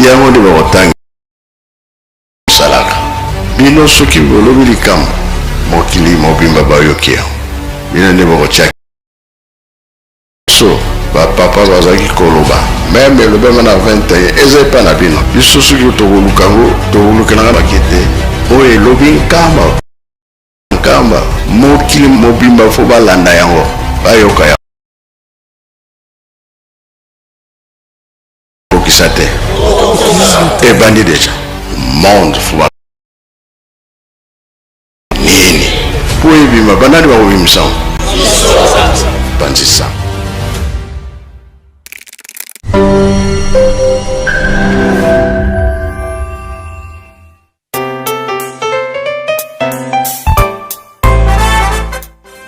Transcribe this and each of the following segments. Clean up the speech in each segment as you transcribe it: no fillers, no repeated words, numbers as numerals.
Yango nde bakotanga salaka bino. Soki bolobi likambo, mokili mobimba bayoki yango. Bino nde bokotia so. Bapapa bazalaki koloba même elobema na 21, eza epa na bino. Biso soki tokoluka yango, tokolukelanga baki te. Oyo elobi Nkamba, Nkamba, mokili mobimba fo balanda yango, bayoka yango. Kokisa te, ebandi déjà. Monde fo nini po ebima? Banani bakobimisa yango? Panzisa.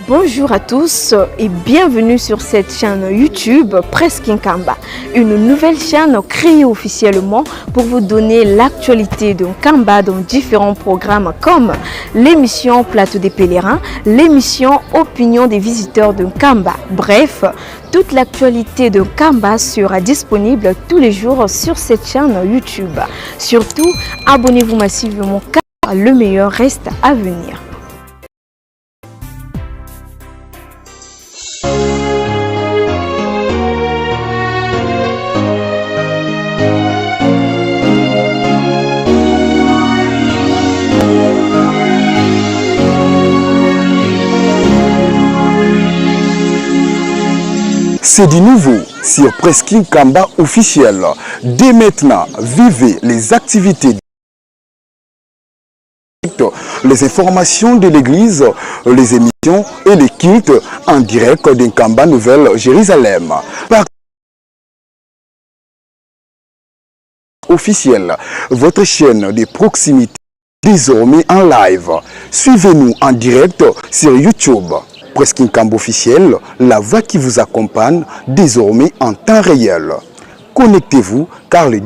Bonjour à tous et bienvenue sur cette chaîne YouTube Presque Nkamba, une nouvelle chaîne créée officiellement pour vous donner l'actualité de Nkamba dans différents programmes comme l'émission Plateau des pèlerins, l'émission Opinion des visiteurs de Nkamba. Bref, toute l'actualité de Nkamba sera disponible tous les jours sur cette chaîne YouTube. Surtout, abonnez-vous massivement car le meilleur reste à venir. C'est du nouveau sur Presqu'île Kamba officiel. Dès maintenant, vivez les activités, les informations de l'église, les émissions et les cultes en direct d'Nkamba Nouvelle Jérusalem. Par officiel, votre chaîne de proximité désormais en live. Suivez-nous en direct sur YouTube. Presqu'île Nkamba officiel, la voix qui vous accompagne désormais en temps réel. Connectez-vous car le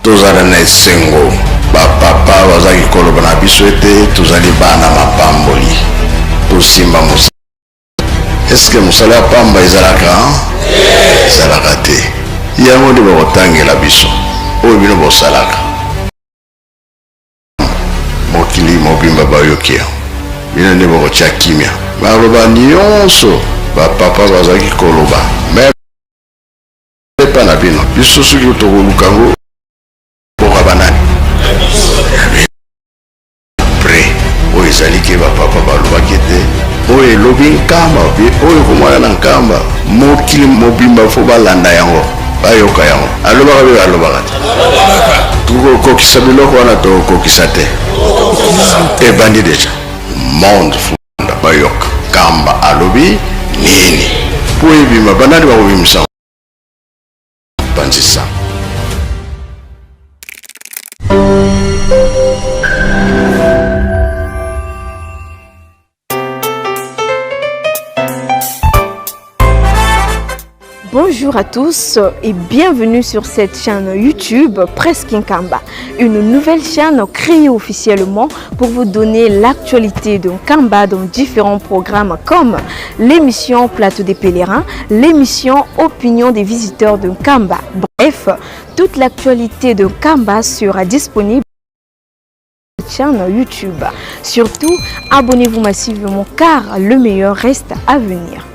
Tozala na esengo. Bapapa bazalaki koloba na biso ete tozali bana mapamboli, tosimba mosala. Eske mosala ya pamba ezalaka? Ezalaka te. Yango nde bakotangela biso. Oyo bino bosalaka, mokili mobimba bayoki yango. Bino nde bokotia kimia. Baloba nyonso bapapa bazalaki koloba même epa na bino. Biso soki tokoluka yango, boka banani pre. Oyo ezali ke bapapa balobaki ete oyo elobi Nkamba, oyo komwana na Nkamba, mokili mobimba fo balanda yango, bayoka yango. Alobaka mpe alobaka te. Tokokokisa biloko wana, tokokokisa te, ebandi déjà. Monde funda bayoka Nkamba alobi nini po ebima. Banani bakobimisa? Panzisa. Bonjour à tous et bienvenue sur cette chaîne YouTube Presque Nkamba, une nouvelle chaîne créée officiellement pour vous donner l'actualité de Nkamba dans différents programmes comme l'émission Plateau des pèlerins, l'émission Opinion des visiteurs de Nkamba. Bref, toute l'actualité de Nkamba sera disponible chaîne YouTube. Surtout, abonnez-vous massivement car le meilleur reste à venir.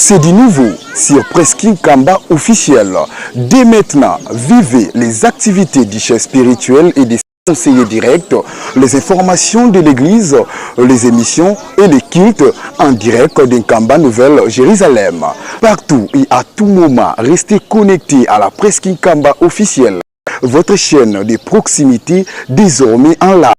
C'est du nouveau sur Presqu'île Kamba officiel. Dès maintenant, vivez les activités du chef spirituel et des conseillers directs, les informations de l'église, les émissions et les cultes en direct d'Nkamba Nouvelle Jérusalem. Partout et à tout moment, restez connectés à la Presqu'île Kamba officielle, votre chaîne de proximité désormais en live.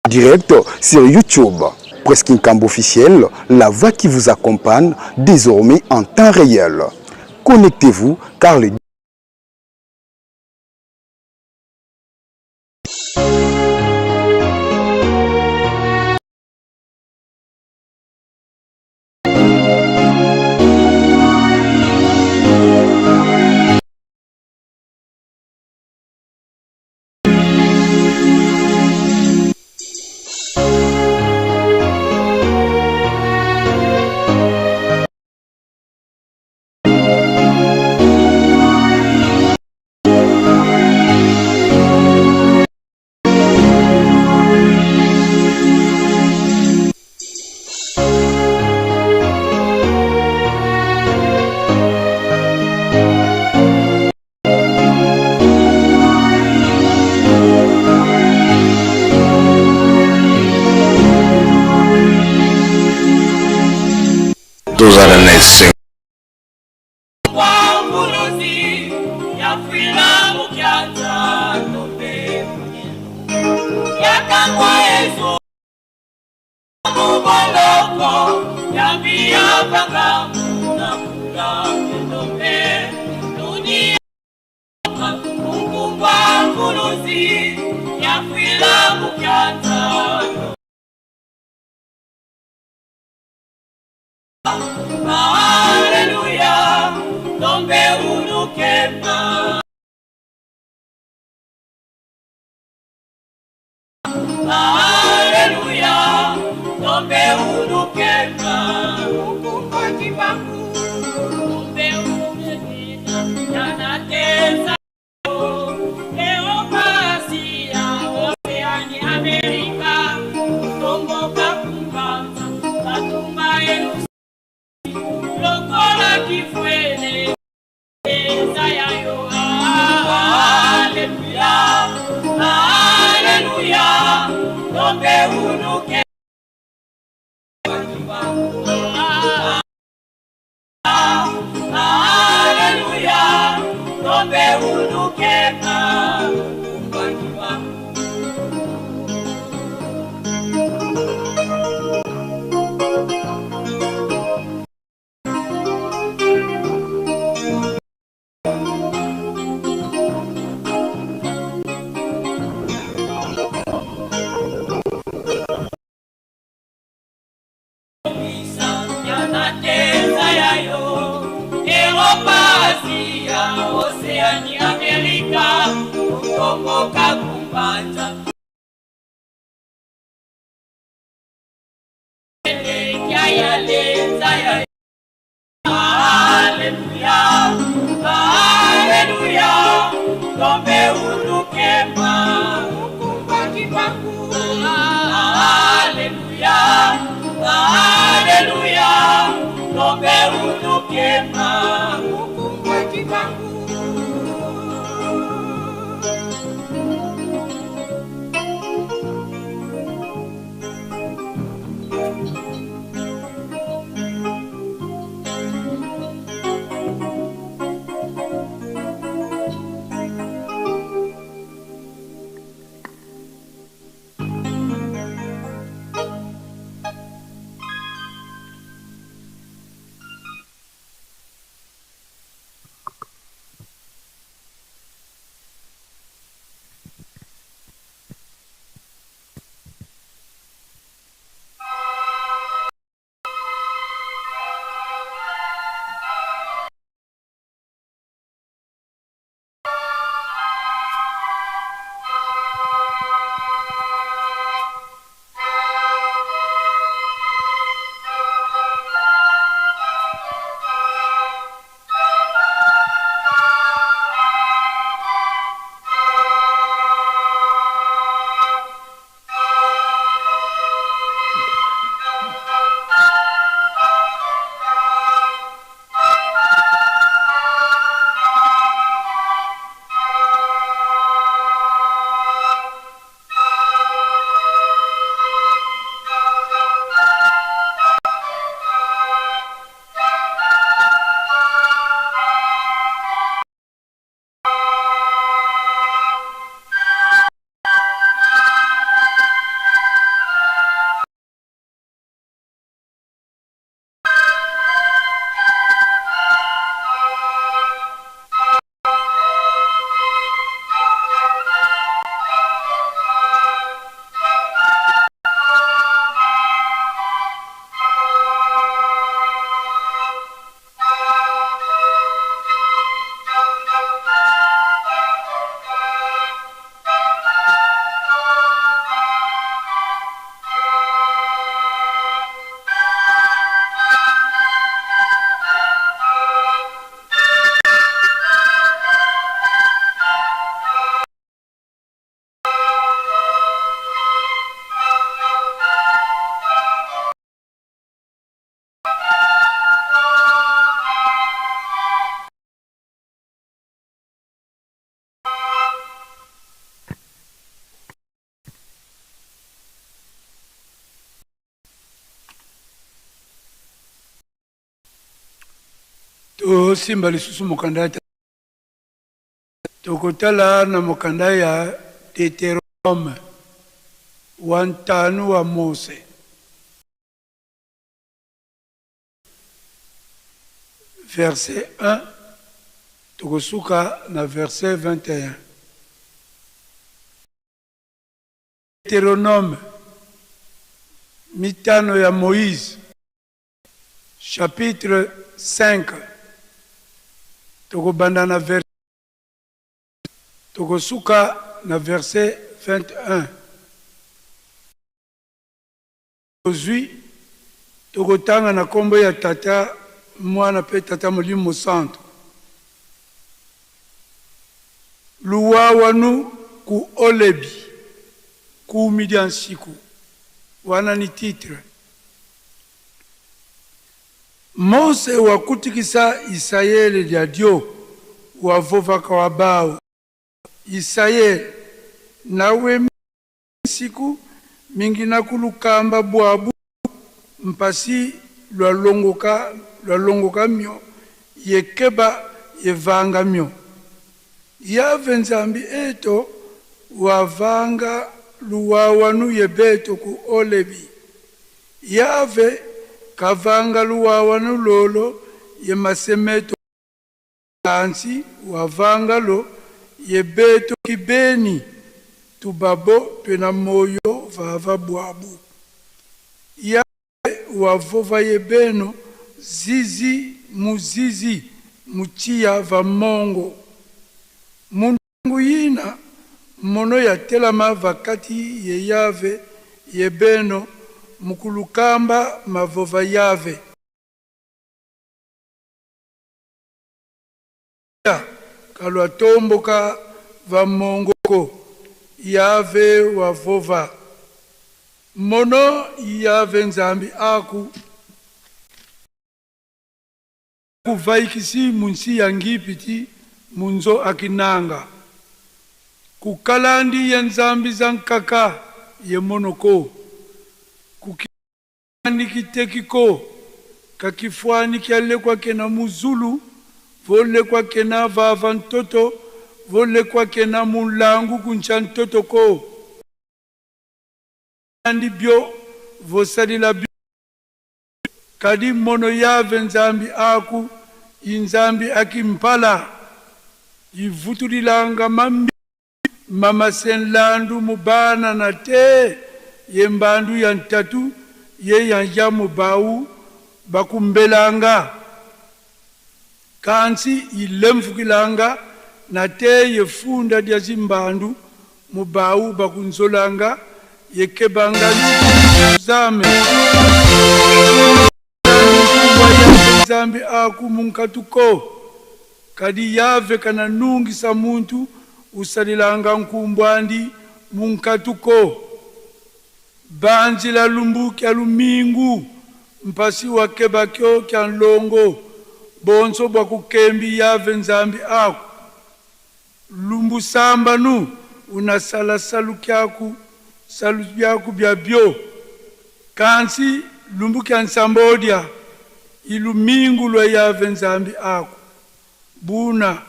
Direct sur YouTube. Presqu'Inkamba officiel, la voix qui vous accompagne désormais en temps réel. Connectez-vous car le Tozala na esengo. Tosimba lisusu mokanda ya tokotala na mokanda ya Deuteronome wa ntanu wa Mose. Verset 1 tokosuka na verset 21. Deuteronome mitano ya Moïse chapitre 5 tokobanda na verset tokosuka na verset 21. Tozwi, tokotanga na kombo ya Tata, Mwana pe Tata Molimo Mosantu. Luwawanu ku Olebi kumi dia nsiku, wana ni titre. Mose wakutikisa Isayele dia dio wavovaka wa bao Isayele nawe Nsiku mingi na kulukamba bwabu mpasi lwa longoka myo yekeba yevanga myo. Yave Nzambi eto wavanga luwawanu yebeto ku Olebi. Yave kavanga luwawanu lolo ye masemeto. Kansi wavanga lo ye beto kibeni tubabo pena moyo vava bwabu. Yave wavova ye beno zizi muzizi muchiya va mongo. Mundu yina mono ya telama vakati ye Yave ye beno mukulukamba mavova Yave. Kalwa tomboka va mongoko Yave wa vova. Mono Yave Nzambi aku kuvaikisi munsi ya ngipiti munzo akinanga. Kukalandi ye Nzambi za nkaka ye monoko. Kukitekiko kakifwani kyalekwa kena muzulu volekwa kena vava ntoto volekwa kena mulangu kuncha ntoto ko andi bio vosalila bio kadi mono yave Nzambi aku inzambi akimpala ivutulilanga mambi mama senlandu mubana na te ye mbandu ya ntatu ye yanja mubau bakumbelanga kansi ilemfukilanga na te ye funda dia zimbandu mubau bakunzolanga yekebanga zame Nzambi aku munkatuko kadi yave kana nungisa muntu usalilanga nkumbwandi munkatuko banzila lumbu kya lumingu mpasi wakebakyo kya nlongo bonso bwa kukembi yave Nzambi aku lumbu sambanu unasala salu kyaku salu byaku bya bio kansi lumbu kya nsambodia ilumingu lwa yave Nzambi aku buna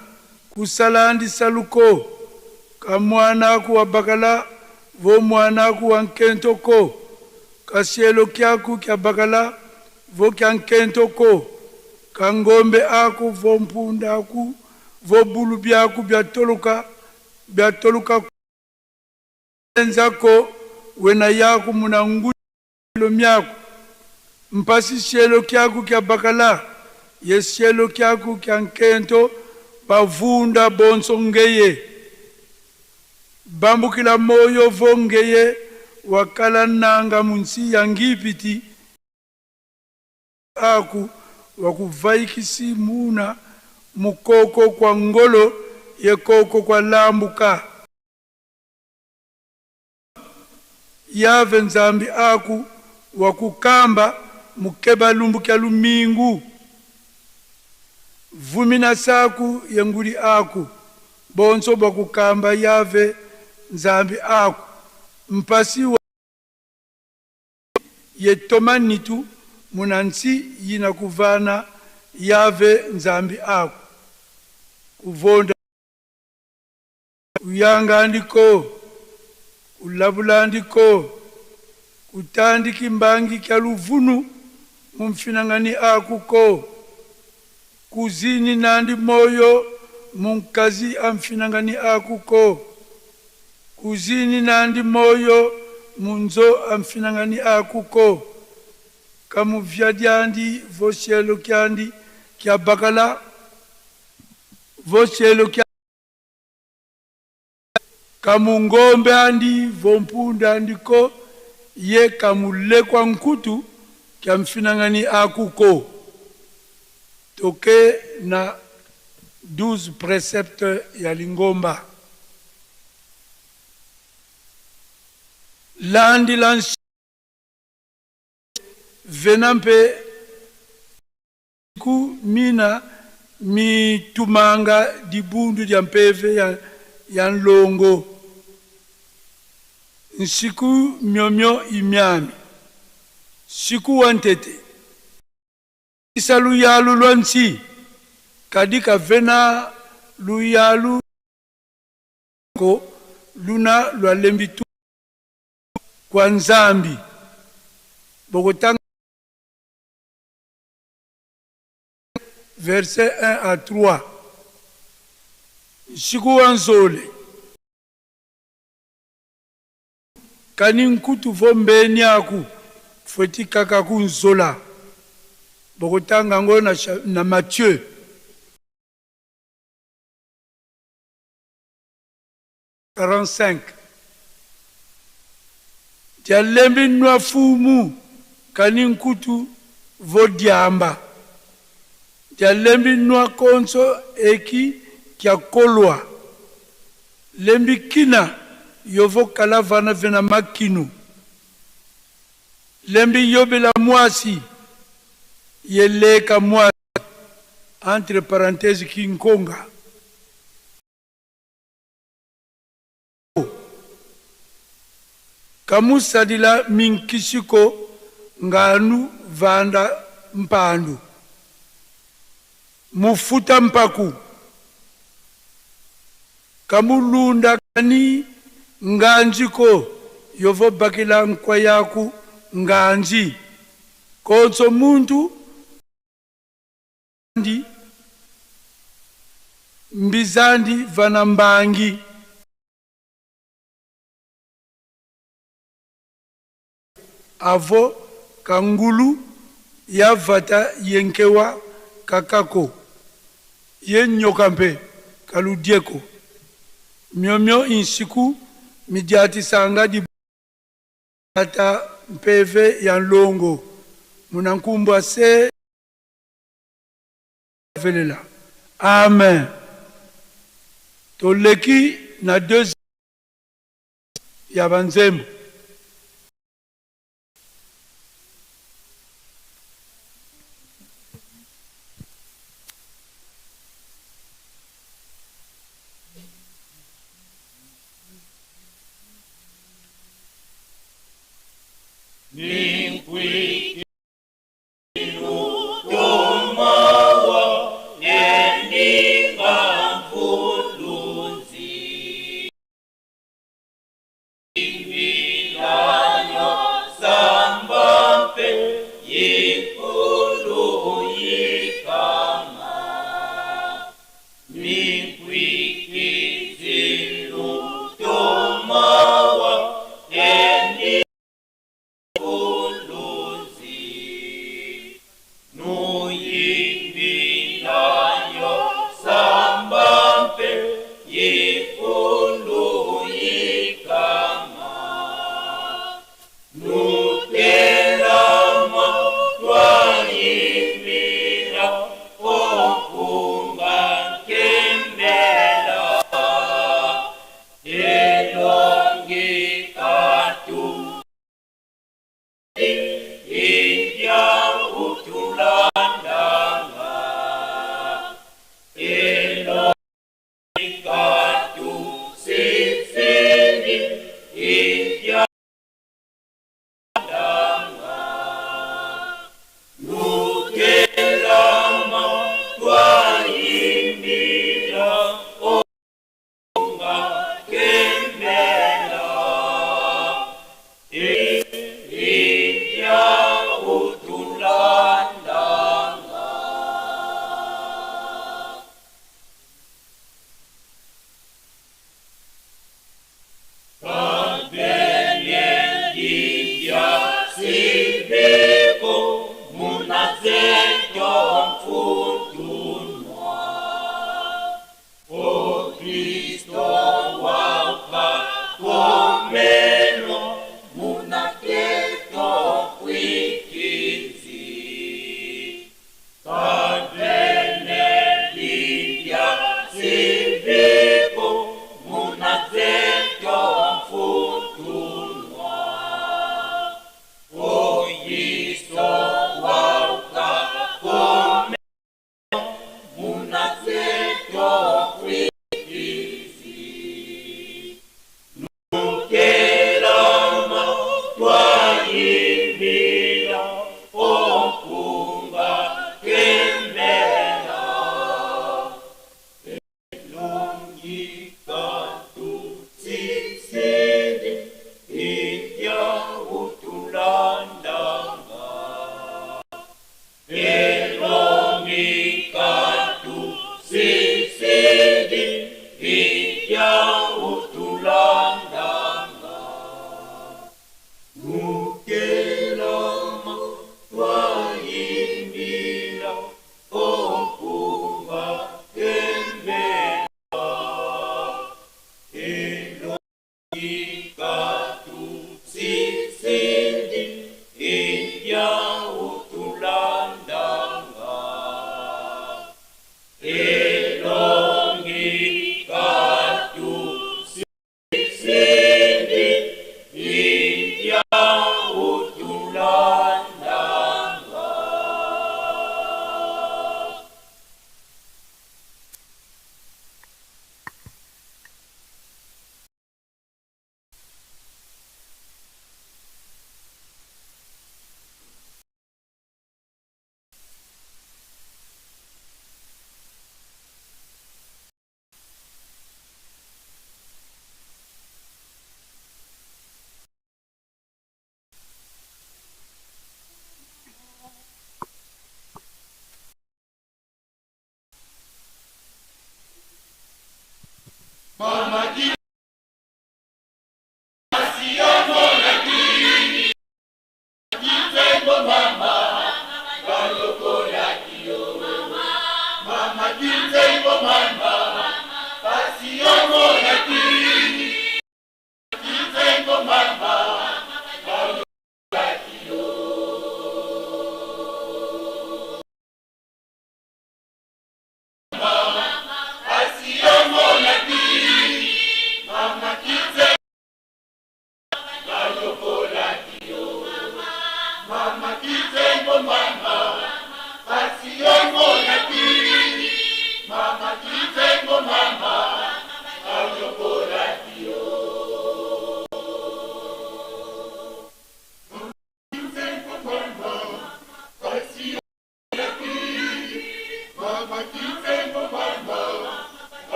kusalandi saluko kamwana ku wabakala vo mwana ku wankentoko kasielo kyaku kya bakala vo kya nkentoko kangombe aku vo mpunda aku vo bulu byaku bya toluka nzako wena yaku munangu lo myaku mpasi sielo kyaku kya bakala ye sielo kyaku kya nkento bavunda bonso ngeye bambukila moyo vongeye wakala nanga munsi ya ngipiti aku wakuvaikisi muna mukoko kwa ngolo yekoko kwa lambuka Yave Nzambi aku wakukamba mukeba lumbu kya lumingu vumina saku yenguli aku bonso bwakukamba Yave Nzambi aku mpasi wa yetomanitu munansi yina kuvana Yave Nzambi aku. Kuvonda kuyanga ndiko, kulabula ndiko, kutandiki mbangi kya luvunu mu mfinangani akuko, kuzini nandi moyo munkazi a mfinangani akuko, kuzini nandi moyo munzo a mfinangani akuko, kamuvyadiandi voshelo kyandi kya bakala voshelo kya kamungombe andi vompunda andiko ye kamulekwa nkutu kya mfinangani akuko. Toke na 12 préceptes ya lingomba. Landi la vena mpe ku mina mitumanga dibundu dia mpeve ya, ya nlongo nsiku myomyo imiami siku wa ntete isa luyalu lwa nsi kadi kavena luyalu ko luna lwa lembi tu kwa Nzambi bokotanga verset 1 à 3 nsiku wa nzole kani nkutu vo mbeni aku fweti kaka ku nzola bokotanga yango na, na Matthieu 45 Dialembi nwa fumu kani nkutu vo diamba dialembi nwa konso eki kya kolwa lembi kina yovo kala vana vena makinu lembi yobela mwasi yeleka mwasi entre parenthèses kinkonga Kamusadila minkishiko nganu vanda mpandu mufuta mpaku kamulunda kani nganjiko yovobakila nkwa yaku nganji konso muntu ndi mbizandi vana mbangi avo kangulu yavata yenkewa kakako ye nyoka mpe kaludieko myomyo insiku midiatisanga di ata mpeve ya nlongo munankumbwa se velela amen toleki na deux ya banzembo.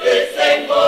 Esengo.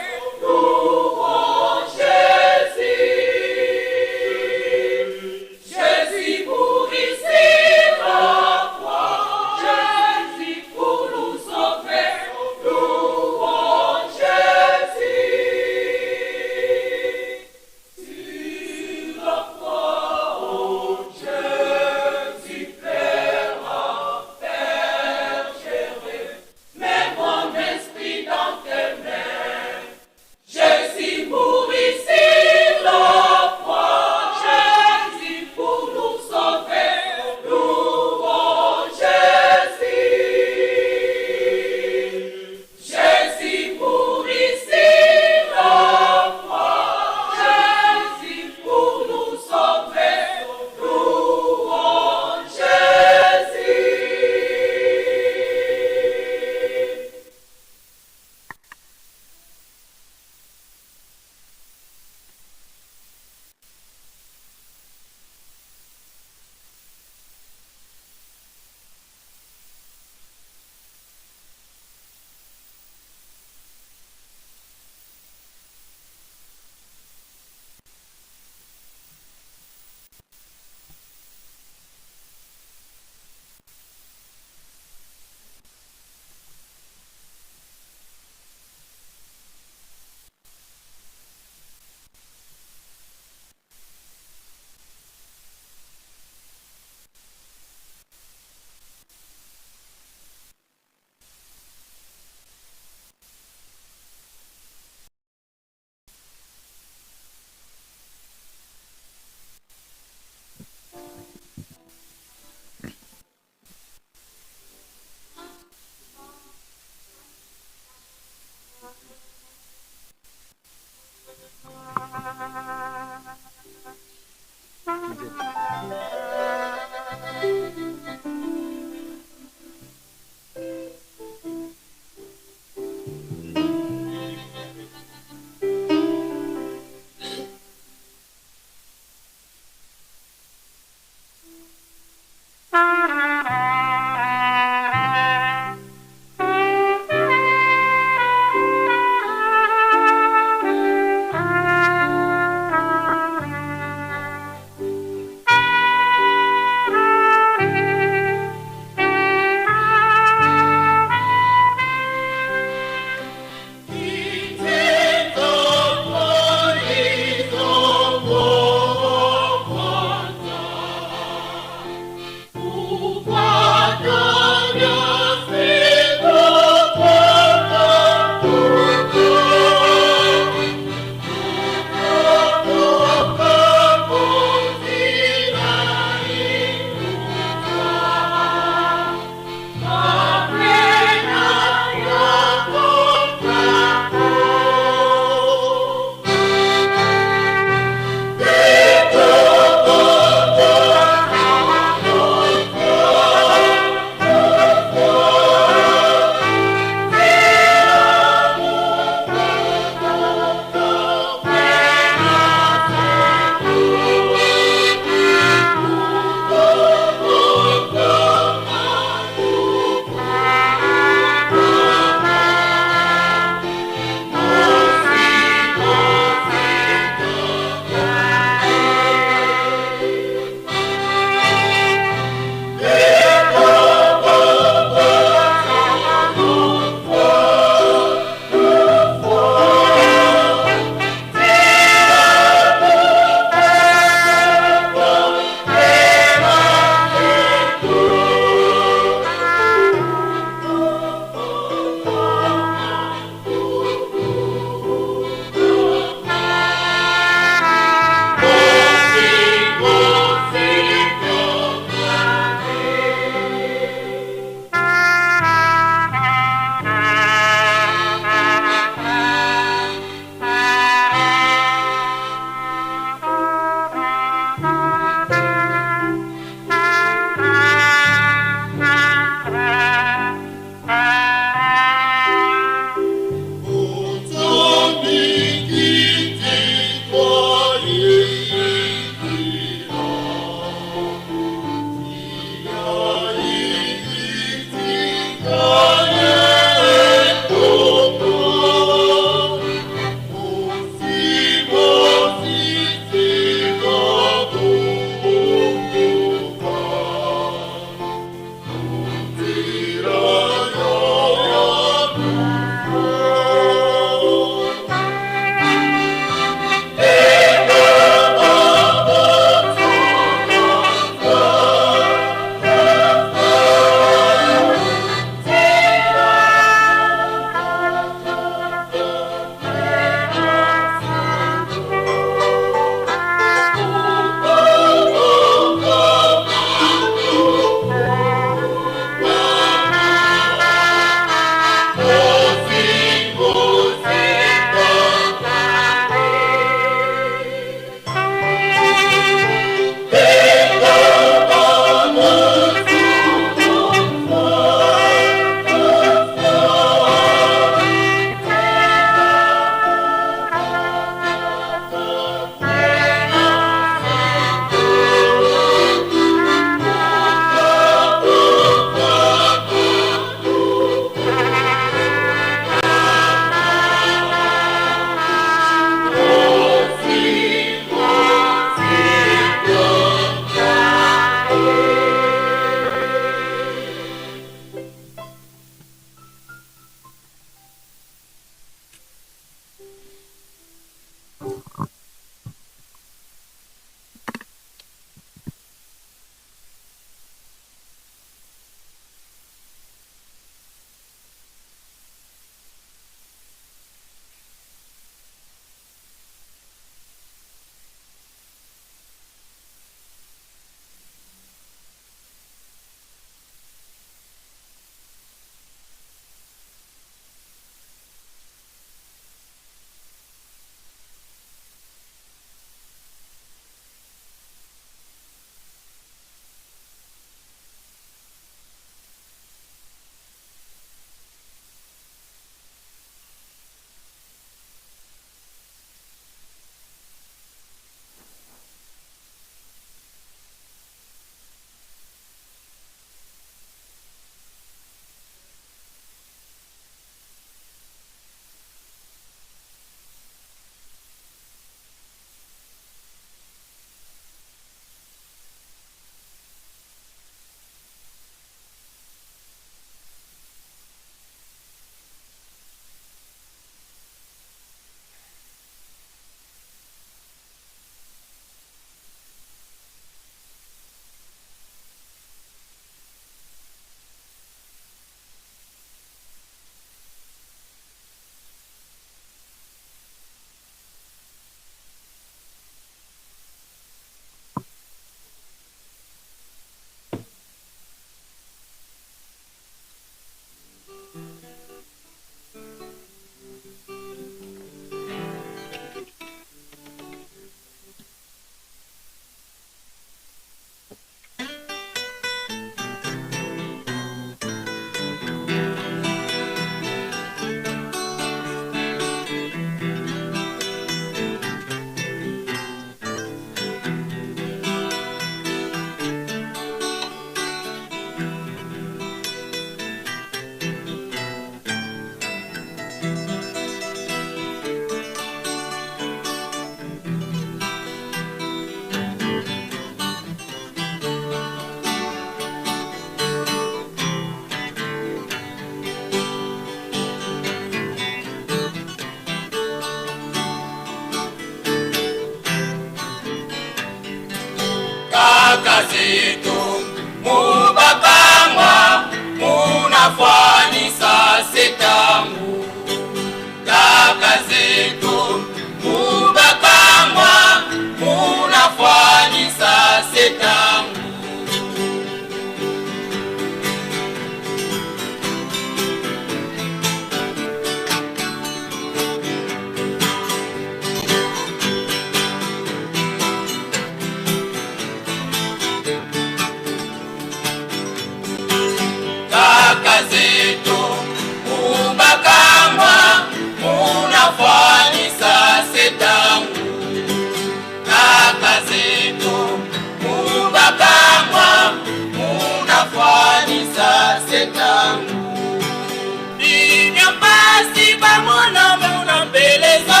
bamona muna mpeleza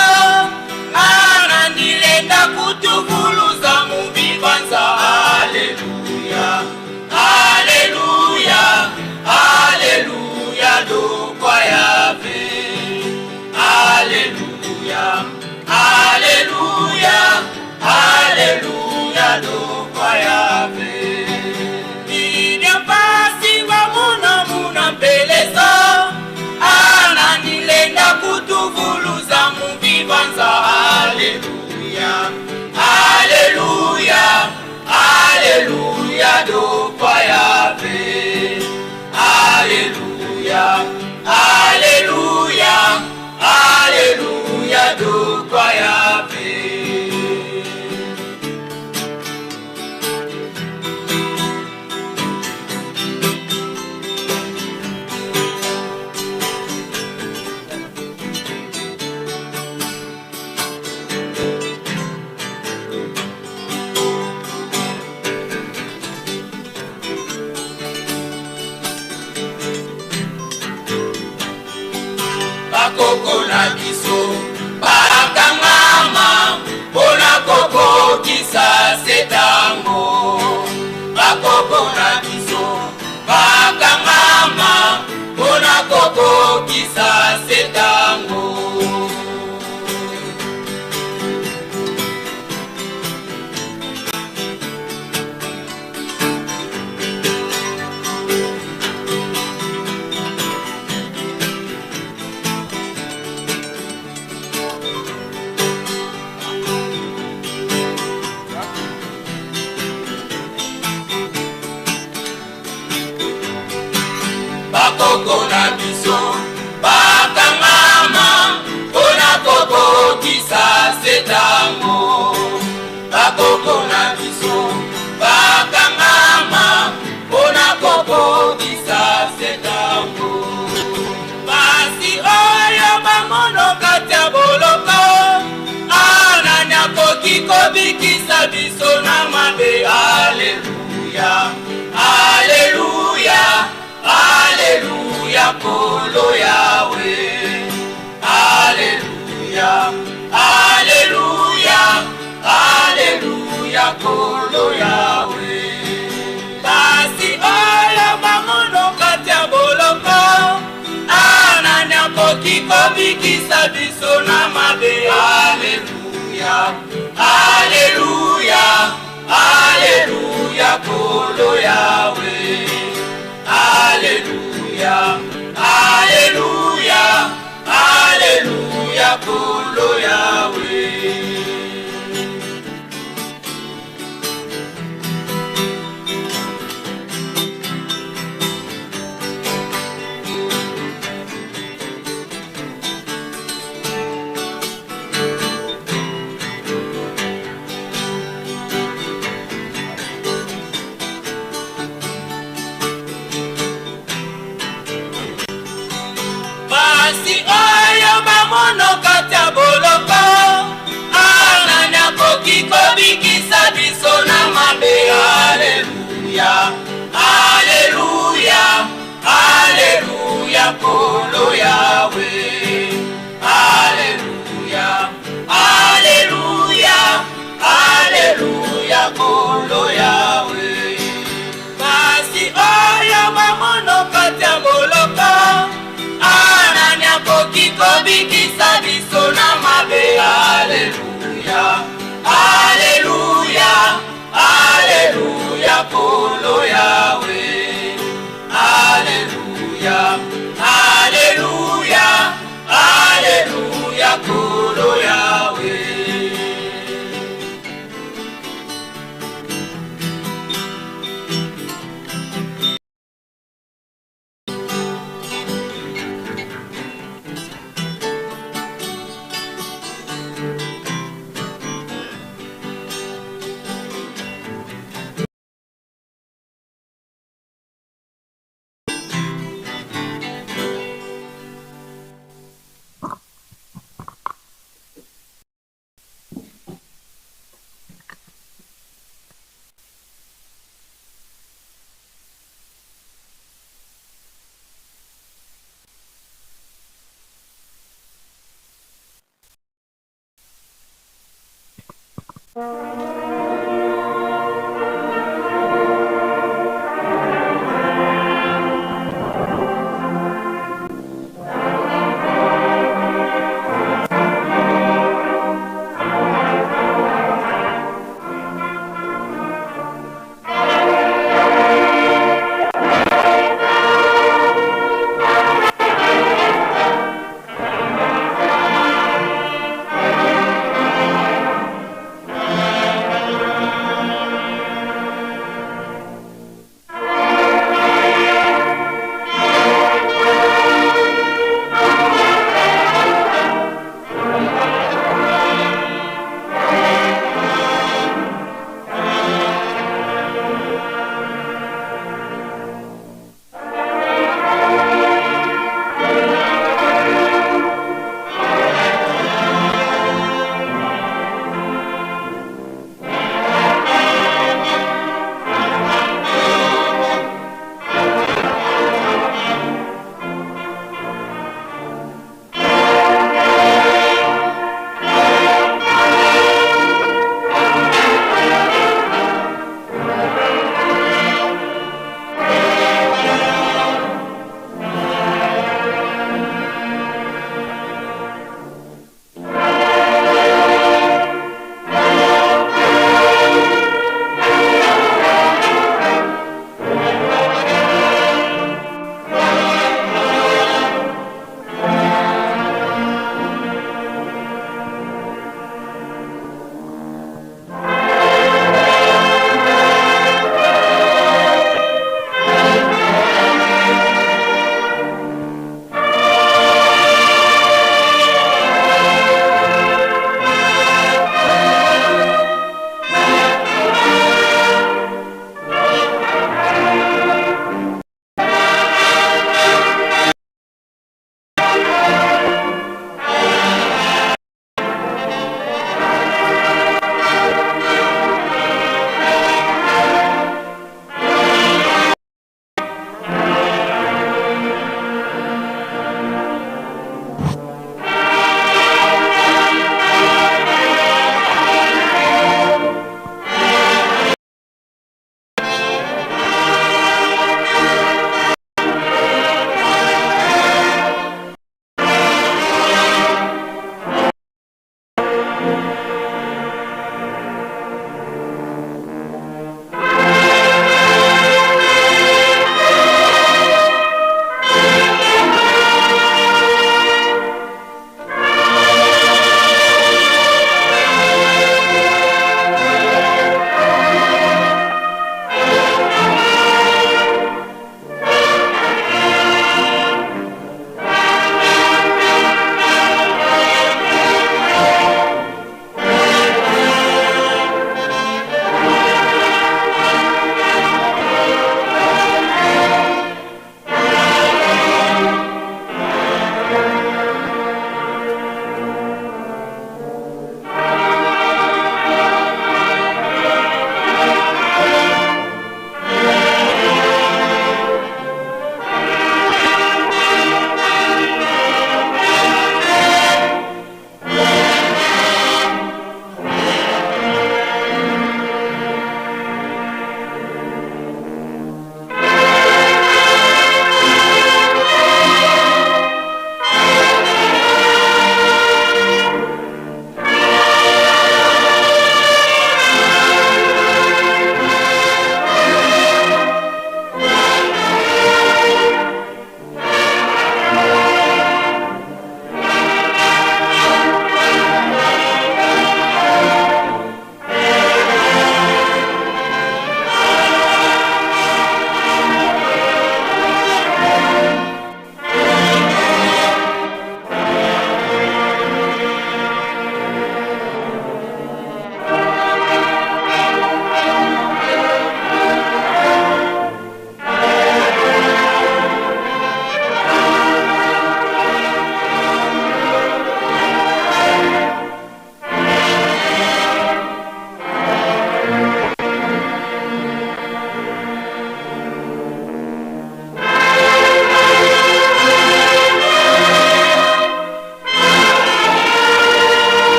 anandilenda kutuvuluza mubibanza. Aleluya, aleluya, aleluya dokwa Yave. Aleluya, aleluya, aleluya dokwa Yave. Idyapasi bamuna muna mpeleza ananilenda kutuvuluza mubibanza. Aleluya, aleluya, aleluya dokwa Yave. Aleluya, aleluya, aleluya dokwa Yave. Bakoko na biso bakangama mpona kokokisa setango. Bakoko na biso bakangama mpona kokokisa setango. Bakoko na biso bakangama mpona kokokisa setango. Bakoko na biso bakangama mpona kokokisa setango. Pasi oyo bamono kati ya boloko, anani akoki kobikisa biso na mabe? Aleluya, aleluya, aleluya nkolo Yawe. Aleluya, aleluya, aleluya nkolo.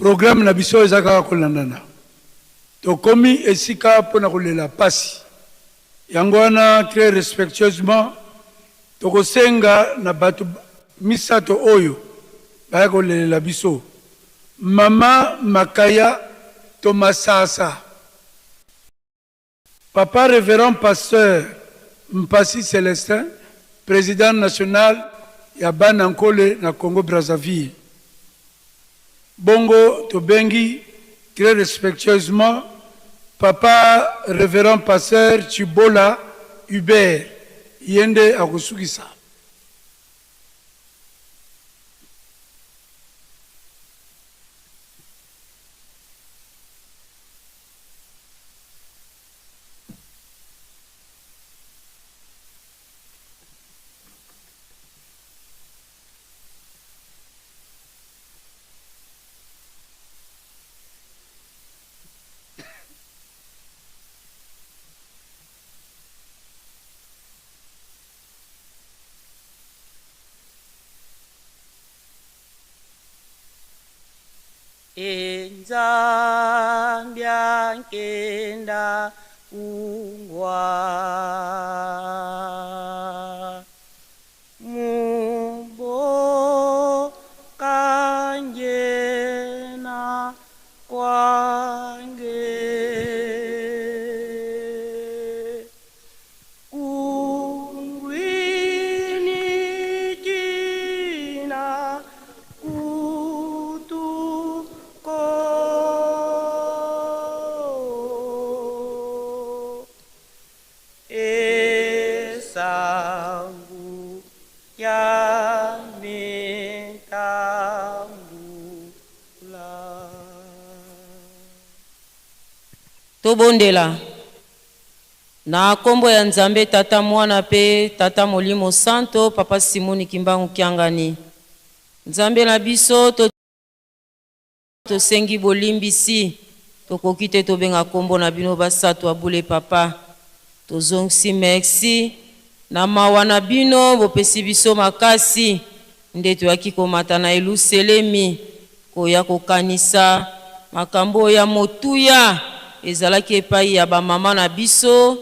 Programme na biso eza kaka kolandana. Tokomi esika mpo na kolela pasi. Yango wana très respectueusement tokosenga na bato misato oyo baya kolelela biso. Mama Makaya Tomasasa. Papa Reverend Pasteur Mpasi Celestin, President national ya bana Nkole na Congo Brazzaville. Bongo tobengi très respectueusement Papa Reverend Pasteur Tshibola Hubert, ye nde akosukisa. E Nzambi a nkenda kungwa Mumboka ngena kwange Tobondela. Na kombo ya Nzambe Tata Mwana pe Tata Molimo Santo Papa Simoni Kimbangu Kiangani Nzambe na biso to tosengi bolimbisi tokoki te tobenga kombo na bino basato ya bule papa tozongisi merci na mawa na bino bopesi biso makasi Nde toyaki komata na Yeluselemi, koya kokanisa makambo oyo ya motuya ezalaki epai ya bamama na biso,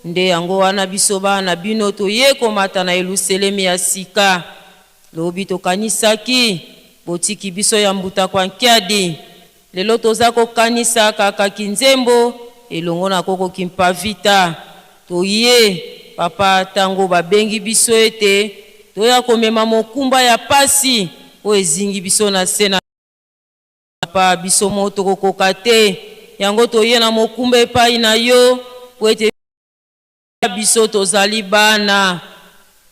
nde yango wana biso bana na bino toye komata na Yeluselemi ya sika. Lobi tokanisaki botiki biso ya Mbuta kwa Nkiadi, lelo toza kokanisa kaka kinzembo elongo na koko Kimpavita. Toye, papa, tango babengi biso ete toya komema mokumba ya pasi oyo ezingi biso na se na. Papa, biso moko tokokoka te, yango toye na mokumba epai na yo, mpo ete. Biso tozali bana.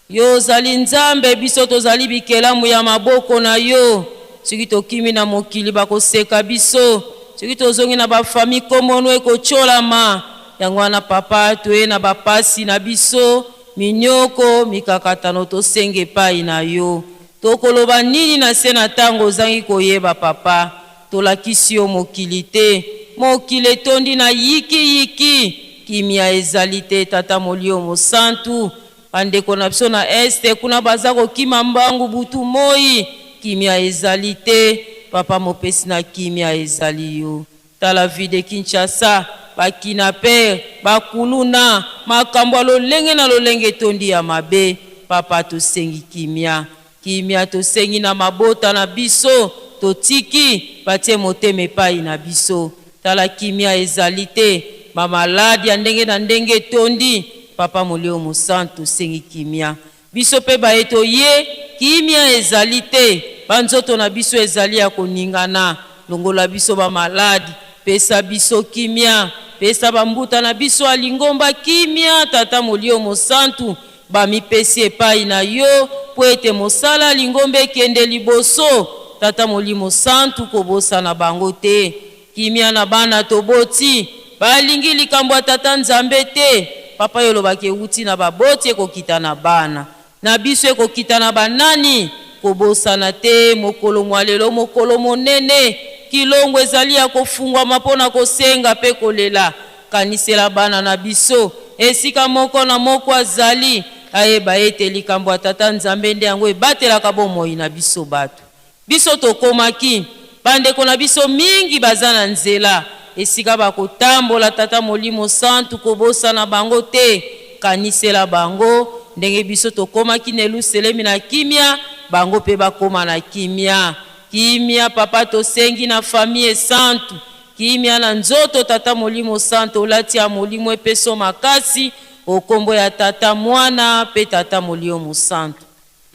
Yo ozali Nzambe, biso tozali bikelamu ya maboko na yo. Soki tokimi na mokili, bakoseka biso. Soki tozongi na ba famille, kombo no ekotiolama. Yango wana papa, toye na ba pasi na biso, minyoko, mikakatano tosenga epayi na yo. Tokoloba nini na se na tango ozangi koyeba papa? Tolakisi yo mokili te. Mokili etondi na yiki yiki. Kimia ezali te Tata Molio Mosantu. Ba ndeko na biso na Est kuna baza kokima mbangu butu moyi. Kimia ezali te. Papa mopesi na kimia ezali yo. Tala vie de Kinshasa, ba kinaper, ba kuluna, makambo ya lolenge na lolenge etondi ya mabe. Papa tosengi kimia. Kimia tosengi na mabota na biso totiki batie motema epayi na biso tala kimia ezali te ba malade ya ndenge na ndenge etondi papa molio mosantu tosengi kimia biso pe baye toye kimia ezali te ba nzoto na biso ezali ya koningana longola biso ba malade pesa biso kimia pesa ba mbuta na biso ya lingomba kimia tata molio mosantu Bamipesi epayi na yo mpo ete mosala ya lingomba ekende liboso. Tata Molimo Santu, kobosana bango te. Kimia na bana toboti, balingi likambo ya Tata Nzambe te. Papa yo olobaka ewuti na baboti ekokita na bana na biso ekokita na ba nani? Kobosana te mokolo mwa lelo mokolo monene, kilongo ezali ya kofungwama mpo na kosenga mpe kolela. Kanisela bana na biso, esika moko na moko azali, ayeba ete likambo ya Tata Nzambe nde yango ebatelaka bomoi na biso bato. Biso tokomaki. Bandeko na biso mingi baza na nzela esika bakotambola, Tata Molimo Santu kobosana bango te, kanisela bango ndenge biso tokomaki na Eluselemi na kimia, bango pe bakoma na kimia. Kimia Papa tosengi na famille esantu, kimia na nzoto Tata Molimo Santu olati ya molimo epeso makasi o kombo ya Tata Muana pe Tata Molio Mosantu.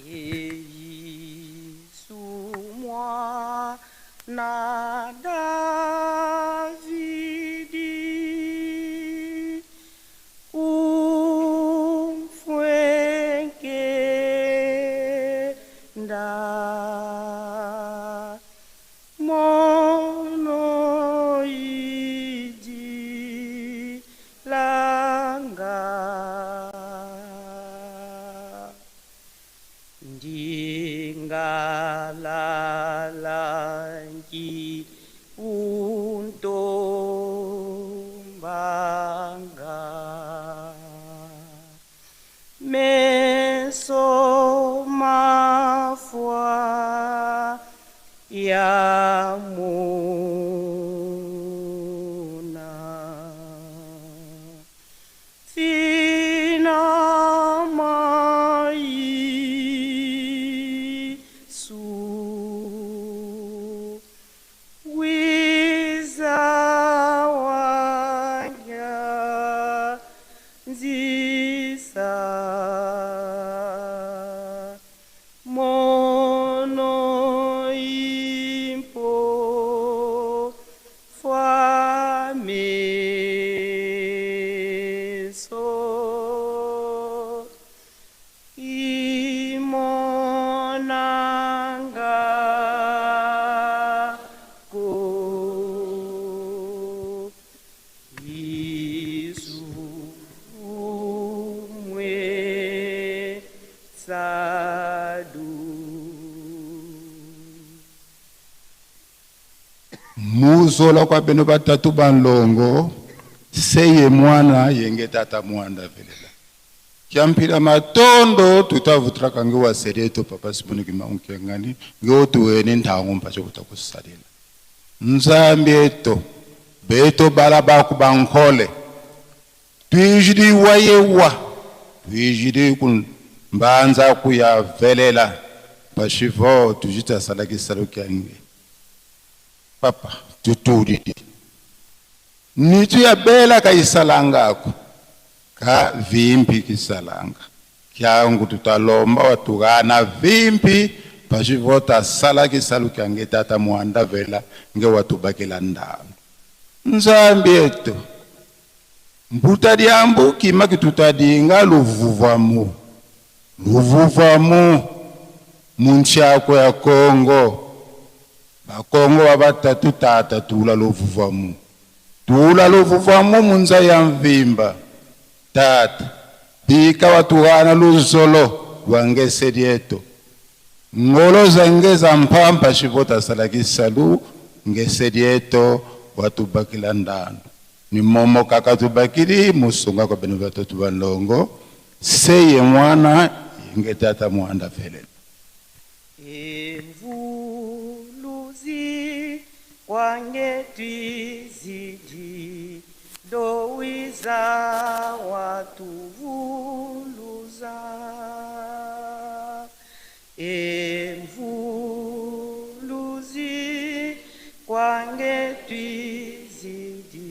Yesu mwana Davidi, umfwenkenda mono idi langa. Ndingalalanki untombanga meso mafwa ya muna fina maisu wiza wanya nzisa mono impo fwameso imonanga ko Yesu umwe sadu. Muzola kwa beno batatu banlongo seye mwana yenge tata mwanda velela kyampila matondo tutavutraka nge wasereto papa Simoni Kimbangu Kiangani nge otuwene ntango mpacho kutakusalila Nzambi eto beto bala baku bankole twijidi wayewa twijidi ku mbanza kuya velela pashivo tujita salakisalo kyange papa tutulidi nitu ya bela kaisalangako ka vimpi kisalanga kyangu tutalomba watukana vimpi pashivota sala kisalu kyange tata mwanda vela nge watubakela ndalo Nzambi etu mbuta diambu kima kitutadinga luvuvamu luvuvamu munchako ya Kongo Bakongo babatatu tata tula luvuvamu tula luvuvamu munza ya mvimba tata bika watukana luzolo lwangeselieto ngolo zange za mpampa shivota salakisalu ngeselieto watubakila ndano ni momo kaka tubakili musunga kwa beno batatu balongo seye mwana inge tata mwanda felele Emvuluzi kwange twizidi dowiza watuvuluza Emvuluzi kwange twizidi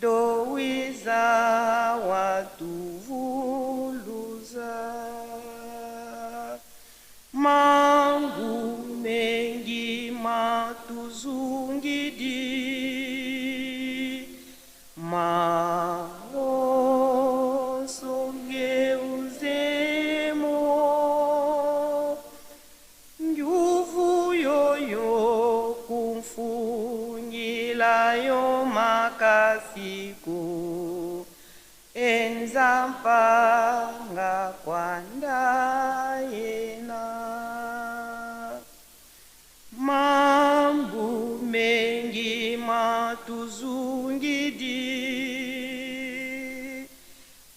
dowiza watuvuluza Mangu mengi matuzungidi maosogeuzemo njuvu yoyo kumfungilayo makasiku enzampanga kwandayena mambu mengi matuzungidi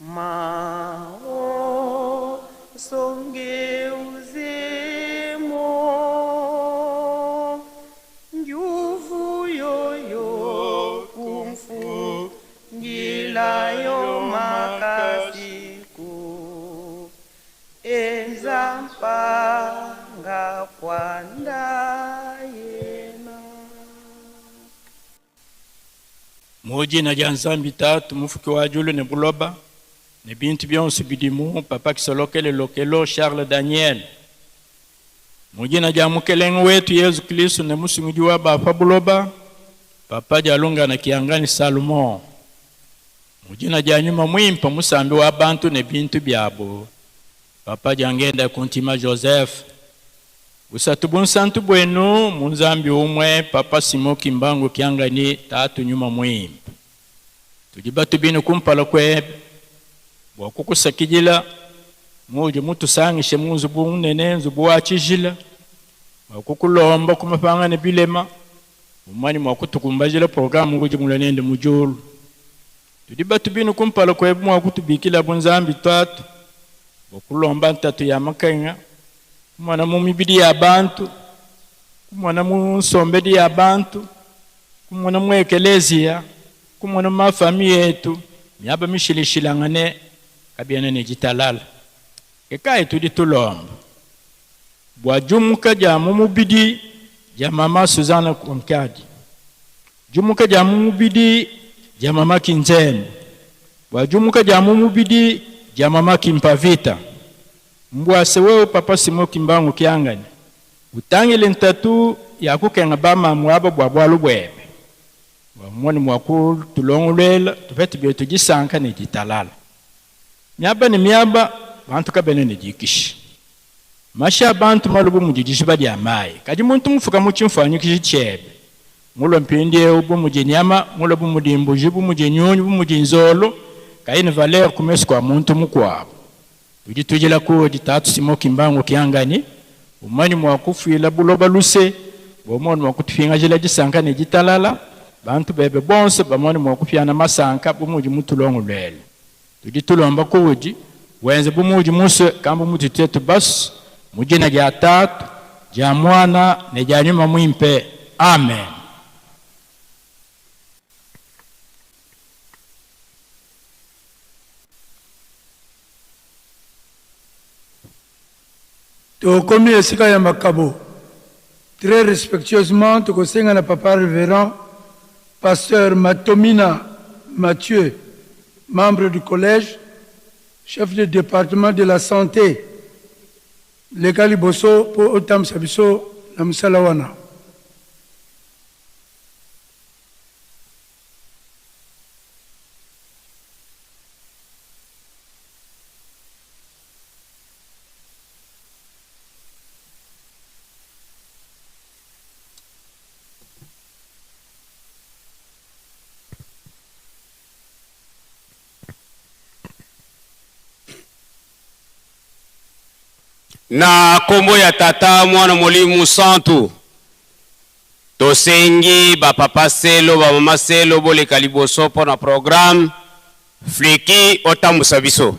maosongeuzemo na yo makasi ku enza mpanga kwanda yena. Mu dina dia Nzambi Tatu, Mufuki wa diulu ne buloba, ne bintu bionso bidimu, Papa Kisolokele Lokelo Charles Daniel. Mu dina dia Mukelenge wetu Yezu Kristo ne Musungidi wa ba pa buloba, Papa Dialungana Kiangani Salomon. Mu dina dia Nyuma Muimpe, Musambi wa bantu ne bintu biabo, Papa Diangenda Kuntima Joseph. Busatu bunsantu buenu mu Nzambi umue, Papa Simon Kimbangu Kiangani, Tatu Nyuma Muimpe. Tudi batu binu kumpala kuebe bua kukusakidila muudi mutusangishe mu nzubu munene, nzubu wa tshijila, bua kukulomba ku mapanga ne bilema, umanye mua kutukumbajila programe udi mulue nende mu diulu. Tudi batu binu kumpala kuebe mua kutubikila bu Nzambi Tatu, bua kulomba ntatu ya makenga, kumona mu mibidi ya bantu, kumona mu nsombedi ya bantu, kumona mu ekeleziya, kumona mu mafamiye etu, miaba mishilashilangane kabiena ne ditalala. Ke kayi tudi tulomba bua diumuka dia mu mubidi dia mama Suzanne Konkadi, diumuka dia mu mubidi dia mama Kinzembe, bua diumuka dia mu mubidi dia mama Kimpavita. Mbua se wewe papa Simon Kimbangu Kiangani utangile ntatu ya kukenga ba mamu aba bua bualu buebe, bua umone mua kutulongoluela tupete bietu disanka ne ditalala. Miaba ne miaba bantu kabena ne dikisha. Mashi a bantu malue bu mudi dijiba dia mayi. Kadi muntu mufuka mu tshimfuanyikiji tshiebe, mulue mpindieu bu mudi nyama, mulue bu mudi mbuji, bu mudi nyunyu, bu mudi nzolo, kayi ne valere ku mesu kua muntu mukuabu. Tudi tudila kuudi, Tatu Simon Kimbangu Kiangani, umanye mua kufuila buloba luse, bua umone mua kutupingajila disanka ne ditalala, bantu bebe bonso bamone mua kupiana masanka bu muudi mutulongoluele. Tudi tulomba kuudi, wenze bu muudi musue, kambu mutudi tuetu basue, mu dina dia Tatu, dia Muana ne dia Nyuma Muimpe. Amen. Tokomi esika ya makabo. Très respectueusement tokosenga na papa reverend pasteur Matomina Mathieu, membre du collège, chef de departement de la sante, leka liboso mpo otambwisa biso na mosala wana. Na kombo ya Tata, Mwana, Molimo Santu, tosengi ba papa selo, ba mama selo boleka liboso mpo na programme. Fliki otambusa biso.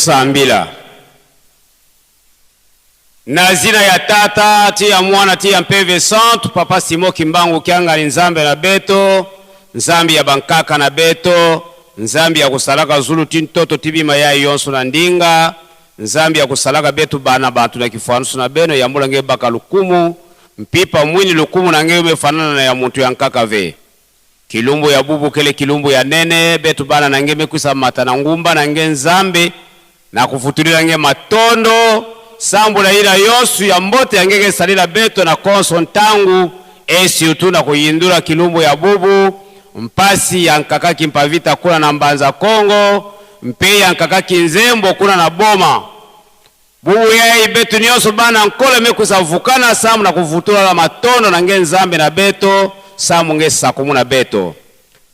Tosambila. Na zina ya Tata ti ya Mwana ti ya Mpeve Santu, Papa Simon Kimbangu Kiangani Nzambe na beto, Nzambi ya bankaka na beto, Nzambi ya kusalaka zulu ti ntoto ti bima ya yonso na ndinga, Nzambi ya kusalaka betu bana bantu na kifuanusu na beno yambula nge baka lukumu, mpipa mwini lukumu na nge mefanana na ya muntu ya nkaka ve. Kilumbu ya bubu kele kilumbu ya nene betu bana na nge mekwisa mata na ngumba na nge Nzambe na kufutulila nge matondo sambu na ila yonsu ya mbote ya nge kesalila beto na konso ntangu e surtout na kuyindula kilumbu ya bubu mpasi ya nkaka Kimpavita kuna na Mbanza Kongo mpe ya nkaka Kinzembo kuna na Boma. Bubu yayi betu nionso bana nkolo mekusa vukana samu na kuvutula la matondo na nge Nzambe na beto samu nge sakumu na beto.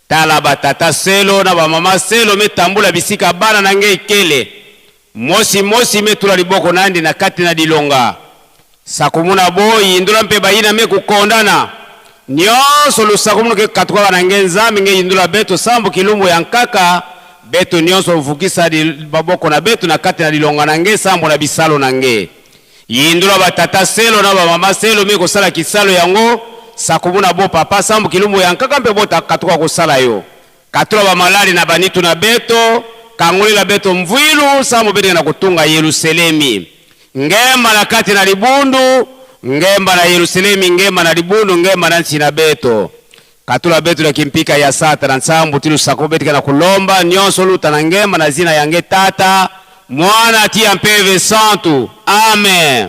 Tala ba tata selo na ba mama selo me tambula bisika bana na nge ikele. Mosi mosi me tula liboko nandi na kati na dilonga. Sakumu na bo yindula mpe bayina me kukondana. Nionso lusakumu ke katukaka na nge Nzambe nge yindula beto sambu kilumbu ya nkaka beto nionso mvukisa maboko na beto na kati na lilonga na nge sambu na bisalo na nge. Yindula ba tata selo na ba mama selo me kosala kisalo yango sakumu na bo papa sambu kilumbu ya nkaka mpe bo katuka kosala yo. Katula ba malali na banitu na beto, kangolela beto mvwilu sambo beteke na kutunga Yeluselemi. Ngemba na kati na libundu, ngemba na Yeluselemi, ngemba na libundu, ngemba na nsi na beto. Katula beto na kimpika ya Satana nsambu ti lusako beteke na kulomba nionso luta na ngemba na zina ya nge Tata, Mwana ti ya Mpeve Santu. Amen.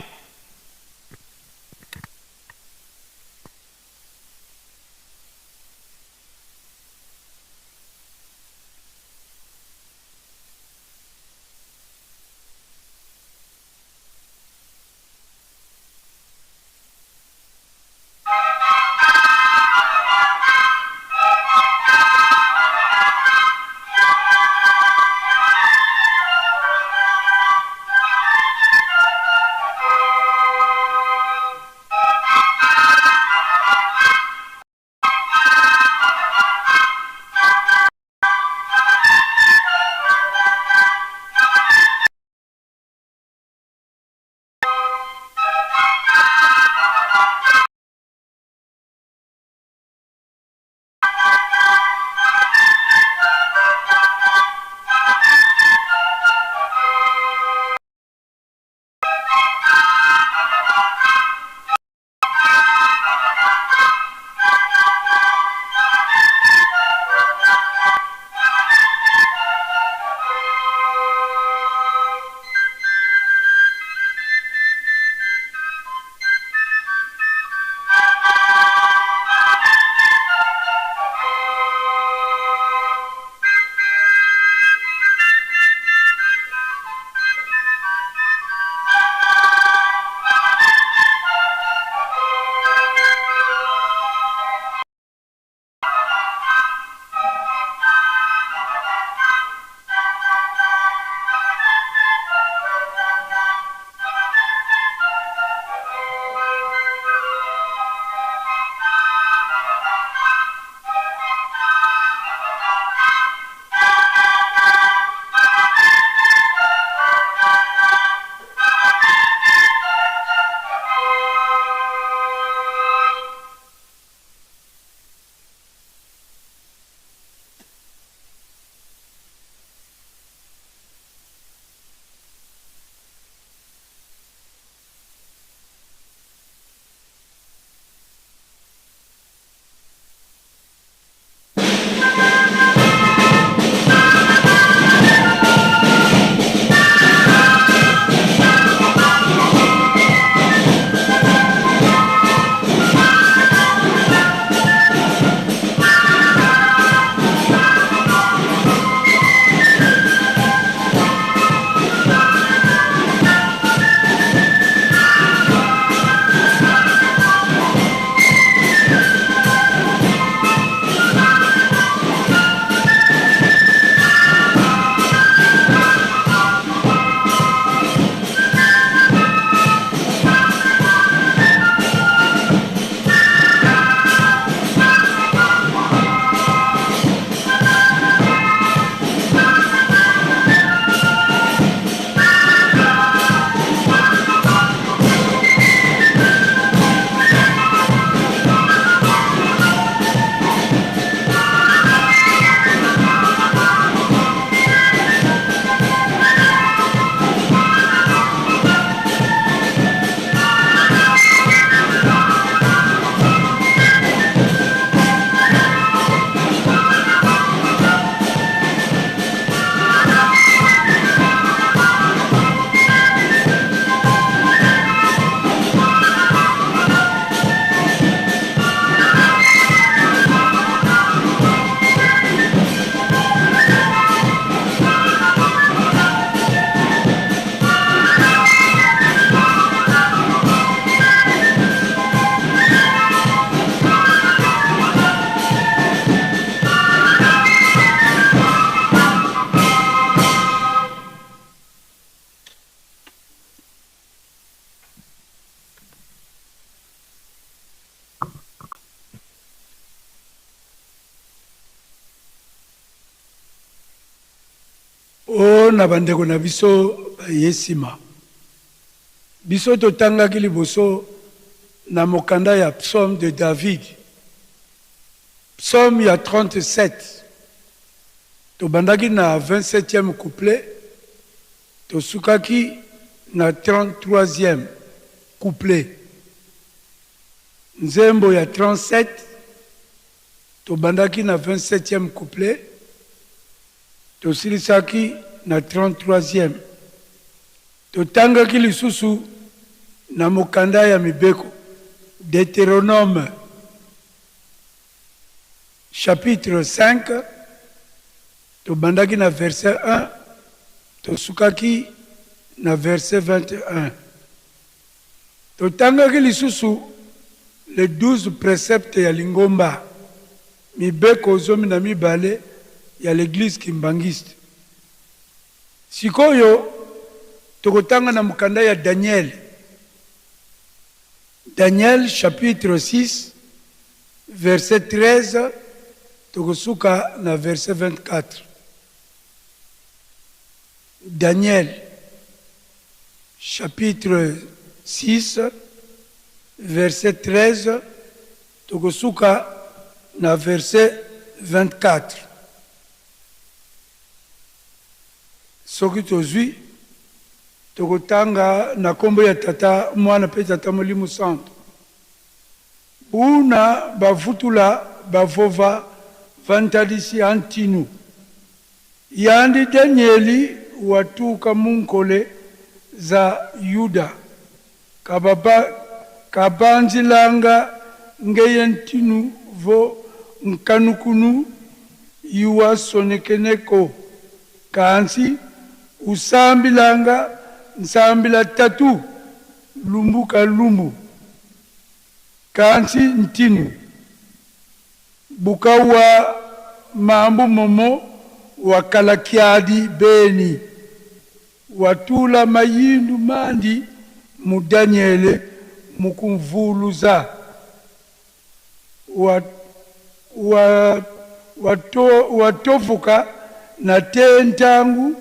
Mpo na bandeko na biso baye nsima, biso totangaki liboso na mokanda ya Psaume de David, Psaume ya 37, tobandaki na 27e couplet, tosukaki na 33e couplet. Nzembo ya 37, tobandaki na 27e couplet, Tosilisaki na 33e. Totangaki lisusu na mokanda ya mibeko, Deuteronome chapitre 5, tobandaki na verset 1, tosukaki na verset 21. Totangaki lisusu les 12 preceptes ya lingomba, mibeko 12 ya l'eglise kimbanguiste. Sikoyo tokotanga na mokanda ya Daniel, Daniel chapitre 6 verset 13 tokosuka na verset 24. Daniel chapitre 6 verset 13 tokosuka na verset 24. Soki tozwi, tokotanga na kombo ya Tata, Mwana pe Tata Molimo Santu. Buna bavutula bavova vantalisi antinu. Yandi Danyeli watuka mu nkole za Yuda, kabanzilanga ngeye ntinu vo nkanukunu yiwasonekeneko, kansi usambilanga nsambila tatu lumbu ka lumbu, kansi ntinu. Buka wa mambu momo wa kalakiadi beni, wa tula mayindu mandi mu Danyele mu kumvuluza, wa, wa, wa, to, wa tovuka na te ntangu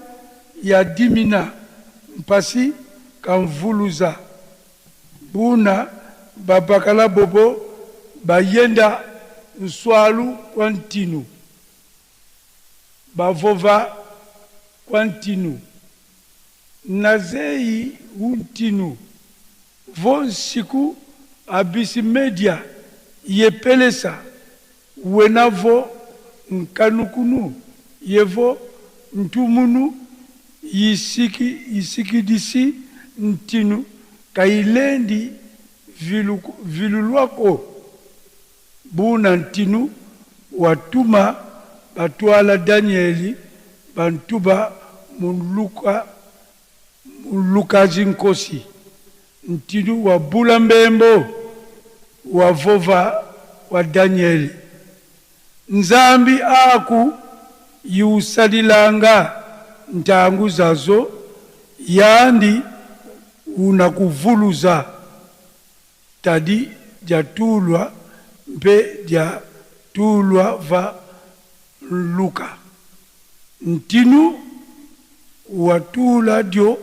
ya dimina mpasi kamvuluza. Buna babakala bobo bayenda nswalu kwa ntinu, bavova kwa ntinu, nazeyi wu ntinu, vo nsiku abisi media yepelesa wena vo nkanukunu yevo ntumunu yisiki yisikidisi ntinu kayilendi vilu vilulwako buna ntinu watuma batwala Danieli bantuba muluka mulukazi nkosi ntinu wa bula mbembo wa vova wa Danieli. Nzambi aku yiusalilanga ntangu zazo yandi unakuvuluza tadi dyatulwa mpe dyatulwa va luka ntinu watula dyo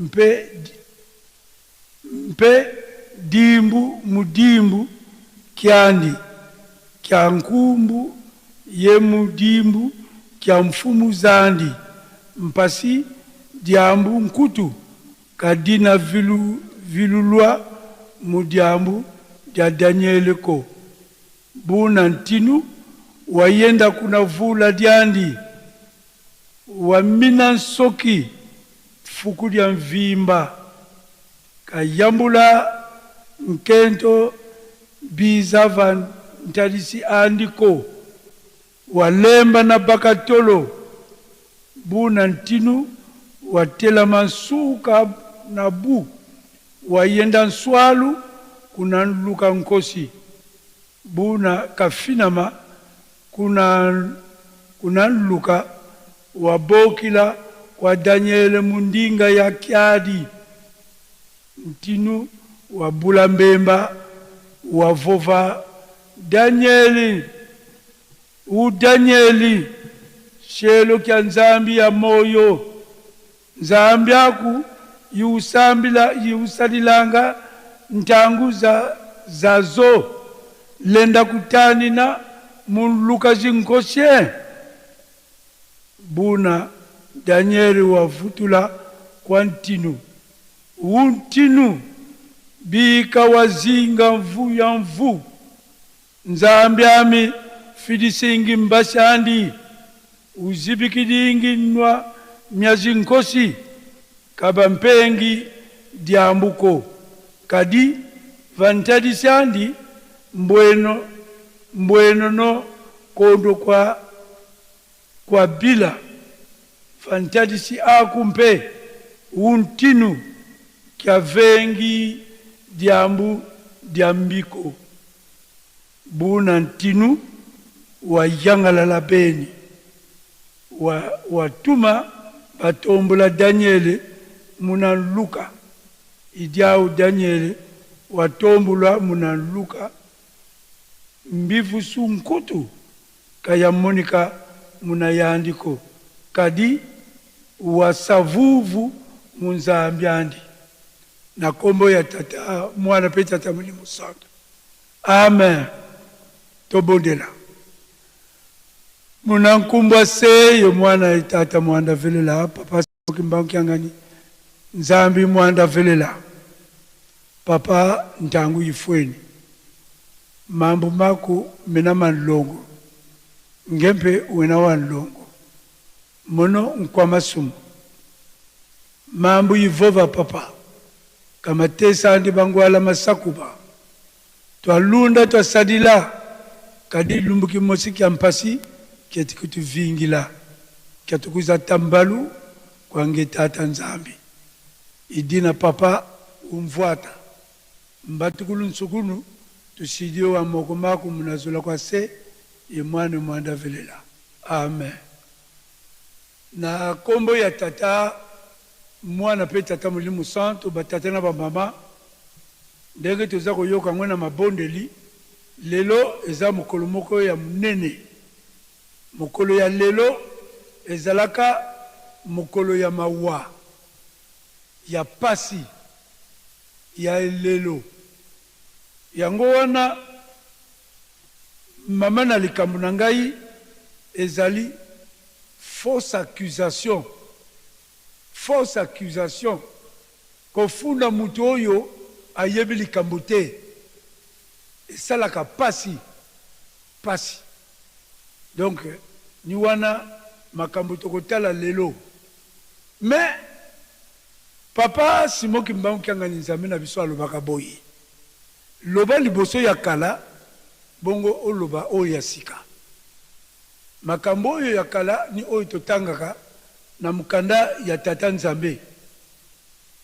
mpe mpe dimbu mudimbu kyandi kya nkumbu ye mudimbu kya mfumu zandi mpasi dyambu nkutu kadina vilu, vilulwa mu dyambu dya Daniele ko buna ntinu wayenda kuna vula dyandi wamina nsoki fuku dya mvimba kayambula nkento biza va ntalisi andiko walemba na bakatolo buna ntinu watelama nsuka na bu wayenda nswalu kuna nluka nkosi buna kafinama kuna, kuna nluka wabokila kwa Daniele mundinga ya kyadi ntinu wa bula mbemba wavova Danieli u Danieli shelo kya Nzambi ya moyo Nzambi aku yiusambila yiusalilanga ntangu za zazo lenda kutanina mu luka zinkosye? Buna Danieli wavutula kwa ntinu untinu bika wazinga mvu ya mvu. Nzambi ami fidisingi mbashandi uzibikidingi nwa myazinkosi kaba mpengi diambuko kadi vantadisandi mbweno mbweno no kondo kwa kwa bila vantadisi akumpe untinu kya vengi diambu diambiko buna ntinu wa yangalala beni wa watuma batombola Daniele muna Luka idiao Daniele watombula muna Luka mbivu sunkutu kaya monika muna yandiko kadi wasavuvu munzambi na kombo ya tata mwana pe tata Molimo Santo. Amen. Tobondela muna nkumbwa se yo mwana tata mwanda velela papa Kimbangu Kiangani Nzambi mwanda velela papa ntangu ifweni mambo mako mena manlongo ngempe wena wanlongo mono nkwamasumu mambo yivova papa kamatesa andi bangwala masakuba twalunda twasadila kadi lumbuki mosi kya mpasi kyeti kutuvingila kyatukuza tambalu kwange tata Nzambi idina papa umvwata mbatukulu nsukunu tusidio wa moko mako munazula kwa se ye mwana mwanda velela. Amen. Na kombo ya tata mwana pe tata Molimo Santo batata na bamama ndenge toza koyoka yango na mabondeli lelo eza mokolo moko ya monene. Mokolo ya lelo ezalaka mokolo ya mawa ya pasi ya elelo. Yango wana mama na likambo na ngai ezali fausse accusation. Fausse accusation kofunda moto oyo ayebi likambo te esalaka pasi pasi. Donc ni wana makambo tokotala lelo. Mais papa Simon Kimbangu Kiangani Nzambe na biso alobaka boye loba liboso ya kala bongo oloba oyo ya sika. Makambo oyo ya kala ni oyo totangaka na mokanda ya tata Nzambe.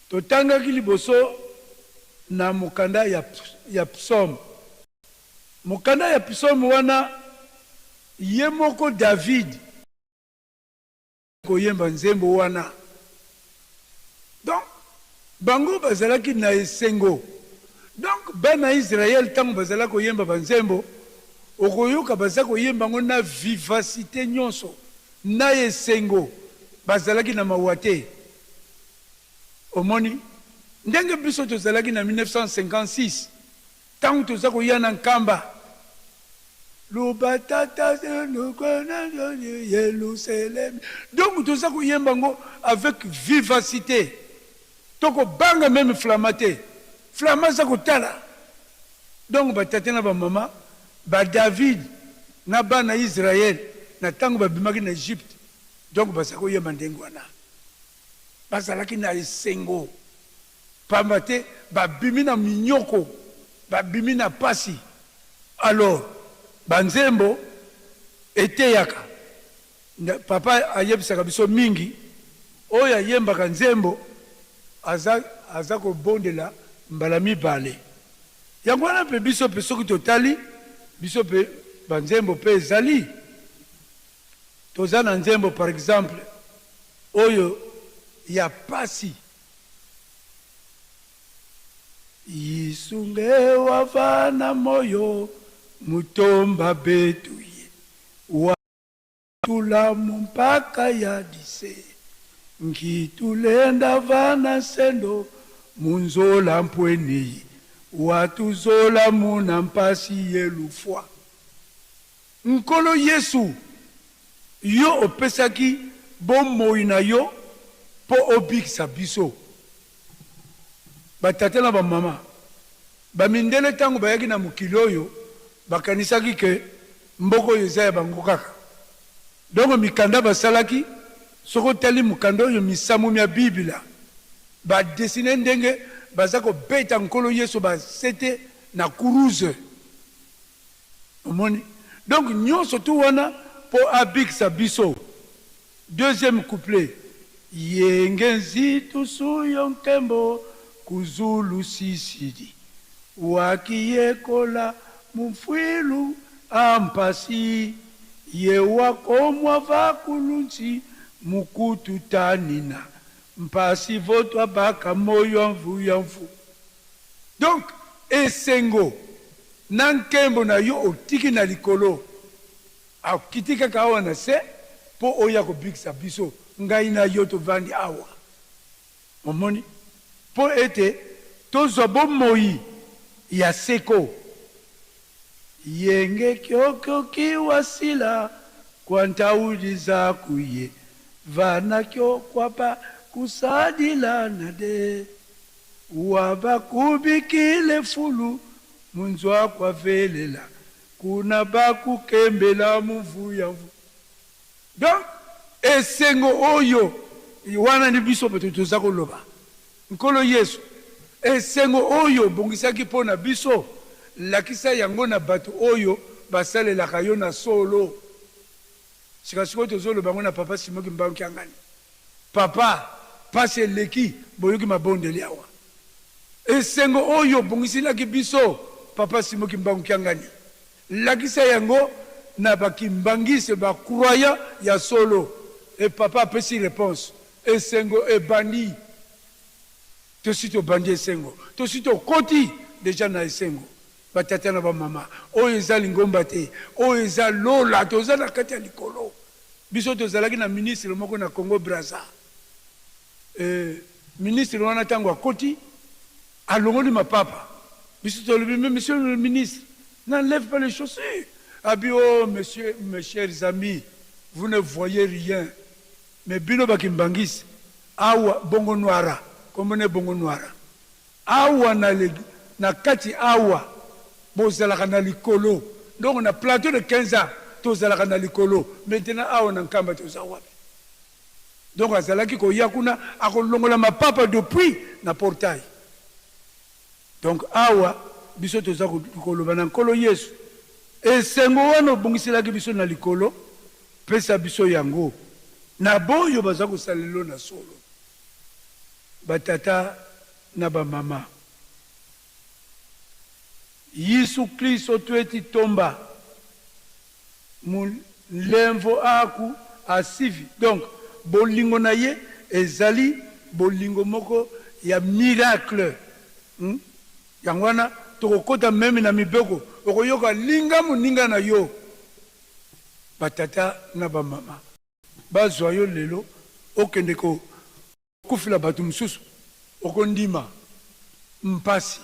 Totangaki liboso na mokanda ya psaume. Mokanda ya psaume wana ye moko David koyemba nzembo wana. Donc bango bazalaki na esengo. Donc bana Israël ntango bazalaki koyemba banzembo okoyoka baza koyemba yango na vivacité nyonso na esengo bazalaki na mawa te. Omoni ndenge biso tozalaki na 1956 ntango toza koya na Nkamba loba tata Yerusalem. Donc toza koyemba yango avec vivacité tokobanga meme flama te flama aza kotala. Donc batata na bamama ba David na bana Israël na ntango babimaki na Egypte donc baza koyemba ndenge wana bazalaki na esengo pamba te babimi na minyoko babimi na pasi. Alors banzembo eteyaka papa ayebisaka biso mingi oyo ayembaka nzembo aza, aza kobondela mbala mibale. Yango wana mpe biso mpe soki totali biso mpe banzembo mpe ezali toza na nzembo par exemple oyo ya pasi Yisunge wavana moyo mutomba betu ye watulamu mpaka ya dise. Nkitulenda vana nsendo munzola mpweniyi watuzola muna mpasi ye lufwa. Nkolo Yesu, yo opesaki bomoi na yo mpo obikisa biso. Ba tata na ba mama, ba mindele tango bayaki na mokili oyo bakanisaki que mboka oyo eza ya bango kaka. Donc mikanda basalaki, soki otali mokanda oyo misamu mia biblia, ba dessiner ndenge baza kobeta Nkolo Yesu ba sete na kuruze. Omoni? Donc nionso tout wana po abikisa biso. Deuxième couplet, Yenge nzitu suyo nkembo kuzulu sisidi wakiyekola mumfwilu a mpasi ye wakomwa vakulunsi mukututanina mpasi votwa baka moyo mvu ya mvu. Donc esengo na nkembo na yo otiki na likolo. Akiti kaka awa na se po oya kobikisa biso, ngai na yo tovandi awa. Omoni? Po ete tozwa bomoi ya seko. Yenge kyokyoki wasila kwa ntaudi zaku ye vana kyokwapa kusadila na de waba kubikile fulu munzwa kwa velela Kuna ba kukembela muvu ya mvu. Donc esengo oyo wana nde biso bato toza koloba. Nkolo Yesu, esengo oyo obongisaki mpo na biso, lakisa yango na bato oyo basalelaka yo na solo. Sika sikoyo tozoloba yango na Papa Simon Kimbangu Kiangani. Papa, pasi eleki, boyoki mabondeli awa. Esengo oyo obongiselaki biso Papa Simon Kimbangu Kiangani, lakisa yango na ba kimbanguistes, ba croyants ya solo. Et Papa apesi reponse, esengo ebandi. Tosi tobandi esengo, tosi tokoti dejà na esengo. Ba tata na ba mama, oyo eza lingomba te, oyo eza lola, toza na kati ya likolo. Biso tozalaki na ministre moko na Congo Brazza. Euh ministre wana tango akoti alongoli mapapa biso tolobi mais monsieur le ministre n'enlève pas les chaussures abi oh monsieur mes chers amis vous ne voyez rien mais bino ba kimbanguiste awa bongo noira kombo ne bongo noira awa na na kati awa bozalaka na likolo donc na plateau de 15 ans tozalaka na likolo maintenant awa na nkamba toza wapi Donc azalaki koya kuna akolongola mapapa depuis na portail. Donc awa biso toza koloba na Nkolo Yesu, esengo wana obongiselaki biso na likolo, pesa biso yango na boyo baza kosalelo na solo. Ba tata na ba mama, Yesu Klisto tueti tomba. Mulemvo aku asivi donc bolingo na ye ezali bolingo moko ya miracle hum yango wana tokokota meme na mibeko okoyoka linga moninga na yo ba tata na ba mama bazua yo lelo okende ko Kufela bato mosusu okondima mpasi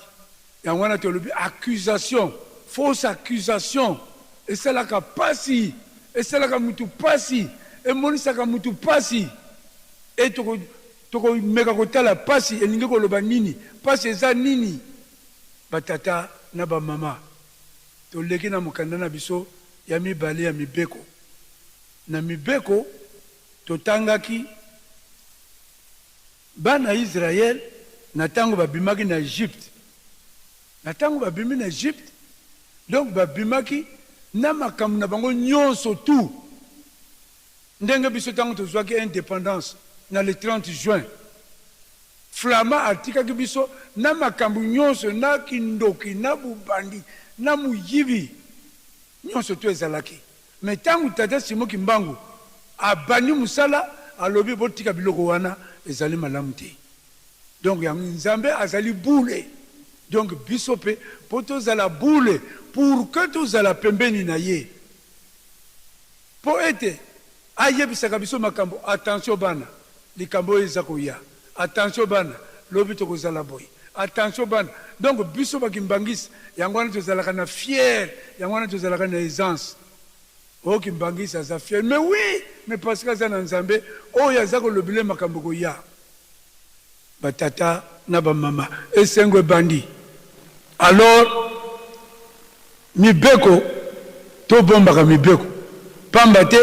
yango wana tolobi accusation fausse accusation esalaka pasi esalaka mutu pasi emonisaka mutu pasi et toko tokomeka kotala pasi elingi koloba nini pasi eza nini ba tata na ba mama toleki na mokanda na biso ya mibale ya mibeko na mibeko Totangaki bana Israël na tango babimaki na Egypte. Na tango babimi na Egypte, donc babimaki na makambo na bango nionso tout. Ndenge biso tango tozwaki independance na le 30 juin, Flama atikaki biso na makambo nionso, na kindoki, na bobandi, na moyibi, nionso tout ezalaki. Mais tangu tata Simon kimbangu abandi musala alobi botika biloko wana ezali malamu te donc yango nzambe azali bule donc biso pe po tozala bule pour que tozala pembeni na ye po ete ayebisaka biso makambo attention bana. likambo oyo eza koya, attention bana, lobi tokozala boye, attention bana. Donc biso ba kimbanguiste yango wana tozalaka na fière, yango wana tozalaka na aisance. Oh kimbanguiste aza fière, mais oui, mais parce que aza na Nzambe oyo aza kolobela ye makambo ekoya. Ba tata na ba mama, esengo ebandi. Alors mibeko, tobombaka mibeko pamba te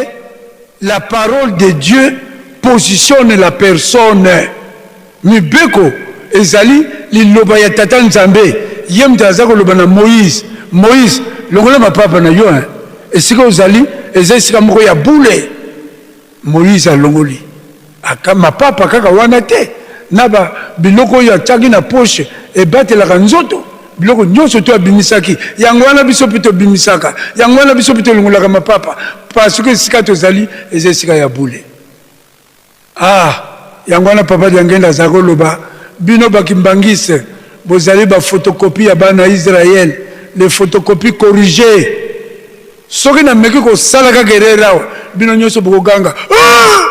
la parole de Dieu positionne la personne. Mibeko ezali liloba ya Tata Nzambe, ye moto aza koloba na Moïse, Moïse longola mapapa na yo hein, esika ozali eza esika moko ya bule. Moïse alongoli aka mapapa kaka wana te, na ba biloko oyo atiaki na poche ebatelaka nzoto, biloko nyonso to abimisaki. Yango wana biso mpe tobimisaka, yango wana biso mpe tolongolaka mapapa, parce que esika tozali eza esika ya bule. Ah, yango wana Papa Diangenda azalaki koloba, bino ba kimbanguistes bozali ba photocopie ya bana Israël, les photocopies corrigees. Soki na meki ko sala kaka erreur awa, bino nyoso boko ganga ah!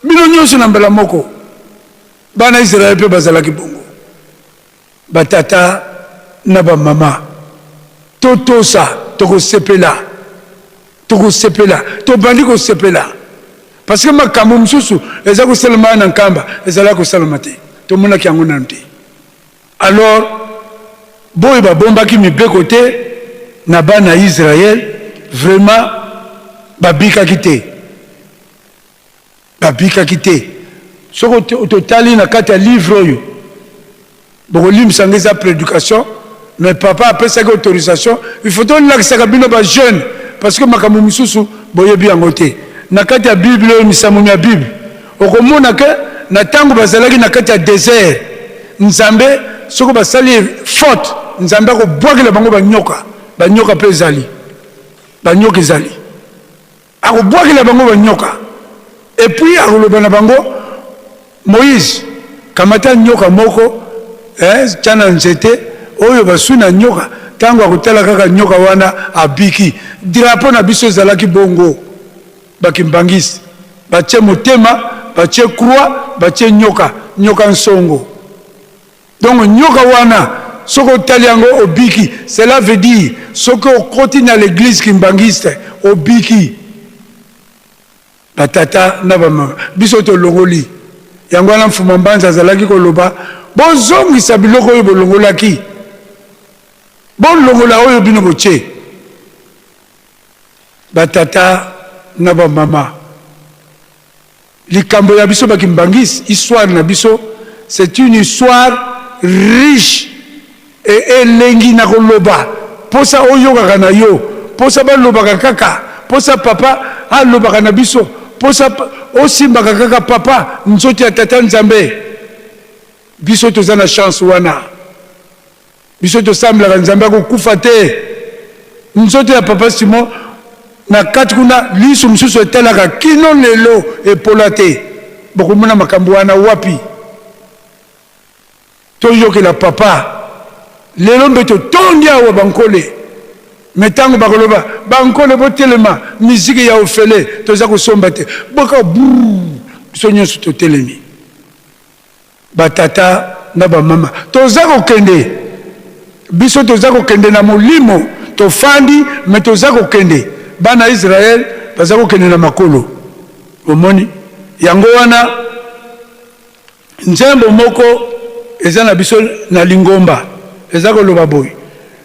Bino nyoso na mbala moko. Bana Israël pe bazalaki bongo. Ba tata na ba mama, totosa, tokosepela, tokosepela, tobandi kosepela. Parce que makambo mosusu eza kosalama na Nkamba ezalaki kosalama te, tomonaki yango nanu te. Alors boyo babombaki mibeko te na bana Israël vraiment babikaki te, babikaki te. Soki totali na kati ya livre oyo, bokolimbisa nga eza prédication, mais papa apesaki autorisation, il faut tolakisaka bino ba jeunes parce que makambo mosusu boyebi yango te. Na kati ya Bible oyo, misambo ya Bible, okomona ke na tango bazalaki na kati ya desert, Nzambe soki basali faute, Nzambe akobwakela bango banyoka. Banyoka pe ezali, banyoka ezali, akobwakela bango banyoka, et puis akoloba na bango, Moïse, kamata nyoka moko, eh, tia na nzete oyo baswi na nyoka, tango akotala kaka nyoka wana abiki. Drapeau na biso ezalaki bongo. Ba kimbanguiste batie motema, batie croix, batie nyoka, nyoka nsongo. Donc nyoka wana soki otali yango obiki, cela veut dire soki okoti na l'eglise kimbanguiste obiki. Ba tata na ba mama biso tolongoli yango wana. Mfuma Mbanza azalaki koloba bozongisa biloko oyo bolongolaki, bolongola oyo bino botie. Ba tata na ba mama, likambo ya biso ba kimbanguiste, histoire na biso c'est une histoire riche et elengi na koloba. Posa oyokaka na yo, posa balobaka kaka, posa papa alobaka na biso, posa osimbaka kaka papa nzoto ya tata Nzambe. Biso toza na chance wana. Biso tosambelaka Nzambe akokufa te. Nzoto ya papa Simon na kati kuna lisu mosusu etalaka kino lelo epola te. Bokomona makambo wana wapi? Toyokela papa lelo mpe totondi awa bankole me ntango bakoloba bankole botelema miziki ya ofele toza kosomba te boka brrr biso nyonso totelemi. Ba tata na ba mama toza kokende, biso toza kokende na molimo, tofandi mais toza kokende. Bana Israël baza kokende na makolo, omoni yango wana nzembo moko eza na biso na lingomba eza koloba boye,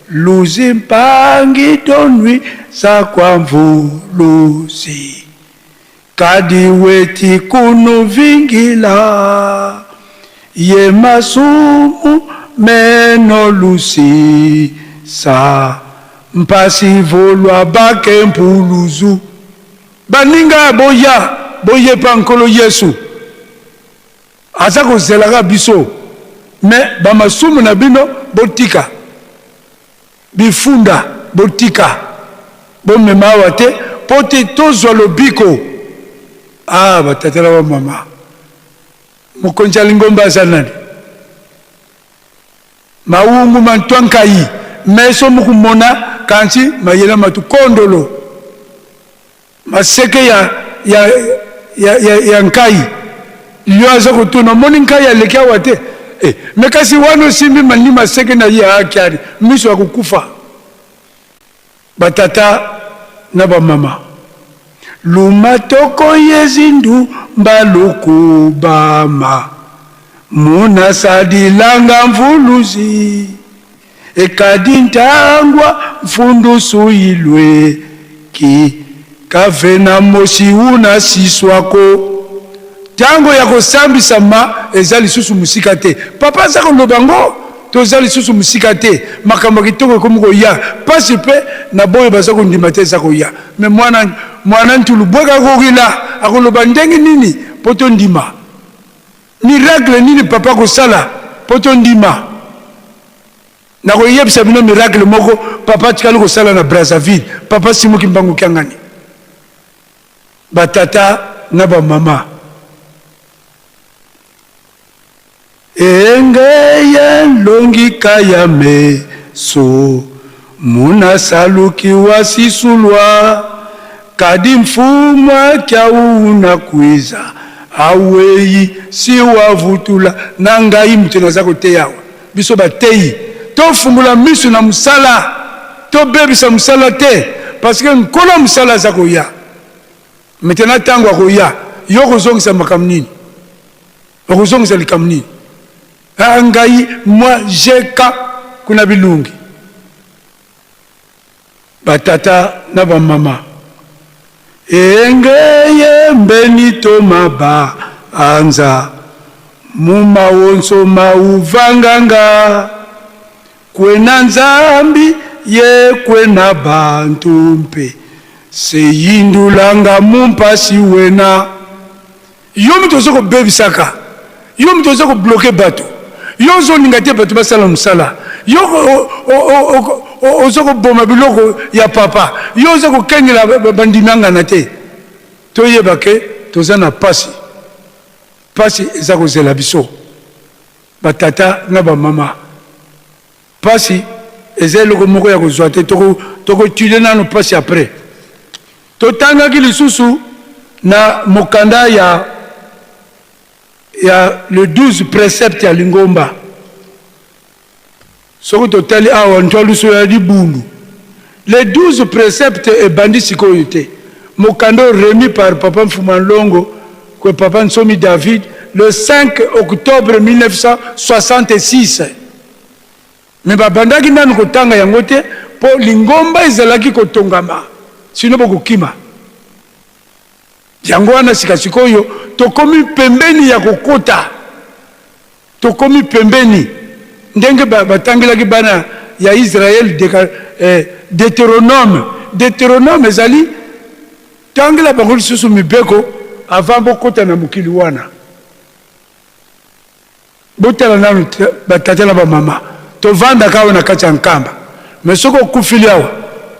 luzi mpangi donwi za kwa mvuluzi Kadi weti kunu vingila ye masumu meno lusi sa mpasi volwa bake mpuluzu. Baninga boya boyepa Nkolo Yesu aza kozelaka biso mais ba masumu na bino botika. Bifunda botika bomema awa te po te tozwa lobiko. Ah ba tata na ba mama, mokonzi ya lingomba aza nani? Mawungu mantwa nkayi meso mukumona kansi mayela matu kondolo maseke ya, ya, ya, ya, ya nkayi. Yo aza kotuna omoni nkai aleki awa te eh, me kasi wana osimbi mani maseke na ye akiari miso ya kokufa. Batata na bamama luma toko yezindu mbalukubama muna sadilanga mvuluzi ekadi ntangwa mfundusu ilwe ki kavena mosi una siswako. Tango ya kosambisama eza lisusu mosika te. Papa aza koloba ngo toza lisusu mosika te. Makambo ya kitoko ekomi koya. Pasi pe na boyo baza kondima te eza koya. Mais mwana mwana ntulu bweka akokila akoloba ndenge nini po tondima? Miracle nini papa akosala po tondima? Nakoyebisa bino miracle moko papa atikali kosala na Brazzaville. Papa Simon Kimbangu Kiangani. Ba tata na ba mama. Engeye longi kaya meso muna saluki wa sisulwa kadi mfumwa kya una kwiza aweyi si wavutula na ngai moto naza koteya awa biso bateyi tofungola miso na mosala tobebisa mosala te parce que nkolo mosala aza koya maintenant ntango akoya yo okozongisa makambo nini okozongisa likambo nini ah, ngai mwa jk kuna bilungi batata na bamama engeye mbeni toma ba anza mumawonso mauvanganga Kwena Nzambi ye kwena bantu mpe seyindulanga mu mpasi wena. Yo moto ozo kobebisaka, yo moto ozo kobloke bato, yo ozolinga te bato basala mosala, yo ozo koboma biloko ya papa, yo ozo kokengela bandimi angana te. Toyeba ke toza na pasi, pasi eza kozela biso. Ba tata na ba mama pasi eza eloko moko ya kozua te toko toko etudier nanu pasi après totangaki lisusu na mokanda ya ya le 12 precepte ya lingomba Soki totali awa ntwaluso ya libundu, les 12 preceptes ebandi sikoyo te. Mokanda oyo remis par Papa Mfuma Nlongo que Papa Nsomi David le 5 octobre 1966. Mais babandaki nanu kotanga yango te mpo lingomba ezalaki kotongama, sinon bokokima. Yango wana sika sikoyo tokomi pembeni ya kokota. Tokomi pembeni ndenge batangelaki bana ya Israël Deuteronome. Deuteronome ezali tangela bango lisusu mibeko avant bokota na mokili wana. Botala nanu ba tata na ba mama tovandaka awa na kati ya Nkamba mais soki okufili awa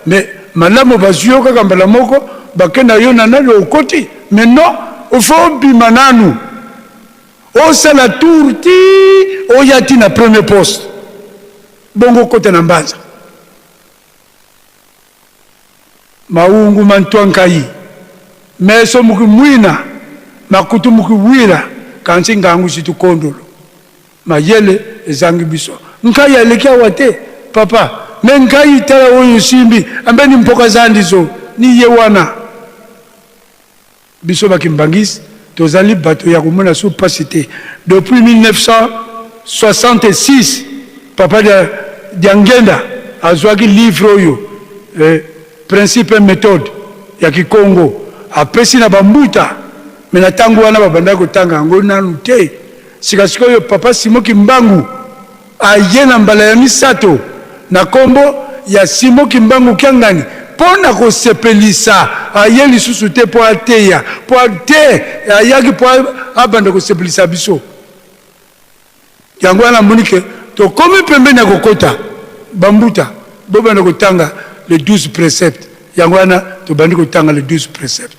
mais malamu bazui yo kaka mbala moko bake na yo na nani okoti mais non il faut obima nanu Osala tour ti oya ti na premier poste bongo okota na mbanza. Maungu mantwa nkai meso muki mwina makutu muki wila kansi ngangu situ kondolo mayele ezangi biso nkai aleki awa te papa me nkai tala oyo osimbi ambeni mpoka zandizo ni ye wana. Biso ba kimbanguiste tozali bato ya komona su pasi te depuis 1966 papa Diangenda azuaki livre oyo eh, principe et methode ya kikongo apesi na ba mbuta mais na tango wana babandaki kotanga yango nanu te sika sikoyo papa Simon Kimbangu Aye na mbala ya misato na kombo ya Simon Kimbangu Kiangani po na kosepelisa. Aye lisusu te po ateya, po te, ayaki po abanda kosepelisa biso. Yango wana amoni ke tokomi pembeni ya kokota ba mbuta, bobanda kotanga les 12 preceptes. Yango wana tobandi kotanga les 12 preceptes.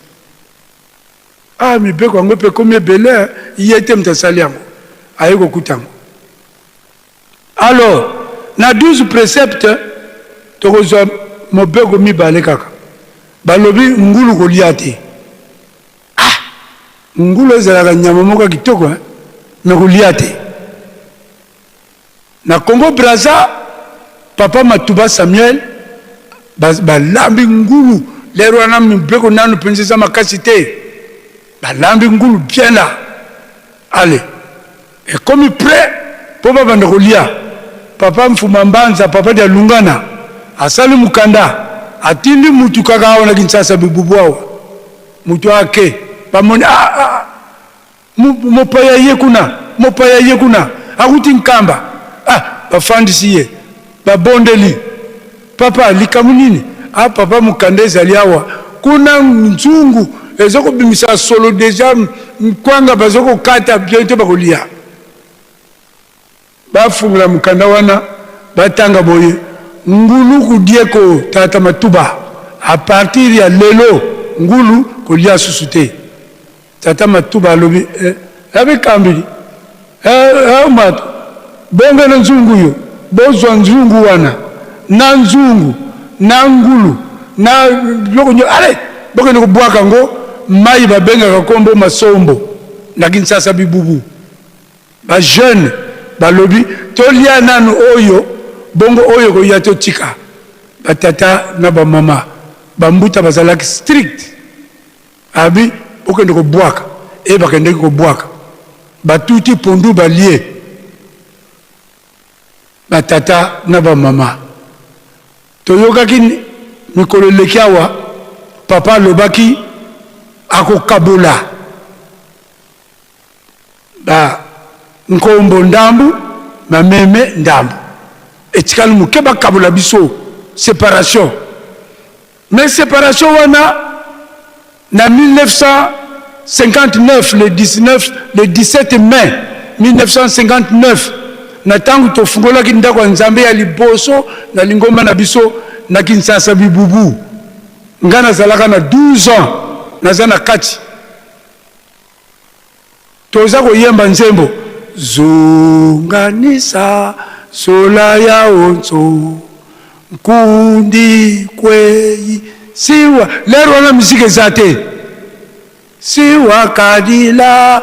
Ah, mibeko yango mpe ekomi ebele, ye te moto asali yango, aye kokuta yango. Alors, na 12 preceptes, tokozwa mobeko mibale kaka. Balobi ngulu kolia te. Ah! Ngulu ezalaka nyama moko ya kitoko hein, mais kolia te. Na Congo Brazza, papa Matuba Samuel balambi ngulu lero wana mibeko nanu mpenza eza makasi te, balambi ngulu bien là, allez ekomi près mpo babanda kolia. Papa Mfuma Mbanza, papa dia Lungana asali mokanda, atindi mutu kaka awa na Kinshasa bibubu awa, mutu ake bamoni ah, ah, mopaya ye kuna, mopaya ye kuna akuti Nkamba, ah, bafandisi ye, babondeli papa, likambo nini? Ah papa, mokanda ezali awa kuna, nzungu eza kobimisa solo deja, nkwanga baza kokata bientôt bakolia. Bafungola mokanda wana batanga boye, ngulu kudieko tata Matuba, a partir ya lelo ngulu kolia susu te. Tata Matuba alobi eh, abe kambili eh, eh, mato bonga na nzungu yo bozwa nzungu wana na nzungu na ngulu na biloko nyo ale bokende kobwaka yango mai babengaka kombo masombo na Kinshasa bibubu. Ba jeunes balobi tolia nanu oyo bongo oyo ekoya totika. Ba tata na ba mama ba mbuta bazalaki strict abi bokende kobwaka e bakendeki kobwaka batuti pondu balie. Ba tata na ba mama toyokaki mikolo eleki awa papa alobaki akokabola Ba nkombo ndambu, ba meme ndambu. Etikali moke bakabola biso, separation. Mais separation wana na 1959 le 19 le 17 mai 1959 na tango tofungolaki ndako ya Nzambe ya liboso na lingomba na biso na Kinshasa Bibubu, nga nazalaka na 12 ans naza na kati. Toza koyemba nzembo Zunganisa sola ya onso nkundi kweyi siwa. Lero wana miziki eza te. Siwa kadila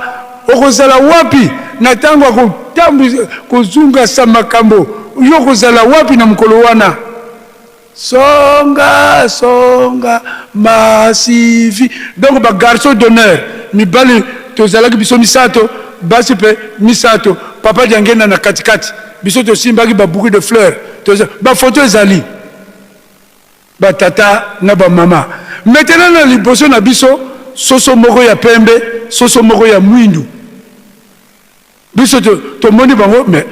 okozala wapi na ntango ya kotambusa kozungasa makambo yo okozala wapi na mokolo wana? Songa songa masivi donc ba garçon d'honneur mibali tozalaki biso misato basi pe misato papa Diangenda na kati kati biso tosimbaki ba bouquet de fleurs toza ba photo ezali ba tata na ba mama maintenant na liboso na biso soso moko ya pembe soso moko ya mwindu Biso tomoni bango mais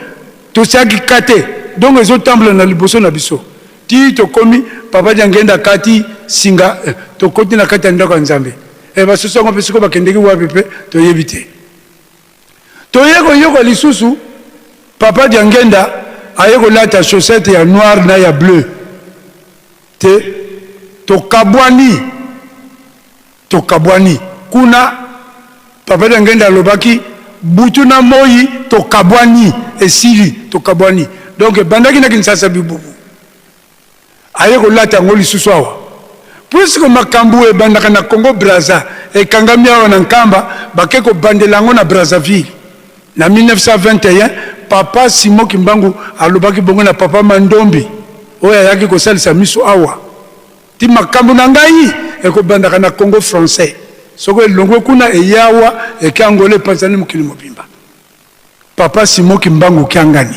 totiaki ka te donc ezo tambola na liboso na biso ti tokomi papa Diangenda akati singa eh, tokoti na kati ya ndako ya Nzambe eh, basusu yango mpe sikoyo bakendeki wapi mpe toyebi te. Toye koyoka lisusu papa Diangenda aye kolata chaussette ya noir na ya bleu te tokabwani. Tokabwani kuna papa Diangenda alobaki butu na moyi tokabwani esili tokabwani donc ebandaki na Kinshasa bibubu aye kolata yango lisusu awa puisque makambu ebandaka na Congo Brazza ekangami awa na Nkamba bake kobandela yango na Brazzaville na 1921 papa Simon Kimbangu alobaki bongo na papa Mandombi oyo ayaki kosalisa miso awa Ti makambo na ngai ekobandaka na Congo français soko elongwe kuna eye awa eke Angola epanzani mokili mobimba. Papa Simon Kimbangu Kiangani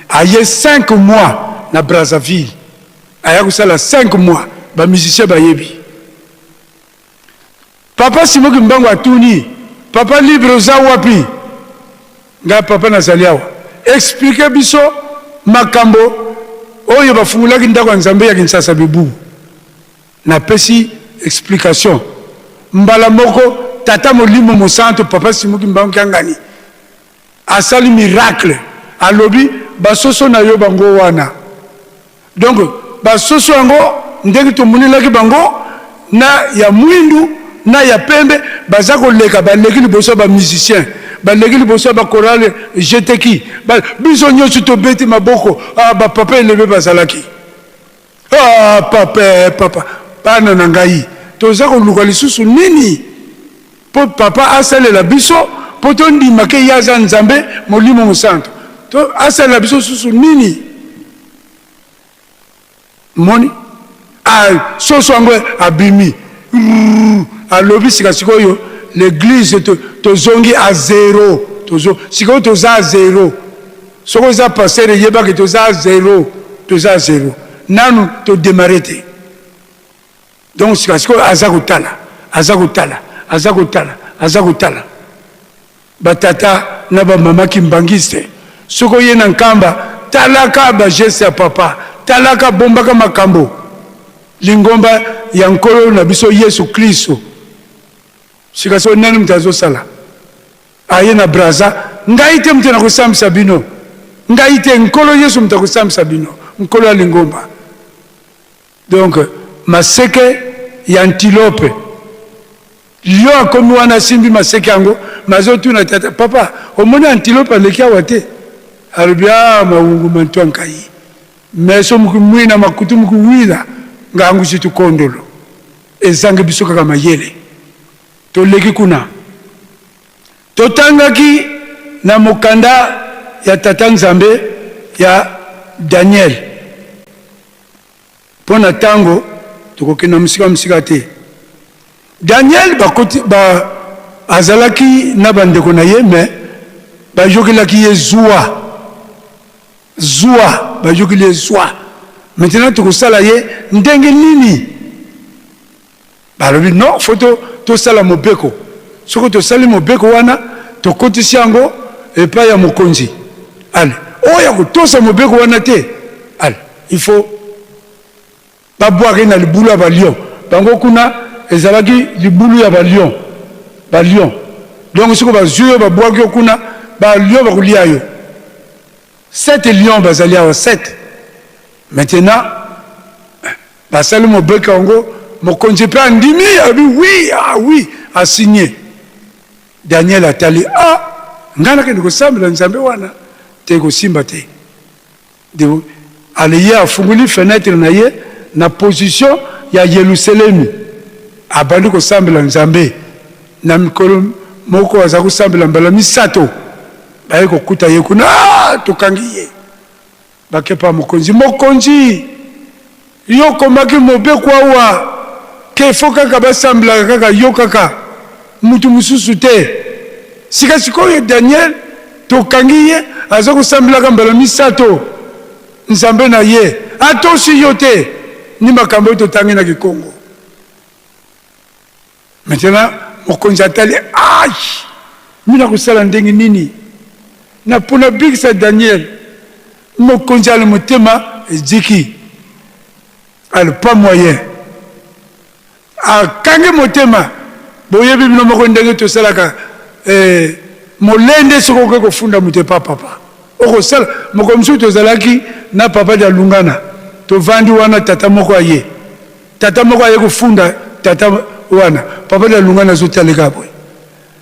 aye 5 mois na Brazzaville aya kosala 5 mois ba musiciens bayebi. Papa Simon Kimbangu atuni papa libre oza wapi? Ngai papa nazali awa. Explique biso makambo oyo bafungolaki ndako ya Nzambe ya Kinshasa Bibubu. Napesi explication mbala moko tata molimo mosantu papa Simon Kimbangu Kiangani asali miracle alobi basoso na yo bango wana. Donc ba soso yango ndenge tomonelaki bango na ya mwindu na ya pembe baza koleka baleki liboso ya ba musiciens baleki liboso ya ba chorale GTQ ba, biso nyonso tobeti maboko ah, ba papa elebe bazalaki ah, papa eh, papa bana na ngai toza koluka lisusu nini? Mpo papa asalela biso mpo tondima ke ye aza Nzambe Molimo Mosantu. To asalela biso susu nini? Moni? Ah, soso yango abimi. Rrrr, alobi sika sikoyo l'église tozongi à zero. Tozo sikoyo toza à zero. Soki oza pasteur yeba ke toza à zero, toza à zero. Nanu to demarrer te. Donc sika sikoyo aza kotala, aza kotala, aza kotala, aza kotala. Ba tata na ba mama kimbanguiste soki oye na Nkamba talaka ba geste ya papa, talaka bombaka makambo. Lingomba ya Nkolo na biso Yesu Klisto. Sika sikoyo nani moto azosala? Aye na Brazza, ngai te moto nakosambisa bino, ngai te, Nkolo Yesu moto akosambisa bino, Nkolo ya lingomba. Donc maseke ya antilope lion akomi wana asimbi maseke yango mazotuna tata papa omoni antilope aleki awa te alobi a ah, mawungu mantwa nkai meso mukumwina makutu mukuwila ngangu situkondolo ezangi biso kaka mayele toleki kuna totangaki na mokanda ya tata nzambe ya Daniel Mpo na ntango, tokokenda mosika mosika te. Daniel bakoti, ba, azalaki na bandeko na ye, mais bayokelaki ye zuwa. Zuwa, bayokeli ye zuwa. Maintenant tokosala ye ndenge nini? Balobi non, faut to tosala mobeko. Soki tosali mobeko wana, tokotisi yango epai ya mokonzi. Ale, oyo akotosa mobeko wana te, ale, il faut babwaka ye na libulu ya ba lion. Bango kuna ezalaki libulu ya ba lion, ba lion. Donc soki bazwi yo babwaki yo kuna, ba lion bakolia yo. Sept lions bazali awa, sept. Maintenant basali mobeko yango, mokonzi mpe andimi, alobi oui, ah oui, a signe. Daniel atali, ah, ngai nakende kosambela Nzambe wana te, kosimba te. De, ale ye afungoli fenetre na ye na position ya Yelusalemi, abandi kosambela Nzambe. Na mikolo moko aza kosambela mbala misato, baye kokuta ye kuna, ah, tokangi ye. Bakepa mokonzi, mokonzi, yo okomaki mobeko awa ke fo kaka basambelaka kaka yo kaka, mutu mosusu te. Sika sikoyo Daniel tokangi ye aza kosambelaka mbala misato Nzambe na ye atosi yo te ni makambo oyo totangi na kikongo. Maintenant mokonzi atali ai mina kosala ndenge nini na pona bikisa Daniel. Mokonzi ali motema eziki ali pas moyen akangi motema. Boyebi bino moko ndenge tosalaka eh, molende soki okoki kofunda moto epa papa okosala mokolo mosusu tozalaki na papa Dialungana tovandi wana tata moko aye Tata moko aye kofunda tata wana, papa Dialungana azotala kaka boye.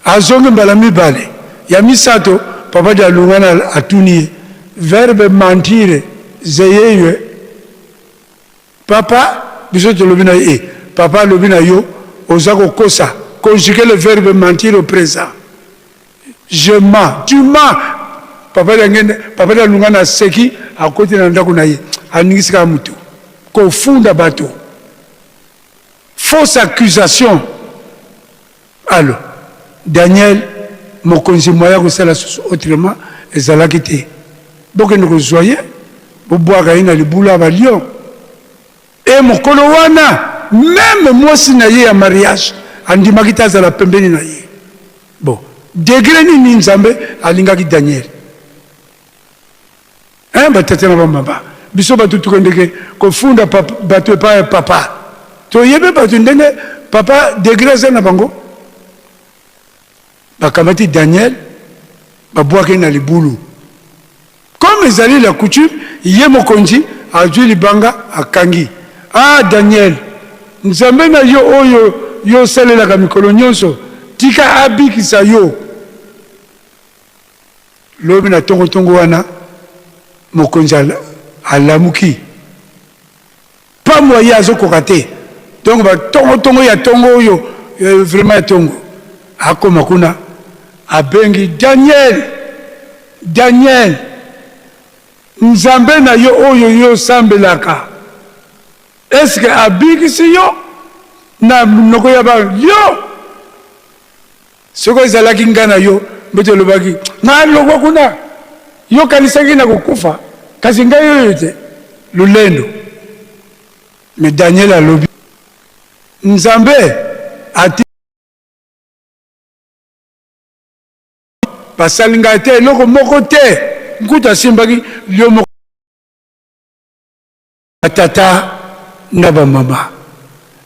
Azongi mbala mibale, ya misato papa Dialungana atuni ye verbe mentir zeyeye. Papa, biso tolobi na ye, eh, papa alobi na yo oza kokosa, conjuguer le verbe mentir au présent. Je mens, tu mens. Papa Diangenda, papa Dialungana aseki, akoti na ndako na ye, aningisi kaka mutu. Kofunda bato. Fausse accusation. Allo, Daniel, mokonzi moyen kosala susu autrement ezalaki te. Bokende kozwa ye, bobwaka ye na libulu ya ba lion. Et mokolo wana meme mwasi na ye ya mariage andimaki te azala pembeni na ye. Bon, degre nini Nzambe alingaki Daniel? Hein, ba tata na ba mama, biso bato tokendeke kofunda bato epai ya papa, toyebi bato ndenge papa degre aza na bango. Bakamati Daniel babwaki na libulu. Comme ezali la coutume, ye mokonzi azwi libanga akangi. Ah Daniel, Nzambe na yo oyo yo osalelaka mikolo nyonso, tika abikisa yo. Lobi na tongo-tongo wana, mokonzi alamuki. Pas moyen, azokoka te. Donc ba tongo tongo ya tongo oyo, vraiment ya tongo. Akoma kuna abengi Daniel, Daniel, Nzambe na yo oyo yo osambelaka, est-ce que abikisi yo na monoko ya ba lion? Soki ezalaki nga na yo, mbe tolobaki nalongwa kuna, yo okanisaki na kokufa, kasi ngai oyo te. Lolendo. Mais Daniel alobi, Nzambe ati basali ngai te eloko moko te, nkutu asimbaki lion moko. Ba tata na ba mama,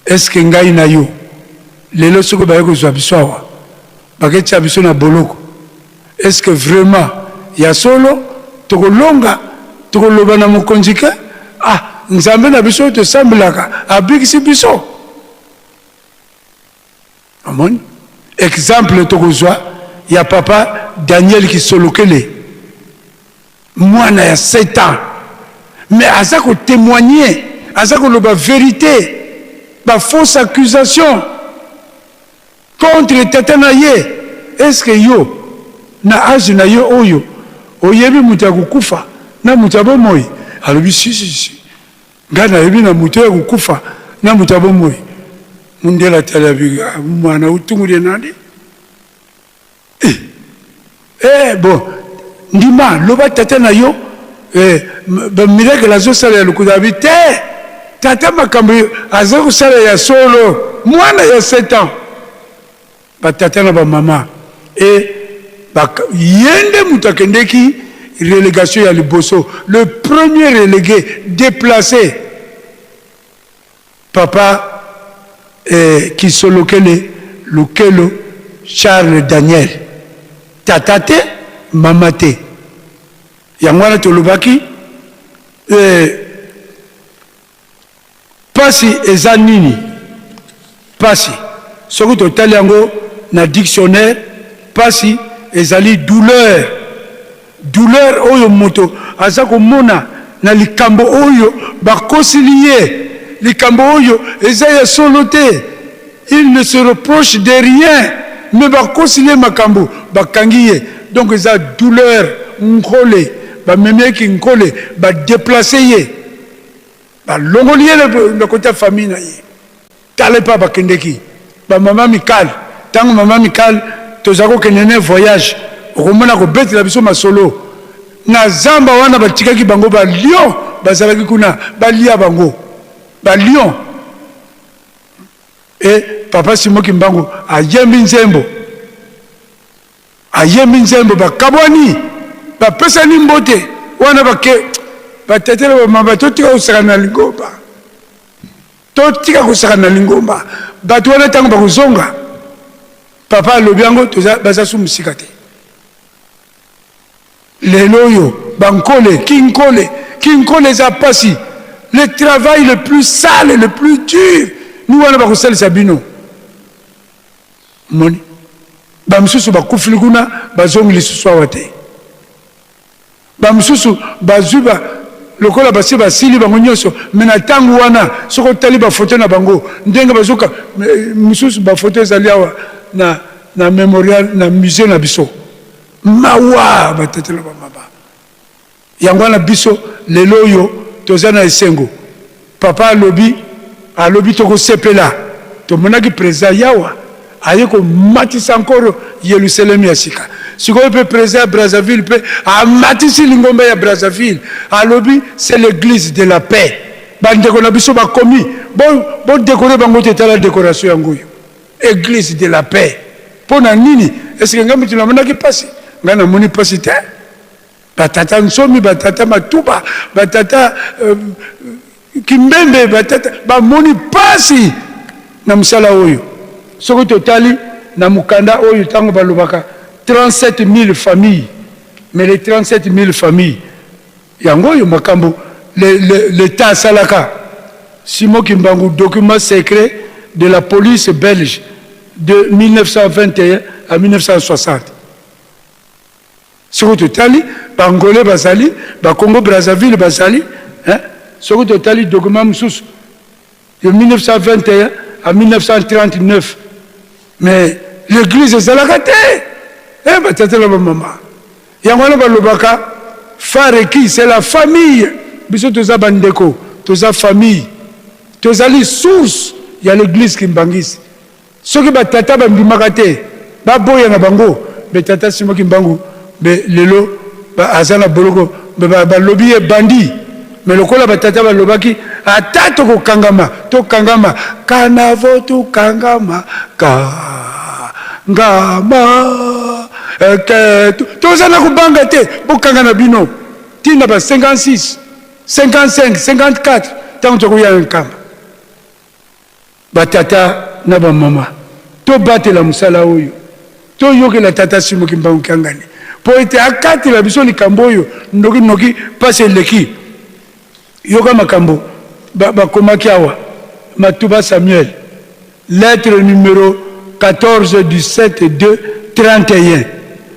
est ce que ngai na yo lelo soki baye kozwa biso awa baketia biso na boloko, est ce que vraiment ya solo tokolonga, tokoloba na mokonzi ke ah Nzambe na biso oyo tosambelaka abikisi biso? Omoni exemple tokozwa ya papa Daniel Kisolokele, mwana ya 7 ans mais aza ko temoigner, aza koloba verite, ba fausse accusation contre tata na ye. Est ce que yo na age na yo oyo oyebi moto ya kokufa na moto ya bomoi? Alobi si si si, ngai nayebi na moto ya kokufa na moto ya bomoi. Mundele atali abi, ah, mwana utunguli nani? Eh, eh, bon ndima loba tata na yo eh, ba miracle azosala ya lokuta. Abi te, tata makambo aza kosala ya solo. Mwana ya 7 ans. Batata na bamama e ye nde moto akendeki relégation ya liboso, le premier relégué déplacé, papa eh, Kisolokele Lukelo Charles Daniel, tata te mama te. Yango wana tolobaki eh, pasi eza nini? Pasi soki totali yango na dictionnaire, pasi ezali douleur. Douleur oyo moto aza komona na likambo oyo bakosili ye, likambo oyo eza ya solo te. Il ne se reproche de rien, mais bakosili ye makambo, bakangi ye. Donc eza douleur, nkole, bamemi ye kinkole, ba deplacer ye, balongoli ye na kota ya famille na ye. Tala epa bakendeki ba mama Mikal, tango mama Mikal toza kokende ne voyage, okomona kobetela biso masolo na zamba wana, batikaki bango ba lion bazalaki kuna balia bango ba lion. E papa Simon Kimbangu ayembi nzembo, ayembi nzembo, bakabwani, bapesani mbote wana, bake batetela bamama, totika kosakana na lingomba, totika kosakana na lingomba. Bato wana ntango bakozonga, papa alobi yango, baza su mosika te. Lelo oyo bankole, kinkole, kinkole eza pasi, le travail le plus sale, le plus dur, ni wana bakosalisa bino. Moni bamosusu bakufili kuna, bazongi lisusu awa te. Bamosusu bazwi ba lokola basi basili bango nyonso, me na ntango wana soki otali bafoto na bango ndenge bazoka, mosusu bafoto ezali awa na, na memorial na musée na biso. Mawa batata na bamama. Yango wana biso lelo oyo toza na esengo. Papa alobi, alobi tokosepela. Tomonaki president yawa aye komatisa encore Yelusalemi ya sika. Sikoyo mpe president ya Brazzaville mpe amatisi lingomba ya Brazzaville, alobi c'est l'église de la paix. Bandeko na biso bakomi bo decorer bango te, tala decoration yango oyo, église de la paix. Mpo na nini? Est-ce que ngai moto namonaki pasi? Ngai namoni pasi te. Batata Nsomi, batata Matuba, batata euh, Kimbembe, batata bamoni pasi na mosala oyo. Soki totali na mokanda oyo, ntango balobaka 37 000 familles, mais les 37 000 familles yango oyo makambo l'État asalaka. Simon Kimbangu, document secret de la police belge de 1921 à 1960. Soki totali ba Angolais bazali, ba Congo Brazzaville bazali, hein? Soki totali document mosusu de 1921 à 1939, mais L'eglise ezalaka te. Eh ba tata na ba mama. Yango wana balobaka fareki c'est la famille. Biso toza ba ndeko, toza famille. Tozali source ya l'eglise kimbanguiste. Soki ba tata ba ndimaka te, ba boya na bango, mais tata Simon Kimbangu mais lelo ba aza na boloko mais ba ba lobi ye bandit. Mais lokola ba tata ba lobaki ata toko kangama, to kangama, kanavo to kangama, ka ngama ke toza na kobanga te, bokanga na bino ti na ba 56, 55, 54 tango tokoya na Nkamba. Ba tata na ba mama, tobatela mosala oyo. Toyokela Tata Simon Kimbangu Kiangani mpo ete akatela biso likambo oyo noki noki mpasi eleki. Yoka makambo bakomaki awa, Matuba Samuel, lettre numero 14 du 7 2 31,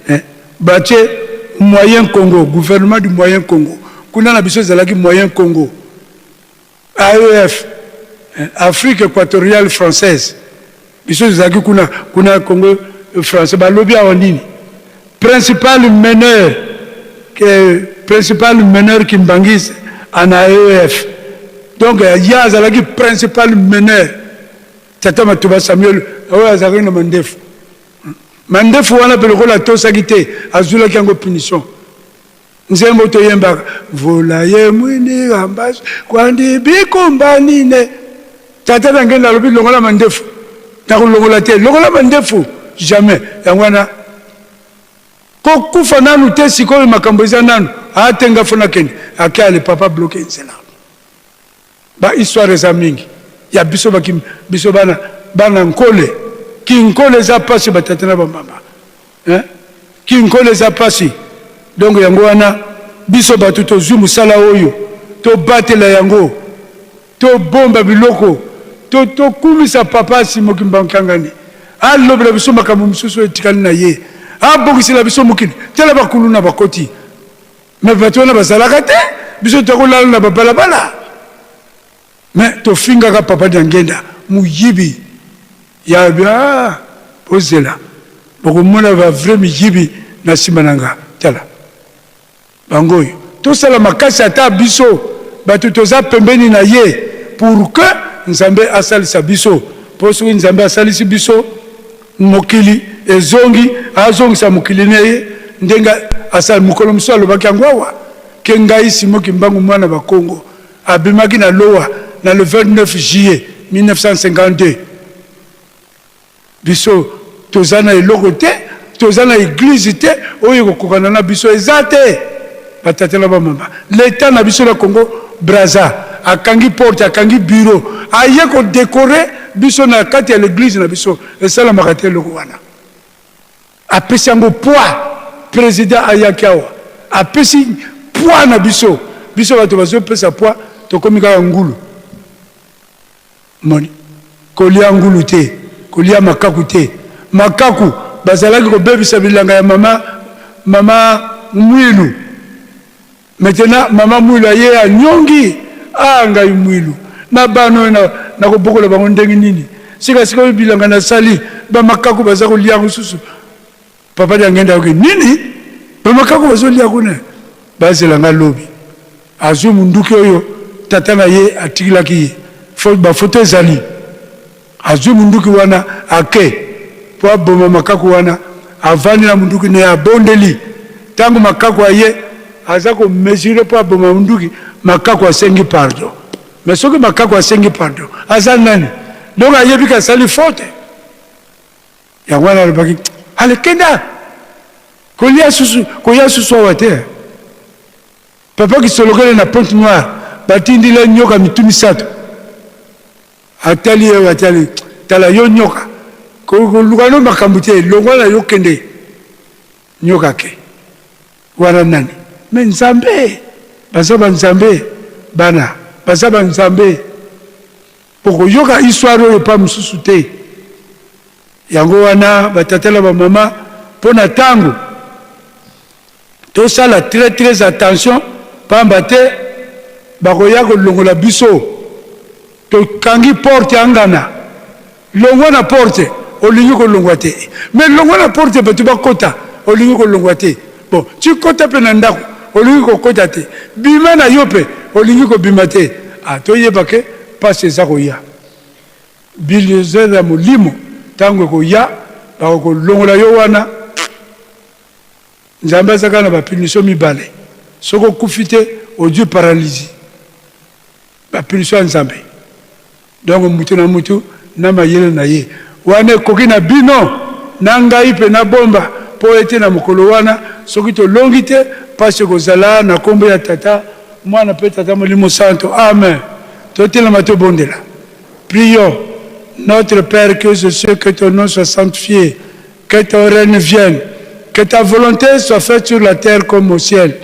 eh, batie Moyen Congo, gouvernement du Moyen Congo. Kuna na biso ezalaki Moyen Congo. AEF, Afrique Equatoriale Française, biso tozalaki kuna, kuna Congo français, balobi awa nini? Principal meneur, que principal meneur kimbanguiste en AEF. Donc ye azalaki principal meneur. Tata Matuba Samuel oyo azalaki na mandefu. Mandefu wana pe lokola atosaki te, azulaki yango punition. Nzembo toyembaka mvula ye mwini ambas kwandi bikumbanine. Tata na ngenda alobi longola mandefu, nakolongola te, longola mandefu jamais. Yango wana kokufa nanu te, sikoyo makambo eza nanu ate nga fo nakende ake ale papa bloke nzela. Ba histoire eza mingi ya biso baki biso bana bana nkole kinkole eza pasi ba tata na ba mama hein kinkole eza pasi donc yango wana biso bato tozwi mosala oyo tobatela yango tobomba biloko to tokumisa papa Simon Kimbangu Kiangani alobela biso makambo mosusu oyo etikali na ye abongisela biso mokili tala bakuluna bakoti Mais bato wana bazalaka te, biso tokolala na babalabala. Mais tofingaka papa Diangenda muyibi ya ah, bozela bokomona ba vrai miyibi na nsima na nga. Tala bango oyo tosala makasi ata biso bato toza pembeni na ye pour que Nzambe asalisa biso, po soki Nzambe asalisi biso Mokili ezongi, azongisa mokili na ye ndenge asali. Mokolo mosusu alobaki yango awa ke ngai Simon Kimbangu mwana ba Kongo abimaki na Lowa na le 29 juillet 1952. Biso toza na eloko te, toza na eglise te oyo ekokokana na biso eza te. Ba tata na ba mama, l'etat na biso na Congo Brazza akangi porte, akangi bureau, aye ko decorer biso na kati ya l'eglise na biso, esalamaka te eloko wana. Apesi yango poids, president ayaki awa, apesi poids na biso, biso bato bazo pesa poids, tokomi kaka ngulu. Omoni? Kolia ngulu te, kolia makaku te. Makaku bazalaki kobebisa bilanga ya mama mama Mwilu. Maintenant mama Mwilu aye anyongi, ah ngai Mwilu na bana oyo na nakobokola bango ndenge nini? Sika sikoyo bilanga nasali ba makaku baza kolia yango susu. Papa Diangenda ayoki nini? Ba makaku bazolia kuna? Bazela nga lobi. Azwi munduki oyo tata na ye atikilaki ye. Ba photo ezali. Azwi munduki wana ake po aboma makaku wana. Avandi na munduki na ye abondeli. Tango makaku aye aza ko mesurer po aboma munduki, makaku asengi pardon. Mais soki makaku asengi pardon, aza nani? Donc ayebi ke asali faute. Yango wana alobaki, ale kenda kolia susu, koya susu awa te. Papa Kisolokele na Pointe Noire batindi le nyoka mitu misato. Atali ye atali, tala yo nyoka, koluka no makambo te, longwa na yo kende. Nyoka ke wana nani? Mais Nzambe, baza ba Nzambe bana, baza ba Nzambe. Bokoyoka histoire oyo epai mosusu te. Yango wana ba tata na ba mama, mpo na tango tosala très très attention, pamba te bakoya kolongola biso. Tokangi porte ya ngana, longwa na porte. olingi kolongwa te. Mais longwa na porte bato bakota, olingi kolongwa te. Bon, ti kota pe na ndako, olingi kokota te. Bima na yo pe, olingi kobima te. Ah, toyeba ke pasi eza koya. Bulldozer ya molimo tango ekoya, bakokolongola yo wana. Nzambe aza kaka na ba punition mibale, soki okufi te ozui paralysie, ba punition ya Nzambe. Donc mutu na mutu na mayele na ye. Wana ekoki na bino na ngai pe na bomba po ete na mokolo wana soki tolongi te pasi ekozala na kombo ya Tata, Mwana pe Tata Molimo Santo. Amen. Totelema tobondela. Prions. Notre Père qui es aux cieux, que ton nom soit sanctifié, que ton règne vienne, que ta volonté soit faite sur la terre comme au ciel.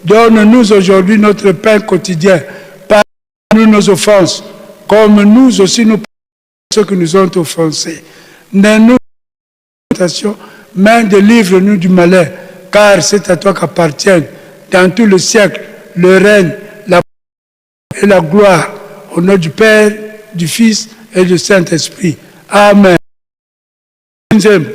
Donne-nous aujourd'hui notre pain quotidien. Pardonne-nous nos offenses, comme nous aussi nous ceux qui nous ont offensés. Ne nous tentation, mais délivre-nous du malin, car c'est à toi qu'appartiennent dans tout le siècle le règne, la et la gloire, au nom du Père, du Fils et du Saint-Esprit. Amen. Nzembo.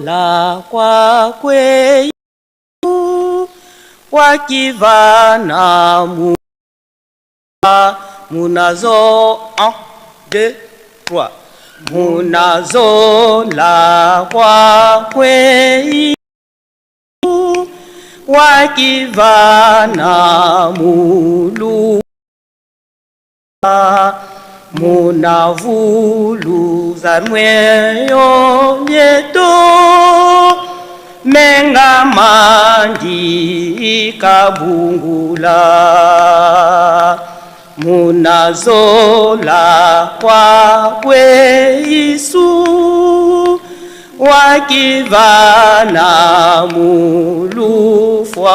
La kwakwe wakivana mu munazo 1 2 3 munazo la kwakwe wakivana mulu munavuluza mweyo myeto menga mandi kabungula munazola kwakwe isu wakivana mulufwa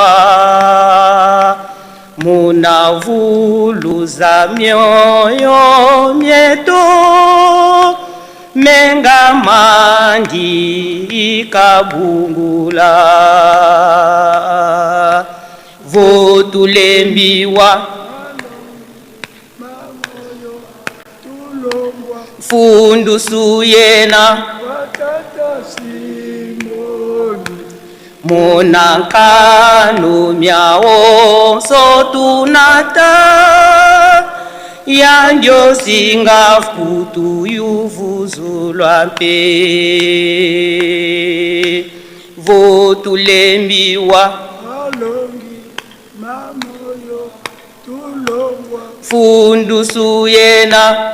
munavuluza mioyo myeto menga mandi kabungula votulembiwa fundusu yena munankanu miao sotunata yanjo singa kutu yuvuzulwa mpe votulembiwa fundusu yena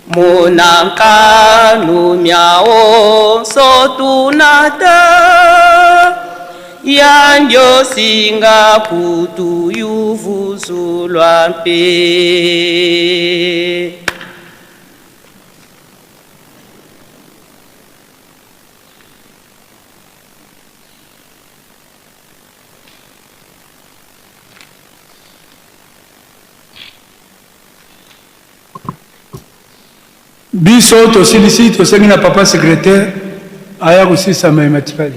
munankanu miao sotunata yanjo singa kutu yuvuzulwa mpe. Biso tosilisi, tosengi na papa secretaire aya kosilisa maye matikali.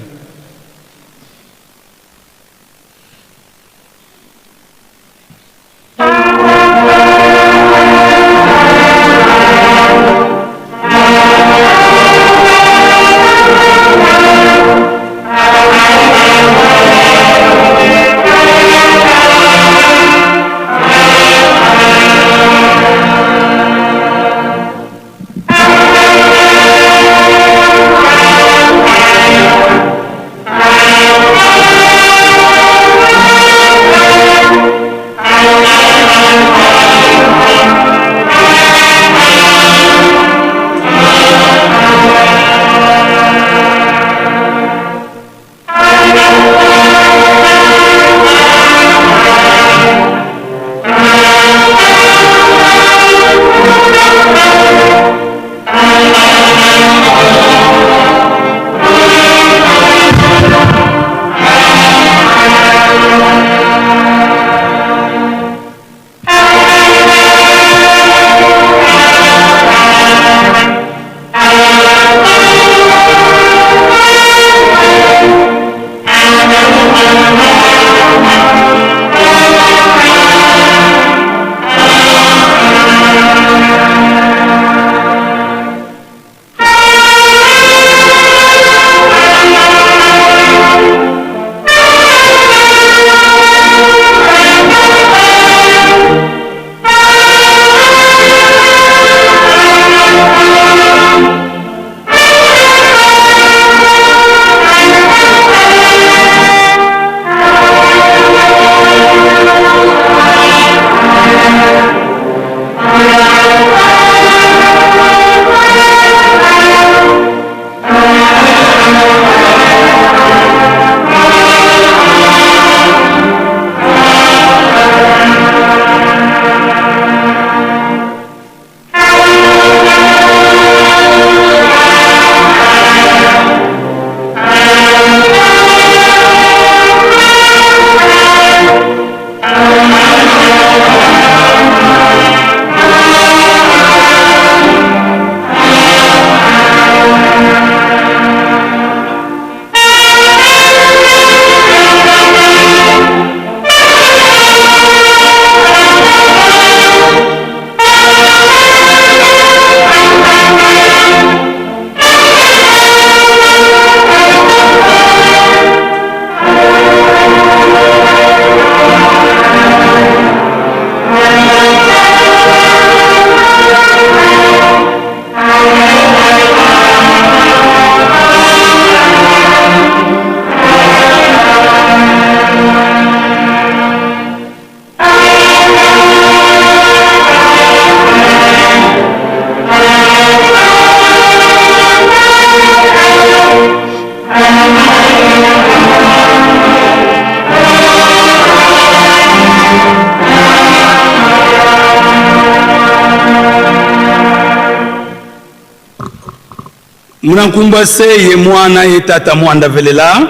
Munankumbwa seye mwana ye tata mwanda velela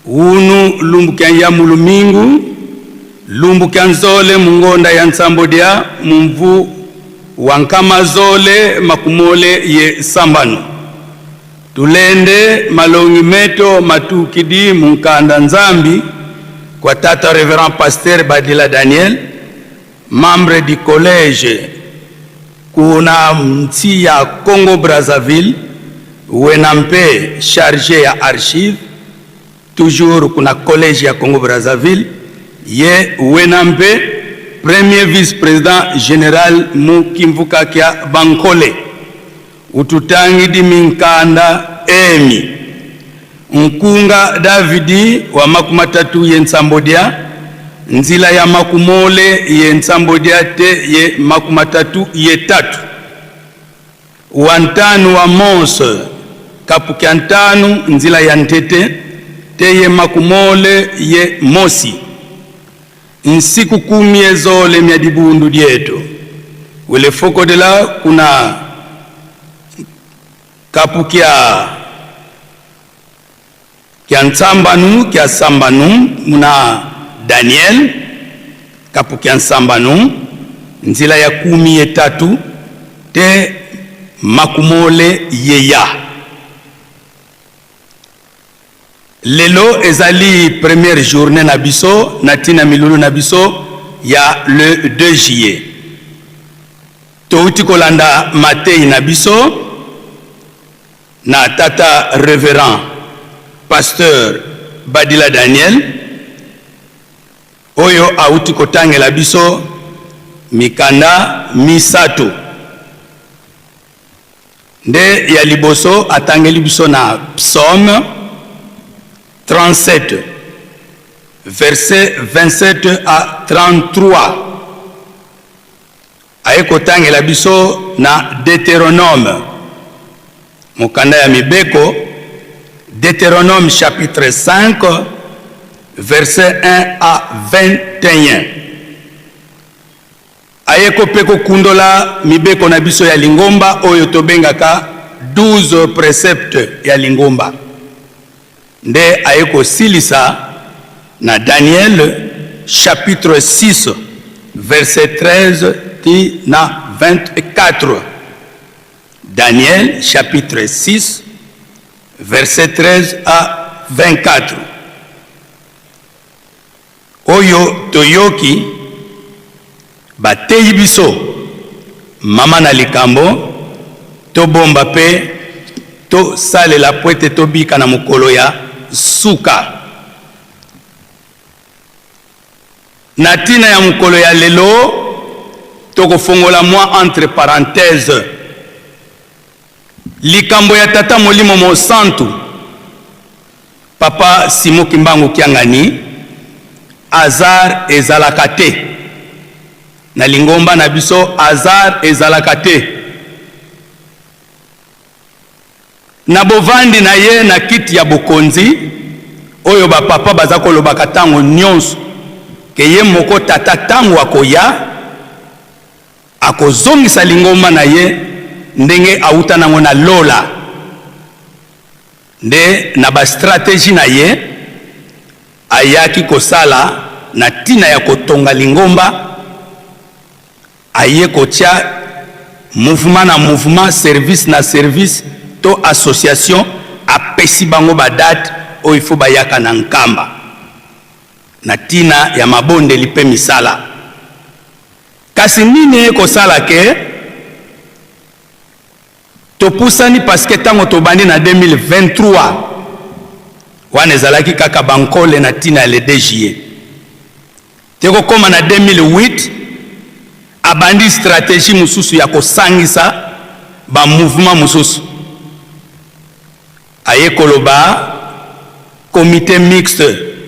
unu lumbu kya ya mulumingu lumbu kya nzole mungonda ya nsambodia mumvu wa nkama zole makumole ye sambano tulende malongi meto matukidi munkanda nzambi kwa tata reverend pasteur Badila Daniel membre du collège kuna nti ya Congo Brazzaville wena mpe chargé ya archive toujours kuna collège ya Congo Brazzaville ye wena mpe premier vice-président général mu kimvuka kya Bankole ututangidi minkanda emi nkunga Davidi wa makumatatu ye nsambodia nzila ya makumole ye nsambodia te ye makumatatu ye tatu wantanu wa Mose kapu kya ntanu nzila ya ntete te ye makumole ye mosi nsiku kumi ezole mya dibundu dieto wele fokodela kuna kapu kya kya nsambanu kya sambanu muna Daniel kapu kya nsambanu nzila ya kumi ye tatu te makumole yeya lelo ezali première journée na biso na ntina milulu na biso ya le 2 juillet touti kolanda matei na biso na tata reverend pasteur Badila Daniel oyo auti kotangela biso mikanda misato nde ya liboso atangeli biso na psaume 37 verset 27 à 33 aye kotangela biso na Deutéronome mokanda ya mibeko Deutéronome chapitre 5 verset 1 à 21 aye ko mpe kokundola mibeko na biso ya lingomba oyo tobengaka 12 préceptes ya lingomba nde aye kosilisa na Daniel chapitre 6 verset 13 ti na 24 Daniel chapitre 6 verset 13 à 24 oyo toyoki bateyi biso mama na likambo tobomba mpe tosalela po ete tobika na mokolo ya suka. Na ntina ya mokolo ya lelo tokofongola mwa entre parenthèse likambo ya tata molimo mosantu papa Simon Kimbangu Kiangani hasard ezalaka te. Na lingomba na biso hasard ezalaka te. Na bovandi na ye na kiti ya bokonzi, oyo ba papa baza kolobaka tango nionso ke ye moko tata tango akoya, akozongisa lingomba na ye ndenge awuta nango na lola. Nde na ba strategie na ye, ayaki kosala na tina ya kotonga lingomba, aye kotia mouvement na mouvement, service na service to association, apesi bango ba date oyo il faut bayaka na Nkamba na tina ya mabondeli pe misala. Kasi nini eye kosala ke Topusani parce que tango tobandi na 2023, wana ezalaki kaka ba nkole na tina ya le 2 juillet. Te kokoma na 2008, abandi strategie mosusu ya kosangisa ba mouvements mosusu. Aye koloba comite mixte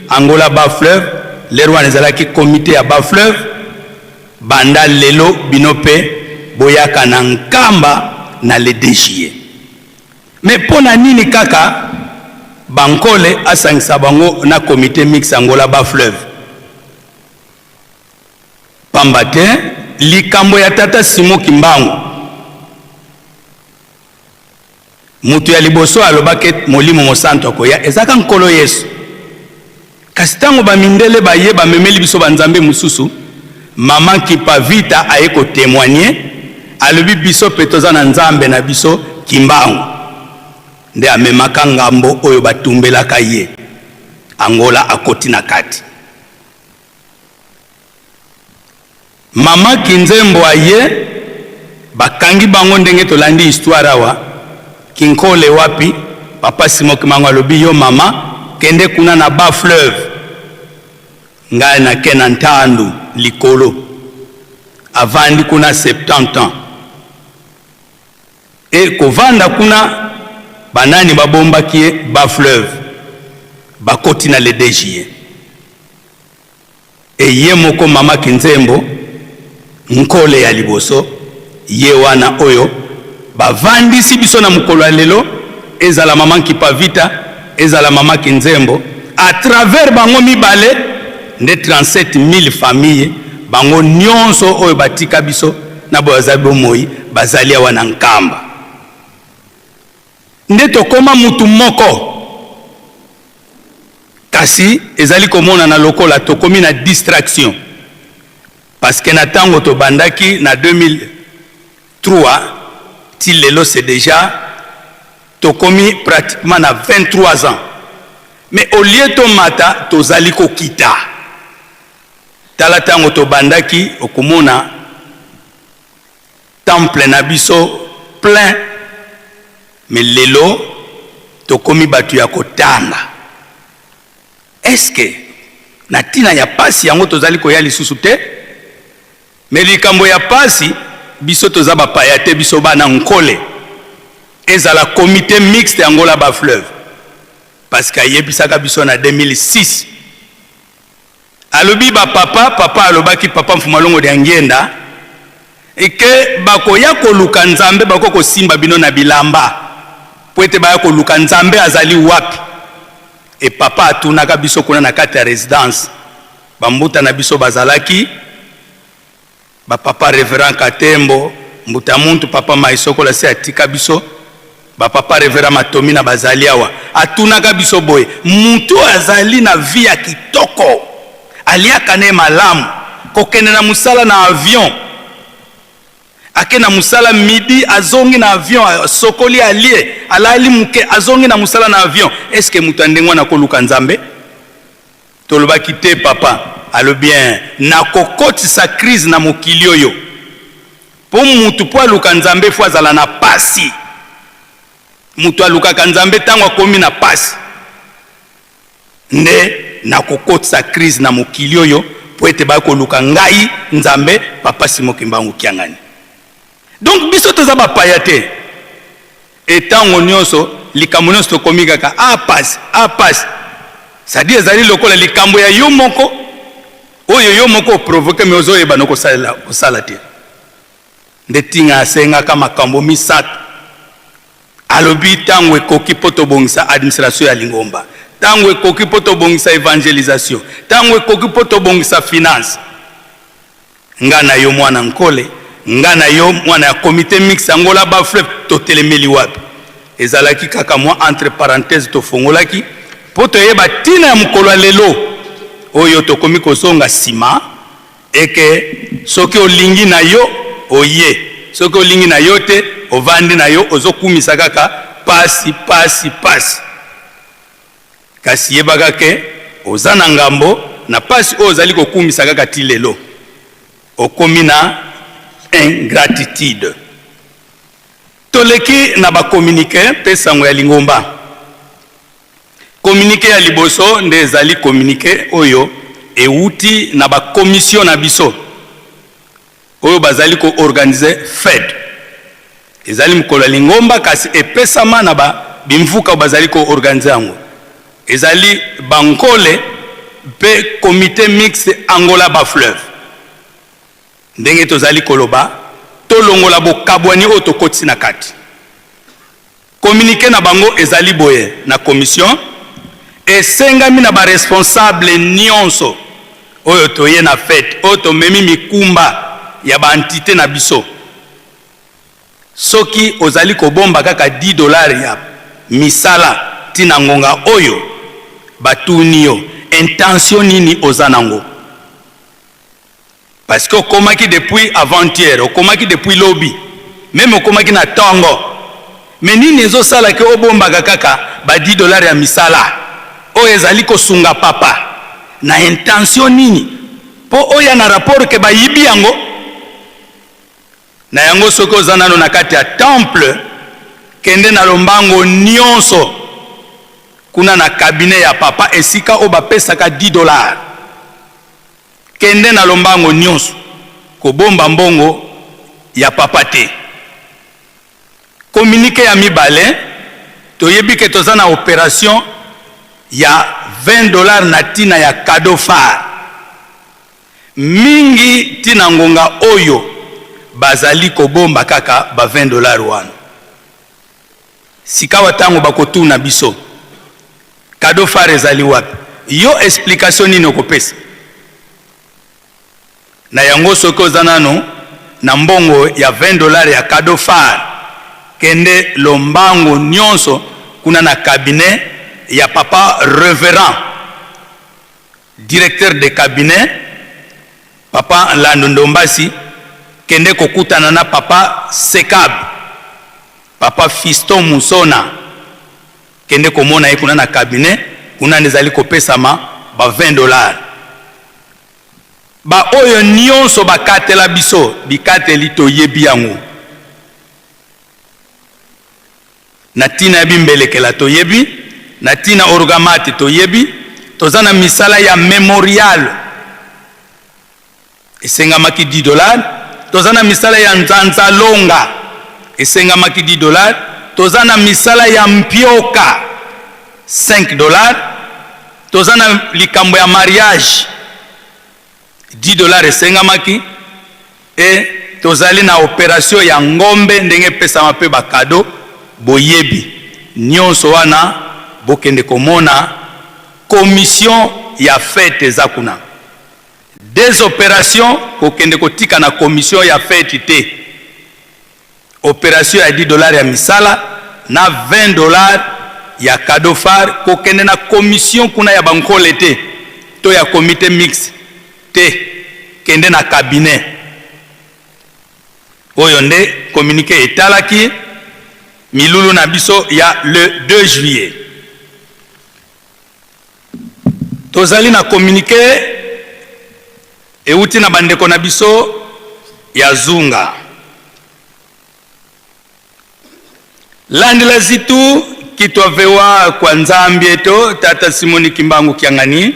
Angola bas fleuve, l'heure wana ezalaki comite ya bas fleuve, banda lelo bino pe boyaka na Nkamba na le 2 juillet. Mais pona nini kaka ba Nkole asangisa bango na comite mixte Angola bas fleuve? Pamba te likambo ya tata Simon Kimbangu, Moto ya liboso alobaki ete Molimo Mosantu akoya ezalaka Nkolo Yesu. Kasi tango ba mindele baye bamemeli biso ba nzambe mosusu, Maman Kimpa Vita aye ko temoigner, alobi biso pe toza na Nzambe na biso Kimbangu. Nde amemaka ngambo oyo batumbelaka ye. Angola akoti na kati. Maman Kinzembo aye bakangi bango ndenge tolandi histoire awa Kinkole wapi papa Simon Kimangu alobi yo maman kende kuna na bas fleuve ngai nake na Ntandu likolo avandi kuna 70 ans et kovanda kuna banani babombaki ye bas fleuve bakoti na le 2 juillet Et ye moko mama Kinzembo, Nkole ya liboso, ye wana oyo bavandisi biso na mokolo ya lelo, ezala mama Nkipavita, ezala mama Kinzembo, à travers bango mibale nde 37.000 familles bango nionso oyo batika biso na boyo bazali bomoi bazali awa na Nkamba. Nde tokoma mutu moko. Kasi ezali komonana lokola tokomi na distraction parce que na tango tobandaki na 2003 ti lelo c'est dejà tokomi pratiquement na 23 ans mais au lieu tomata tozali kokita. Tala tango tobandaki okomona temple na biso plein mais lelo tokomi batu ya kotanga est ce que na tina ya pasi yango tozali koya lisusu te? Mais likambo ya pasi biso toza ba paya te biso bana nkole ezala comite mixte Angola bas fleuve parce que ayebisaka biso na 2006 Alobi ba papa, papa alobaki papa Mfumalongo Diangienda que bakoya koluka Nzambe bako kosimba bino na bilamba po ete baya koluka Nzambe azali wapi? Et papa atunaka biso kuna na kati ya residence ba mbuta na biso bazalaki Ba papa reverend Katembo, Mbuta Muntu, papa Mayisokola si atika biso, ba papa reverend Matomina bazali awa. Atunaka biso boye, mutu oyo azali na vie ya kitoko, aliaka naye malamu, kokende na musala na avion, ake na musala midi azongi na avion, asokoli alie, alali muke azongi na musala na avion, est ce que mutu ya ndenge wana akoluka Nzambe? Tolobaki te papa alobi eh nakokotisa crise na mokili oyo po mutu po aluka nzambe faut azala na pasi mutu alukaka nzambe tango akomi na pasi nde nakokotisa crise na mokili oyo po ete baya koluka ngai nzambe papa Simon Kimbangu Kiangani donc biso toza bapaya te Et tango nionso, likambo nionso tokomi kaka ah pasi, ah pasi. C'est à dire ezali lokola likambo ya yo moko. Oyo yo moko oprovoke me ozoyeba no kosalela kosala te. Nde tinga asengaka makambo misato. Alobi ntango ekoki mpo tobongisa administration ya lingomba, ntango ekoki mpo tobongisa evangelisation, ntango ekoki mpo tobongisa finance. Nga na yo mwana Nkole, nga na yo mwana ya comite mixte Angola bas fleuve, totelemeli wapi? Ezalaki kaka mwa entre parenthèse tofongolaki mpo toyeba ntina ya mokolo ya lelo oyo tokomi kozonga nsima eke soki olingi na yo oye, soki olingi na yo te ovandi na yo ozokumisa kaka pasi pasi pasi. Kasi yebaka ke oza na ngambo na pasi oyo ozali kokumisa kaka ti lelo. Okomi na ingratitude. Toleki na ba communique mpe sango ya lingomba. Communique ya liboso nde ezali communique oyo ewuti na ba commission na biso oyo bazali ko organiser fete. Ezali mokolo ya lingomba kasi epesama na ba bimvuka oyo bazali ko organiser yango. Ezali Bankole mpe Comite mixte Angola Bas-Fleuve. Ndenge tozali koloba, tolongola bokabwani oyo tokotisi na kati. Communique na bango ezali boye na commission, Esengami na ba responsables nionso oyo toye na fete, oyo tomemi mikumba ya ba entites na biso, soki ozali kobomba kaka 10 dollars ya misala ti na ngonga oyo, batuni yo intention nini oza nango? Parce que okomaki depuis avant-hier, okomaki depuis lobi, meme okomaki na tongo. Mais nini ezosala ke obombaka kaka ba 10 dollars ya misala oyo ezali kosunga papa na intention nini? Po oya na rapport ke bayibi yango. Na yango soki oza nano na kati ya temple, kende na lombango nionso kuna na cabinet ya papa esika oyo bapesaka 10 dollars. Kende na lombango nionso, kobomba mbongo ya papa te. Communique ya mibale, toyebi ke toza na operation ya 20 dollars na tina ya cadeau phare. Mingi ti na ngonga oyo bazali kobomba kaka ba 20 dollars wana. Sikawa tango bakotuna biso cadeau phare ezali wapi, yo explication nini okopesa? Na yango soki oza nanu na mbongo ya 20 dollars ya cadeau phare, kende lombango nionso kuna na cabinet ya papa reverend, directeur de cabinet, papa Nlandu Ndombasi, kende kokutana na papa Sekab. Papa Fiston Musona, kende komona ye kuna na cabinet, kuna nde ezali kopesama ba 20 dollars. Ba oyo nionso bakatela biso bikateli toyebi yango. Na tina ya bimbelekela toyebi, na tina orgamate toyebi, toza na misala ya memorial. Esengamaki 10 dollars. Toza na misala ya nzanzalonga. Esengamaki 10 dollars. Toza na misala ya mpioka 5 dollars. Toza na likambo ya mariage 10 dollars esengamaki. Et tozali na operation ya ngombe ndenge epesama pe ba cadeaux boyebi. Nionso wana bokende komona commission ya fete eza kuna. Des operations kokende kotika na commission ya fete te. Operation ya 10 dollars ya misala na 20 dollars ya cadeau phare kokende na commission kuna ya ba nkole te to ya comite mixte te, kende na cabinet. Oyo nde communique etalaki milulu na biso ya le 2 juillet. Tozali na communique ewuti na bandeko na biso ya Zunga. Landela zitu kitwavewa kwa Nzambi eto Tata Simoni Kimbangu Kiangani,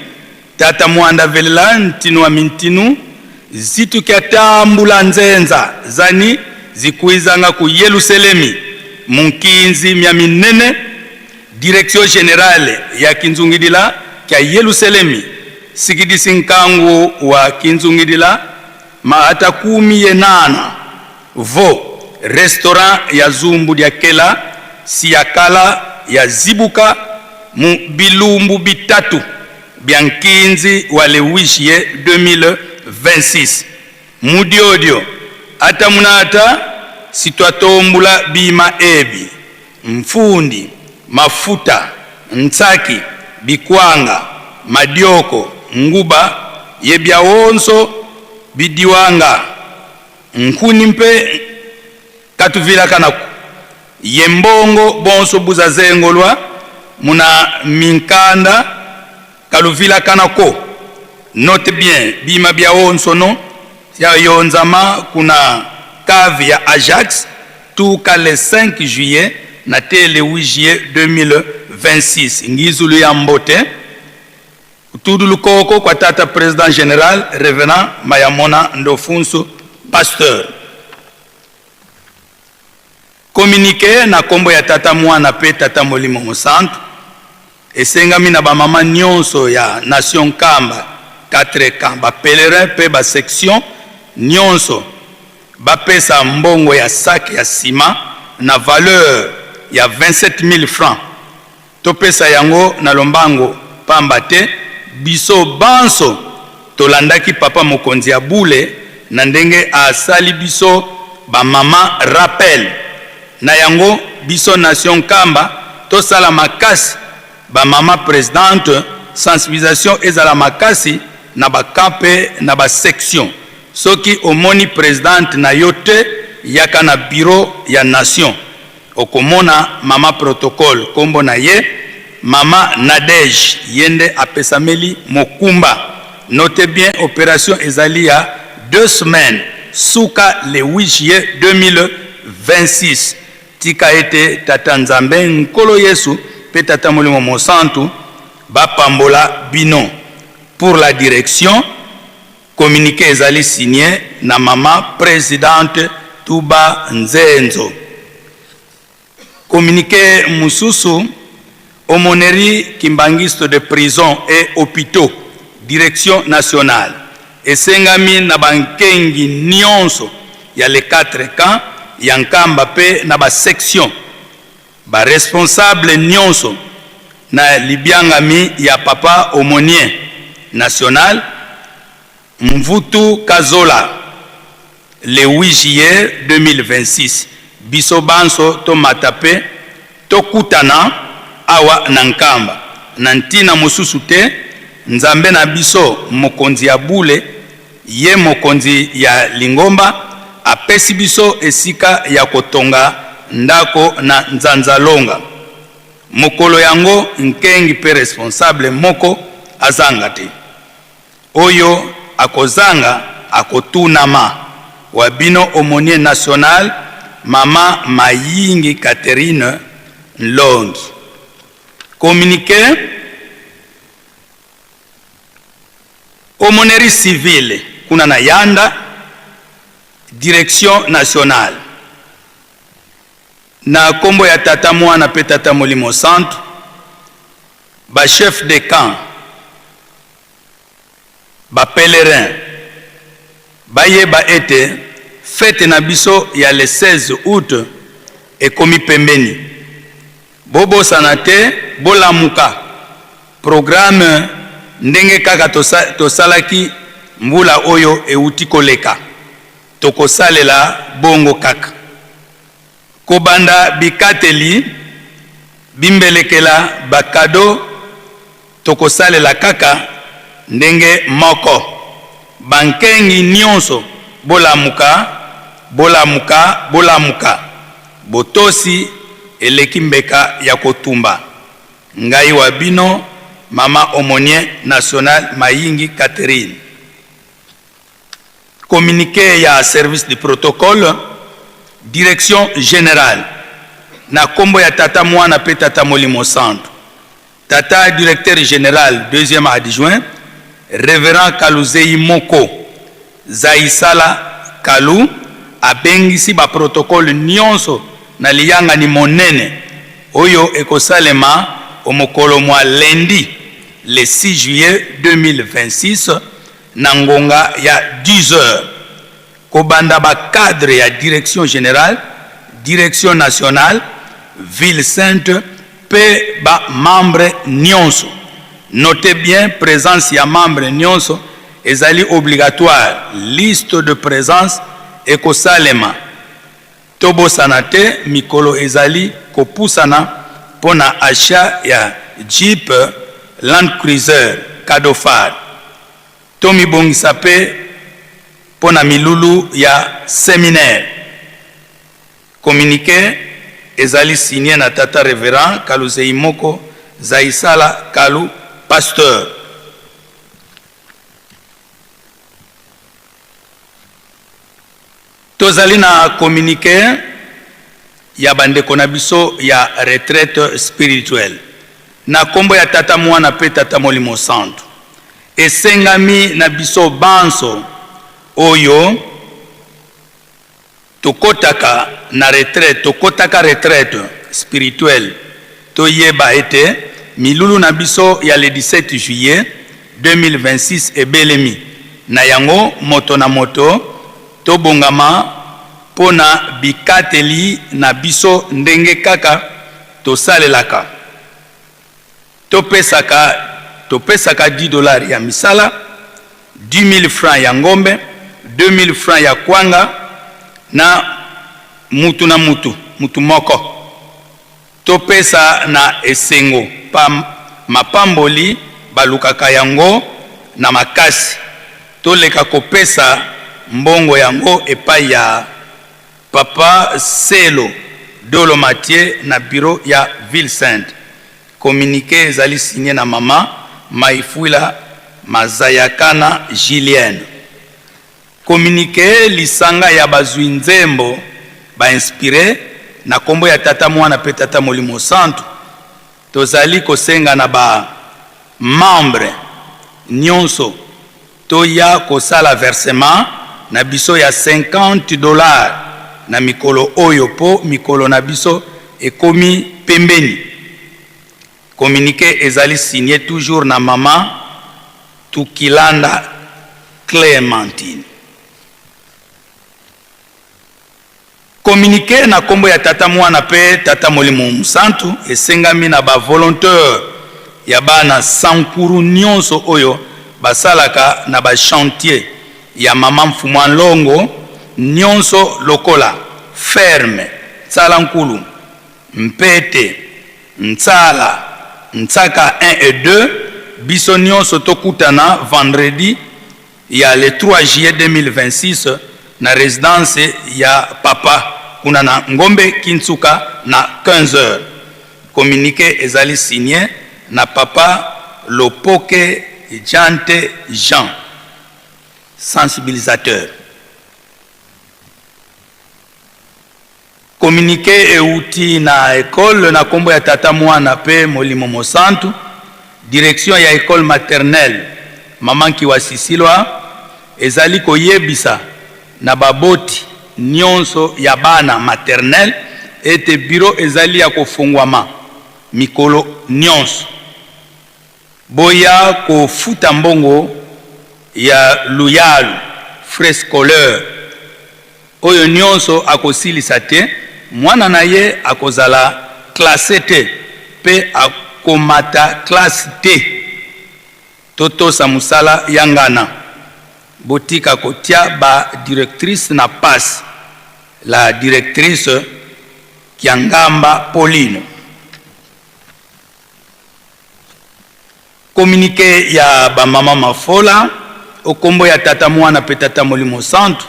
Tata Mwanda velela ntinu wa mintinu, zitu kya tambula nzenza zani zikuizanga ku Yeluselemi mu nkinzi mya minene Direction generale ya Kinzungidila kya Yeluselemi, Sikidisi nkangu wa kinzungidila ma ata kumi ye nana vo restaurant ya zumbu dia kela si ya kala ya zibuka mu bilumbu bitatu bia nkinzi wa le 8 juillet 2026 mu diodio ata munata si twatombula bima ebi mfundi, mafuta, nsaki, bikwanga, madioko, nguba ye bia wonso bidiwanga nkuni mpe katuvilakanaku ye mbongo bonso buzazengolwa muna minkanda kaluvilakanako. Note bien bima bia wonso no ya yonzama kuna cave ya Ajax tuka le 5 juillet na te le 8 juillet 2026. Ngizulu ya mbote tudu lukoko kwa tata president general revenant Mayamona Ndofunsu pasteur. Communiqué na kombo ya tata mwana pe tata molimo mosantu esengami na bamama nyonso ya nation Nkamba 4 camps ba pèlerin pe ba section nyonso bapesa mbongo ya sac ya ciment na valeur ya 27000 francs. Topesa yango na lombango pamba te biso banso tolandaki papa mokonzi ya bule na ndenge asali biso ba mama rappel. Na yango biso nation Nkamba tosala makasi ba mama presidente sensibilisation ezala makasi na ba camp pe na ba section. Soki omoni presidente na yo te yaka na bureau ya nation okomona mama protocole kombo na ye mama Nadège ye nde apesameli mokumba. Note bien operation ezali ya 2 semaines suka le 8 juillet 2026. Tika ete Tata Nzambe Nkolo Yesu pe Tata Molimo Mosantu bapambola bino. Pour la direction, communique ezali signe na mama presidente Tuba Nzenzo. Communique mosusu, Aumônerie kimbanguiste de prison et hopitaux, direction nationale, esengami na ba nkengi nionso ya les 4 camps ya Nkamba pe na ba sections, ba responsables nionso na libiangami ya papa aumonier national Mvutu Kazola le 8 juillet 2026 biso banso tomata pe tokutana awa na Nkamba na ntina mosusu te Nzambe na biso mokonzi ya bule ye mokonzi ya lingomba apesi biso esika ya kotonga ndako na Nzanzalonga mokolo yango nkengi pe responsable moko azanga te. Oyo akozanga akotunama. Wa bino aumonier national mama Mayingi Catherine Nlongi. Communique Aumônerie civile kuna na Yanda, direction nationale. Na kombo ya Tata Mwana pe Tata Molimo Santu, ba chefs de camp, ba pèlerins bayeba ete fete na biso ya le 16 août ekomi pembeni. Bobosana te, bolamuka, programme ndenge kaka tosalaki mbula oyo ewuti koleka, tokosalela bongo kaka. Kobanda bikateli, bimbelekela, ba cadeaux tokosalela kaka ndenge moko. Ba nkengi nionso bolamuka, bolamuka, bolamuka. Botosi eleki mbeka ya kotumba. Ngai wa bino mama aumonier national Mayingi Catherine. Communique ya service du protocole, direction generale, na kombo ya Tata Mwana pe Tata Molimo Santu. Tata directeur general deuxième adjoint, Reverend Kaluzeyi Moko Zaisala Kalu abengisi ba protocole nionso na liyangani monene oyo ekosalema o'mokolo mwa lundi. le 6 juillet 2026 na ngonga ya 10 heures. Kobanda ba cadres ya direction generale, direction nationale, ville sainte pe ba membres nionso. Notez bien presence ya membre nionso ezali obligatoire, liste de presence ekosalema. Tobosana te mikolo ezali kopusana mpo na achat ya Jeep Land Cruiser cadeau phare. Tomibongisa mpe mpo na milulu ya seminaire. Communique ezali signe na Tata Reverend Kaluzeimoko Zaisala Kalu, Pasteur. Tozali na communique ya ba ndeko na biso ya retraite spirituelle. Na kombo ya Tata Mwana pe Tata Molimo Santu, esengami na biso banso oyo tokotaka na retraite, tokotaka retraite spirituelle, toyeba ete milulu na biso ya le 17 juillet 2026 ebelemi. Na yango, moto na moto tobongama mpo na bikateli na biso ndenge kaka tosalelaka. Topesaka topesaka 10 dollars ya misala, 10.000 francs ya ngombe, 2.000 francs ya kwanga na mutu na mutu, mutu moko. Topesa na esengo pa mapamboli balukaka yango na makasi. Toleka kopesa mbongo yango epai ya Papa Selo Dolo Mathieu na bureau ya ville sainte. Communique ezali signe na mama Maifuila Mazayakana Julienne. Communique lisanga ya bazwi nzembo ba inspire na kombo ya Tata Mwana pe Tata Molimo Santu. Tozali kosenga na ba membres nionso toya kosala versement na biso ya 50 dollars na mikolo oyo po mikolo na biso ekomi pembeni. Communique ezali signe toujours na mama Tukilanda Clementine. Communique na kombo ya Tata Mwana pe Tata Molimo Mosantu esengami na ba volonteurs ya bana Sankuru nionso oyo basalaka na ba chantiers ya mama Mfumua Nlongo nionso lokola ferme Tsala Nkulu, Mpete, Ntsala, Nsaka 1 et 2, biso nionso tokutana vendredi ya le 3 juillet 2026 na residence ya Papa kuna na Ngombe Kinsuka na 15 heures. Communique ezali signe na Papa Lopoke Jante Jean, sensibilisateur. Communique ewuti na ecole na kombo ya Tata Mwana pe Molimo Mosantu, direction ya ecole maternelle Maman Kiwasisilwa ezali koyebisa na baboti nionso ya bana maternelle ete bureau ezali ya kofongwama mikolo nionso. Boya kofuta mbongo ya luyalu, frais scolaires. Oyo nionso akosilisa te, mwana na ye akozala classe te pe akomata classe te. Totosa musala ya ngana. Botika kotia ba directrices na pasi. La directrice Kiangamba Pauline. Communique ya ba mama Mafola o kombo ya Tata Mwana pe Tata Molimo Santu.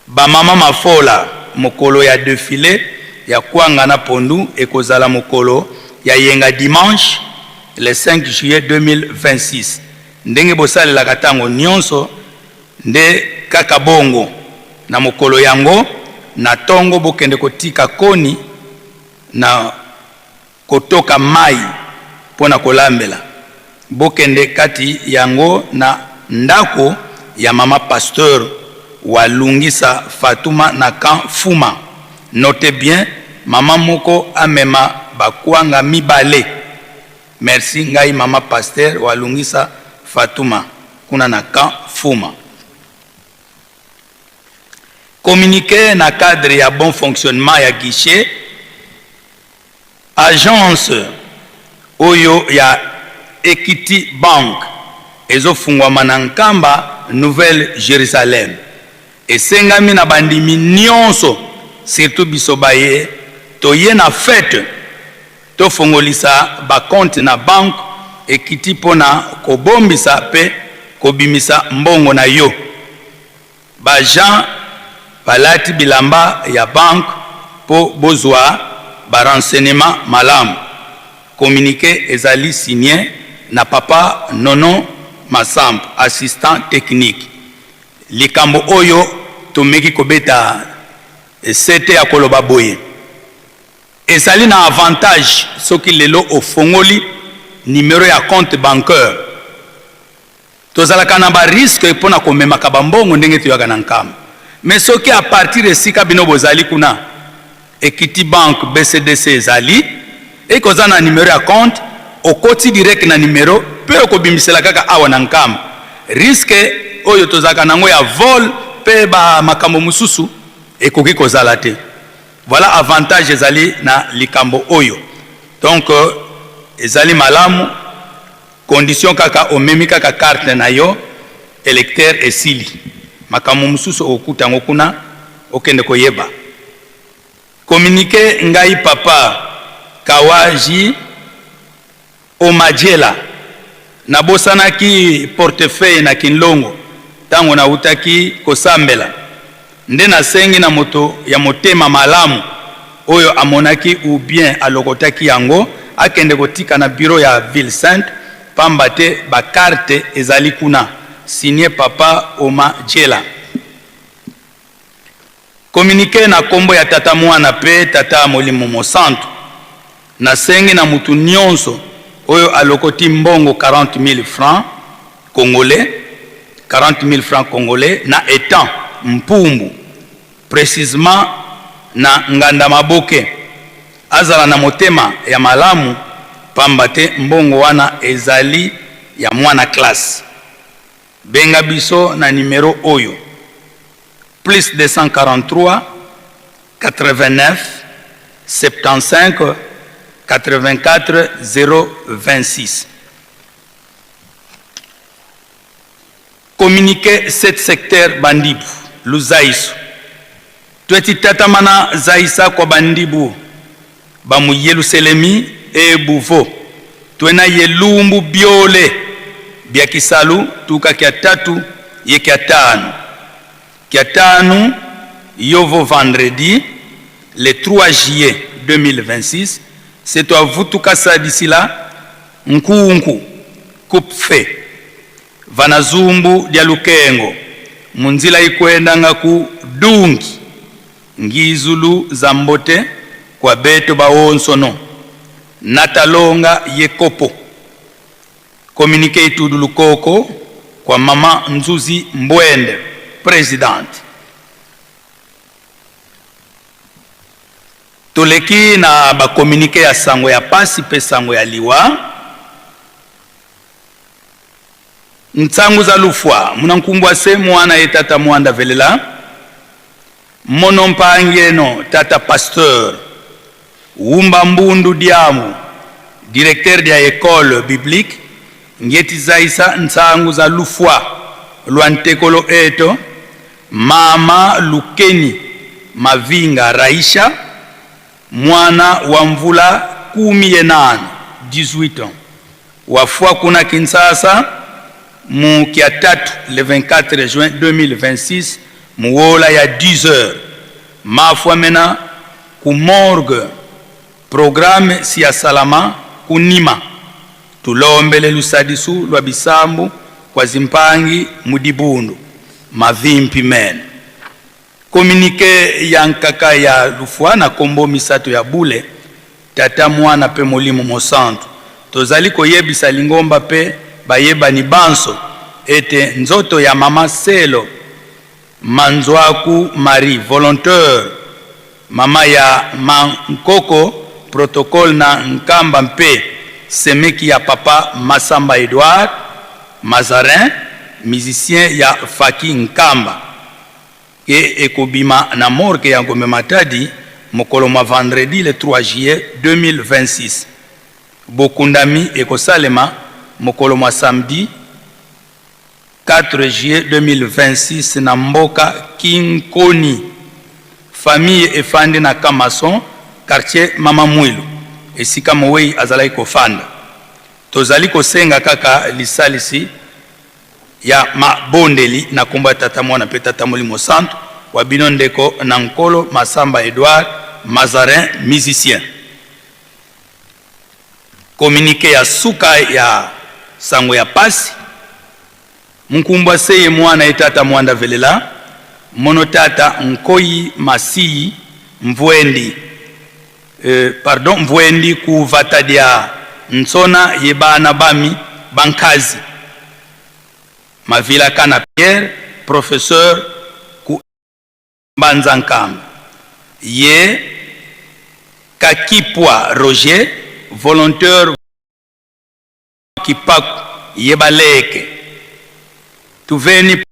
Ba mama Mafola, mokolo ya defile ya kwanga na pondu ekozala mokolo ya yenga dimanche le 5 juillet 2026. Ndenge bosalelaka tango nionso nde kaka bongo. Na mokolo yango na tongo bokende kotika koni na Kotoka mayi mpo na kolambela. Bokende kati yango na ndako ya mama pasteur Walungisa Fatuma na camp Fuma. Notez bien, mama moko amema ba kwanga mibale. Merci ngai mama pasteur walungisa Fatuma kuna na camp Fuma. Communiqué na cadre ya bon fonctionnement ya guichet agence oyo ya Equity Bank ezofungwama na Nkamba Nouvelle Jerusalem. Esengami na bandimi nionso surtout biso baye toye na fete tofongolisa ba compte na banque Equity pona kobombisa pe kobimisa mbongo na yo. Ba agents balati bilamba ya banque po bozua ba renseignements malamu. Communique ezali signe na papa Nono Masampu, assistant technique. Likambo oyo tomeki kobeta sete ya koloba boye, ezali na avantage soki lelo ofongoli numero ya compte banqueur. Tozalaka na ba risques mpo na komemaka ba mbongo ndenge toyaka na Nkamba. Mais soki à partir esika bino bozali kuna, Equity Bank, BCDC ezali, et que oza na numero ya compte, okoti direct na numero mpe okobimisela kaka awa na Nkamba. Risque oyo tozalaka na yango ya vol mpe ba makambo mosusu ekoki kozala te. Voilà avantage ezali na likambo oyo. Donc ezali malamu. Condition kaka omemi kaka carte na yo electeur esili. Makambo mosusu okokuta yango kuna okende koyeba. Communique ngai papa Kawaji Omajela nabosanaki portefeuille na Kinlongo tango nawutaki kosambela nde nasengi na moto ya motema malamu oyo amonaki ou bien alokotaki yango akende kotika na bureau ya ville sainte pamba te ba carte ezali kuna signe papa Oma Djela. Communique na kombo ya Tata Muana pe Tata Molimo Mosantu, nasengi na mutu nionso oyo alokoti mbongo 40.000 francs congolais, 40.000 francs congolais, na etang Mpumbu, precisement na Nganda Maboke, azala na motema ya malamu pamba te mbongo wana ezali ya muana classe. Benga biso na numero oyo, plus 243 89 75 84 026. Communiqué 7 secteur Bandibu, Luzaisu. Tweti tatamana zaisa kwa Bandibu ba mu Yeluselemi e buvo twena ye lumbu biole bia kisalu tuka kia tatu ye kia tanu. Kia tanu yovo vendredi le 3 juillet 2026 se tua vutuka sadisila nkunku kupfe vana zumbu dia lukengo mu nzila ikuendanga ku dungi ngizulu za mbote kua beto ba onsono natalonga ye kopo Communique itudu lukoko kua mama Nzuzi Mbwende presidente. Toleki na ba communique ya sango ya pasi pe sango ya liwa. Nsangu za lufwa muna nkumbwa se mwana ye tata mwanda velela mono mpangi eno tata pasteur wumba mbundu diamu directeur dia ecole biblique ngeti zaisa nsangu za lufwa lwa ntekolo eto mama lukeni mavinga raisha mwana wa mvula kumi ye nano 18 ans wafwa kuna Kinshasa mu kia tatu le 24 juin 2026 muwola ya 10 heures mafwa mena ku morgue programme si ya salama kunima tulombele lusadisu lwa bisambu kwa zimpangi mu dibundu mavimpi mene. Communique ya nkaka ya lufwa na kombo misato ya bule, Tata, Mwana pe Molimo Mosantu. Tozali koyebisa lingomba pe bayebani banso ete nzoto ya mama Selo Manzuaku Marie, volonteur, mama ya ma nkoko protocole na Nkamba mpe semeki ya papa Massamba Edouard, Mazarin, musicien ya Faki Nkamba, ke ekobima na morgue ya Gombe Matadi mokolo mwa vendredi le 3 juillet 2026. Bokundami ekosalema mokolo mwa samedi 4 juillet 2026 na mboka Kinkoni. Famille efandi na Camp Maçon, quartier Mama Mwilu, esika mowei azalaki kofanda. Tozali kosenga kaka lisalisi ya mabondeli na kombo ya Tata, Mwana mpe Tata Molimo Santu, wa bino ndeko na Nkolo Massamba Edouard, Mazarin, musicien. Communique ya suka ya sango ya pasi, Nkumbwa seye mwana ye tata mwanda velela, mono tata nkoyi masiyi mvuendi euh, pardon mvuendi kuvata dia nsona ye bana bami bankazi Mavila Kana Pierre professeur ku Mbanza Nkamba ye Kakipwa Roger volontaire Kipaku ye baleke tuveni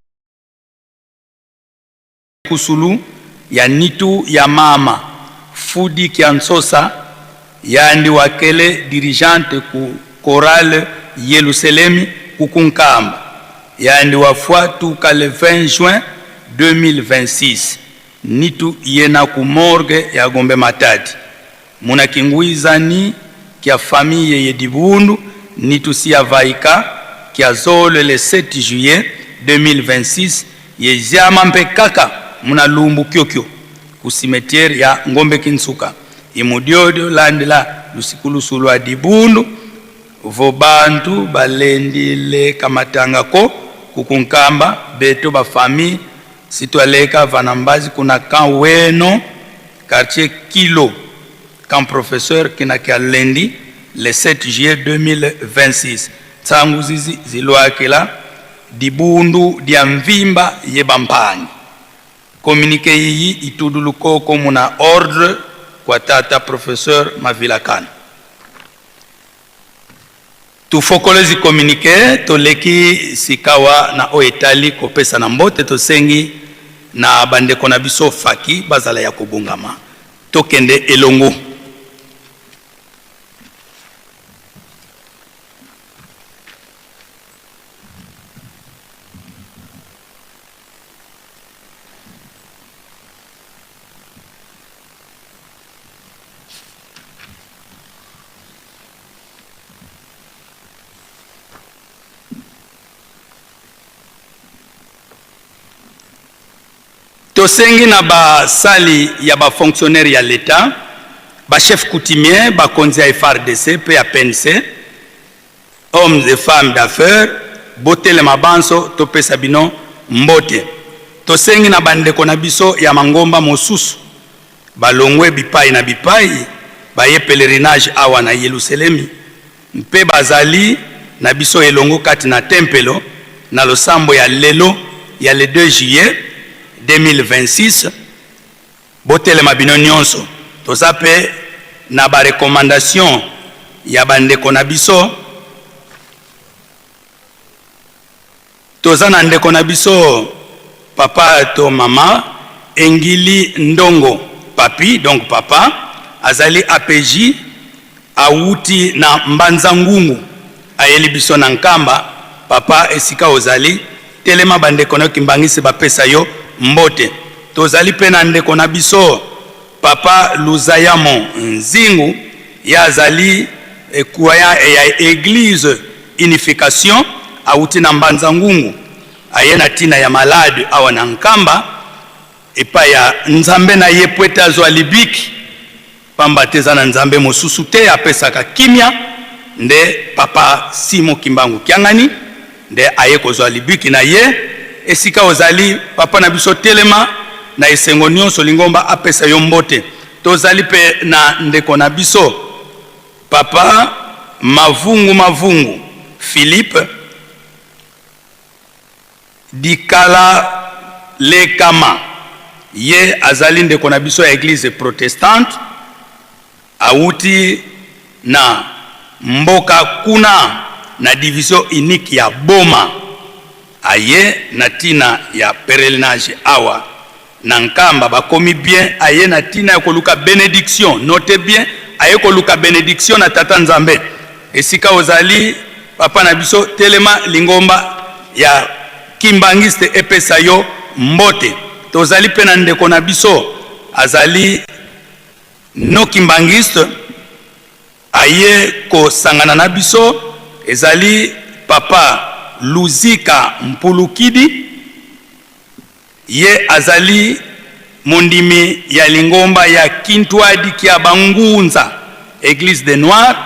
kusulu ya nitu ya mama Fudi Kiansosa yandi wakele dirigeante ku chorale Yeluselemi ku Nkamba yandi wafua tuka le 20 juin 2026 nitu yena ku morgue ya Gombe Matadi muna kinguizani kia famille ye dibundu nitu sia vaika kia zole le 7 juillet 2026 ye ziama mpe kaka muna lumbu kyokyo ku cimetière ya Ngombe Kinsuka imudiodio landila lusikulusu lua dibundu vo bantu balendile kamatanga ko kukunkamba beto ba famille sitwaleka vanambazi kuna camp weno quartier Kilo camp professeur kina kia lendi le 7 juillet 2026 tsangu zizi ziluakila dibundu dia mvimba ye bampangi Communique iyi itudu lukoko muna ordre kua tata professeur Mavilakana. Tufokolezi communique, toleki sikawa na oyo etali kopesana mbote. Tosengi na bandeko na biso faki bazala ya kobongama, tokende elongo. Tosengi na basali ya ba fonctionnaires ya l'Etat, ba chefs coutumiers, bakonzi ya FARDC mpe ya PNC, Hommes et femmes d'affaires, botelema banso topesa bino mbote. Tosengi na bandeko na biso ya mangomba mosusu balongwe bipai na bipai baye pelerinage awa na Yeluselemi mpe bazali na biso elongo kati na tempelo na losambo ya lelo ya le 2 juillet 2026. Botelema bino nionso. Toza pe na ba recommandations ya ba ndeko na biso. Toza na ndeko na biso papa to mama Engili Ndongo Papy, donc papa azali APJ awuti na Mbanza Ngungu ayeli biso na Nkamba. Papa esika ozali telema ba ndeko nayo kimbangiste ba pesa yo mbote. Tozali pe na ndeko na biso papa Luzayamo Nzingu ye azali croyant ya eglise Unification awuti na Mbanza Ngungu aye na tina ya malade awa na Nkamba epai ya Nzambe na ye pwete azwa libiki Pamba te eza na Nzambe mosusu te apesaka kimia nde papa Simon Kimbangu Kiangani nde aye kozua libiki na ye esika ozali papa na biso telema na esengo nionso lingomba apesa yo mbote tozali pe na ndeko na biso papa Mavungu Mavungu Philippe Dikala Lekama, ye azali ndeko na biso ya eglise protestante, awuti na. mboka kuna na division unique ya Boma. Aye na tina ya perelnage awa na Nkamba, bakomi bien, aye na tina ya koluka benediction. Note bien, aye koluka benediction na Tata Nzambe. Esika ozali papa na biso, telema, lingomba ya Kimbanguiste epesa yo mbote. Tozali pe na ndeko na biso azali no Kimbanguiste, aye kosangana na biso, ezali papa Luzika Mpulukidi. Ye azali mondimi ya lingomba ya Kintuadi kia Bangunza, Eglise des Noirs.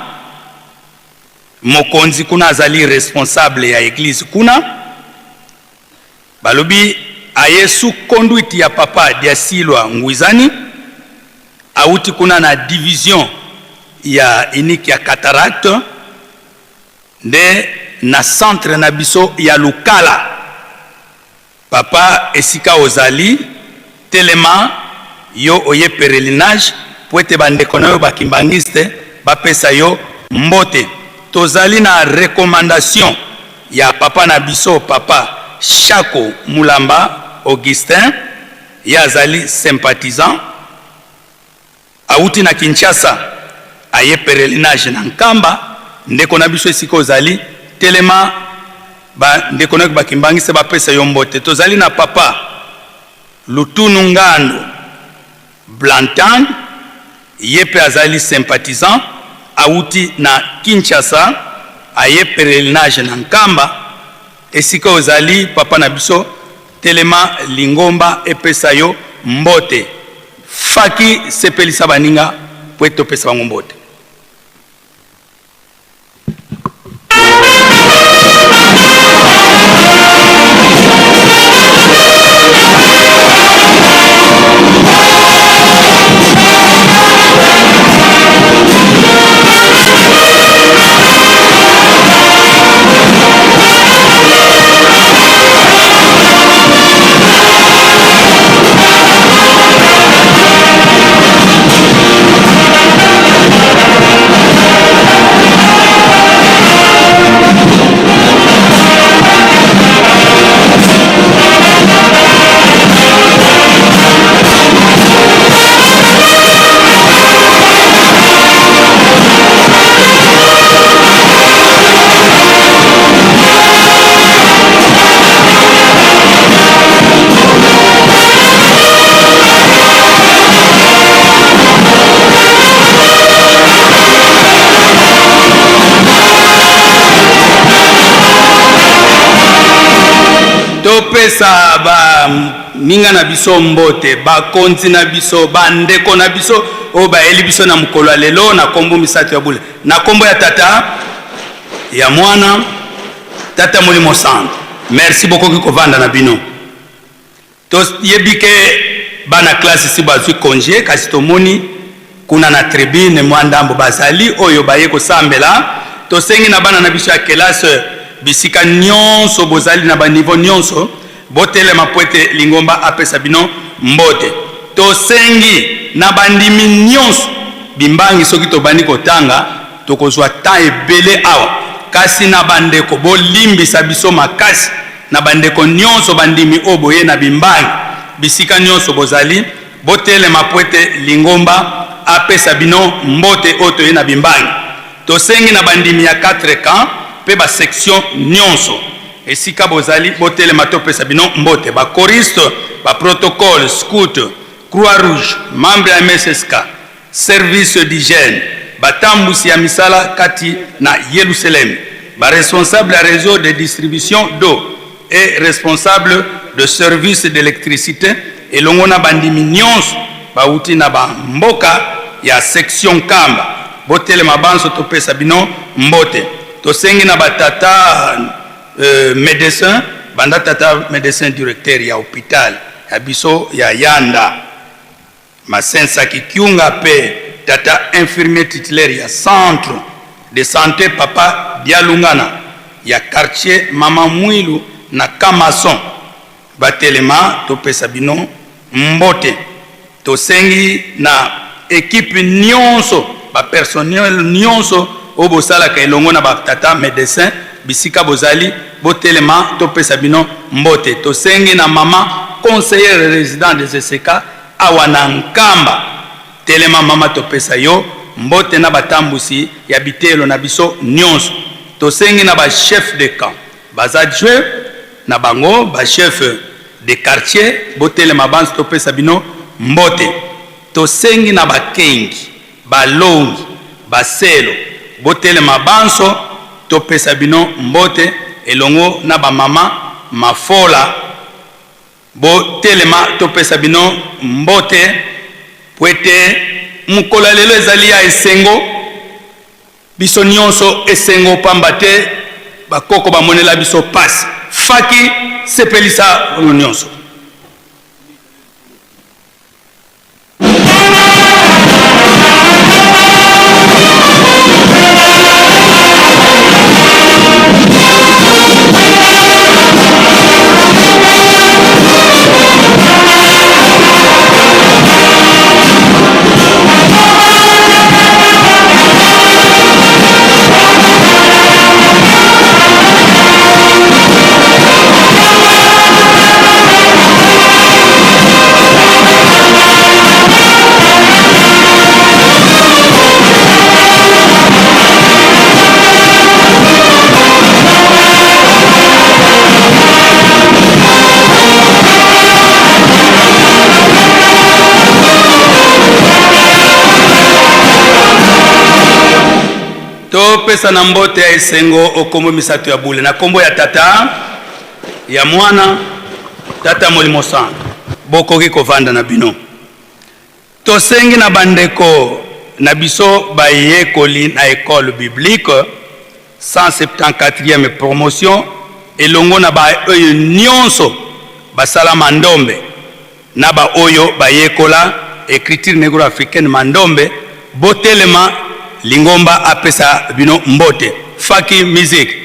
Mokonzi kuna azali responsable ya eglise kuna. Balobi aye sous conduite ya papa Diasilwa Nguizani, awuti kuna na division ya unique ya cataracte nde na centre na biso ya Lukala. Papa esika ozali telema yo oye perelinage po ete ba ndeko nayo ba kimbanguiste ba pesa yo mbote. Tozali na recommandation ya papa na biso papa Shako Mulamba Augustin ye azali sympathisant awuti na Kinshasa aye perelinage na Nkamba. Ndeko na biso esika ozali telema ba ndeko nayo ba kimbangiste ba pesa yo mbote. Tozali na papa Lutunu Ngando Blantan ye pe azali sympathisant awuti na Kinshasa aye perelinage na Nkamba. Esika ozali papa na biso telema lingomba epesa yo mbote. Faki sepelisa baninga po ete topesa bango mbote. Topesa baninga na biso mbote, bakonzi na biso, bandeko na biso oyo bayeli biso na mokolo ya lelo na kombo misato ya bule, na kombo ya Tata, ya Mwana, Tata Molimo Santo. Merci, bokoki kovanda na bino. Toyebi ke bana classe si bazwi conge, kasi tomoni kuna na tribune mwa ndambo bazali oyo baye kosambela. Tosengi na bana na biso ya kelase bisika nyonso bozali na ba niveau nyonso, botelema mpo ete lingomba apesa bino mbote. Tosengi na bandimi nyonso bimbangi, soki tobandi kotanga tokozwa temps ebele awa, kasi na bandeko bolimbisa biso makasi. Na bandeko nyonso bandimi oyo boye na bimbangi bisika nyonso bozali, botelema mpo ete lingomba apesa bino mbote oyo toye na bimbangi. Tosengi na bandimi ya 4 camps mpe ba sections nyonso esika bozali botelema topesa bino mbote. Ba choristes, ba protocoles, scouts, Croix Rouge, membre ya MSSK, Service d'hygiène, batambwisi ya misala kati na Yelusalemi, ba responsables ya reseau de distribution d'eau et responsables de service d'electricite elongo na bandimi nionso bawuti na ba mboka ya section Nkamba, botelema banso topesa bino mbote. Tosengi na ba tata medecins, banda tata medecin directeur ya hopital ya biso ya Yanda, Masensa Kikiunga pe tata infirmier titulaire ya centre de sante papa Dialungana ya quartier Mama Mwilu na Camp Maçon batelema topesa bino mbote. Tosengi na equipe nionso, ba personnel nionso oyo bosalaka elongo na ba tata medecin bisika bozali botelema topesa bino mbote. Tosengi na mama conseillère resident des Eseka awa na Nkamba, telema mama topesa yo mbote na batambusi ya biteyelo na biso nionso. Tosengi na ba chefs de camp baza adjoints na bango ba chefs de quartier botelema banso topesa bino mbote. Tosengi na bakengi, balongi, baselo, botelema banso topesa bino mbote elongo na ba mama mafola, botelema topesa bino mbote pwete mokolo ya lelo ezali ya esengo. Biso nionso esengo pamba te ba koko ba monela biso pasi. Faki sepelisa bango nionso. Topesana mbote ya esengo o kombo misato ya bule, na kombo ya Tata, ya Mwana, Tata Molimo Santu. Bokoki kovanda na bino. Tosengi na bandeko na biso bayekoli na Ecole Biblique 174e promotion elongo na ba oyo nionso basala mandombe na ba oyo bayekola Ecriture negro-africaine mandombe, botelema lingomba apesa bino mbote. Faki music.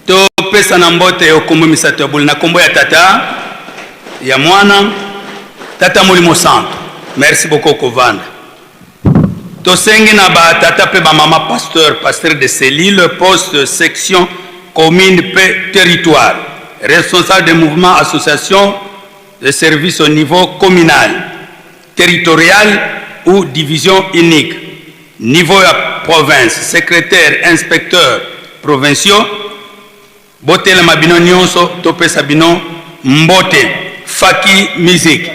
Topesana mbote yo kombo misato ya bule na kombo ya Tata, ya Mwana, Tata Molimo Santo. Merci beaucoup kovanda. Tosengi na ba tata pe ba mama pasteur, pasteur de cellule, poste, section, commune pe territoire, responsable de mouvement, association de service au niveau communal, territorial ou division unique, niveau ya province, secretaire, inspecteur provinciaux, botelema bino nionso topesa bino mbote. Faki music.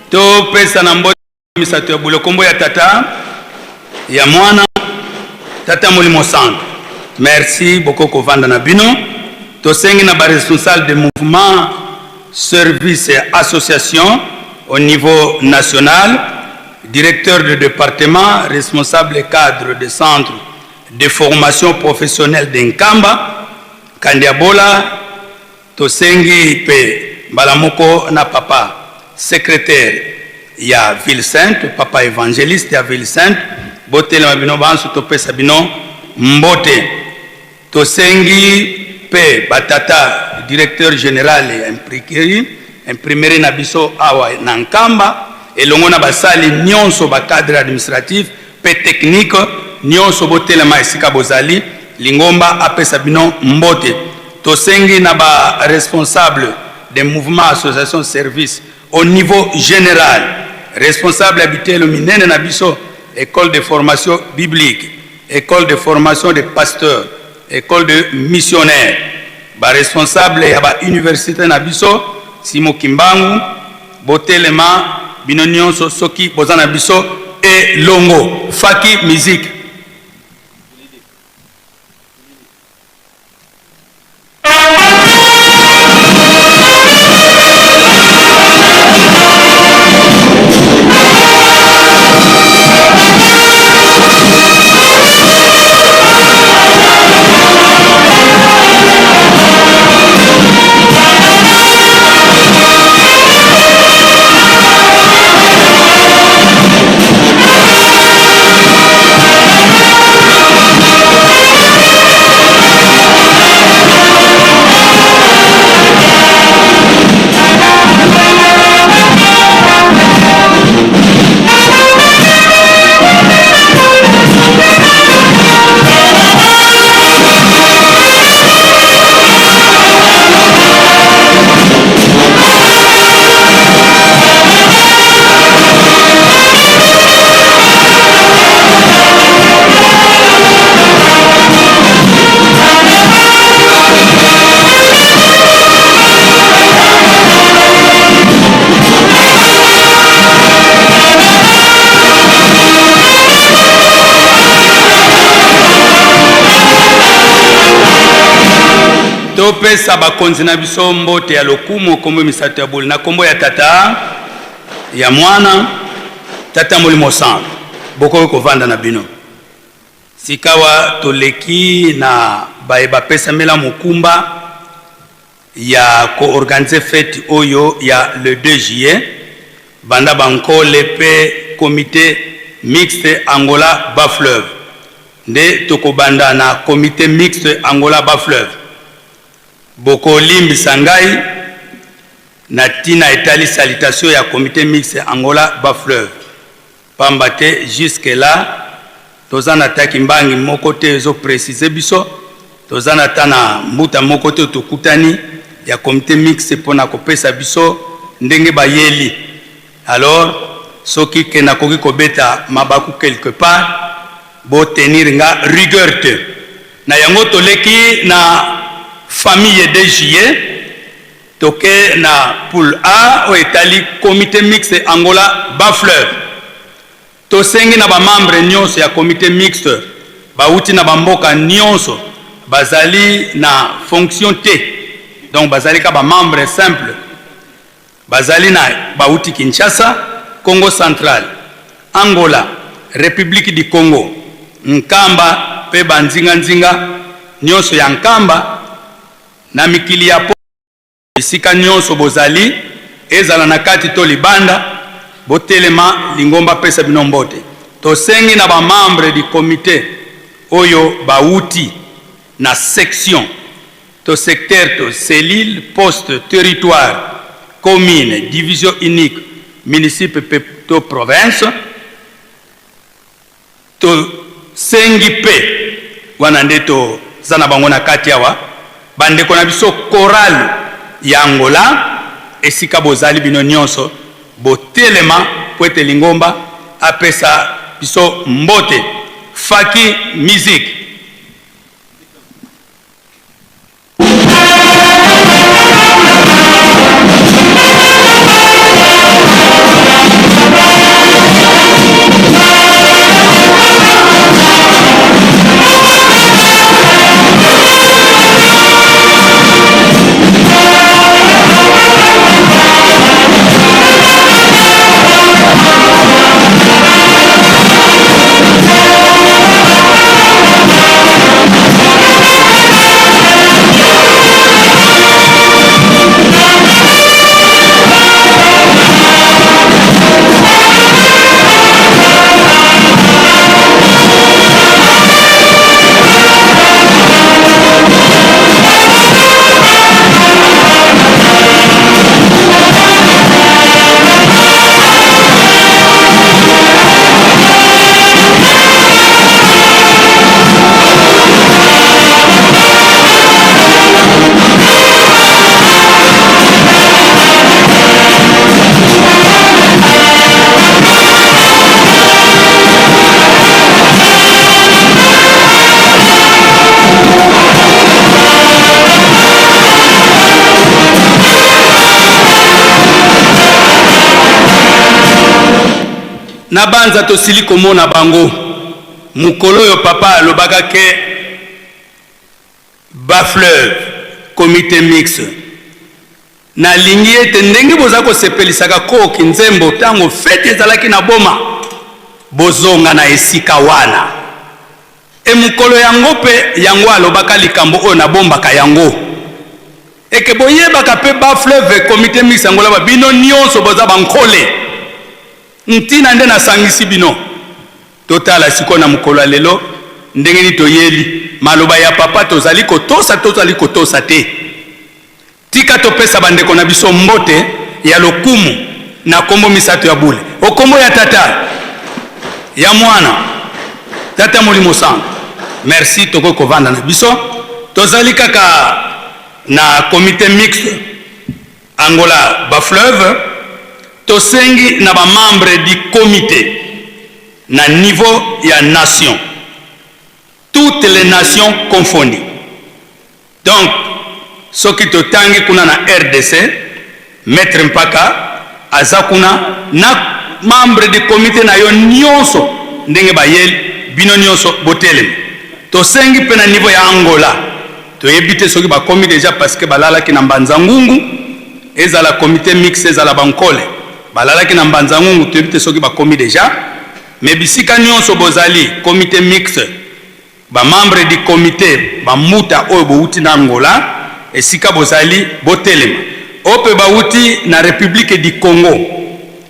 Topesa na mbote misato ya bule kombo ya Tata, ya Mwana, Tata Molimo Santu. Merci boko kovanda na bino. Tosengi na ba responsables de mouvement, service et association au niveau national, directeur de departement, responsable cadre de centre de formation professionnelle de Nkamba, Kandiabola. Tosengi mpe mbala moko na papa secretaire ya ville sainte, papa evangeliste ya ville sainte, botelema bino banso topesa bino mbote. Tosengi mpe ba tata directeur general ya imprimerie, imprimerie na biso awa na Nkamba, elongo na basali nionso ba cadre administratif mpe technique nionso, botelema esika bozali, lingomba apesa bino mbote. Tosengi na ba responsables des mouvements, associations, services au niveau general, responsable ya biteyelo minene na biso, ecole de formation biblique, ecole de formation des pasteurs, ecole de missionnaires, ba responsables ya ba universites na biso, Simon Kimbangu, botelema bino nionso soki boza na biso elongo. Faki musique. Topesa bakonzi na biso mbote ya lokumu, kombo misato ya bule, na kombo ya Tata, ya Mwana, Tata Molimo Santu. Bokoki kovanda na bino. Sikawa toleki na baye bapesamela mokumba ya ko organiser feti oyo ya le 2 juillet, banda bankole pe comite mixte Angola Bas-Fleuve. Nde tokobanda na comite mixte Angola Bas-Fleuve. Bokolimbisa ngai na tina etali salutation ya comite mixte Angola Bas-Fleuve. Pamba te jusque là toza na ata kimbangi moko te ezo preciser biso, toza na ata na mbuta moko te tokutani ya comite mixte pona kopesa biso ndenge bayeli. Alors soki ke nakoki kobeta mabaku quelque part, bo tenir nga rigueur te. Na yango toleki na famille de juillet, Toke na poule A oyo etali comite mixte Angola Bas-Fleuve. Tosengi na ba membres nionso ya comite mixte bawuti na ba mboka nionso bazali na fonction te, donc bazali kaka ba membres simples, bazali na bawuti Kinshasa, Kongo Central, Angola, Republique du Congo, Nkamba mpe ba nzinga nzinga nionso ya Nkamba na mikili ya poto. Bisika nionso bozali, ezala na kati to libanda, botelema, lingomba apesa bino mbote. Tosengi na ba membres du comite oyo bawuti na section to secteur to cellule, poste, territoire, commune, division unique, municipe pe to province, To sengi pe, wana nde to za na bango na kati awa, ba ndeko na biso chorale ya Angola, esika bozali bino nionso, bo telema po ete lingomba apesa biso mbote. Faki musique. Nabanza tosili komona bango mokolo oyo papa alobaka ke Bas fleuve comite mixte. Nalingi ete ndenge boza kosepelisaka Kooki Nzembo tango feti ezalaki na Boma, bozonga na esika wana. E mokolo yango pe yango alobaka likambo oyo nabombaka yango. Eke boyebaka pe Bas fleuve comite mixte Angola ba bino nionso boza ba nkole. Ntina nde nasangisi bino. Totala sikoyo na mokolo ya lelo ndenge nini toyeli maloba ya papa, tozali kotosa to tozali kotosa te. Tika topesa bandeko na biso mbote ya lokumu na kombo misato ya bule, o kombo ya Tata, ya Mwana, Tata Molimo Santu. Merci, tokoki kovanda na biso. Tozali kaka na comite mixte Angola ba fleuve. Tosengi na ba membres du comite na niveau ya nation, toutes les nations confondues. Donc soki totangi kuna na rdc, Maitre Mpaka aza kuna na membre du comite na yo nionso ndenge bayeli bino nionso botelema. Tosengi pe na niveau ya Angola, toyebi te soki bakomi dejà parce que balalaki na Mbanza Ngungu, ezala comite mixte ezala ba Nkole balalaki na Mbanza Ngungu, toyebi te soki bakomi dejà, mais bisika nionso bozali comite mixte, Ba membres du comite, ba mbuta oyo bowuti na Angola, esika bozali botelema. Oyo pe bawuti na Republique du Congo,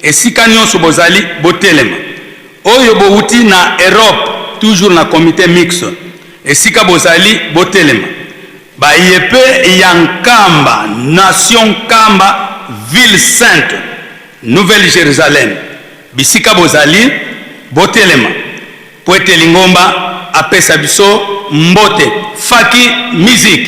esika nionso bozali botelema. Oyo bowuti na Europe, toujours na comite mixte, esika bozali botelema. Baye pe ya Nkamba, nation Nkamba, ville sainte, Nouvelle Jerusalem, bisika bozali botelema. Mpo ete lingomba apesa biso mbote. Faki music.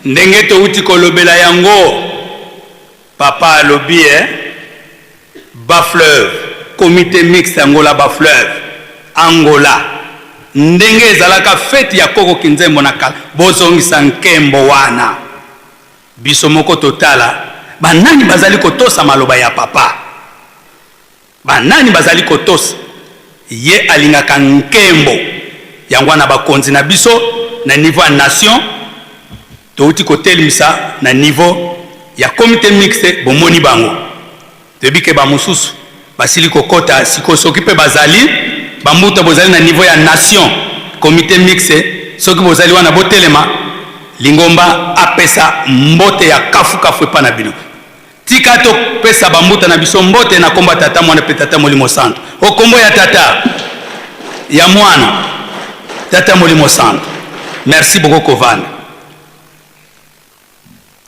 Ndenge towuti kolobela yango, Papa alobi eh, Bas fleuve, comite mixte Angola Bas fleuve, Angola, ndenge ezalaka feti ya koko Kinzembo na kala, bozongisa nkembo wana. Biso moko totala ba nani bazali kotosa maloba ya papa. Ba nani bazali kotosa? Ye alingaka nkembo. Yango wana bakonzi na biso na niveau ya nation towuti kotelemisa na niveau ya comite mixte, bomoni bango. Toyebi ke ba mosusu basili kokota sikoyo, soki pe bazali ba mbuta bozali na niveau ya nation comite mixte, soki bozali wana botelema, lingomba apesa mbote ya kafu kafu epa na bino. Tika to pesa ba mbuta na biso mbote na kombo ya Tata, Mwana pe Tata Molimo Santu. O kombo ya Tata, ya Mwana, Tata Molimo Santu. Merci beaucoup kovanda.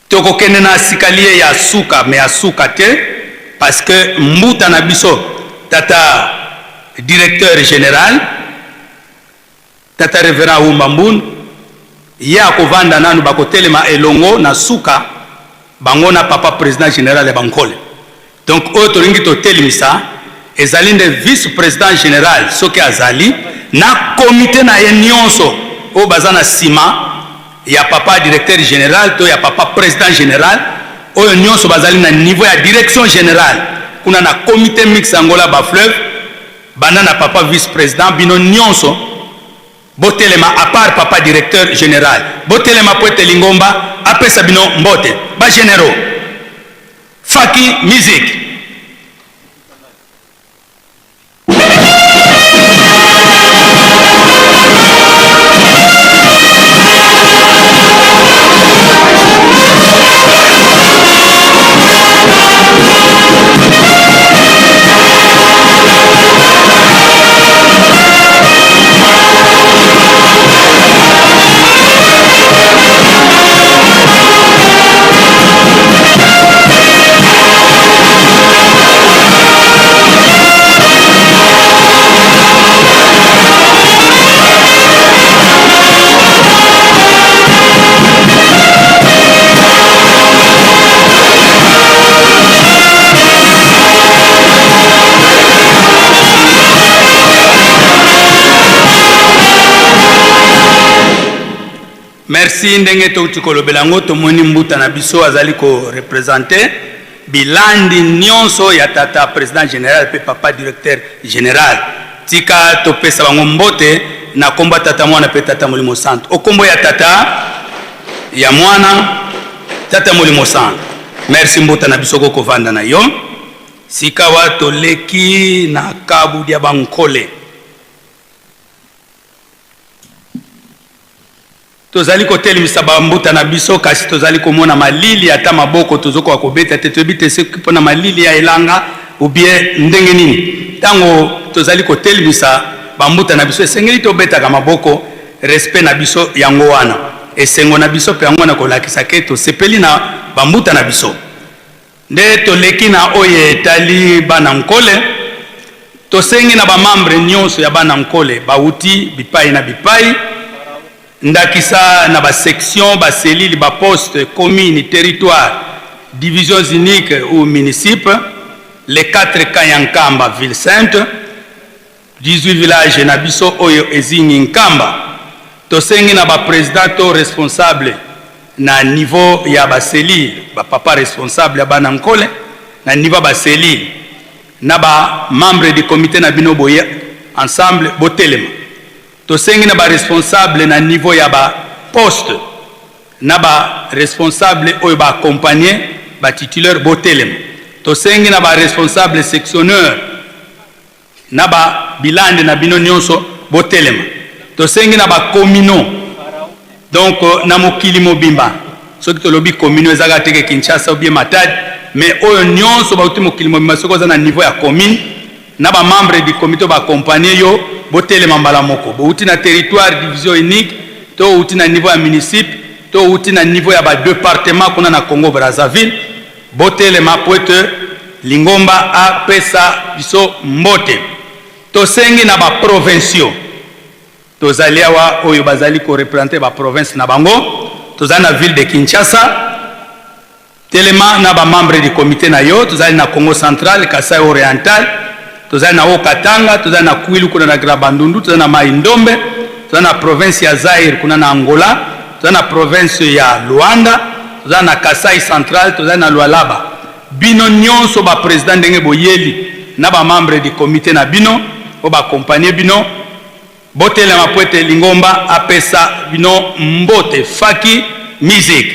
Tokokende na sikalie ya suka, mais ya suka te parce que mbuta na biso Tata directeur general Tata Reverend Wumba Mbundu, ye akovanda nanu, bakotelema elongo na suka, bango na Papa President General ya Bankole. Donc oyo tolingi totelemisa ezali nde Vice President General soki azali, na comite na ye nionso oyo baza na sima ya Papa Directeur General to ya Papa President General, oyo nionso bazali na niveau ya Direction Generale kuna na Comite Mixte Angola Bas-Fleuve, Banda na papa vice president bino nionso botelema à part papa directeur general botelema po ete lingomba apesa bino mbote ba generaux faki music. Merci ndenge touti kolobela yango, tomoni mbuta na biso azali ko representer bilandi nionso ya tata president general pe papa directeur general. Tika topesa bango mbote na kombo ya tata mwana pe tata molimo santu. O kombo ya tata, ya mwana, tata molimo santu. Merci mbuta na biso ko kovanda na yo. Sikawa toleki na kabu dia bankole. Tozali kotelemisa ba mbuta na biso, kasi tozali komona malili, ata maboko tozokoka kobeta te. Toyebi te soki mpo na malili ya elanga ou bien ndenge nini. Ntango tozali kotelemisa ba mbuta na biso, esengeli tobetaka maboko, respect na biso yango wana. Esengo na biso mpe yango wana kolakisa ke tosepeli na ba mbuta na biso. Nde toleki na oyo etali bana Nkole. Tosengi na ba membres nionso ya bana Nkole bawuti bipayi na bipayi, ndakisa na ba sections, ba cellules, ba postes, communes, territoires, divisions uniques ou municipes, les quatre camps ya Nkamba ville sainte, 18 villages na biso oyo ezingi Nkamba. Tosengi na ba presidents to responsables na niveau ya ba cellules, ba papa responsables ya bana Nkole na niveau ya ba cellules na ba membres du comite na bino boye ensemble botelema. Tosengi na ba responsables na niveau ya ba postes na ba responsables oyo ba accompagner ba titulaires botelema. Tosengi na ba responsables sectionneurs Na ba bilande na bino nionso botelema. Tosengi na ba communaux donc na mokili mobimba soki tolobi communaux eza kaka te ke Kinshasa ou bien Matadi mais oyo nionso bauti mokili mobimba soki oza na niveau ya commune na ba membres du comite oyo ba accompagner yo botelema mbala moko. Bowuti na territoire division unique to owuti na niveau ya municipe to owuti na niveau ya ba departements kuna na Congo Brazzaville Botelema mpo ete lingomba apesa biso mbote. Tosengi na ba provinciaux, tozali awa oyo bazali ko representer ba provinces na bango, tozali na ville de Kinshasa, telema na ba membres du comite na yo, tozali na Congo central, Kasaï oriental, tozali na Haut Katanga, tozali na Kwilu kuna na Grand Bandundu, tozali na Mayi Ndombe, tozali na province ya Zaire kuna na Angola, tozali na province ya Luanda, tozali na Kasaï central, tozali na Lualaba. Bino nionso ba presidents ndenge boyeli na ba membres du comite na bino oyo ba accompagner bino, botelema mpo ete lingomba apesa bino mbote. Faki music.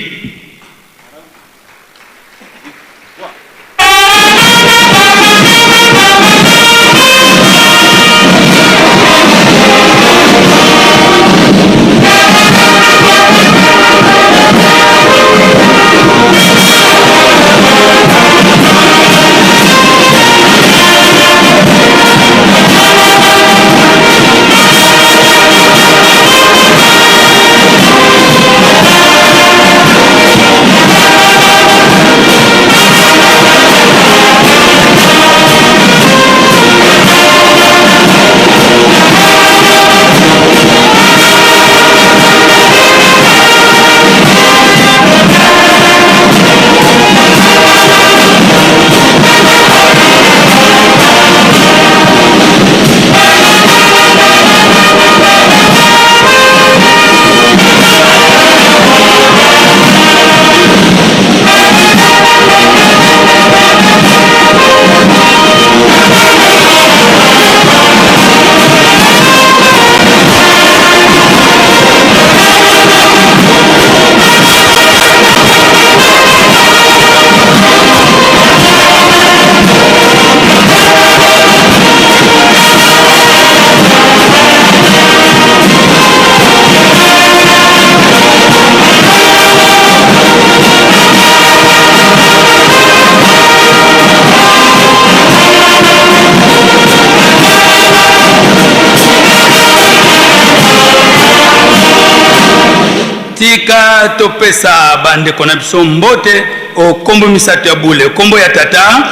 Tika topesa bandeko na biso mbote o kombo misato ya bule, kombo ya Tata,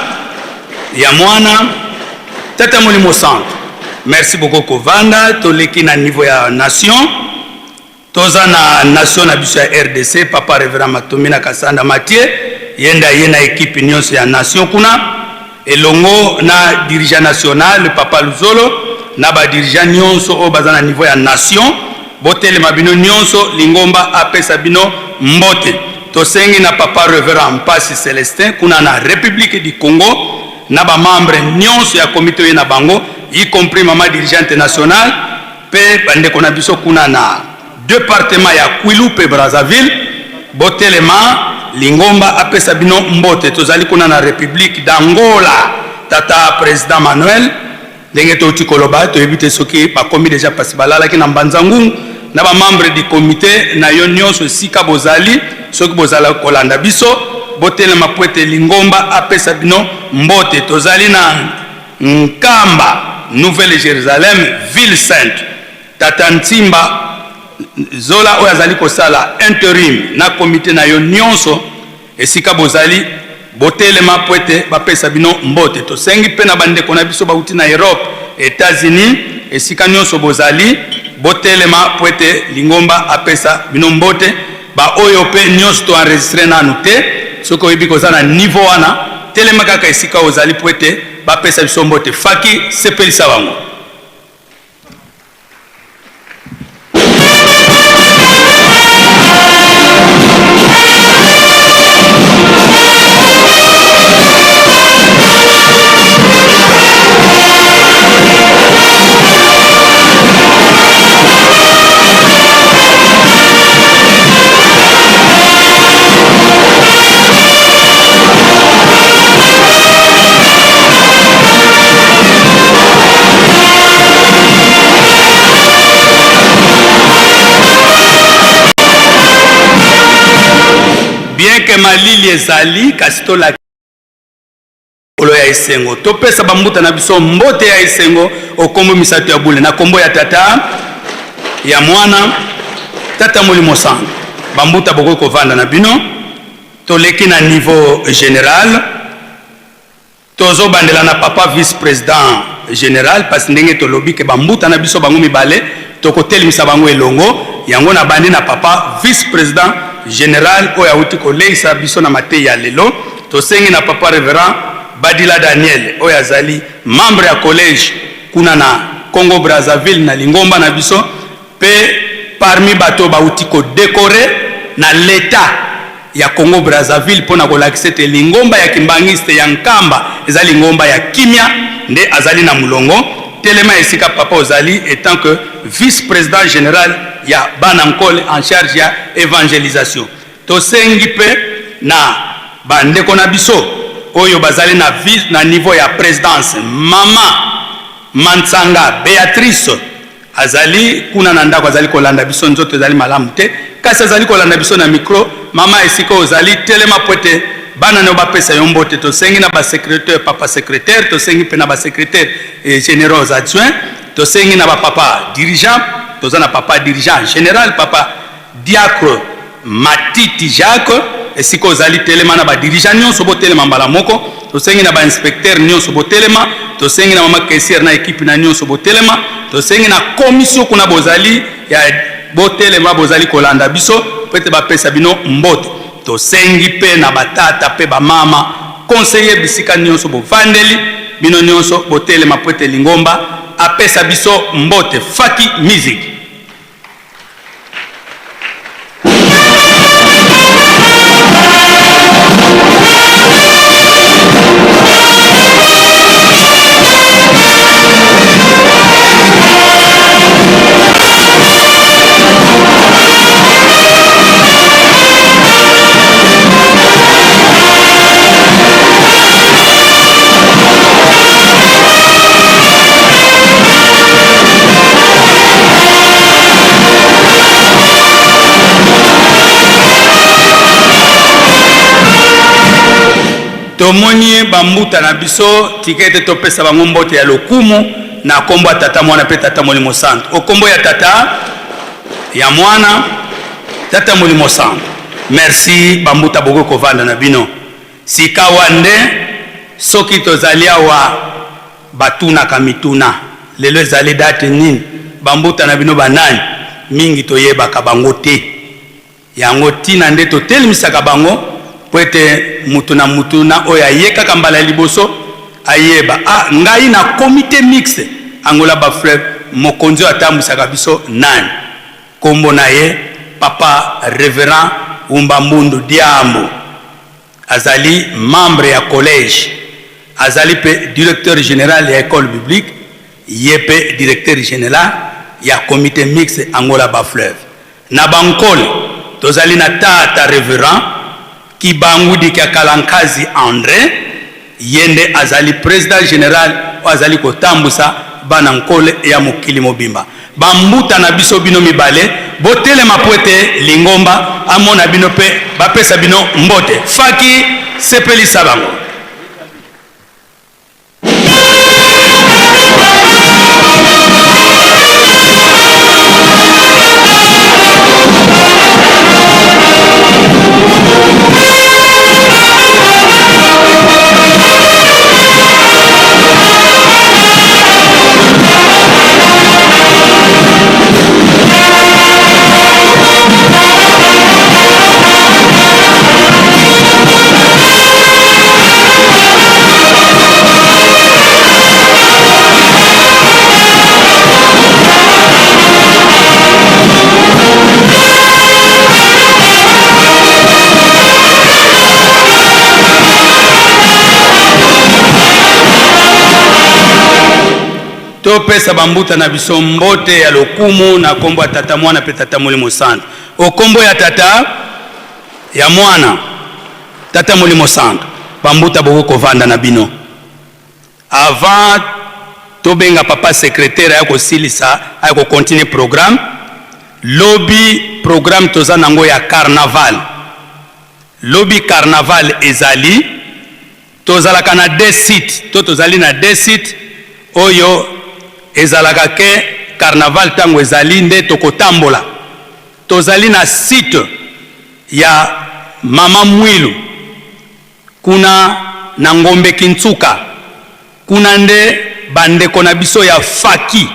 ya Mwana, Tata Molimo Santu. Merci beaucoup kovanda, toleki na niveau ya nation. Toza na nation na biso ya rdc, papa Reverend Matomina Kasanda Mathieu, ye nde aye na equipe nionso ya nation kuna, elongo na dirigeant national papa Luzolo, na ba dirigeants nionso oyo baza na niveau ya nation. Botelema bino nionso, lingomba apesa bino mbote. Tosengi na papa Reverend Mpasi Celestin kuna na Republique du Congo na ba membres nionso ya comite oye na bango, y compris mama dirigeante nationale pe ba ndeko na biso kuna na departement ya Kwilu pe Brazzaville. Botelema, lingomba apesa bino mbote. Tozali kuna na Republique d'Angola, tata president Manuel. Ndenge touti koloba, toyebi te soki bakomi dejà pasi balalaki na Mbanza Ngungu na ba membres du comite na yo nionso esika bozali, soki bozala kolanda biso, botelema mpo ete lingomba apesa bino mbote. Tozali na Nkamba, Nouvelle Jerusalem, ville sainte. Tata Ntimba Zola oyo azali kosala interim na comite na yo nionso Esika bozali, botelema mpo ete bapesa bino mbote. Tosengi mpe na bandeko na biso bauti na Europe, Etats-Unis, esika nyonso bozali, botelema mpo ete lingomba apesa bino mbote. Baoyo mpe nyonso to enregistrer nanu te, soki oyebi koza na niveau wana, telema kaka esika ozali mpo ete bapesa biso mbote. Faki, sepelisa bango. Bien que malili ezali, kasi tolakisa mokolo ya esengo. Topesa bambuta na biso mbote ya esengo okombo misato ya bule na kombo ya Tata, ya Mwana, Tata Molimo Santu. Bambuta bokoki kovanda na bino. Toleki na niveau general. Tozo bandela na papa vice president general pasi ndenge tolobi ke ba mbuta na biso bango mibale toko telemisa bango elongo yango na bandi na papa vice president general oyo awuti koleisa biso na mateyi ya lelo tosengi na papa reverend Badila Daniel oyo azali membre ya college kuna na Congo Brazzaville na lingomba na biso pe parmi bato oyo bawuti ko decorer na l'etat ya Congo Brazzaville mpo na kolakisa ete lingomba ya Kimbanguiste ya Nkamba eza lingomba ya kimia nde azali na mulongo telema esika papa ozali etant que vice president general ya bana Nkole en charge ya evangelisation. Tosengi mpe na ba ndeko na biso oyo bazali na na niveau ya presidence mama Mansanga Beatrice Azali kuna na ndako, azali kolanda biso, nzoto ezali malamu te, kasi azali kolanda biso na micro. Mama, esika ozali, telema mpo ete bana na yo bapesa yo mbote. Tosengi na ba secretaires, papa secretaire, tosengi mpe na ba secretaires generaux adjoints, tosengi na ba papa dirigeants, toza na papa dirigeant general, papa Diacre Matiti Jacques, esika ozali telema na ba dirigeants nionso botelema mbala moko, tosengi na ba inspecteurs nionso botelema, tosengi na mama caissière na equipe na nionso botelema, tosengi na commission kuna bozali ya botelema bozali kolanda biso mpo ete bapesa bino mbote, tosengi mpe na ba tata mpe ba mama conseiller bisika nionso bovandeli bino nionso botelema mpo ete lingomba apesa biso mbote. Faki Music. Tomoni ba mbuta na biso, tika ete topesa bango mbote ya lokumu na kombo ya Tata, Mwana mpe Tata Molimo Santu. O kombo ya Tata, ya Mwana, Tata Molimo Santu. Merci ba mbuta, bokoki kovanda na bino. Sikawa nde soki tozali awa Batunaka mituna, Lelo ezali date nini? Bambuta na bino banani? Mingi toyebaka bango te. Yango ntina nde totelemisaka bango mpo ete moto na moto na oyo aye kaka mbala ya liboso ayeba, Ah, ngai na comite mixte Angola Bas-Fleuve, mokonzi oyo atambwisaka biso nani? Kombo na ye Papa Reverend Umba Mbundu Diambu. Azali membre ya collège. Azali pe directeur general ya ecole biblique, ye pe directeur general ya comite mixte Angola Bas-Fleuve. Na Bankole, tozali na tata Reverend Kibangu Dikiakala Nkazi Andre, ye nde azali president general oyo azali kotambusa bana Nkole ya mokili mobimba. Ba mbuta na biso bino mibale botelema mpo ete lingomba amona bino mpe bapesa bino mbote. Faki, sepelisa bango. Topesa bambuta na biso mbote ya lokumu na kombo ya Tata, Mwana mpe Tata Molimo Santu. O kombo ya Tata, ya Mwana, Tata Molimo Santu. Bambuta bokoki kovanda na bino. Avant tobenga papa secretaire aya kosilisa, aya ko continuer programme. Lobi programme toza nango ya carnaval. Lobi carnaval ezali, tozalaka na deux sites, to tozali na deux sites oyo ezalaka ke carnaval tango ezali nde tokotambola. Tozali na site ya mama Mwilu kuna na Ngombe Kintsuka, kuna nde ba ndeko na biso ya Faki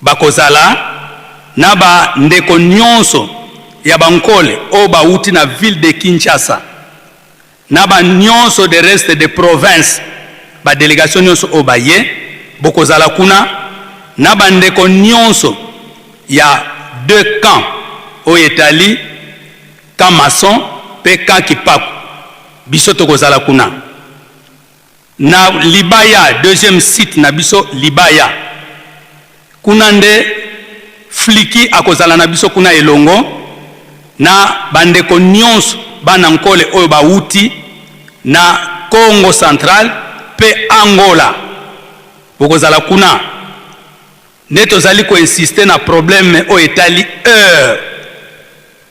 bakozala na ba ndeko nionso ya ba Nkole oyo bawuti na ville de Kinshasa na ba nionso de reste de province, ba delegation nionso oyo baye bokozala kuna na ba ndeko nionso ya deux camps oyo etali camp maçon pe camp Kipaku, biso tokozala kuna. Na libaya, deuxième site na biso libaya, kuna nde Fliki akozala na biso kuna elongo na bandeko nionso bana Nkole oyo bawuti na Kongo central pe Angola, bokozala kuna. Nde tozali ko insister na problème oyo etali heure,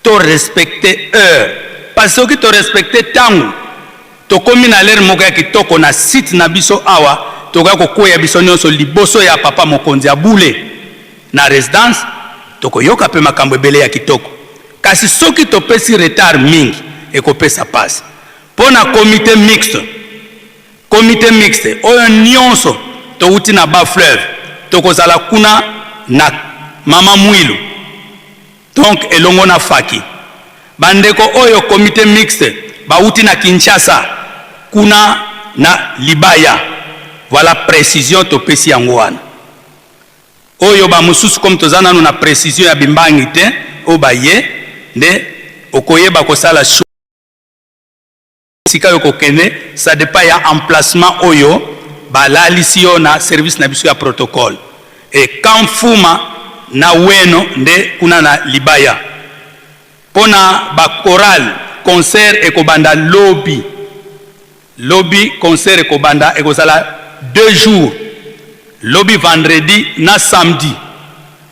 to respecter heure parce soki to respecter tango, tokomi na l'heure moko ya kitoko na site na biso awa, tokoya kokweya biso nionso liboso ya papa mokonzi ya bule na residence, tokoyoka pe makambo ebele ya kitoko. Kasi soki topesi retard mingi, ekopesa pasi po na comite mixte. Comite mixte oyo nionso towuti na bas fleuve tokozala kuna na mama Mwilu donc elongo na Faki. Ba ndeko oyo comite mixte bawuti na Kinshasa kuna na Libaya. Voilà precision topesi yango wana. Oyo ba mosusu comme toza nanu na precision ya bimbangi te oyo baye nde okoyeba kosala choix. Esika yo kokende ça depend ya emplacement oyo balalisi yo na service na biso ya protocole et camp Fuma na Weno nde kuna na Libaya. Pona ba chorale concert ekobanda lobi lobi concert ekobanda ekozala deux jours lobi vendredi na samedi.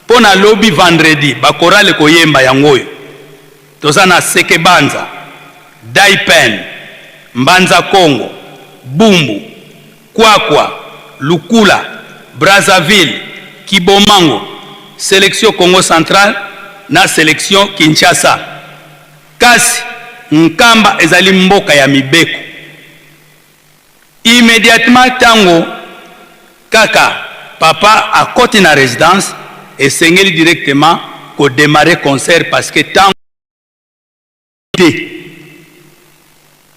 Pona lobi vendredi ba chorale ekoyemba yango oyo. Toza na Sekebanza, Daipen, Mbanza Kongo, Bumbu, Kwakwa, Lukula, Brazzaville, Kibomango, Selection Kongo Central na Selection Kinshasa. Kasi Nkamba ezali mboka ya mibeko. Immediatement tango kaka papa akoti na residence, esengeli directement ko demarrer concert parce que tango te.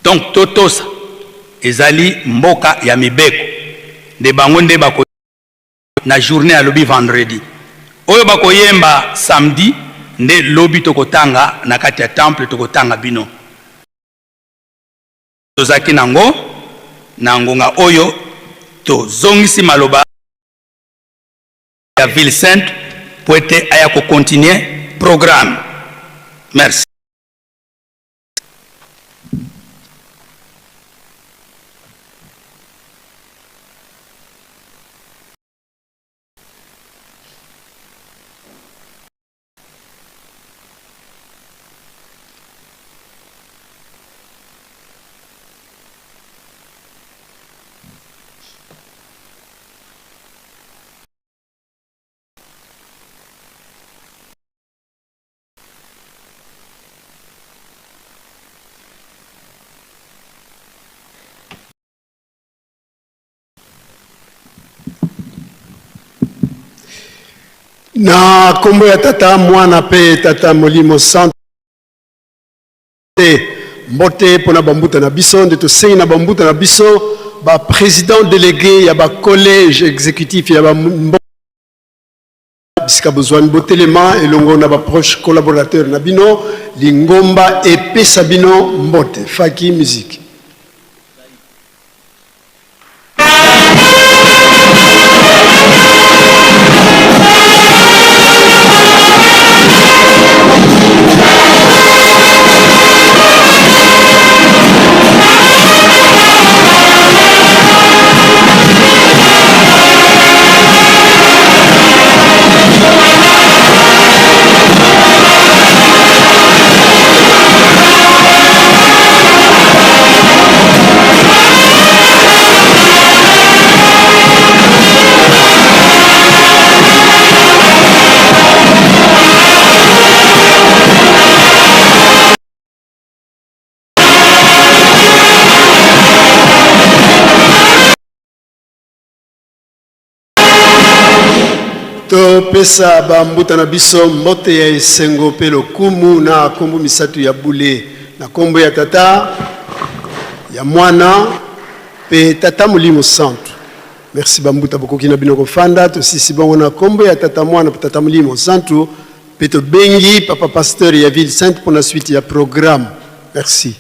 Donc totosa, ezali mboka ya mibeko nde bango nde bako na journee ya lobi vendredi. Oyo bakoyemba samedi nde lobi tokotanga na kati ya temple, tokotanga bino. Tozalaki nango na ngonga oyo tozongisi maloba ya ville sainte po ete aya ko continuer programme. Merci. Na kombo ya Tata, Mwana pe Tata Molimo Santu te. Mbote pona ba mbuta na biso, nde tosengi na ba mbuta na biso ba president delegue ya ba collège executif ya ba mboka bisika bozwami, botelema elongo na ba proche collaborateur na bino. Lingomba epesa bino mbote. Faki musique. Topesa ba mbuta na biso mbote ya esengo pe lokumu na kombo misatu ya bule, na kombo ya Tata, ya Mwana pe Tata Molimo Santu. Merci ba mbuta, bokoki na bino kofanda. Tosisi bongo na kombo ya Tata, Mwana pe Tata Molimo Santu, pe tobengi Papa Pasteur ya Ville Sainte pona suite ya programme. Merci.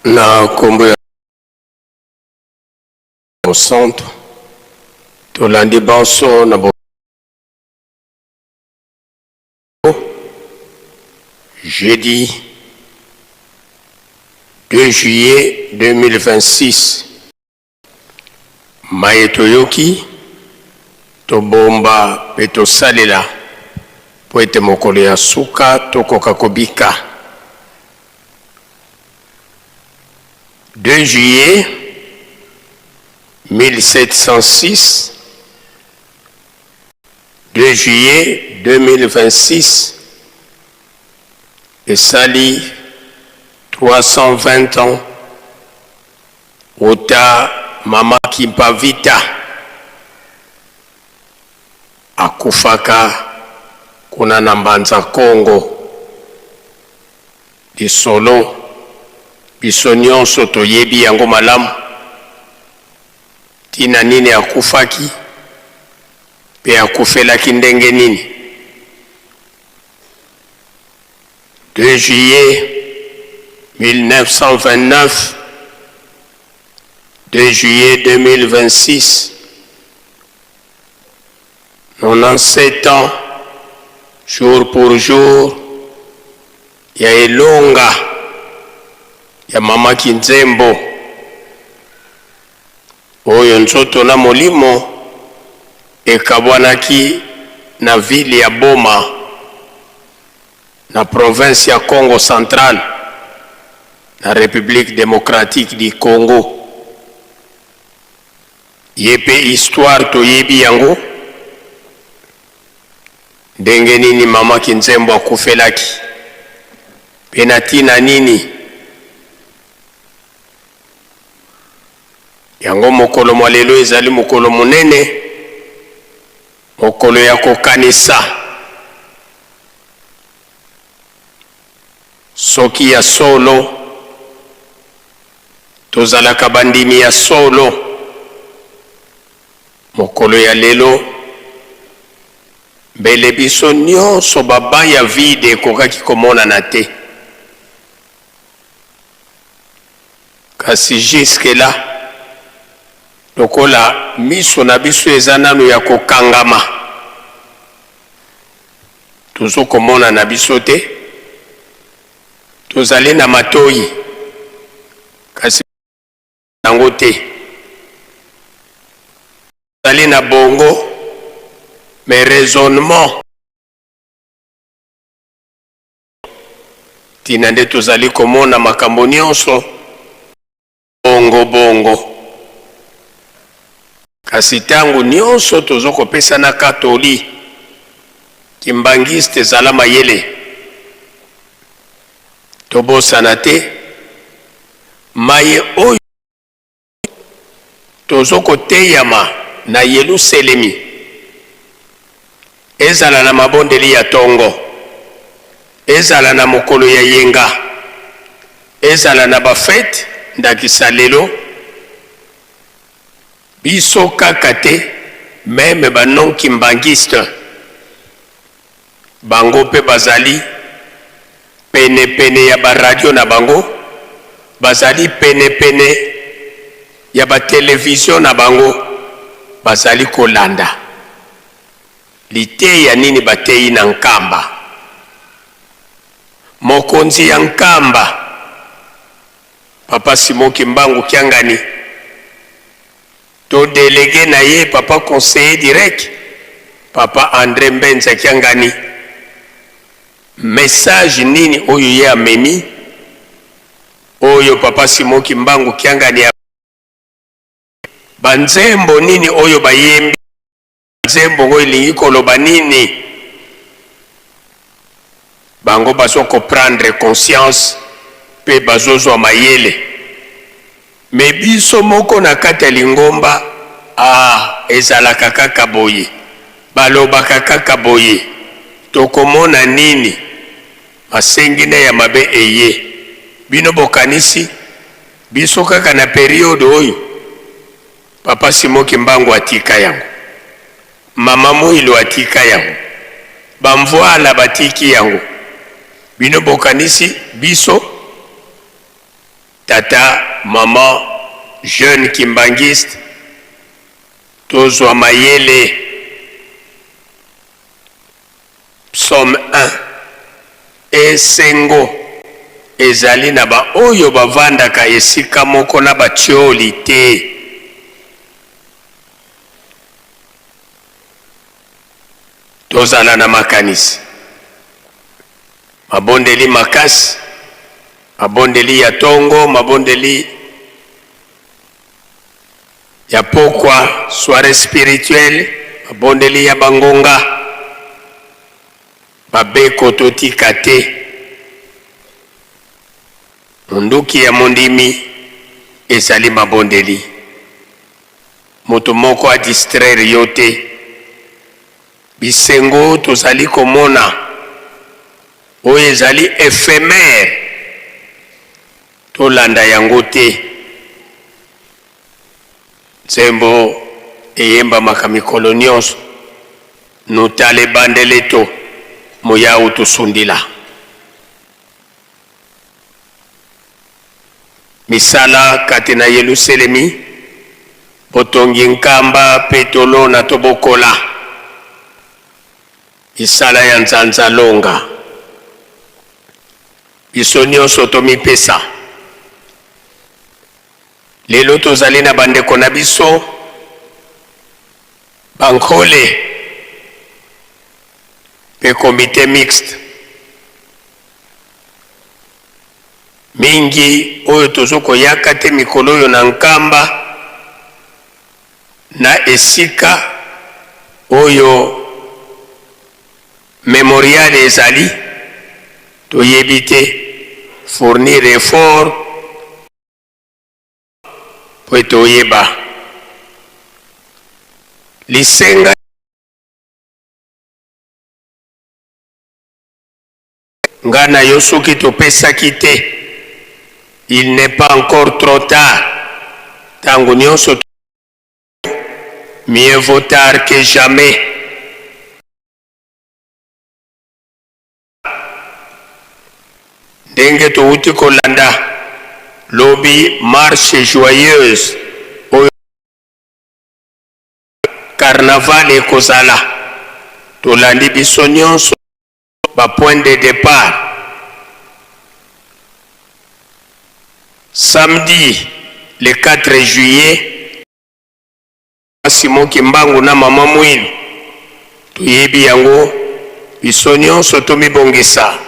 Na nkombo ya Mosantu, tolandi banso na bo jeudi 2 juillet 2026. Maye toyoki, tobomba mpe tosalela mpo ete mokolo ya suka tokoka kobika. 2 juillet 1706 2 juillet 2026 esali 320 ans wuta mama Kimpa Vita akufaka kuna na Mbanza Kongo. Lisolo biso nionso toyebi yango malamu, tina nini akufaki pe akufelaki ndenge nini. 2 juillet 1929, 2 juillet 2026, 97 ans jour pour jour ya elonga ya mama Kinzembo. Oyo nzoto na molimo ekabwanaki na ville ya Boma na province ya Kongo Central na Republique Democratique du Congo. Ye pe histoire toyebi yango ndenge nini mama Kinzembo akufelaki pe na tina nini. Yango mokolo mwa lelo ezali mokolo monene, mokolo ya kokanisa. Soki ya solo tozalaka bandimi ya solo, mokolo ya lelo mbele biso nionso ba bancs ya vide ekokaki komonana te. Kasi jusque là lokola miso na biso eza nanu ya kokangama, tozo komona na biso te, tozali na matoyi kasi yango te, tozali na bongo mais raisonnement Tina nde tozali komona makambo nionso bongo bongo. Kasi tango nionso tozo kopesanaka toli, Kimbanguiste zala mayele. Tobosana te maye oyo Tozo koteyama na Yeluselemi, ezala na mabondeli ya tongo, ezala na mokolo ya yenga, ezala na ba fete, ndakisa lelo, biso kaka te meme ba non kimbanguiste bango pe bazali pene pene ya ba radio na bango, bazali pene pene ya ba television na bango, bazali kolanda liteya nini bateyi na Nkamba. Mokonzi ya Nkamba, Papa Simon Kimbangu Kiangani, to delegue na ye papa conseiller direct, Papa Andre Mbenza Kiangani. Message nini oyo ye amemi oyo papa Simon Kimbangu Kiangani a ba nzembo nini oyo bayembi nzembo ngo elingi koloba nini bango bazo ko prendre conscience pe bazozwa mayele mais biso moko na kati ya lingomba ah ezalaka kaka boye balobaka kaka boye tokomona nini masengina ya mabe eye bino bokanisi biso kaka na periode oyo papa Simon Kimbangu atika yango mama Muilu atika yango ba mvuala batiki yango bino bokanisi biso Tata, maman, jeune kimbanguiste tozwa mayele Psaume 1 Esengo ezali na ba oyo bavandaka esika moko na batioli te. Tozala na makanisi. Mabondeli makasi, mabondeli ya tongo, mabondeli ya pokwa, soiree spirituelle, mabondeli ya bangonga, babeko totika te. Monduki ya mondimi ezali mabondeli. Moto moko a distraire yo te. Bisengo tozali komona oyo ezali ephemer tolanda yango te. Nzembo eyembamaka mikolo nionso, Nutale bandeleto muyau tusundila. Misala kati na Yeluselemi, botongi nkamba pe tolona tobokola. Misala ya nzanza longa. Biso nionso tomipesa. Lelo tozali na bandeko na biso Bankole mpe comite mixte mingi oyo tozo koyaka te mikolo oyo na Nkamba na esika oyo memorial ezali toyebi te fournir effort mpo ete oyeba lisenga nga na yo soki topesaki te il n'est pas encore trop tard ntango nyonso mieux vaut tard que jamais Ndenge towuti kolanda lobi marche joyeuse oyo carnaval ekozala, tolandi biso nionso ba points de depart. Samedi le 4 juillet, Simon Kimbangu na Mama Muilu toyebi yango biso nionso tomibongisa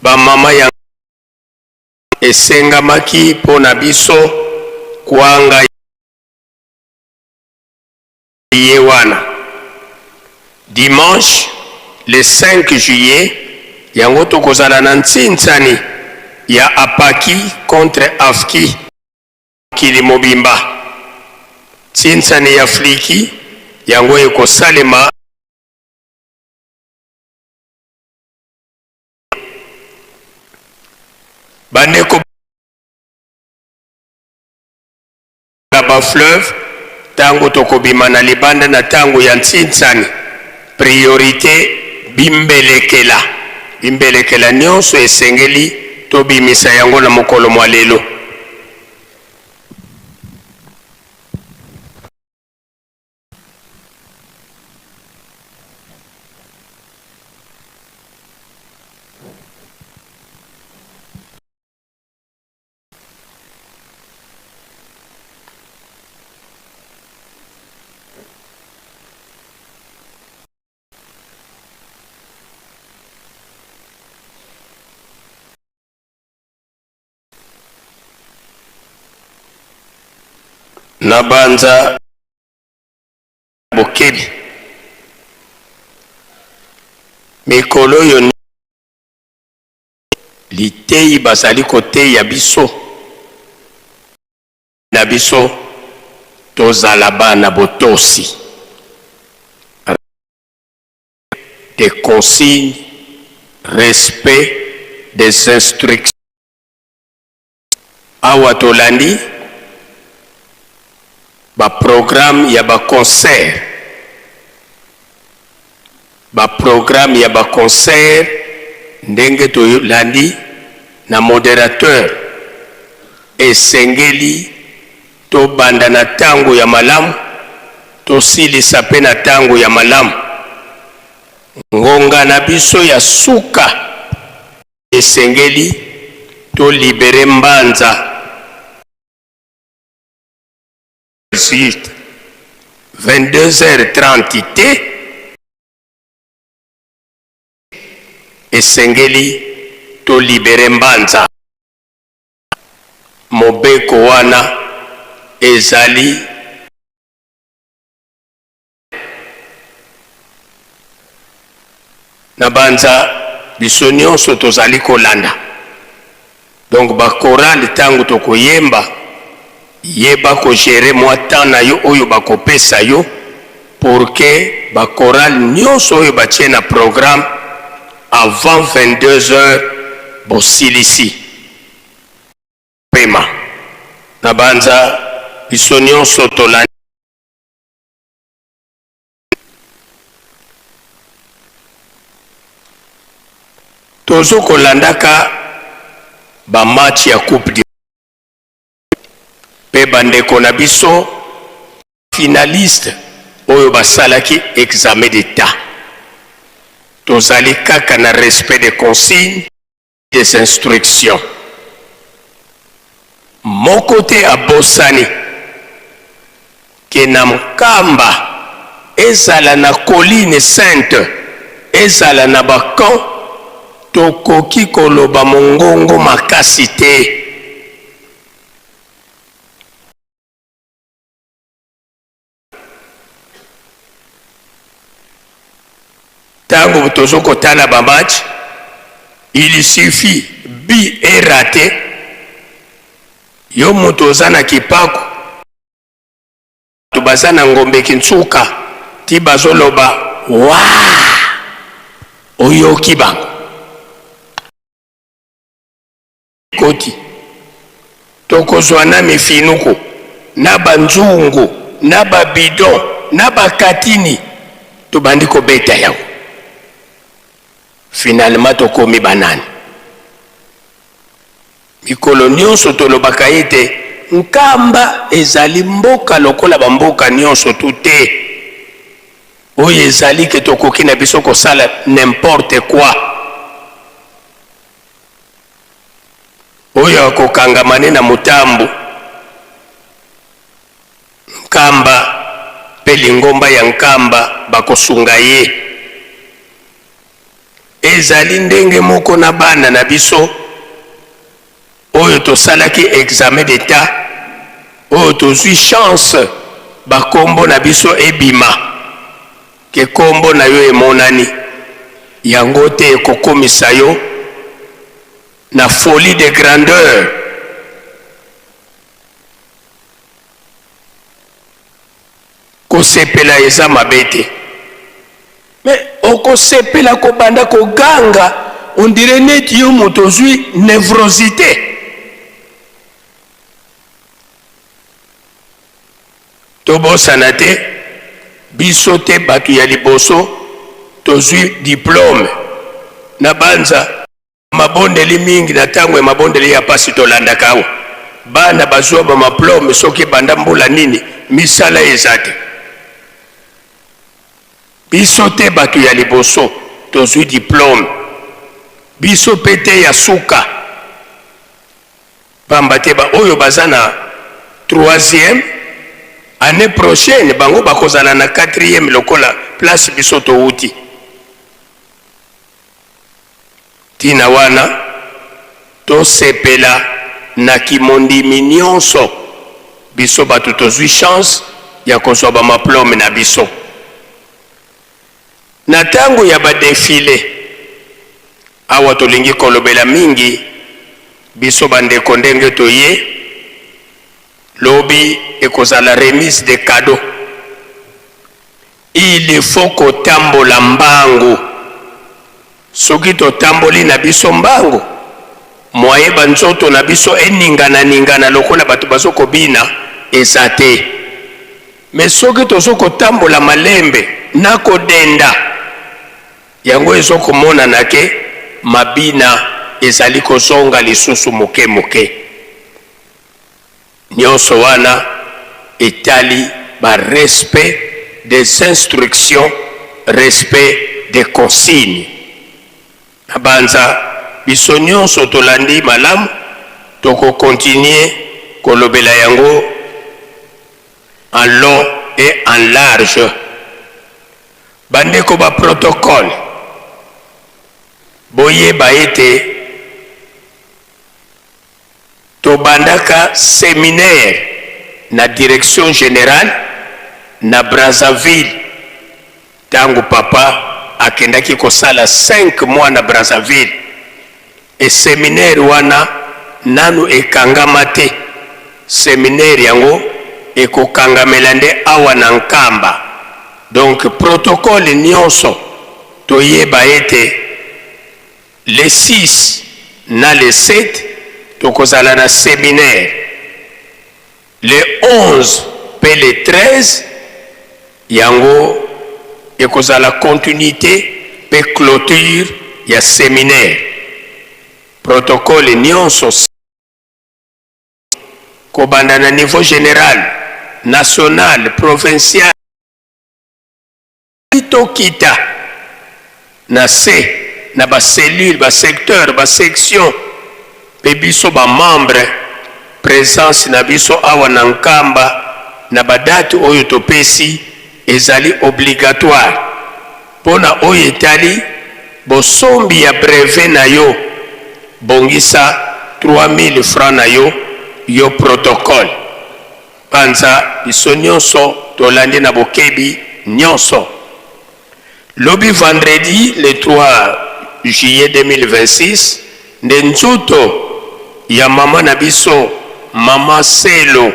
ba mama ya esengamaki mpo na biso kuanga ye wana dimanche le 5 juillet yango tokozala na ntsinsani ya apaki contre afki Mokili mobimba. Ntsinsani ya Fliki yango ekosalema. Bandeko na ba fleuve tango tokobima na libanda na tango ya ntsinsani priorite bimbelekela bimbelekela nionso esengeli tobimisa yango na mokolo mwa lelo. Nabanza bokebi mikolo oyo liteyi bazali koteya biso na biso tozala bana botosi des consignes respect des instructions Awa tolandi ba programme ya ba concert, ba programme ya ba concert ndenge tolandi na moderateur esengeli tobanda na tango ya malamu tosilisa pe na tango ya malamu. Ngonga na biso ya suka Esengeli to libere mbanza juste 22h30 te esengeli to libere mbanza mobeko wana ezali Nabanza biso nionso tozali kolanda donc ba chorale tango tokoyemba yeba ko gerer mua temps na yo oyo bakopesa yo pour que ba chorale nionso oyo batie na programme avant 22 heures bosilisi pema. Nabanza biso nionso tolandi. Tozo kolandaka ba match ya coupe du pe ba ndeko na biso finaliste oyo basalaki examen d'etat. Tozali kaka na respect des consignes des instructions. Moko te abosani ke na Nkamba, ezala na Colline Sainte, ezala na ba camps, tokoki koloba mongongo makasi te. Tango tozo kotala ba match, il suffit but e rate, yo mutu oza na kipaku, batu baza na ngombe kintsuka ti bazo loba waa oyoki bango. Koti tokozwa na mifinuku na ba nzungu na ba bidon na ba katini tobandi kobeta yango finalement tokomi banani? Mikolo nionso tolobaka ete Nkamba ezali mboka lokola ba mboka nionso tout te oyo ezali ke tokoki na biso kosala n'importe quoi. Oyo akokangama ne na motambo, Nkamba mpe lingomba ya Nkamba bakosunga ye. Ezali ndenge moko na bana na biso oyo tosalaki examen d'etat, oyo tozwi chance ba kombo na biso ebima, ke kombo na yo emonani, yango te ekokomisa yo na folie de grandeur. Kosepela eza mabe te, mais okosepela kobanda koganga on dirait neti yo moto ozwi nevrosite. Tobosana te, biso te bato ya liboso tozwi diplome na banza. Mabondeli mingi na tango ya mabondeli ya pasi tolandaka awa bana bazua ba maplome soki banda mbula nini misala eza te biso te batu ya liboso tozui diplome biso pe te ya suka pamba te ba oyo baza na troisième annee prochaine bango bakozala na quatrième lokola place biso towuti. Ntina wana, tosepela na kimondimi nionso, biso batu tozui chance ya kozua ba maplome na biso. Na tango ya ba defiles, awa tolingi kolobela mingi biso ba ndeko ndenge toye, lobi ekozala remise de cadeaux. Il faut kotambola mbangu. Soki totamboli na biso mbangu, moyen ba nzoto na biso eningana ningana lokola bato bazo kobina eza te. Mais soki tozo kotambola malembe na kodenda, yango ezo komonana ke mabina ezali kozonga lisusu moke moke. Nionso wana etali ba respect des instructions, respect des consignes. Nabanza biso nionso tolandi malamu, toko continuer kolobela yango en long et en large. Bandeko ba protocoles, boyeba ete Tobandaka seminaire na direction generale na Brazzaville tango papa akendaki kosala cinq mois na Brazzaville et seminaire wana nanu ekangama te, seminaire yango ekokangamela nde awa na Nkamba donc protocole nionso toyeba ete Le 6 na le 7 tokozala na seminaire, le 11 pe le 13 yango ekozala continuite pe cloture ya seminaire. Protocole nionso kobanda na niveau general, national, provincial, Tokita na se na ba cellules, ba secteurs, ba sections mpe biso ba membres Presence na biso awa na Nkamba na ba date oyo topesi ezali obligatoire. Mpo na oyo etali bosombi ya brevet na yo, bongisa 3000 francs na yo, yo protocole. Panza biso nionso tolandi na bokebi nionso. Lobi vendredi le 3 juillet 2026 nde nzoto ya mama na biso mama Selo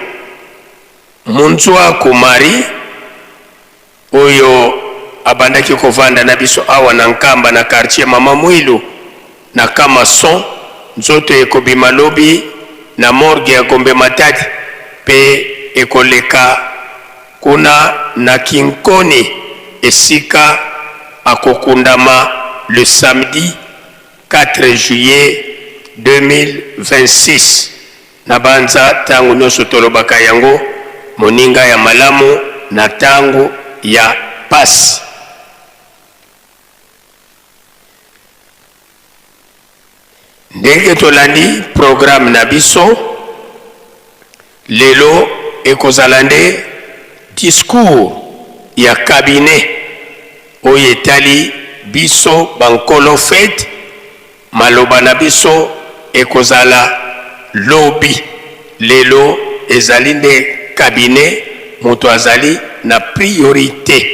Munzuaku Marie oyo abandaki kovanda na biso awa na Nkamba na quartier mama Muilu na camp maçon, nzoto ekobima lobi na morgue ya Gombe Matadi pe ekoleka kuna na Kinkoni esika akokundama le samedi 4 juillet 2026. Nabanza tango nionso tolobaka yango, moninga ya malamu na tango ya pasi. Ndenge tolandi programme na biso lelo, ekozala nde discours ya cabinet oyo etali biso ba nkolo fete. Maloba na biso ekozala lobi. Lelo ezali nde cabinet moto azali na priorite.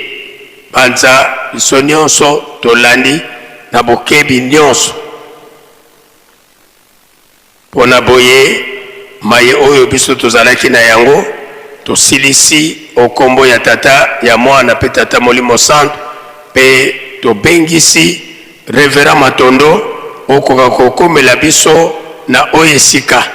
Banza biso nionso tolandi na bokebi nionso. Pona boye, maye oyo biso tozalaki na yango, tosilisi o kombo ya Tata, ya Mwana pe Tata Molimo Santu, pe tobengisi Reverend Matondo okoka kokomela biso na oyo esika.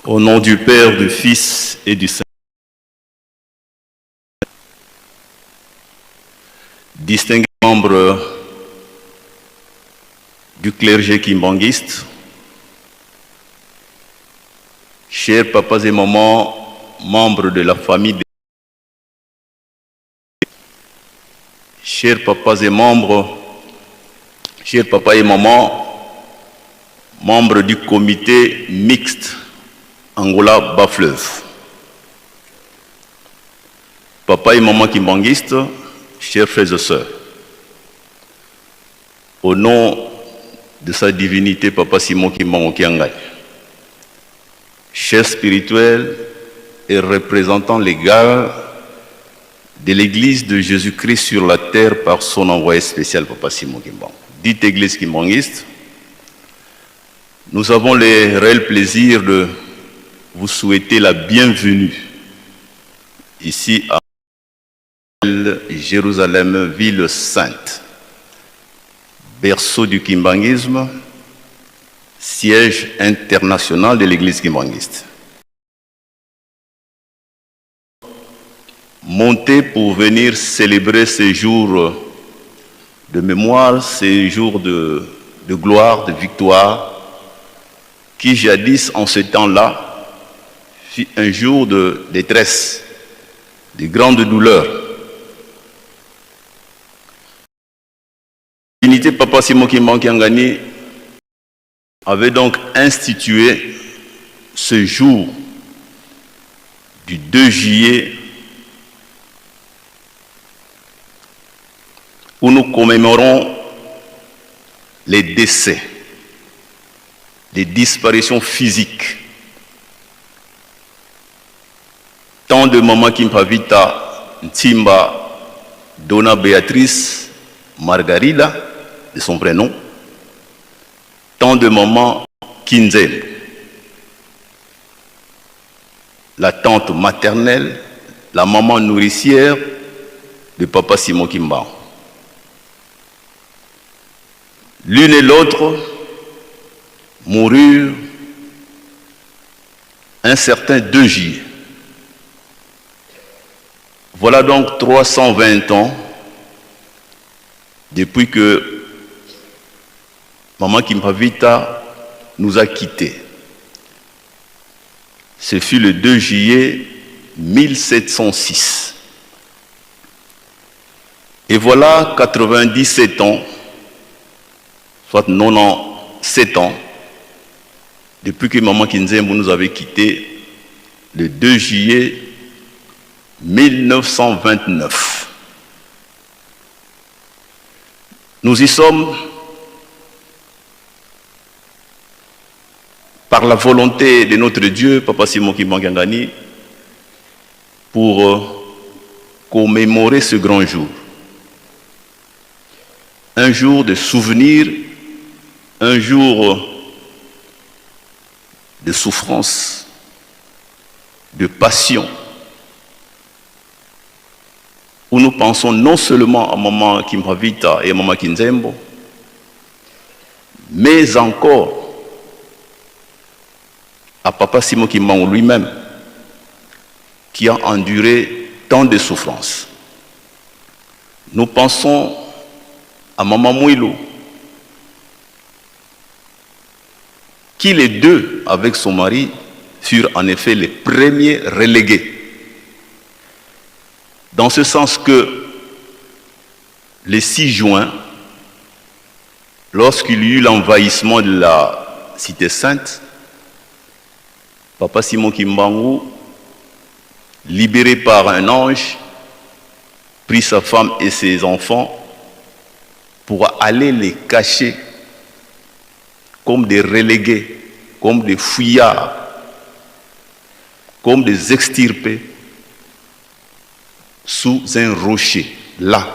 Au nom du Père, du Fils et du Saint. Distingués membres du clergé kimbanguiste, chers papas et mamans, membres de la famille de... chers papas et membres, chers papas et mamans, membres du comité mixte Angola-Bas-Fleuve, papa et maman kimbanguistes, chers frères et sœurs, au nom de sa divinité Papa Simon Kimbangu Kiangani, chef spirituel et représentant légal de l'Église de Jésus-Christ sur la terre par son envoyé spécial Papa Simon Kimbangu, dite Église kimbanguiste, nous avons le réel plaisir de vous souhaiter la bienvenue ici à Jérusalem, ville sainte, berceau du kimbanguisme, siège international de l'église kimbanguiste. Monter pour venir célébrer ces jours de mémoire, ces jours de, de gloire, de victoire, qui jadis en ce temps-là fut un jour de détresse, de grande douleur. Unité Papa Simon Kimbangu Kiangani avait donc institué ce jour du 2 juillet où nous commémorons les décès, les disparitions physiques. Tant de Maman Kimpavita, Ntimba, Donna Béatrice, Margarida, de son prénom, tant de Maman Kinzel, la tante maternelle, la maman nourricière de Papa Simon Kimbangu. L'une et l'autre moururent un certain 2 juillet. Voilà donc 320 ans depuis que Maman Kimpavita nous a quittés. Ce fut le 2 juillet 1706. Et voilà 97 ans, soit 97 ans, depuis que Maman Kinzembo nous avait quittés le 2 juillet 1929. Nous y sommes par la volonté de notre Dieu, Papa Simon Kimbangu Kiangani, pour commémorer ce grand jour. Un jour de souvenir, un jour de souffrance, de passion, où nous pensons non seulement à Maman Kimpavita et à Maman Kinzembo, mais encore à Papa Simon Kimbangu lui-même, qui a enduré tant de souffrances. Nous pensons à Maman Mouilou, qui les deux, avec son mari, furent en effet les premiers relégués. Dans ce sens que, le 6 juin, lorsqu'il y eut l'envahissement de la Cité Sainte, Papa Simon Kimbangu, libéré par un ange, prit sa femme et ses enfants pour aller les cacher comme des relégués, comme des fuyards, comme des extirpés, sous un rocher, là,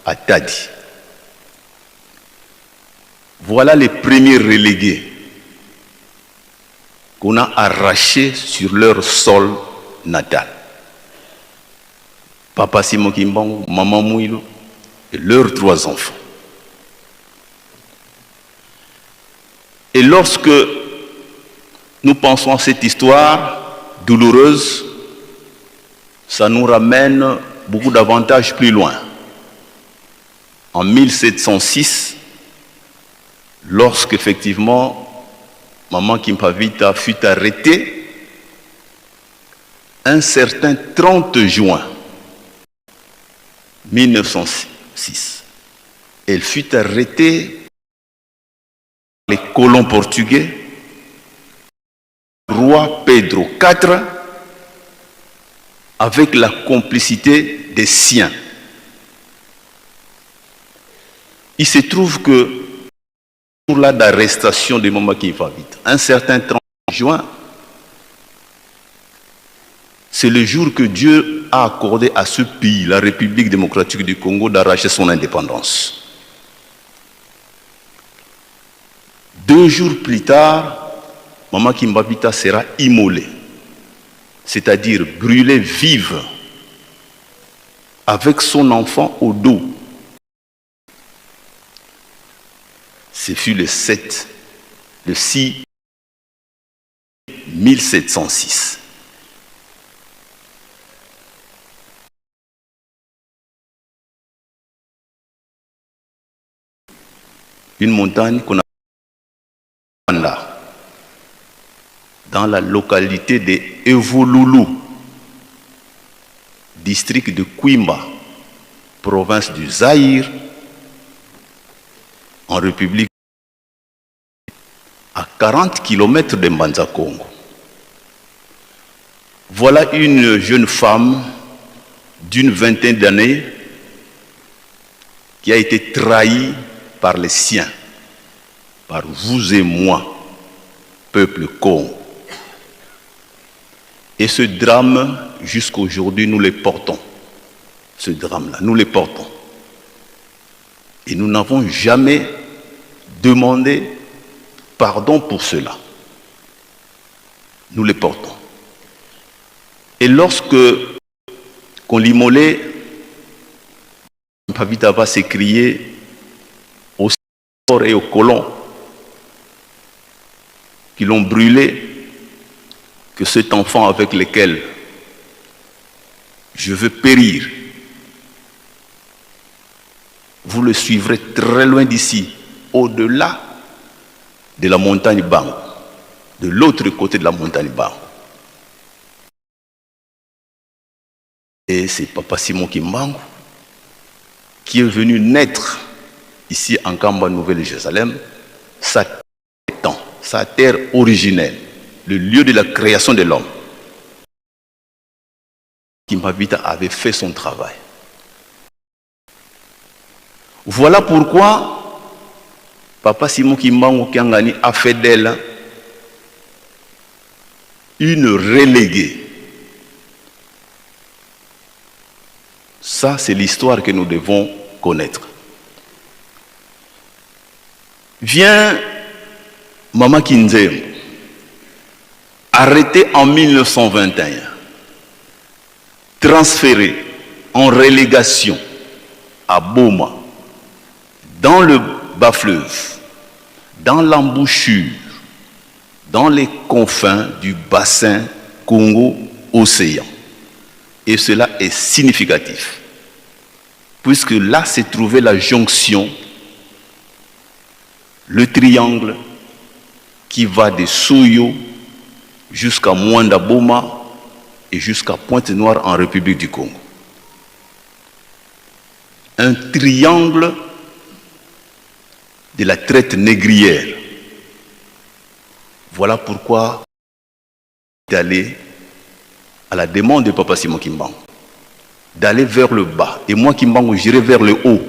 à Tadi. Voilà les premiers relégués qu'on a arrachés sur leur sol natal. Papa Simon Kimbangu, Maman Mouilou et leurs 3 enfants. Et lorsque nous pensons à cette histoire douloureuse, ça nous ramène beaucoup davantage plus loin. En 1706, lorsque effectivement Maman Kimpavita fut arrêtée, un certain 30 juin 1906, elle fut arrêtée par les colons portugais, roi Pedro quatre, avec la complicité des siens. Il se trouve que, pour la d'arrestation de Maman Kimpavita, un certain 30 juin, c'est le jour que Dieu a accordé à ce pays, la République démocratique du Congo, d'arracher son indépendance. 2 jours plus tard, Maman Kimpavita sera immolée, c'est-à-dire brûlée vive, avec son enfant au dos. Ce fut le 7, le 6 1706. Une montagne qu'on a là, dans la localité de Evolulu, district de Kwimba, province du Zaïre, en République à 40 km de Mbanza Congo. Voilà une jeune femme d'une vingtaine d'années qui a été trahie par les siens, par vous et moi, peuple Congo. Et ce drame, jusqu'aujourd'hui, nous le portons. Ce drame-là, nous le portons. Et nous n'avons jamais demandé pardon pour cela. Nous le portons. Et lorsque qu'on l'immolait, Pavita va s'écrier aux sorts et aux colons qui l'ont brûlé, que cet enfant avec lequel je veux périr, vous le suivrez très loin d'ici, au-delà de la montagne Bang, de l'autre côté de la montagne Bang. Et c'est Papa Simon Kimbangu qui est venu naître ici en Kamba Nouvelle-Jérusalem, sa temps, sa terre originelle, le lieu de la création de l'homme. Kimbavita avait fait son travail. Voilà pourquoi Papa Simon Kimbangu Kiangani a fait d'elle une reléguée. Ça, c'est l'histoire que nous devons connaître. Vient Mama Kinzembo, arrêtée en 1921, transférée en relégation à Boma, dans le bas-fleuve, dans l'embouchure, dans les confins du bassin Congo-Océan. Et cela est significatif, puisque là s'est trouvée la jonction, le triangle qui va de Soyo jusqu'à Mwanda Boma et jusqu'à Pointe-Noire en République du Congo. Un triangle de la traite négrière. Voilà pourquoi d'aller à la demande de Papa Simon Kimbangu, d'aller vers le bas. Et moi, Kimbangu, j'irai vers le haut.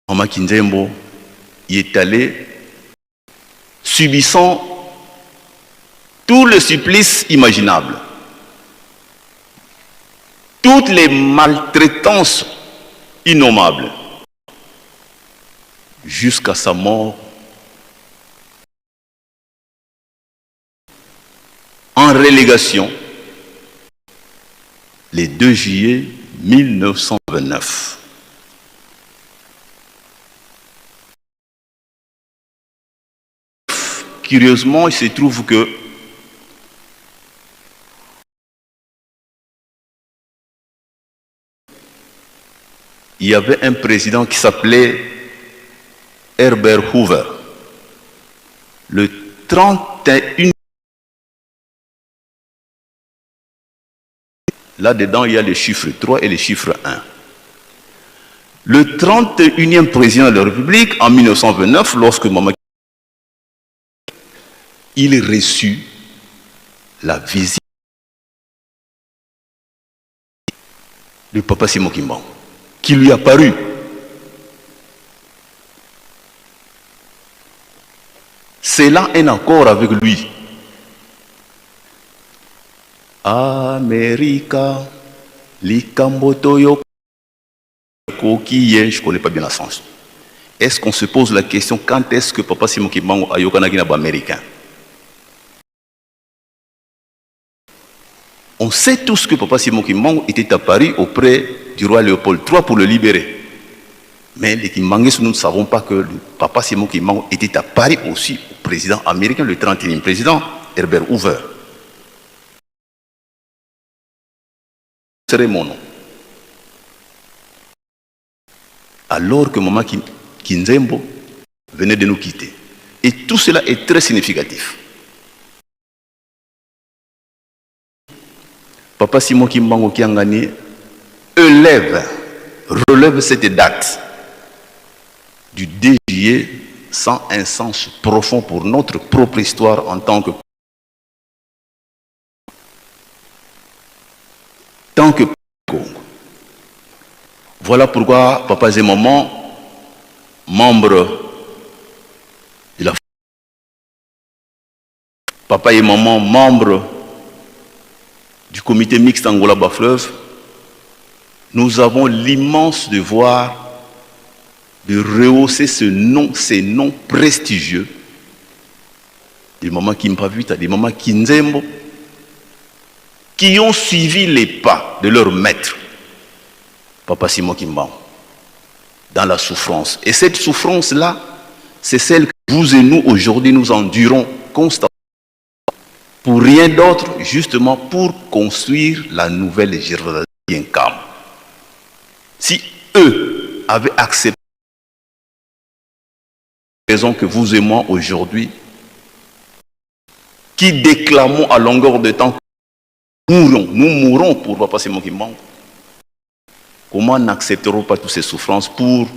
Mama Kinzembo y est allé, subissant tout le supplice imaginable, toutes les maltraitances innommables, jusqu'à sa mort en relégation le 2 juillet 1929. Curieusement, il se trouve que il y avait un président qui s'appelait Herbert Hoover. Le 31 Là-dedans, il y a les chiffres 3 et les chiffres 1. Le 31e président de la République, en 1929, lorsque Mama il reçut la visite de Papa Simon Kimbangu, qui lui apparut. C'est là un accord avec lui. America, likambo toyo kokiye, je ne connais pas bien la sens. Est-ce qu'on se pose la question quand est-ce que Papa Simon Kimbangu ayokanaki na ba américain? On sait tous que Papa Simon Kimbangu était à Paris auprès du roi Léopold III pour le libérer. Mais les Kimbanguistes, nous ne savons pas que le Papa Simon Kimbangu était à Paris aussi au président américain, le 31e président, Herbert Hoover. Serait mon nom. Alors que Mama Kinzembo venait de nous quitter. Et tout cela est très significatif. Papa Simon Kimbangu Kiangani élève, relève cette date du 2 juillet sans un sens profond pour notre propre histoire en tant que tant que Congo. Voilà pourquoi papas et mamans, membres de la papa et maman, membres du comité mixte Angola-Bas-Fleuve, nous avons l'immense devoir de rehausser ce nom, ces noms prestigieux des mamans Kimpavita, des mamans Kinzembo, qui ont suivi les pas de leur maître, Papa Simon Kimbangu, dans la souffrance. Et cette souffrance-là, c'est celle que vous et nous, aujourd'hui, nous endurons constamment. Pour rien d'autre, justement pour construire la nouvelle Jérusalem. Si eux avaient accepté la raison que vous et moi aujourd'hui, qui déclamons à longueur de temps, mourons, nous mourons pour Papa Simon Kimbangu. Comment n'accepterons pas toutes ces souffrances pour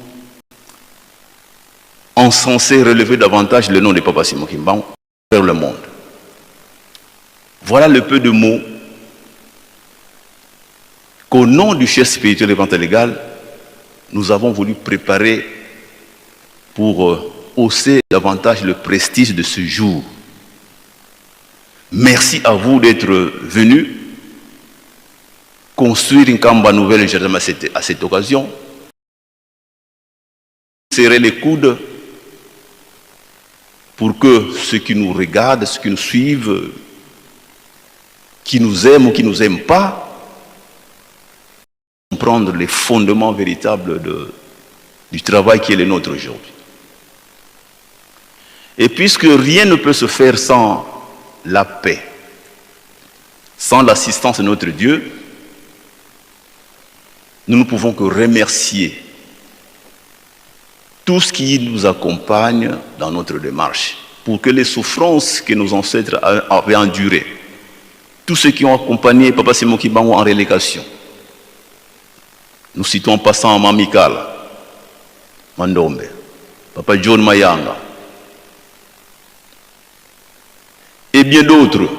encenser, relever davantage le nom de Papa Simon Kimbangu vers le monde? Voilà le peu de mots qu'au nom du chef spirituel et vente légale, nous avons voulu préparer pour hausser davantage le prestige de ce jour. Merci à vous d'être venus construire une Nkamba nouvelle Jérusalem à cette occasion. Serrer les coudes pour que ceux qui nous regardent, ceux qui nous suivent, qui nous aiment ou qui ne nous aiment pas, comprendre les fondements véritables du travail qui est le nôtre aujourd'hui. Et puisque rien ne peut se faire sans la paix, sans l'assistance de notre Dieu, nous ne pouvons que remercier tout ce qui nous accompagne dans notre démarche, pour que les souffrances que nos ancêtres avaient endurées, tous ceux qui ont accompagné Papa Simon Kimbangu en relégation, nous citons en passant Mamikala, Mandombe, Papa John Mayanga, et bien d'autres.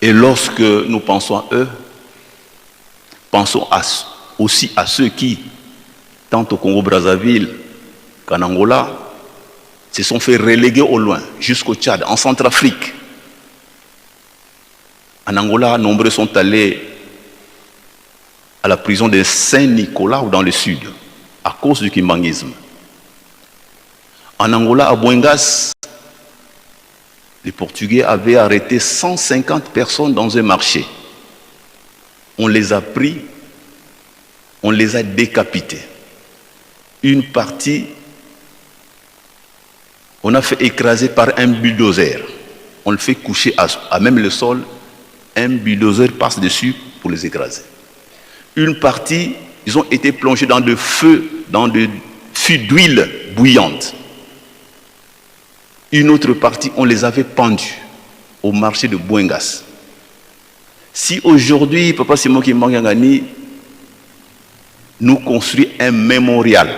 Et lorsque nous pensons à eux, pensons aussi à ceux qui, tant au Congo-Brazzaville qu'en Angola, se sont fait reléguer au loin, jusqu'au Tchad, en Centrafrique. En Angola, nombreux sont allés à la prison de Saint-Nicolas ou dans le sud, à cause du kimbanguisme. En Angola, à Boengas, les Portugais avaient arrêté 150 personnes dans un marché. On les a pris, on les a décapités. Une partie, on a fait écraser par un bulldozer. On le fait coucher à même le sol. Un bulldozer passe dessus pour les écraser. Une partie, ils ont été plongés dans des feux, dans des fûts d'huile bouillante. Une autre partie, on les avait pendus au marché de Boengas. Si aujourd'hui, Papa Simon Kimbangu Kiangani nous construit un mémorial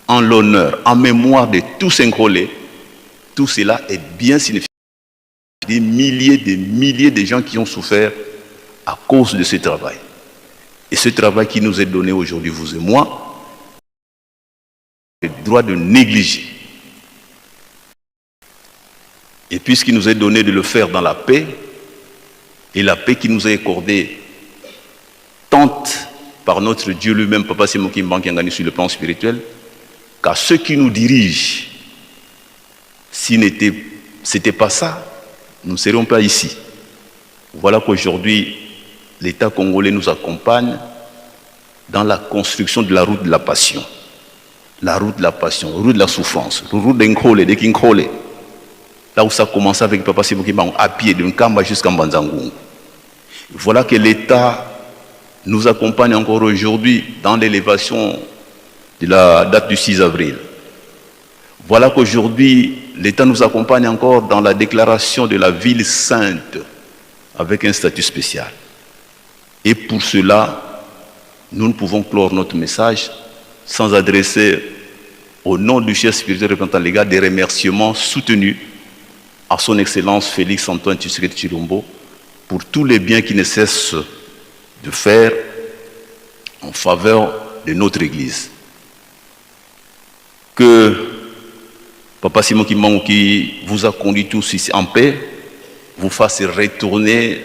en l'honneur, en mémoire de tous ces Nkolé, tout cela est bien significatif. Des milliers, des milliers de gens qui ont souffert à cause de ce travail. Et ce travail qui nous est donné aujourd'hui, vous et moi, le droit de négliger. Et puisqu'il nous est donné de le faire dans la paix, et la paix qui nous est accordée tant par notre Dieu lui-même, Papa Simon Kimbangu Kiangani, sur le plan spirituel, qu'à ceux qui nous dirigent, si c'était pas ça, nous ne serions pas ici. Voilà qu'aujourd'hui, l'État congolais nous accompagne dans la construction de la route de la passion. La route de la passion, la route de la souffrance, la route d'Nkrolé, de Kinkrolé. Là où ça a commencé avec Papa Simon Kimbangu, à pied, de Nkamba jusqu'à Mbanza-Ngungu. Voilà que l'État nous accompagne encore aujourd'hui dans l'élévation de la date du 6 avril. Voilà qu'aujourd'hui, l'État nous accompagne encore dans la déclaration de la ville sainte avec un statut spécial. Et pour cela, nous ne pouvons clore notre message sans adresser au nom du chef spirituel représentant légal des remerciements soutenus à son Excellence Félix Antoine Tshisekedi Tshilombo pour tous les biens qu'il ne cesse de faire en faveur de notre Église. Que Papa Simon Kimbangu, qui vous a conduit tous ici en paix, vous fasse retourner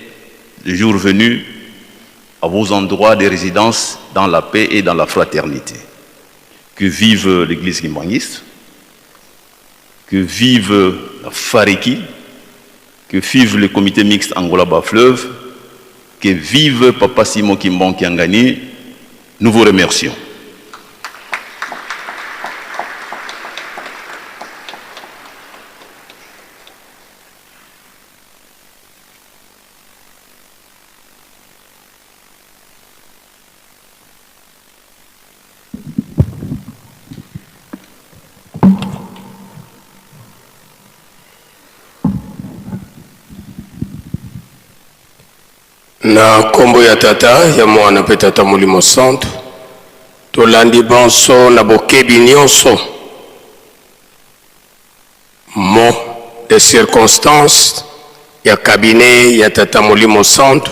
le jour venu à vos endroits de résidence dans la paix et dans la fraternité. Que vive l'Église kimbanguiste, que vive la Fariki, que vive le comité mixte Angola-Bas-Fleuve, que vive Papa Simon Kimbangu Kiangani. Nous vous remercions. Na nkombo ya Tata, ya Mwana mpe Tata Molimo Santu, tolandi banso na bokebi nyonso mot de circonstance ya cabinet ya Tata Molimo Santu.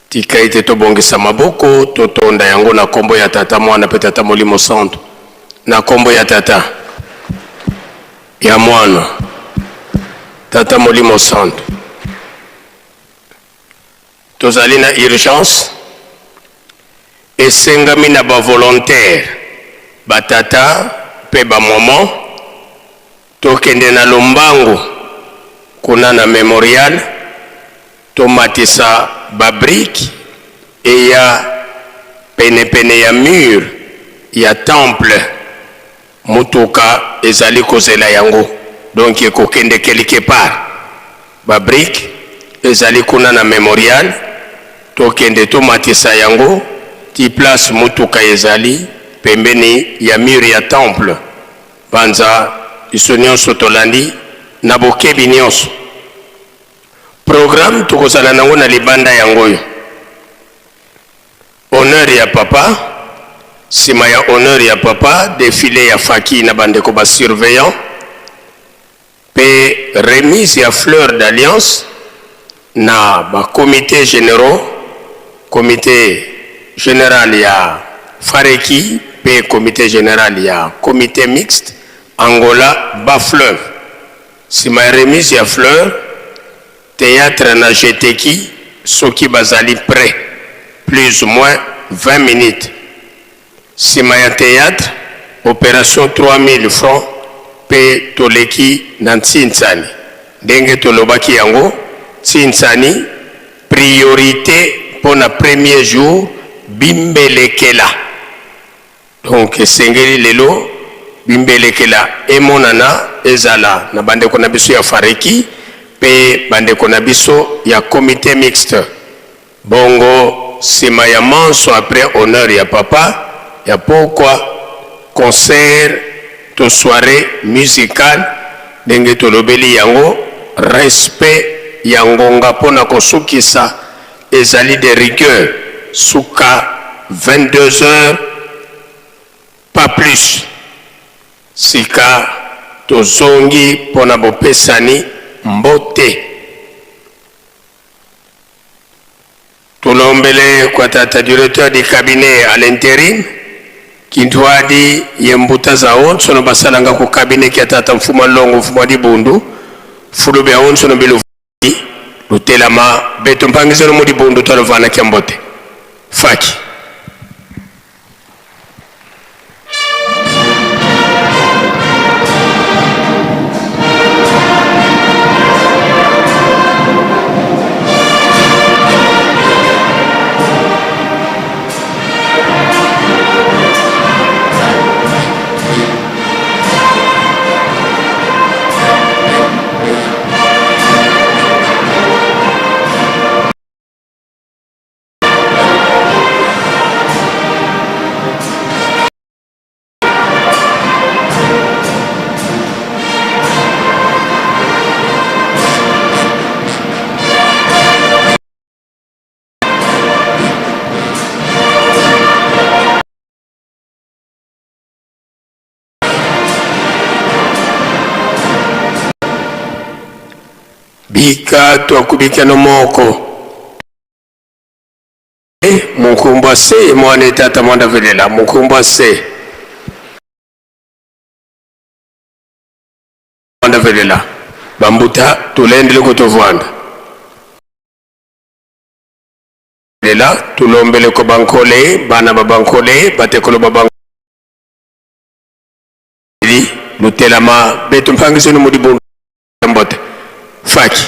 Tika ete tobongisa maboko, totonda yango na nkombo ya Tata, Mwana mpe Tata Molimo Santu. Na nkombo ya Tata, ya Mwana, Tata Molimo Santu. Tozali na urgence, esengami na ba volontaires, ba tata mpe ba maman, tokende na lombangu kuna na memorial, tomatisa ba briques eya penepene ya mur ya temple, mutuka ezali kozela yango, donc ekokende quelque part. Ba briques ezali kuna na memorial, tokende tomatisa yango ti place mutuka ezali pembeni ya mur ya temple. Banza biso nionso tolandi na bokebi nionso. Programme tokozala nango na libanda yango oyo. Honneur ya papa, sima ya honneur ya papa, defile ya faki na bandeko ba surveillants pe remise ya fleur d'alliance na ba comites generaux, comite general ya Fareki pe comite general ya comite mixte Angola Bas-Fleuve. Sima ya remise ya fleur, theatre na Jeteki soki bazali pret, plus ou moins 20 minutes. Sima ya theatre, operation 3000 francs pe toleki na Ntsinsani. Ndenge tolobaki yango, Ntsinsani priorite mpo na premier jour bimbelekela. Donc esengeli lelo bimbelekela emonana, ezala na bandeko na biso ya Fareki pe bandeko na biso ya comite mixte. Bongo sima ya manso après honneur ya papa ya pokwa concert to soiree musicale ndenge tolobeli yango respect ya ngonga pona kosukisa ezali de rigueur suka 22 heures pas plus sika tozongi pona bopesani mbote. Tulombele kwa tata directeur du cabinet à l'interim kintuadi ye mbuta za onso no basalanga ku cabinet kia tata mfuma longo mfuma dibundu fulu bia onso no bilu lutelama beto mpangizelo mu dibundu twalovana kia mbote faki. Bika twakubika no moko Mukumbwa se mwana tata mwanda velela mukumbwa se mwanda velela bambuta tulendele kutovwanda lela tulombele ko bankole bana ba bankole batekolo ba bankole lutelama betu mpangisenu mudibundu mbote faki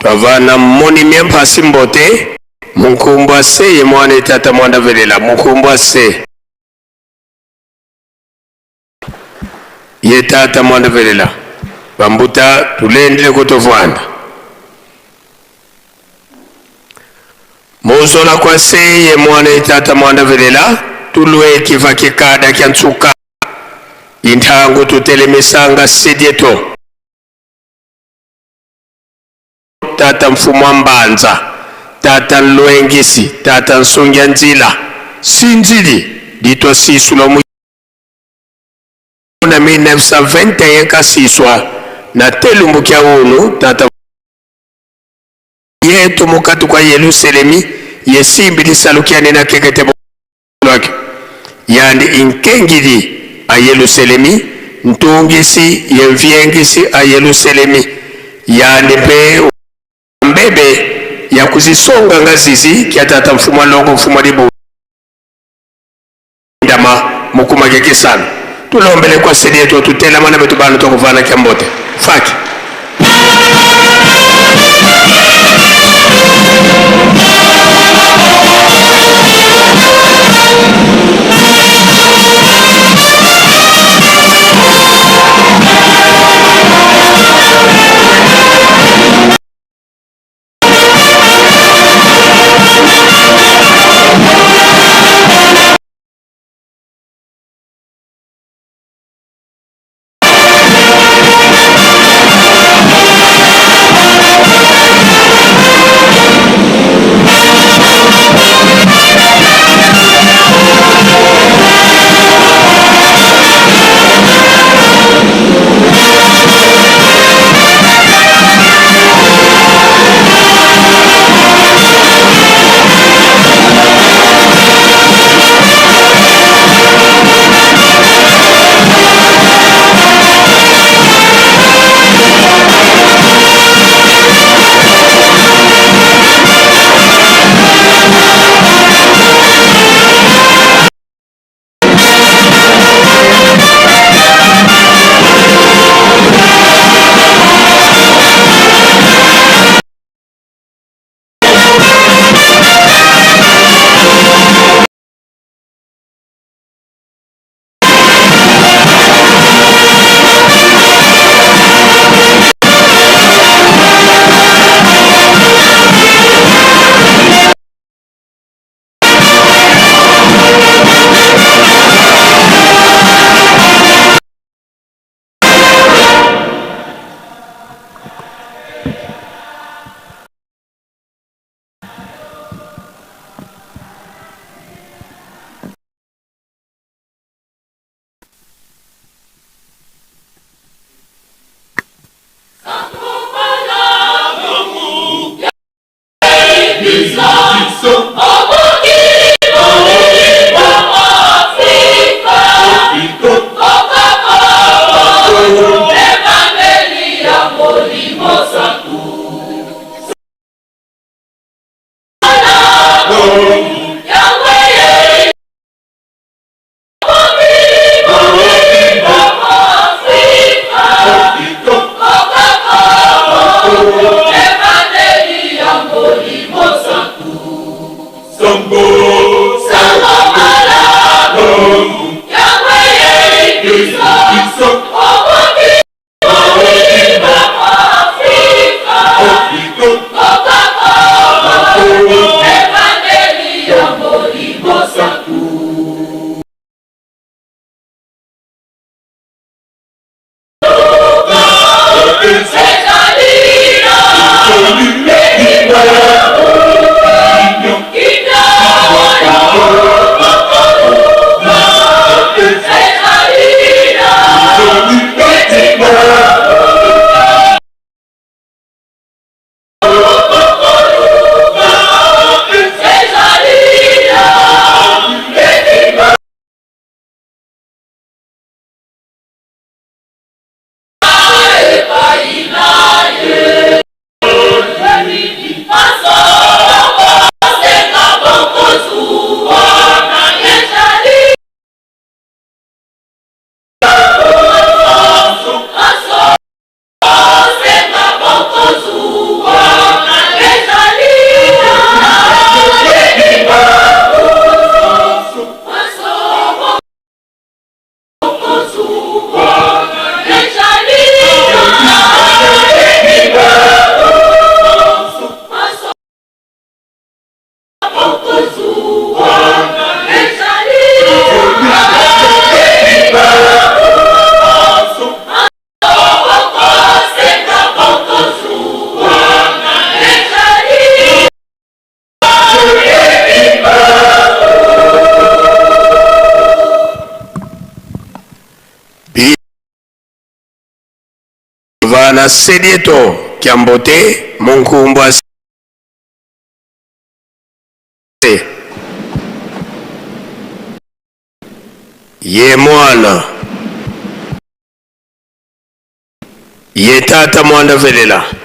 Twavana moni myamphasi mbote munkumbwa se ye mwana etata mwanda velela munkumbwa se ye tata mwanda velela bambuta tulendele kutovwanda muzola kwa se ye mwana etata mwanda velela tulwe kiva kikada kya ntsuka intangu tutelemisanga sidyeto tata mfumu wa mbanza tata nlwengisi tata nsungya nzila sinzili litwa sisula mu na 1921 kasiswa na telumbu kya unu tata yetu mukatu kwa Yerusalemi yesimbi lisalukiane na kekete lwake yandi inkengili a Yerusalemi ntungisi yemvyengisi a Yerusalemi yandi mpe mbebe ya kuzisonga ngazizi kya tata mfumu alongo mfumu alibu ndama mukuma kekesana tulombele kwa sedi yetu tutelama na betu bana tokuvana kya mbote faki Na sedieto kia mbote munkumbwa se. Ye mwana. Ye tata mwanda velela.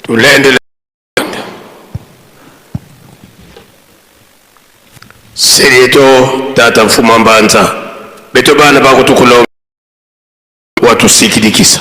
Tulendele Serieto tata mfuma mbanza beto bana bakutukulonga watusikilikisa.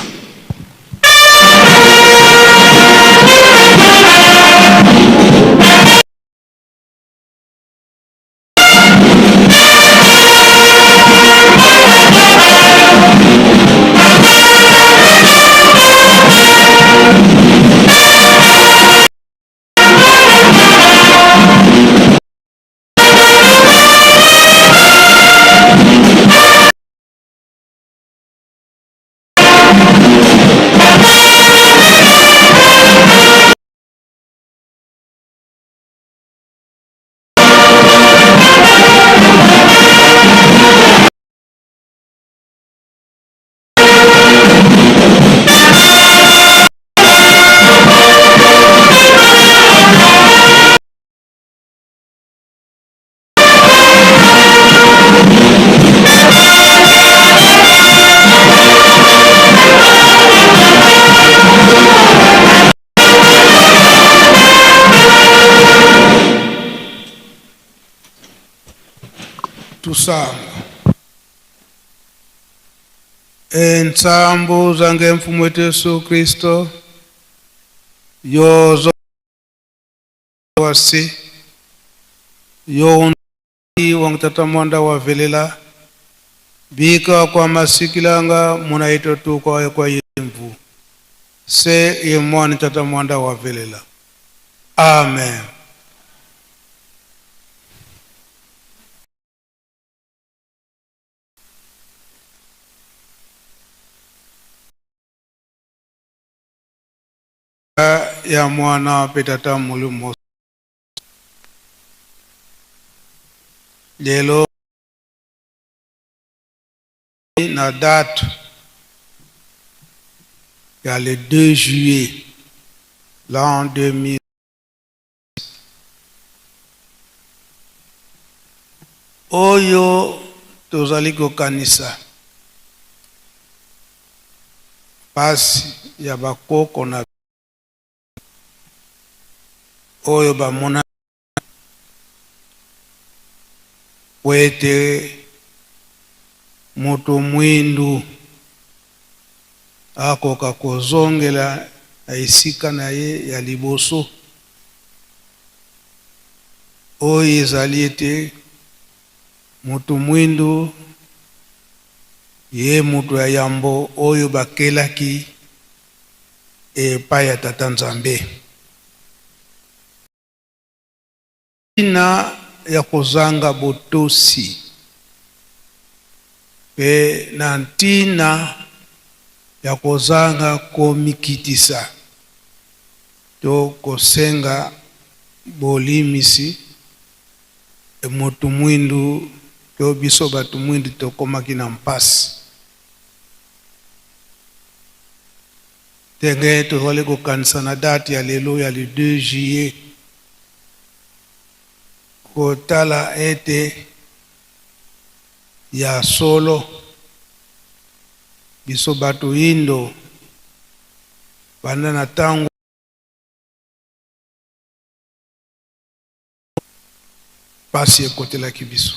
Tusamba entsambu zange mfumu wetu Yesu Kristo yozo wasi yo wangtata mwanda wa velela bika kwa masikilanga munaito tu kwa kwa yemvu se yemwani tata mwanda wa velela. Amen. Ya mwana pe tata molimo lelo na date ya le 2 juillet l'an 2000 oyo tozali kokanisa pasi ya bakoko na oyo bamona po ete moto mwindu akoka kozongela na esika na ye ya liboso oyo ezali ete moto mwindu ye moto ya yambo oyo bakelaki epai ya Tata Nzambe. Ntina ya kozanga botosi mpe na ntina ya kozanga komikitisa to kosenga bolimisi, moto mwindu to biso bato mwindu tokomaki na mpasi. Ndenge tozali kokanisa na date ya lelo ya le 2 juillet, kotala ete ya solo biso bato yindo banda na tango pasi ekotelaki biso.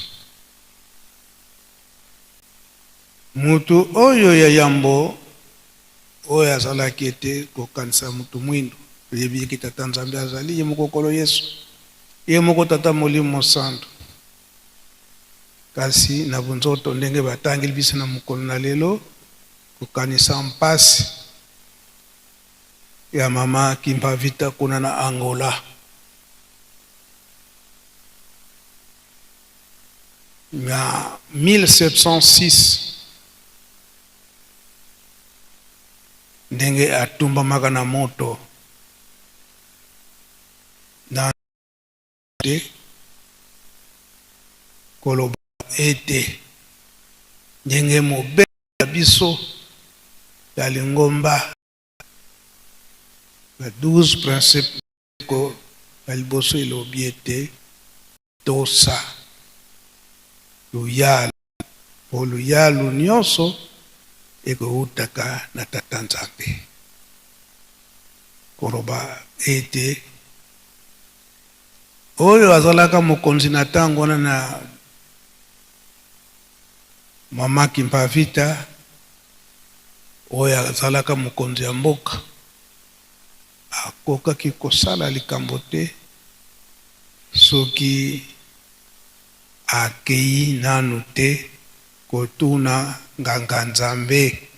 Mutu oyo ya yambo oyo azalaki ete kokanisa mutu mwindu, toyebi eke Tata Nzambe azali ye moko Nkolo Yesu, ye moko Tata Molimo Mosantu. Kasi na bonzoto ndenge batangeli biso na mokolo na lelo, kokanisa mpasi ya mama Kimpa Vita kuna na Angola. Na 1706 ndenge atumbamaka na moto na te koloba ete ndenge mobeko na biso ya lingomba ba 12 principes ko ya liboso elobi ete tosa luyalu, mpo luyalu nyonso ekowutaka na Tata Nzambe. Koloba ete oyo azalaka mokonzi na tango wana na Mama Kimpa Vita, oyo azalaka mokonzi ya mboka, akokaki kosala likambo te soki akeyi nanu te kotuna nganga Nzambe.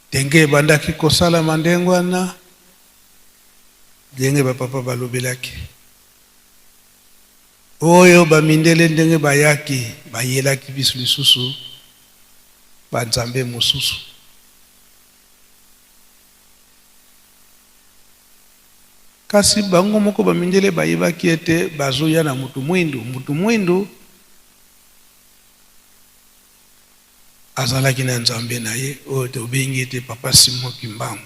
Ndenge ebandaki kosalama ndenge wana, ndenge ba papa balobelaki. Oyo ba mindele ndenge bayaki, bayelaki biso lisusu ba nzambe mosusu. Kasi bango moko ba mindele bayebaki ete bazoya na mutu mwindu. Mutu mwindu azalaki na nzambe na ye oyo tobengi ete Papa Simon Kimbangu.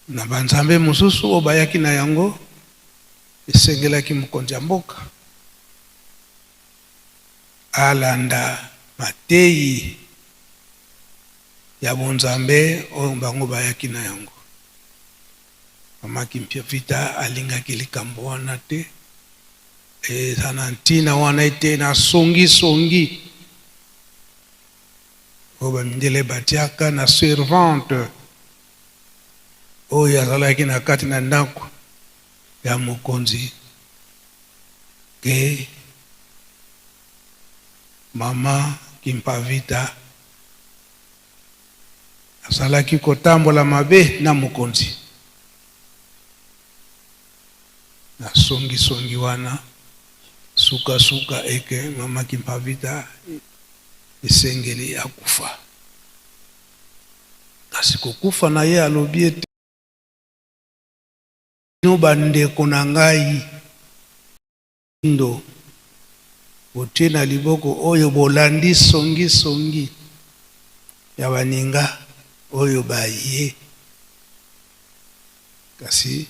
Na ba nzambe mosusu oyo bayaki na yango, esengelaki mokonzi ya mboka alanda mateyi ya bonzambe oyo bango bayaki na yango. Mama Kimpiavita alingaki likambo wana te. Eza na ntina wana ete na songi songi oyo ba mindele batiaka na servante oyo azalaki na kati na ndako ya mokonzi ke mama Kimpavita azalaki kotambola mabe na mokonzi na songi songi wana suka suka eke mama Kimpavita esengeli akufa. Kasi kokufa na ye alobi ete, Bino bandeko na ngai mindo, botie na liboko oyo bolandi songi songi ya baninga oyo baye, kasi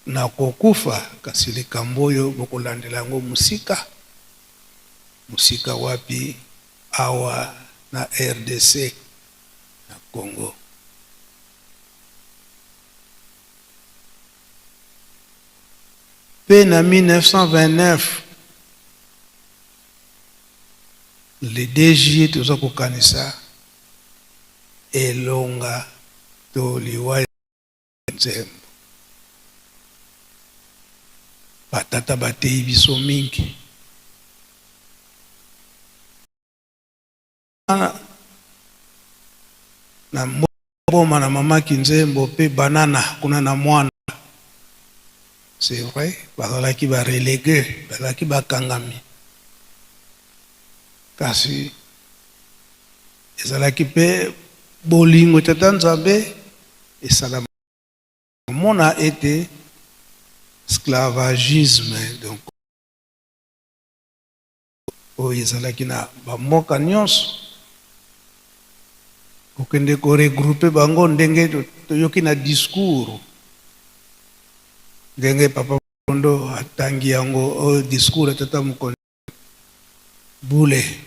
nakokufa, kasi likambo oyo bokolandela yango mosika. Mosika wapi? Awa na rdc na Congo. Pe na 1929 le 2 juillet toza kokanisa elonga to liwa ya Nzembo. Batata bateyi biso mingi. Na mboma na mama Kinzembo pe banana kuna na mwana. C'est vrai, bazalaki ba relegue, bazalaki bakangami. Kasi ezalaki pe bolingo tata Nzambe esalama mona ete esclavagisme donc oyo ezalaki na ba mboka nionso kokende ko regrouper bango ndenge toyoki na discours ndenge papa Bondo atangi yango oyo discours ya tata mokonzi bule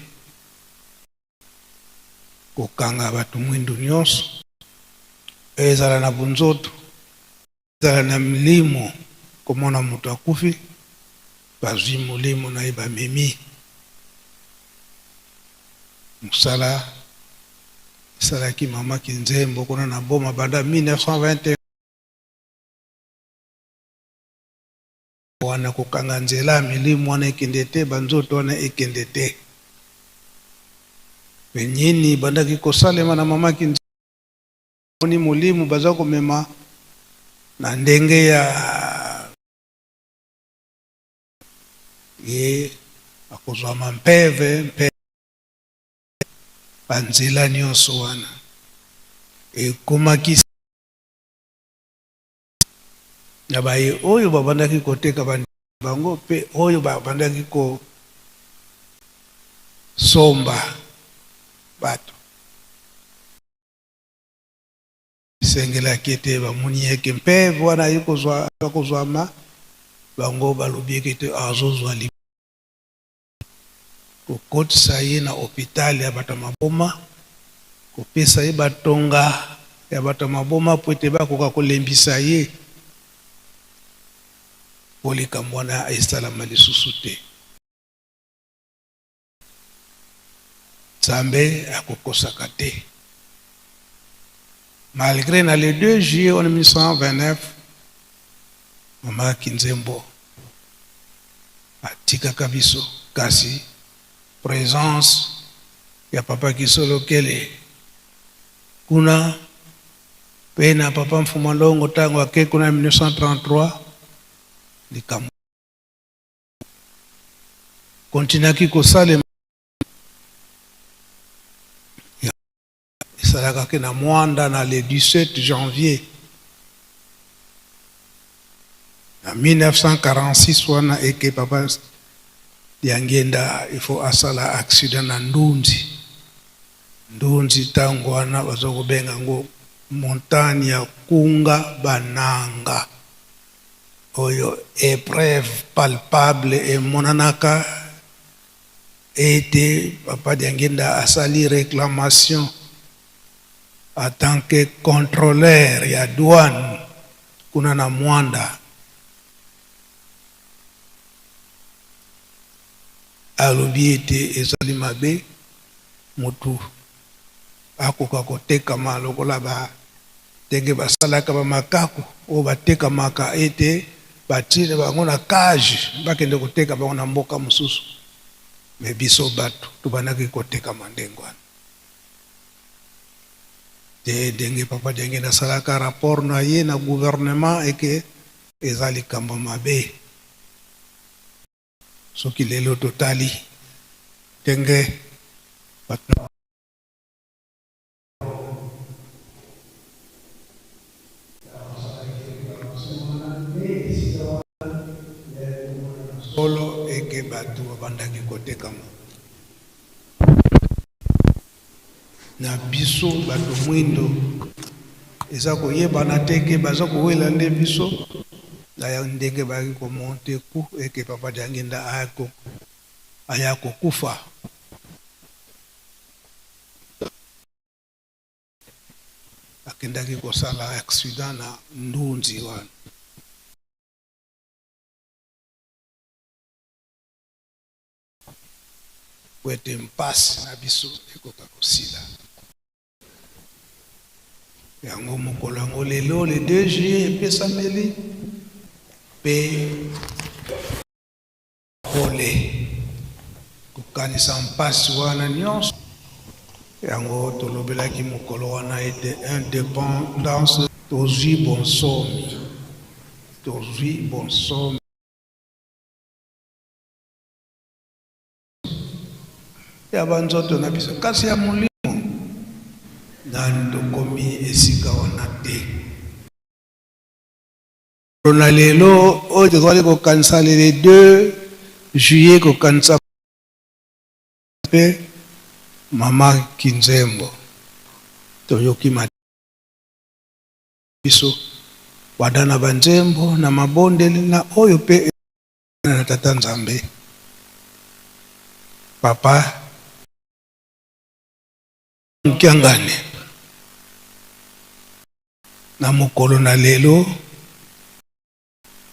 kokanga bato mwindu nionso ezala na bonzoto Ezala na milimo komona moto akufi bazui molimo naye bamemi mosala esalaki mama kinzembo kuna na boma banda 1921 wana kokanga nzela milimo wana ekende te banzoto wana ekende te pe nini bandaki kosalema na mama kinzembo Boni molimo baza komema na ndenge ya ye akozwama mpeve mpe banzela nyonso wana ekomaki na baye oyo babandaki koteka bango mpe oyo babandaki kosomba bato. Esengelaki ete bamoni eke mpe wana aye kozwa kozwama bango balobi eke te azozwa li kokotisa ye na hopital ya bato ya maboma kopesa ye batonga ya bato ya maboma mpo ete bakoka kolembisa ye mpo likambo wana esalama lisusu te. Nzambe akokosaka te. Malgre na le 2 juillet 1929 mama Kinzembo atikaka biso kasi presence ya papa Kisolokele kuna pe na papa Mfuma Ndongo tango ake kuna 1933 likambo Continuaki kosalema esalaka ke na Mwanda na le 17 janvier na 1946 wana eke papa Diangienda il faut asala accident na Ndunzi. Ndunzi ntango wana baza kobenga yango montagne ya Kunga Bananga. Oyo epreuve palpable emonanaka ete Papa Diangienda asali reclamation en tant que controleur ya douane kuna na Muanda. Alobi ete ezali mabe mutu akoka kotekama lokola ba ndenge basalaka ba makaku oyo batekamaka ete batire bango na cage bakende koteka bango na mboka mosusu me biso bato tobandaki kotekama ndenge wana te ndenge papa Diangienda asalaka rapport na ye na gouvernement eke eza likambo mabe soki lelo totali ndenge bato Solo eke bato babandaki kotekama na biso bato mwindo eza koyebana te ke baza kowela nde biso na ndenge bayaki komonte ku eke papa Diangienda aya kokufa. Akendaki kosala accident na Ndunzi wana. Mpo ete mpasi na biso ekoka kosila. Yango mokolo yango lelo le 2 juillet epesameli mpe. Pole kokanisa mpasi wana nyonso yango tolobelaki mokolo wana ete independance tozwi bonsomi tozwi bonsomi ya banzoto na biso kasi ya molimo nanu tokomi esika wana te. Na lelo oyo tozali kokanisa le 2 juillet kokanisa mpe mama Kinzembo toyoki biso banda na banzembo na mabondeli na oyo mpe na tata Nzambe papa Kiangani na mokolo na lelo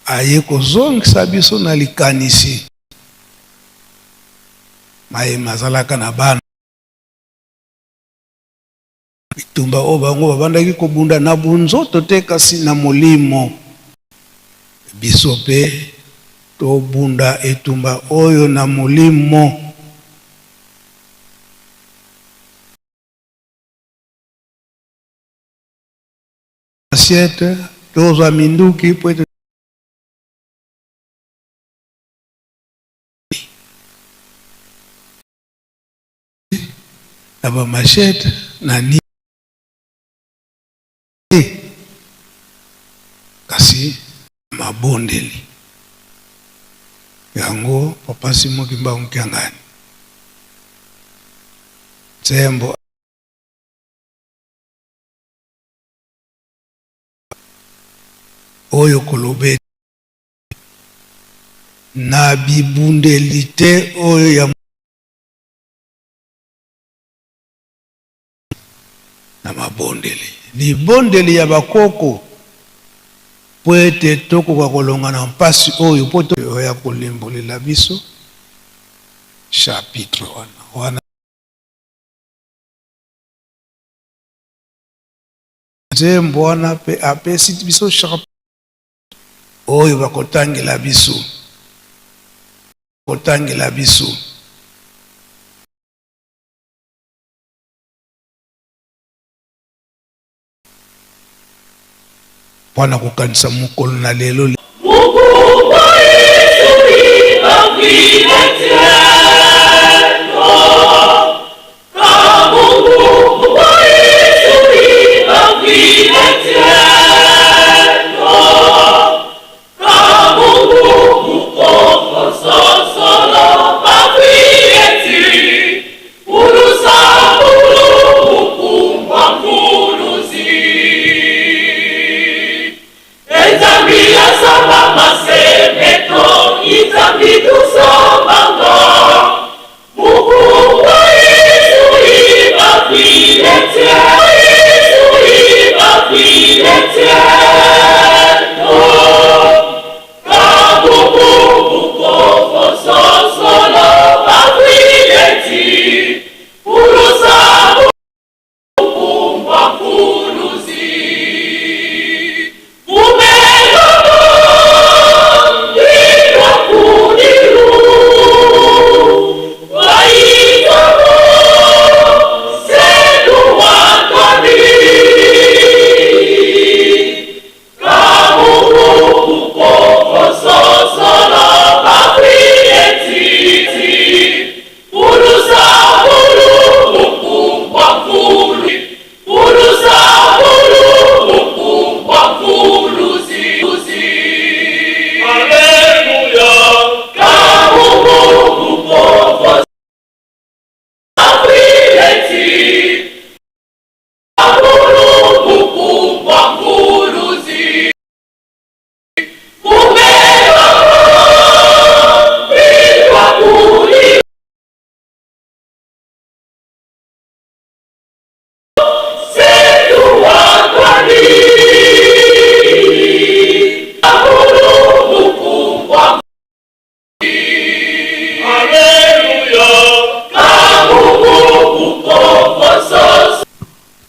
aye kozongisa biso na likanisi maye mazalaka na bana bitumba oyo bango babandaki kobunda na bunzoto te kasi na molimo. Biso mpe tobunda etumba oyo na molimo. Assiette, tozwa minduki mpo ete na ba machette na nini kasi mabondeli yango papa Simon Kimbangu Kiangani nzembo oyo koloba na bibundeli te oyo ya na mabondeli libondeli ya bakoko mpo ete tokoka kolonga na mpasi oyo mpo oya kolimbolela biso chapitre wana wana nzembo wana mpe apesi biso chapitre oyo bakotangela biso kotangela biso mpo na kokanisa mokolo na lelo.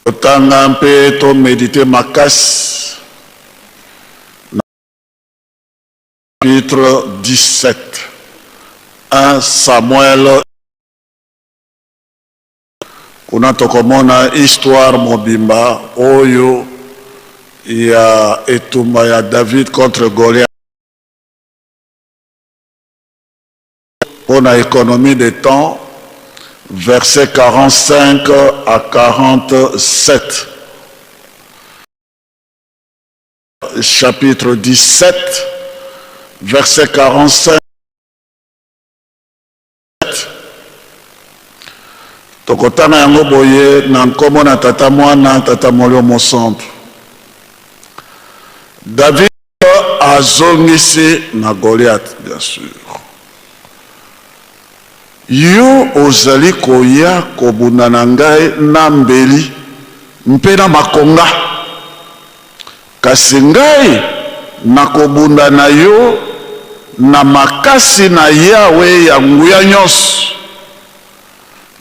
Totanga mpe to medite makasi. Chapitre 17. 1 Samuel kuna tokomona histoire mobimba oyo ya etumba ya David contre Goliath. Mpo na economie de temps, verset 45 à 47. Chapitre 17, verset 45. Tokotanga yango boye na nkombo na Tata Mwana, Tata Molimo Mosantu. David azongisi na Goliath, bien sûr. Yo ozali koya kobunda na ngai na mbeli mpe na makonga, kasi ngai nakobunda na yo na makasi na Yawe ya nguya nyonso,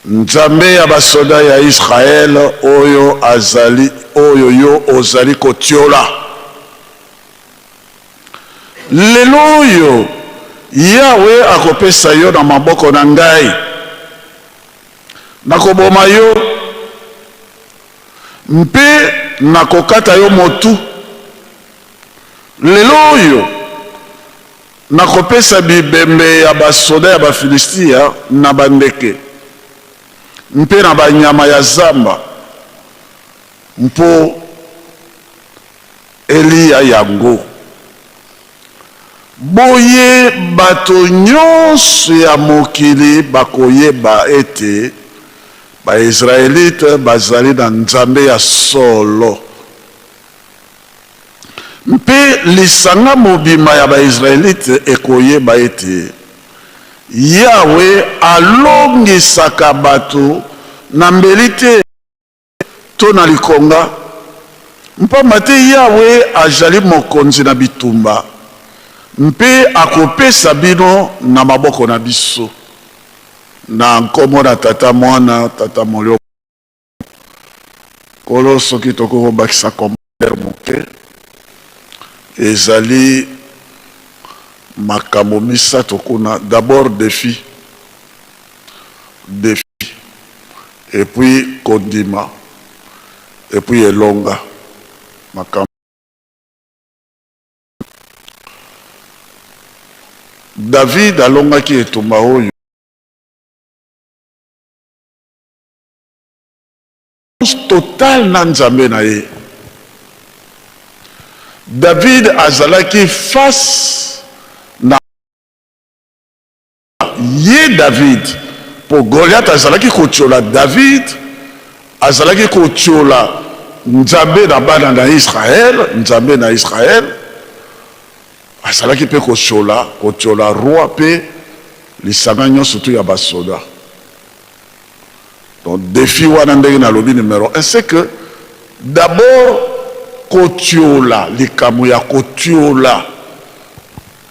Nzambe ya basoda ya Israele oyo azali, oyo yo ozali kotiola. Lelo oyo, Yawe akopesa yo na maboko na ngai. Nakoboma yo mpe nakokata yo motu. Lelo oyo, nakopesa bibembe ya basoda ya Bafilistia na bandeke mpe na banyama ya zamba, mpo eliya yango. Boye bato nyonso ya mokili bakoyeba ete Ba-Israelite bazali na Nzambe ya solo, mpe lisanga mobimba ya Ba-Israelite ekoyeba ete Yawe alongisaka bato na mbeli te to na likonga, mpamba te Yawe azali Mokonzi na bitumba, mpe akopesa bino na maboko na biso. Na nkombo na Tata, Mwana, Tata Molimo. Nkolo, soki tokoki kobakisa commentaire moke, ezali makambo misato kuna. D'abord defi, defi. Et puis kondima et puis elonga makambo. David alongaki etumba oyo. Total na Nzambe na ye. David azalaki face na. Ye David, mpo Goliath azalaki kotiola David, azalaki kotiola Nzambe na bana na Israel, Nzambe na Israel, azalaki mpe kotiola, kotiola roi mpe lisanga nyonso tu ya basoda. Donc defi wana ndenge nalobi numero 1 c'est que d'abord kotiola, likambo ya kotiola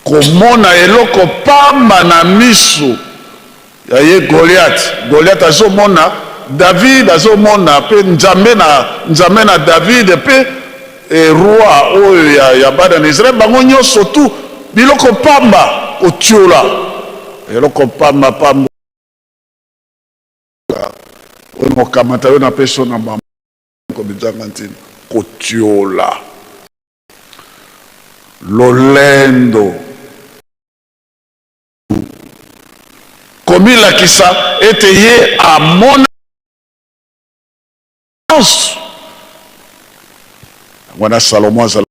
Komona eloko pamba na misu ya ye Goliath. Goliath azo mona David, azo mona pe Nzambe na Nzambe na David pe e roi oyo ya, ya bana na Israël, bango nyonso tout biloko pamba, kotiola eloko pamba pamba. Oyo mokamata yo na peso na maboko bizanga ntina, kotiola. Lolendo. Komilakisa ete ye amona nyonso. Yango wana Salomo azala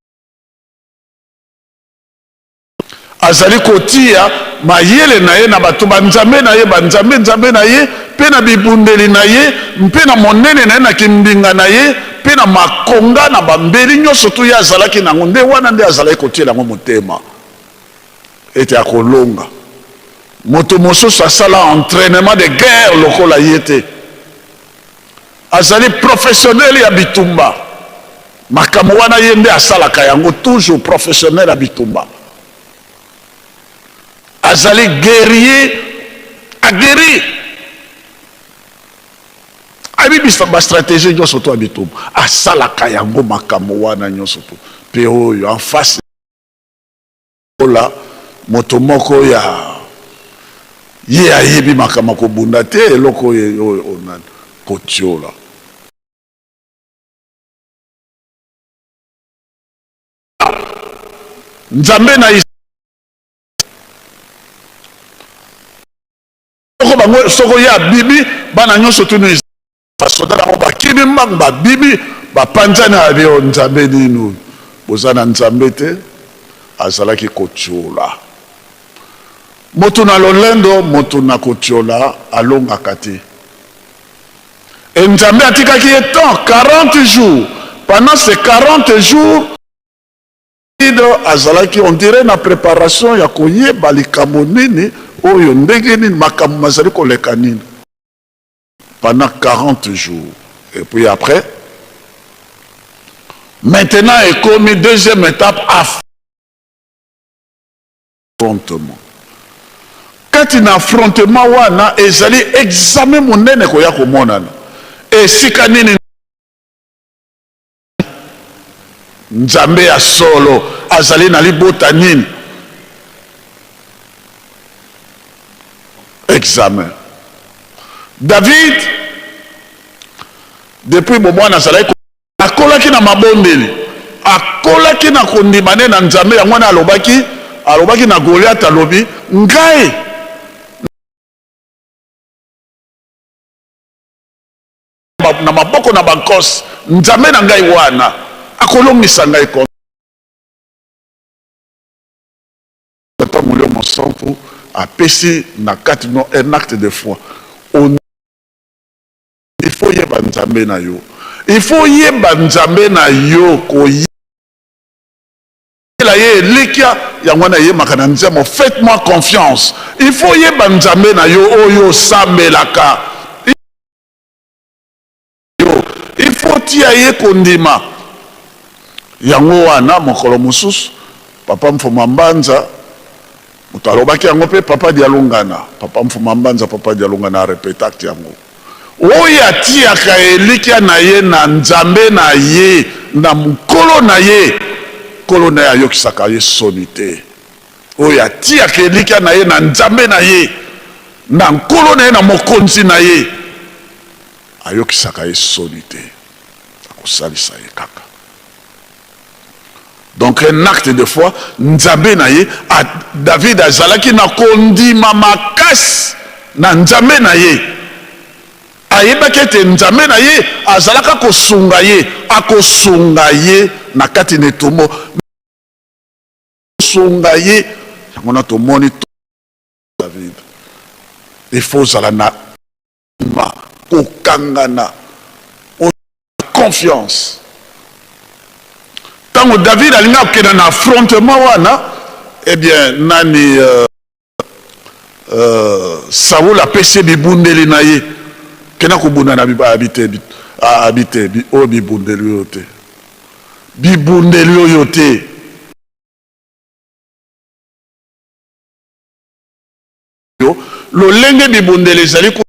azali kotia mayele na ye na bato banzambe na ye, banzambe nzambe na ye, mpe na bibundeli na ye, mpe na monene na ye, na kimbinga na ye, mpe na makonga na bambeli nyonso tu ye azalaki na yango. Nde wana nde azalaki kotiela yango motema ete akolonga. Moto mosusu asala entrainement de guerre lokola ye te. Azali professionnel ya bitumba. Makambo wana ye nde asalaka yango toujours, professionnel ya bitumba. Azali guerrier aguerri. Ayebi ba stratégie nyonso to ya bitumba. Asalaka yango makambo wana nyonso to. Pe oyo en face ola Moto moko ya ye ayebi makambo ya kobunda te, eloko oyo oyo nani kotiola. Nzambe na soko bango soko ye abibi bana nyonso tunu basoda bango bakimi mbangu babibi bapanzani abi o nzambe nini oyo boza na nzambe te azalaki kotiola moto na lolendo moto na kotiola alongaka te e nzambe atikaki ye temps 40 jours pendant ces 40 jours David azalaki on dirait na preparation ya koyeba likambo nini oyo ndenge nini makambo mazali koleka nini pendant 40 jours et puis après maintenant ekomi deuxième étape affrontement kati na affrontement wana ezali examen monene koya komonana esika nini Nzambe ya solo azali na libota nini? Examen. David depuis bomwana azalaki akolaki na mabondeli, akolaki na kondima ne na Nzambe. Yango wana alobaki alobaki na Goliath, alobi ngai na maboko na bankosi, Nzambe na ngai wana akolongisa ngai contre. Tata Molimo Mosantu apesi na kati no un acte de foi. On il faut yeba Nzambe na yo. Il faut yeba Nzambe na yo koyela ye elikya yango wana eyemaka na nzembo faites moi confiance. Il faut yeba Nzambe na yo oyo osambelaka. Yo il faut tia ye kondima yango wana mokolo mosusu papa Mfuma Mbanza moto alobaki yango mpe papa Dialungana papa Mfuma Mbanza papa Dialungana arepetaki yango oyo atiyaka elikya na ye na Nzambe na ye na mokolo na ye nkolo na ye ayokisaka ye soni te oyo atiyaka elikya na ye na Nzambe na ye na nkolo na ye na mokonzi na ye ayokisaka ye soni te, akosalisa ye kaka. Donc un acte de foi, Nzambe na ye, David azalaki na kondima makasi na Nzambe na ye. Ayebaki ete Nzambe na ye azalaka kosunga ye, akosunga ye na kati na etumbu, kosunga ye. Yango na tomoni David, il faut ozala na Ma kokangana confiance. Ntango David alingi akenda na affrontement wana, eh bien nani euh, euh, Saul apesi ye bibundeli na ye, kenda kobunda na abite abite oyo bibundeli oyo te, bibundeli oyo te. Yo lolenge bibundeli ezali ko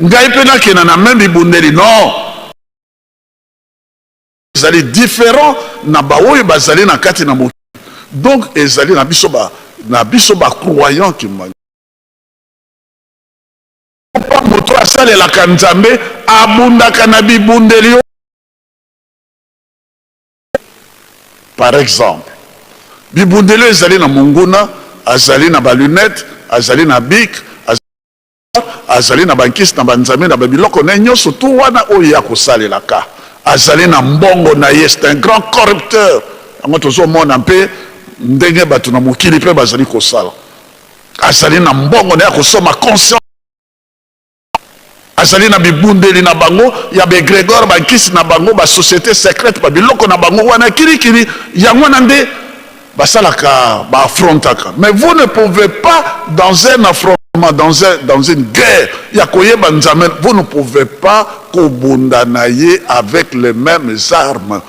ngai mpe nakenda na meme bibundeli non ezali différent na baoyo bazali na kati na mokili donc ezali na biso ba na biso ba croyant kimbangu moto asalelaka Nzambe abundaka na bibundeli Par exemple, bibundeli oyo ezali na monguna, azali na ba lunettes, azali na bic, azali na bankisi na banzambe na babiloko na ye nyonso tu wana oyo ye akosalelaka. Azali na mbongo na ye, c'est un grand corrupteur. Yango tozomona mpe ndenge bato na mokili mpe bazali kosala. Azali na mbongo na ye akosomba conscience. Azali na bibundeli na bango ya ba egregore, ba nkisi na bango, ba societe secrète, ba biloko na bango wana kilikili. Yango wana nde basalaka, ba affrontaka. Mais vous ne pouvez pas dans un affrontement, dans un, dans une guerre ya koyeba Nzambe, vous ne pouvez pas kobunda na ye avec les mêmes armes.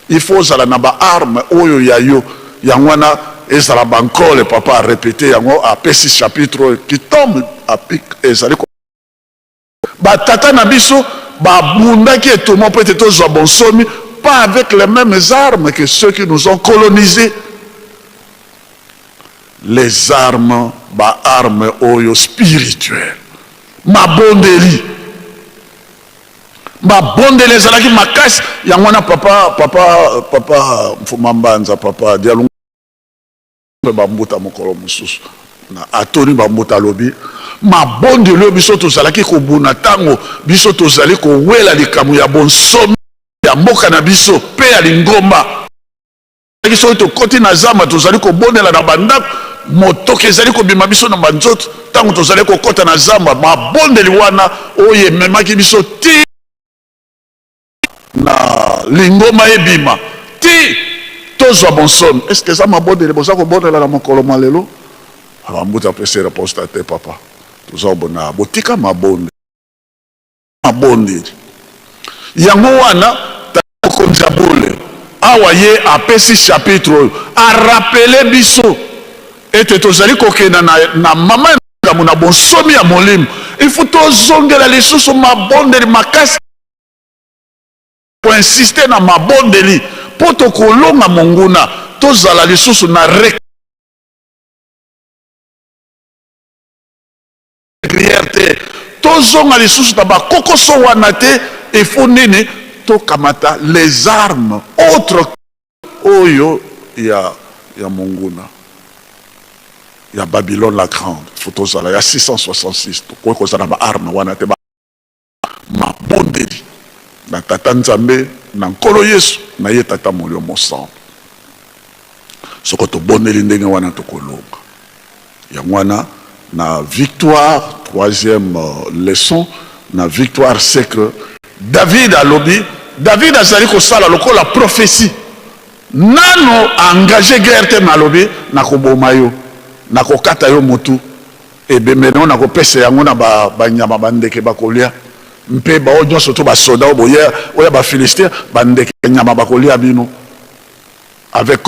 Il faut ozala na ba armes oyo ya yo. Yango wana ezala bankole, papa a repete yango, apesi chapitre oyo qui tombe à pic, ezali ba tata na biso babundaki etumba mpo ete tozwa bonsomi, pas avec les mêmes armes que ceux qui nous ont colonisés. Les armes, ba armes oyo spirituelles. Mabondeli. Mabondeli ezalaki makasi. Yango wana papa, papa, papa Mfuma Mbanza, papa Dialunga bambuta mokolo mosusu na atoni bambuta alobi mabondeli oyo biso tozalaki kobuna ntango biso tozali kowela likambo ya bonsomi ya mboka na biso mpe ya lingomba. Soki tokoti na zamba, tozali kobondela na bandako, motoki ezali kobima biso na banzoto ntango tozali kokota na zamba. Mabondeli wana oyo ememaki biso ti na lingomba ebima ti tozwa bonsomi. Est-ce que eza mabondeli boza kobondela na mokolo mwa lelo? Bambuta apesi reponse te, papa, toza kobondela. Botika mabondeli. Mabondeli. Yango wana tata mokonzi ya bule awa ye apesi chapitre oyo arapele biso ete tozali kokenda na, na mama ya likambo na bonsomi ya molimo. Il faut tozongela lisusu mabondeli makasi, koinsiste na mabondeli mpo tokolonga monguna, tozala lisusu na prière te, tozonga lisusu na bakokoso wana te. Il faut nini? Tokamata les armes autres oyo ya ya monguna ya Babylone la grande. Il faut tozala ya 666, tokoki kozala na ba armes wana te. Mabondeli na Tata Nzambe, na Nkolo Yesu, na ye Tata Molimo Mosantu. Soko tobondeli ndenge wana, tokolonga. Yango wana na victoire, troisième leçon na victoire, c'est que David alobi, David azali kosala lokola prophétie. Nano engage guerre te, mais alobi nakoboma yo, nakokata yo motu, ebembe na yo nakopesa yango na banyama bandeke bakolia, mpe baoyo nyonso to basoda oyo boye oyo ya Bafilistia, bandeke nyama bakolia bino, avec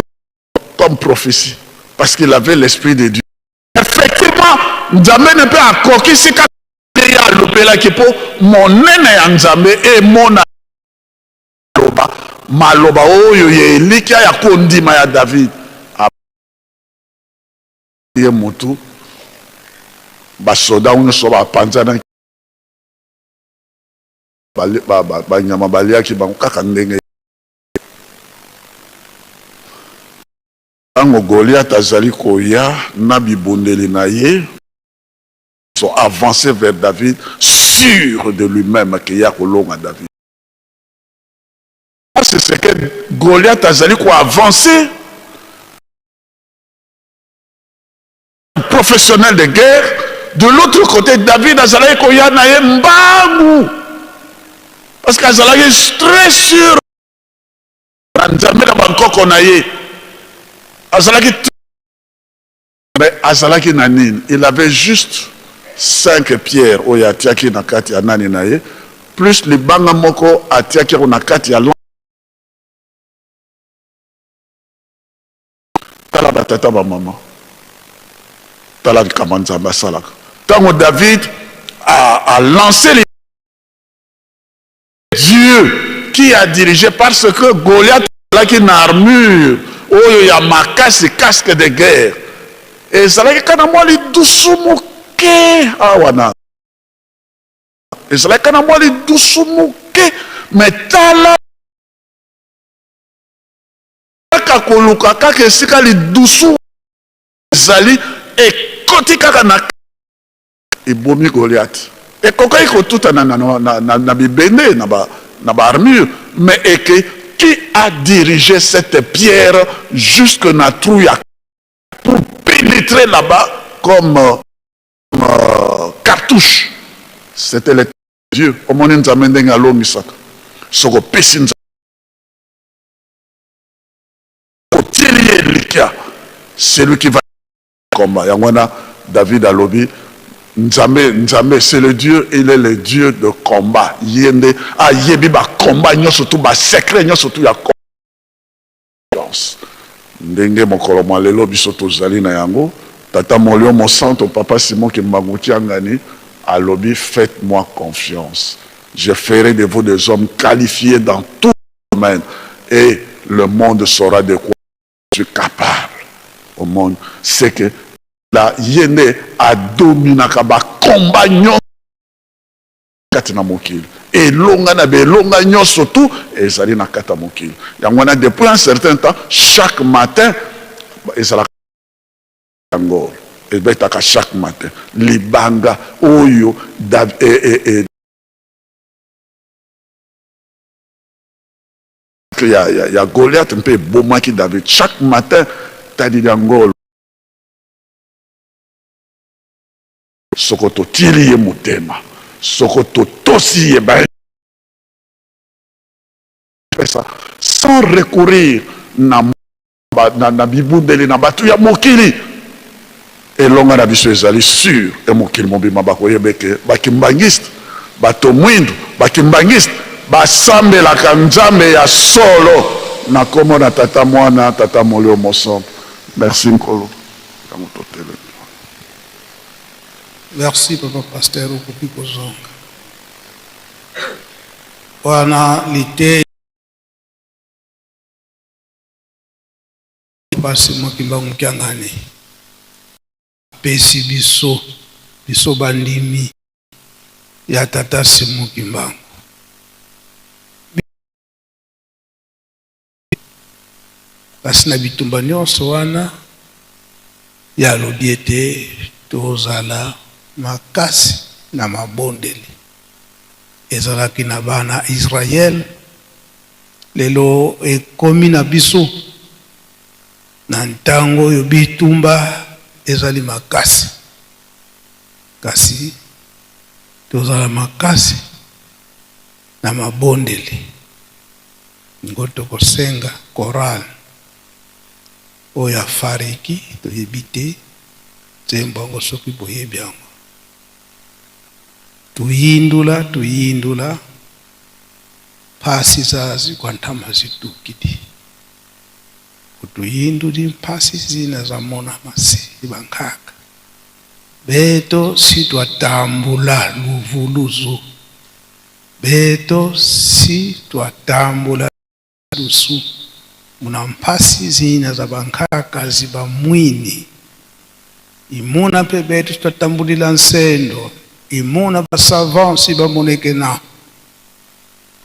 comme prophétie, parce qu'il avait l'esprit de Dieu. Effectivement, Nzambe ne mpe akokisi kaka ye alobelaki, mpo monene ya Nzambe emona maloba maloba oyo ya elikya ya kondima ya David. Ye motu, basoda nyonso bapanzanaki, banyama baliaki bango kaka ndenge. Ntango Goliath azali koya na bibundeli na ye, sont avancés vers David, sûr de lui-même que ye akolonga David. C'est ce que Goliath azali koavancer, professionnel de guerre. De l'autre côté, David azalaki koya na ye mbangu, parce que azalaki très sûr na Nzambe na bankoko na ye. Azalaki, mais azalaki na nini? Il avait juste cinq pierres oyo atiaki na kati ya nani na ye, plus libanga moko atiaki yango na kati ya. Tala batata bamama, tala likambo Nzambe asalaka. Ntango David a, a lancé les Dieu qui a dirigé, parce que Goliath azalaki na armure oyo ya makasi, casque de guerre, ezalaki kaka na mwa lidusu moke awa na ezalaki kaka na mwa lidusu moke, mais tala kaka koluka kaka esika lidusu ezali, ekoti kaka na ebomi Goliath. Ekokaki kotuta na, na, na, na, na bibende na ba, na ba armure, mais eke qui a dirigé cette pierre jusque na trou ya pour pénétrer là-bas comme cartouche? C'était le Dieu. Omoni Nzambe ndenge alongisaka soko opesi Nzambe, otieli ye elikya, celui qui va combat. Yango wana David alobi Nzambe, Nzambe, c'est le Dieu, il est le Dieu de combat. Ye nde ayebi ba combat nyonso tu, ba secret nyonso tu ya confiance. Ndenge mokolo mwa lelo biso tozali na yango, Tata Molio Mosanto, Papa Simon Kimbangu Kiangani alobi: faites-moi confiance, je ferai de vous des hommes qualifiés dans tout domaine et le monde saura de quoi je suis capable. Au monde, c'est que Ye nde adominaka ba combat nyonso kati na mokili. Elonga na belonga nyonso tout ezali na kati ya mokili. Yango wana depuis un certain temps chaque matin ezalaka yango ebetaka chaque matin libanga oyo e, e, e, ya, ya, ya Goliath mpe ebomaki David. Chaque matin tadi yango soko totili ye motema, soko totosi ye ba pesa sans recourir na, na, na bibundeli na bato ya mokili. Elonga na biso ezali sur e mokili mobimba bakoyeba eke bakimbangiste, bato mwindu, bakimbangiste basambelaka Nzambe ya solo na kombo na Tata Mwana, Tata Molimo Mosantu. Merci Nkolo. Yango totelemi. Merci papa pasteur, okoki kozonga wana liteya Papa Simon Kimbangu Kiangani apesi biso biso bandimi ya tata Simon Kimbangu. Kasi na bitumba nyonso wana, ye alobi ete tozala makasi na mabondeli. Ezalaki na bana Israël, lelo ekomi na biso na ntango oyo bitumba ezali makasi. Kasi tozala makasi na mabondeli. Ngo tokosenga chorale oyo ya Fariki toyebi te nzembo yango soki boyebi yango. Tuyindula tuyindula mpasi zazi kwa ntama zitukidi kutuyinduli mpasi zina za mona masi bankaka beto si twatambula luvuluzu Beto si twatambula lusu muna mpasi zina za bankhakazi ba mwini imuna mpe beto si twatambulila nsendo imuna ba savant si bamonekena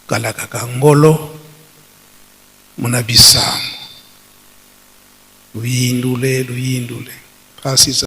kalakaka ngolo muna bisango luyindule luyindule mpasi za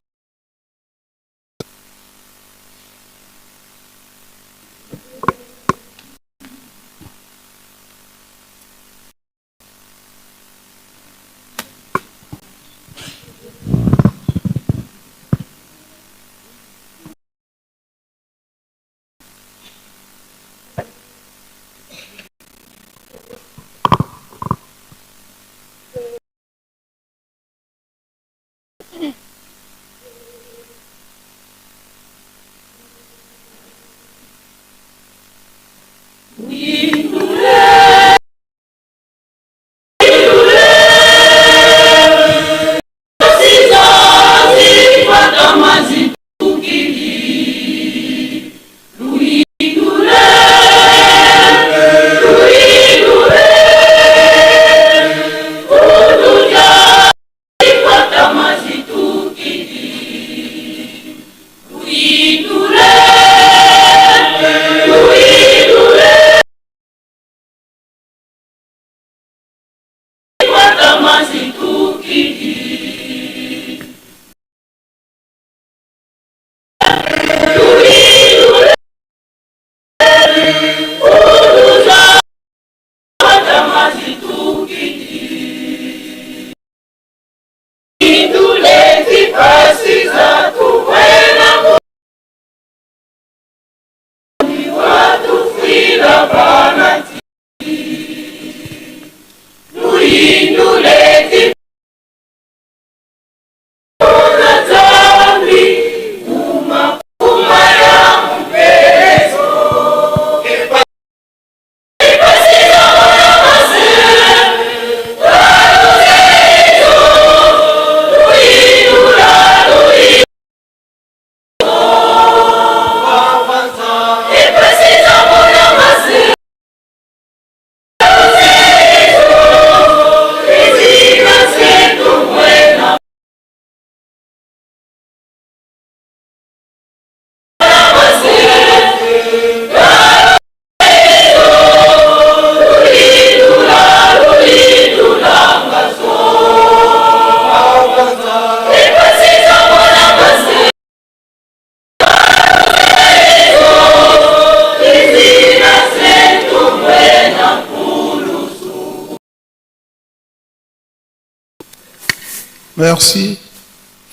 Merci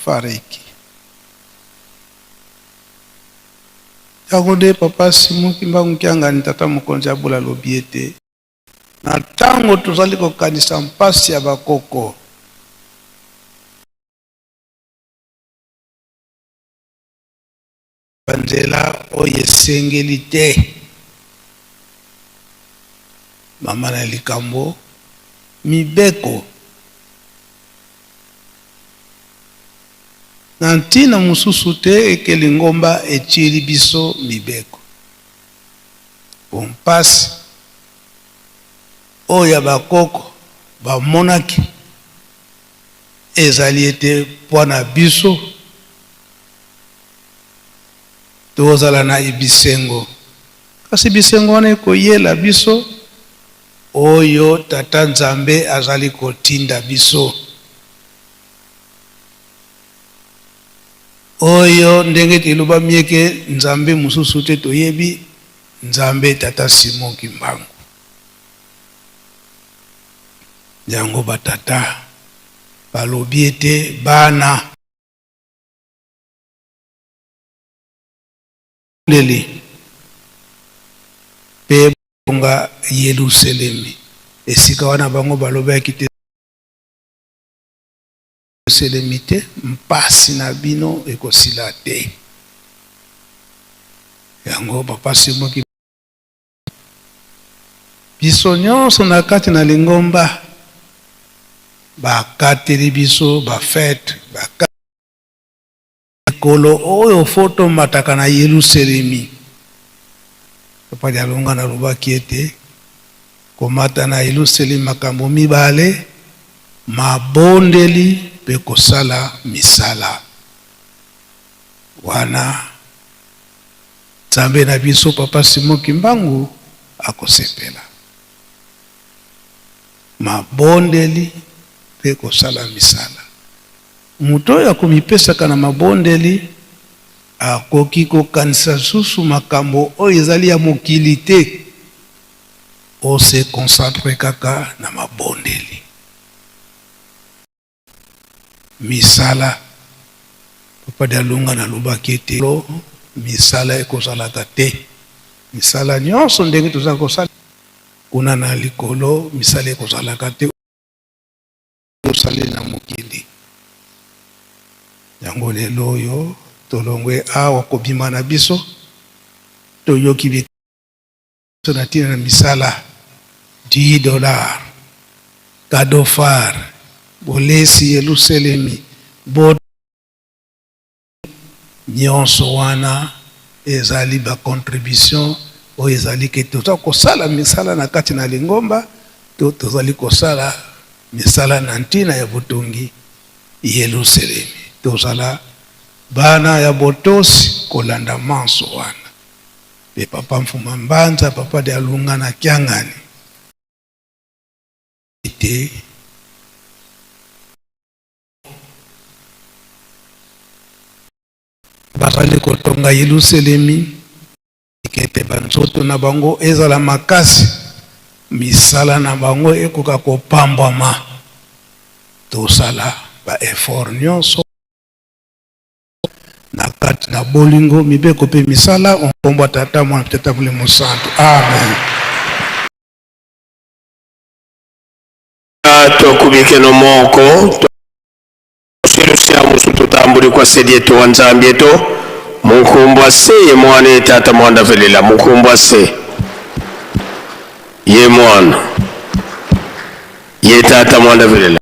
Fareki. Yango nde papa Simon Kimbangu Kiangani tata mokonzi ya bula alobi ete na ntango tozali kokanisa mpasi ya bakoko, Banzela oyo esengeli te. Mama na likambo, mibeko. Na ntina mosusu te eke lingomba etieli biso mibeko. Mpo mpasi oyo ya bakoko bamonaki ezali ete mpo na biso Tokozala na bisengo, kasi bisengo wana ekoyela biso oyo Tata Nzambe azali kotinda biso. Oyo ndenge elobami eke Nzambe mosusu te toyebi, Nzambe Tata Simon Kimbangu. Yango ba tata balobi ete bana. Ndeli mpe bonga Yelusalemi. Esika wana bango balobaki te Yelusalemi te, mpasi na bino ekosila te. Yango papa Simoki biso nyonso na kati na lingomba bakateli biso ba fete ba Mikolo oyo fo tomataka na Yeluselemi. Papa Dialungana alobaki ete komata na Yeluselemi makambo mibale, mabondeli mpe kosala misala. Wana Nzambe na biso Papa Simon Kimbangu akosepela. Mabondeli mpe kosala misala. Moto oyo akomipesaka na mabondeli akoki kokanisa lisusu makambo oyo ezali ya mokili te, o se concentrer kaka na mabondeli. Misala. Papa Dialungana alobaki ete misala ekozalaka te. Misala nyonso ndenge toza kosala kuna na likolo, misala ekozalaka te. Tosaleli na mokili yango lelo oyo tolongwe awa kobima na biso toyoki biso na ntina na misala 10 dollars cadeau phare bolesi Yelusalemi bo Nionso wana ezali ba contributions oyo ezali ke toza kosala misala na kati na lingomba to tozali kosala misala na ntina ya botongi Yeluselemi. Tozala bana ya botosi kolanda manso wana. Pe Papa Mfuma Mbanza, Papa Dialungana na Kiangani ete. Bazali kotonga Yelusalemi ete banzoto na bango ezala makasi, misala na bango ekoka kopambwama. Tosala ba effort nyonso na kati na bolingo, mibeko mpe misala. Nkombo ya Tata, Mwana mpe Tata Molimo Santu. Amen. Tokubikeno moko toshilusha musu tutambulikwa sedi eto wa Nzambi eto munkumbwa se ye mwana ye tata mwanda velela munkumbwa se ye mwana ye tata mwanda velela.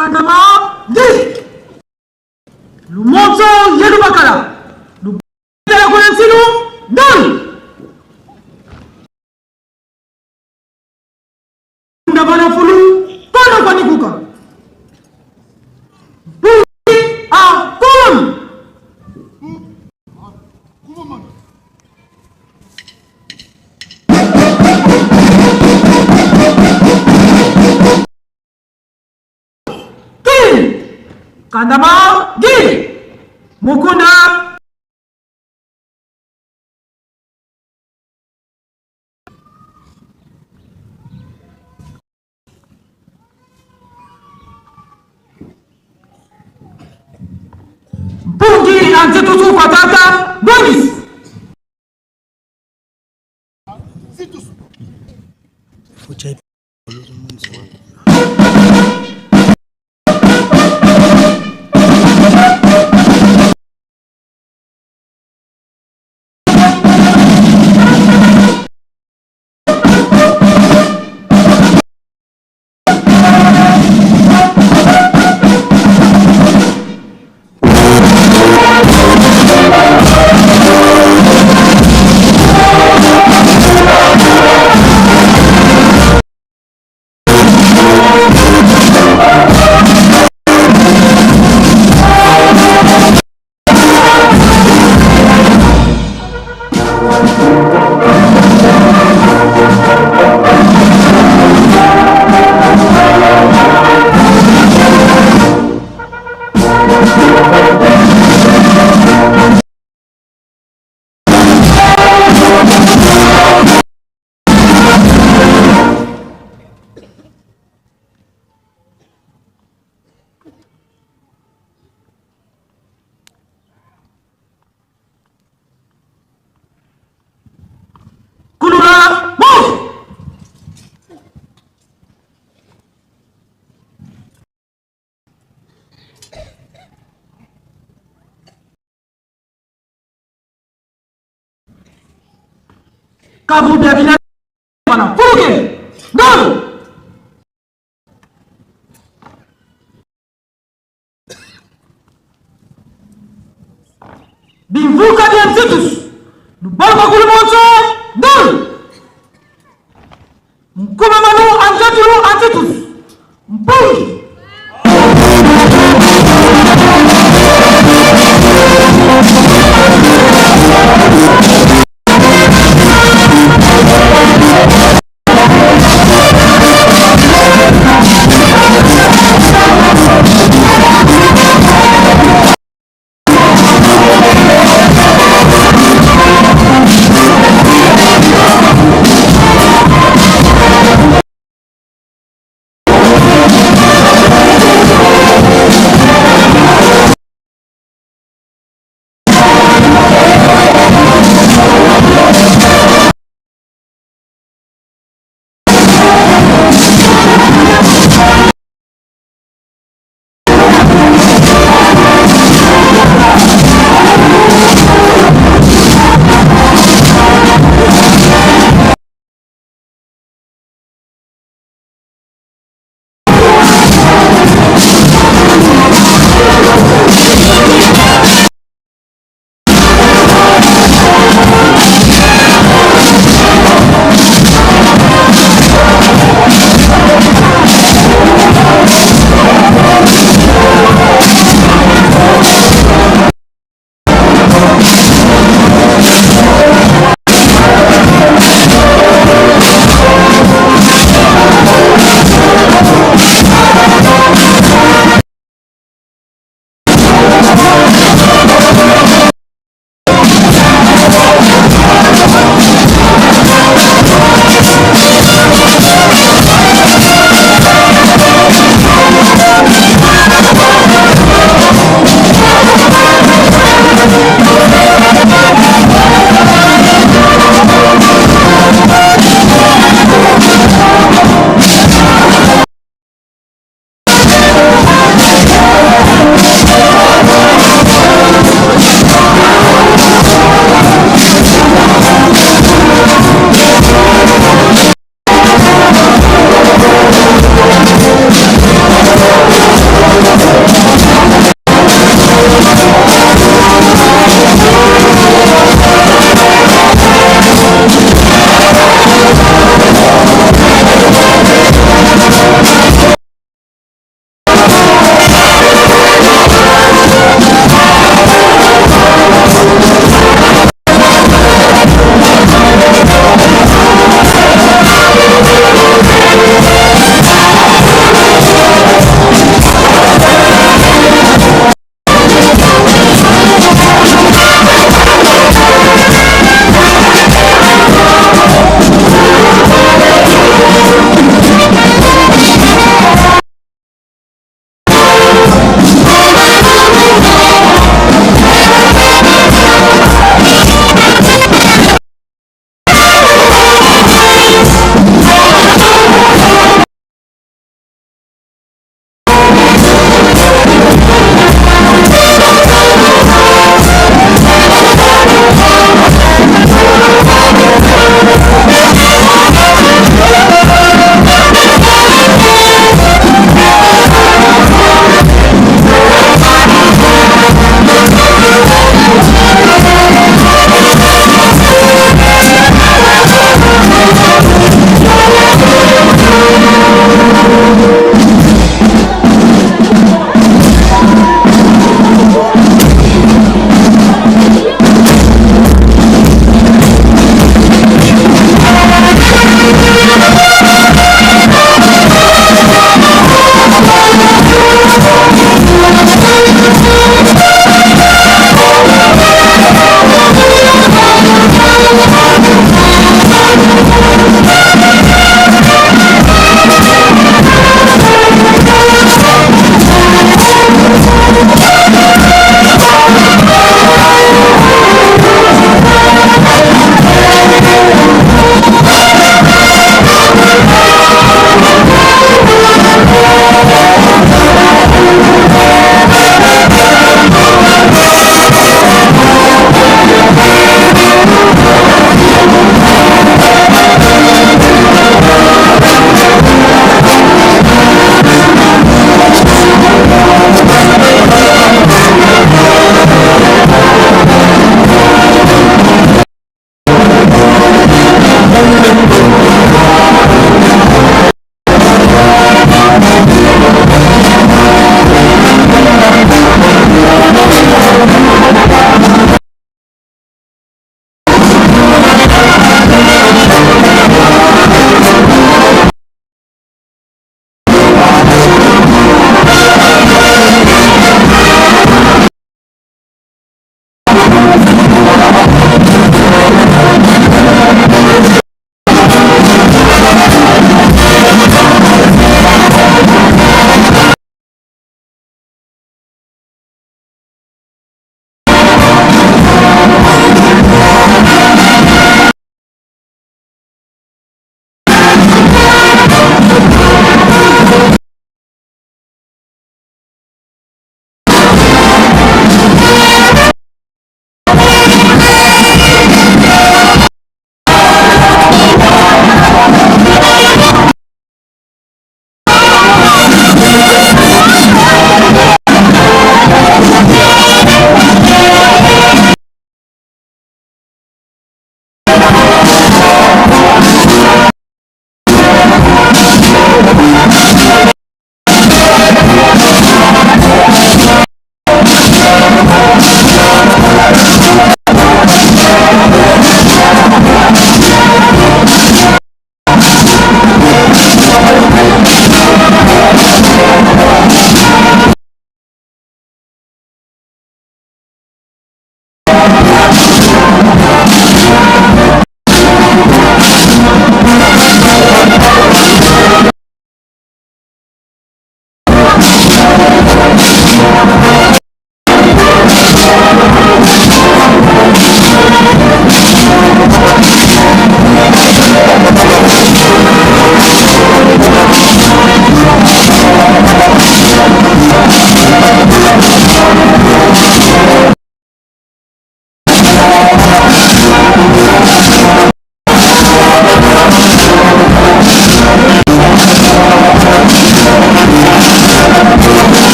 Kandama di. Lumonso yelubakala. Lubetela kuna nsilu ndol. Ndabana fulu kono kwanikuka. Bungi a kun. Kin. Kandama di. Mukuna. Mpungi anzitusu kwa tata Bongis. Kulula move. Kabu bia bana furuke. Ndol. Bimvuka bia nzitus. Lubalwa kulumonso. Ndol. Nkuma manu anzatulu anzitus. Mpungi.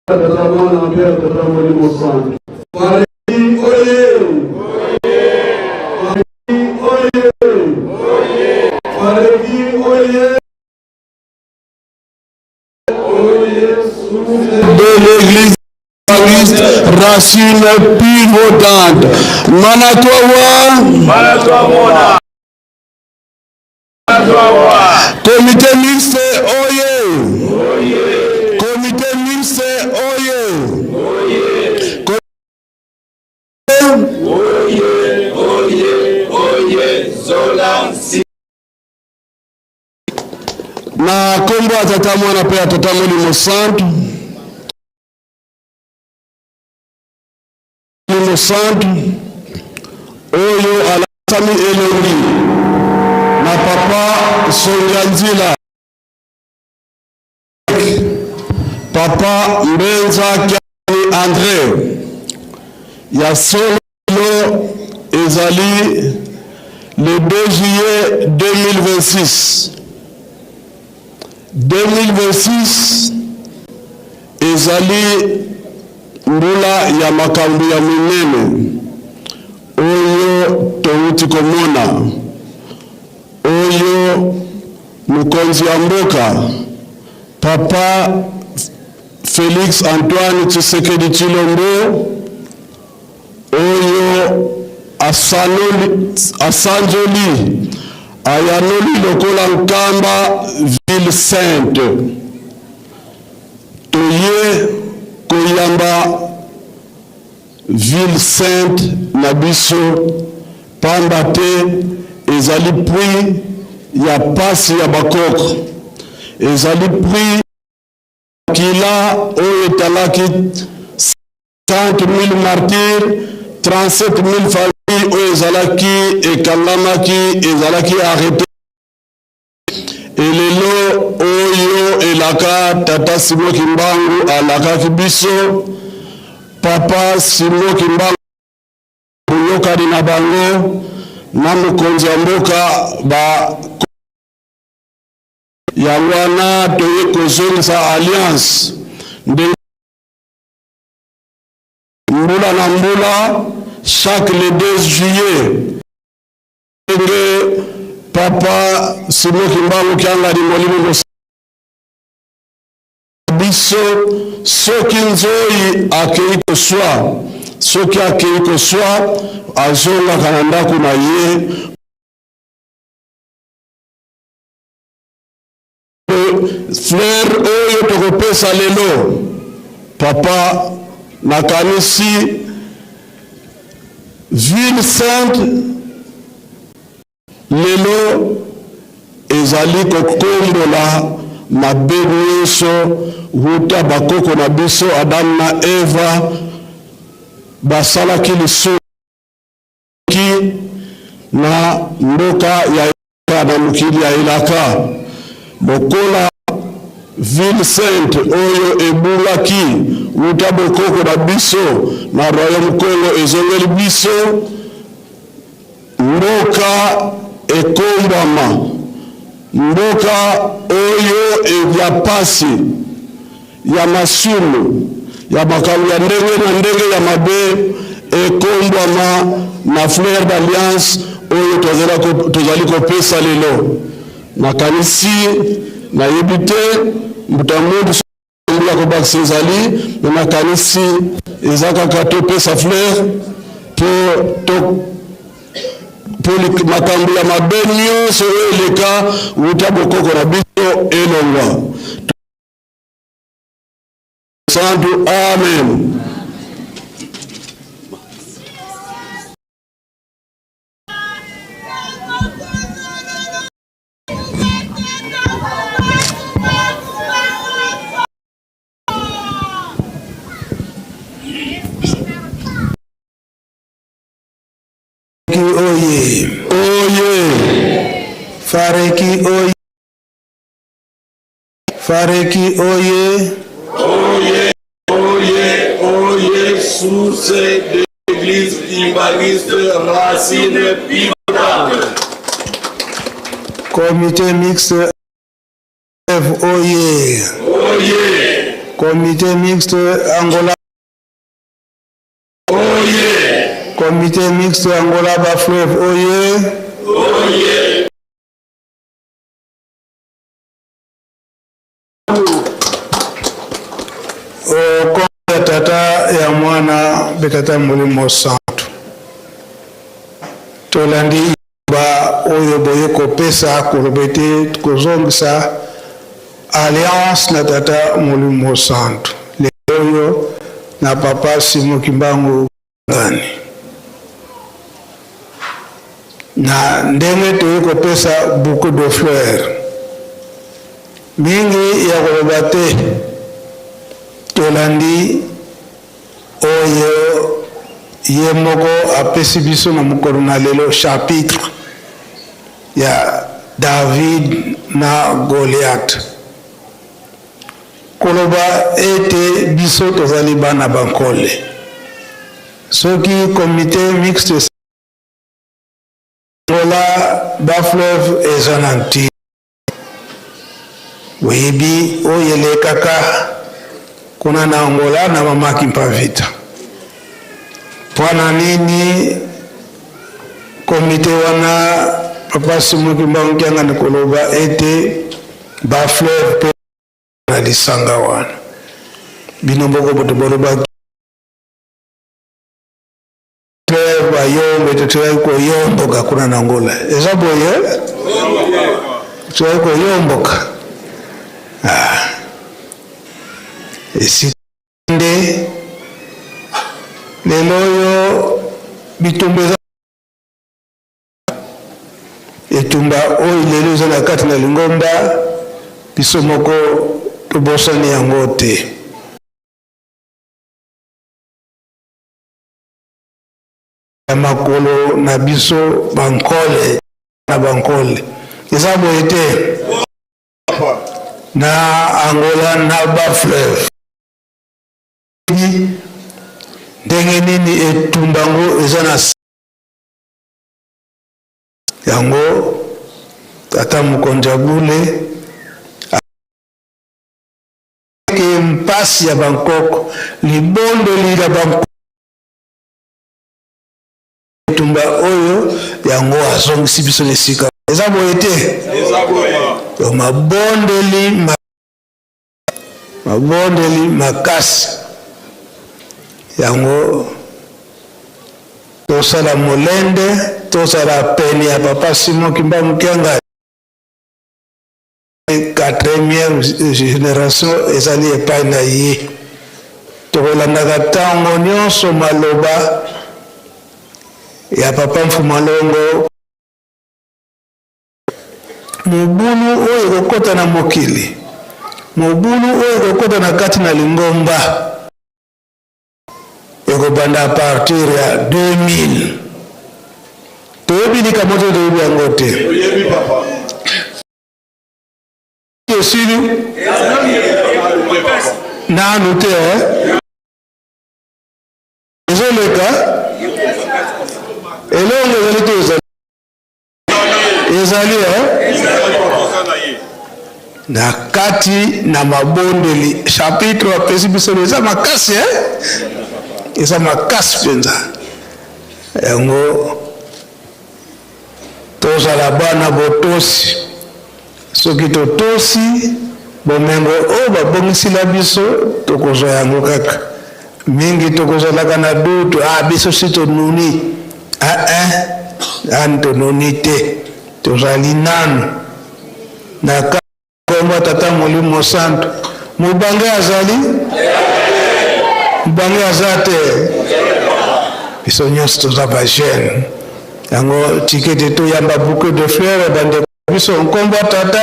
Tata Mwana mpe ya Tata Molimo Santu. Fareki oye! Fareki oye! Fareki oye! De l'église racine pivotante. Manatoa Manatoa Comité mixte oye. Comité mixte oye. Oye, oye, oye, Zola Na kombo ya Tata Mwana pe ya Tata Molimo Santu. Molimo Santu oyo alatami elongi na Papa Sonja Nzila, Papa Mbenza Kiani Andre. Ya solo ezali le 2 juillet 2026. 2026 ezali mbula ya makambo ya minene oyo towuti komona, oyo mokonzi ya mboka Papa Felix Antoine Tshisekedi Tshilombo oyo asanoli, asanzoli, ayanoli lokola Nkamba ville sainte. Toye koyamba ville sainte na biso pamba te ezali prix ya pasi ya bakoko, ezali prix makila oyo etalaki 50.000 martyrs, 37.000 familles oyo ezalaki ekangamaki, ezalaki arrete. Elelo oyo elaka Tata Simon Kimbangu alakaki biso, Papa Simon Kimbangu boyokani na bango na mokonzi ya mboka ba yango wana toye kozongisa alliance ndenge mbula na mbula chaque le 2 juillet ndenge Papa Simon Kimbangu Kiangani Molimo biso soki nzoi akei koswa, soki akei koswa azongaka na ndako na ye. Fleur oyo tokopesa lelo papa, nakanisi ville sainte lelo ezali kokombola mabe nyonso wuta bakoko na biso Adam na Eva basalaki lisumu na mboka ya na mokili ya elaka. Lokola ville sainte oyo ebungaki wuta bokoko na biso na royaume Kongo ezongeli biso, mboka ekombwama, mboka oyo ya pasi, ya masumu, ya makambo ya ndenge na ndenge ya mabe ekombwama na fleur d'alliance oyo tozali kopesa lelo. Nakanisi, nayebi te mbuta muntu ya kobakisa ezali, me nakanisi eza kaka topesa fleur po to mpo makambo ya mabe nyonso oyo eleka wuta bokoko na biso elongwa. Santu, amen. Oye. Oye. Fareki oye. Fareki oye. Oye, oye, oye, source de l'église kimbanguiste, racine pivotante. Comité mixte F oye. Oye. Comité mixte Angola. Oye. Comité mixte Angola Bafleuve oye. Oye. Okombo ya Tata, ya Mwana mpe Tata Molimo Santu. Tolandi ba oyo boye kopesa koloba ete kozongisa alliance na Tata Molimo Santu lelo oyo na Papa Simon Kimbangu Ngani. Na ndenge toye kopesa bouquet de fleurs mingi ya koloba te, tolandi oyo ye moko apesi biso na mokolo na lelo chapitre ya David na Goliath. Koloba ete biso tozali bana bankole. Soki comite mixte Angola ba fleuve eza na ntina. Boyebi oyo elekaka kuna na Angola na mama Kimpa Vita. Mpo na nini komite wana Papa Simon Kimbangu Kiangani koloba ete ba fleuve mpe na lisanga wana bino moko boto bolobaki fleuve bayombe totoyaki koyomboka kuna na Angola eza boye toyaki koyomboka ah. Esika nde lelo oyo bitumba eza etumba oyo lelo eza na kati na lingomba biso moko tobosani yango te. Ya makolo na biso bankole na bankole eza boye te. na Angola na ba fleuve. Ndenge nini etumba yango eza na yango tata mokonzi ya bule ke mpasi ya bankoko libondeli ya bankoko etumba oyo yango azongisi biso na esika eza boye te mabondeli mabondeli makasi yango tosala molende tozala pene ya papa Simon Kimbangu Kiangani quatrième génération ezali epai na ye tokolandaka ntango nyonso maloba ya papa Mfumalongo mobulu oyo ekokota na mokili mobulu oyo ekokota na kati na lingomba ekobanda a partir ya 2000 toyebi likambo te toyebi yango te esili nanu te eh? ezoleka elongo ezali te ezali ezali eh? na kati na mabondeli chapitre apesi biso eza makasi eh? eza makasi mpenza yango tozala bana botosi soki totosi bomengo oyo babongisila biso tokozwa yango kaka mingi tokozalaka na dutu ah, biso si tonuni ah, eh. ani tonuni te tozali nanu na kombo tata molimo santu mobange azali mobange aza te biso nyonso toza bajeune yango tikete toyamba bouquet de fleurs bandeko biso nkombo tata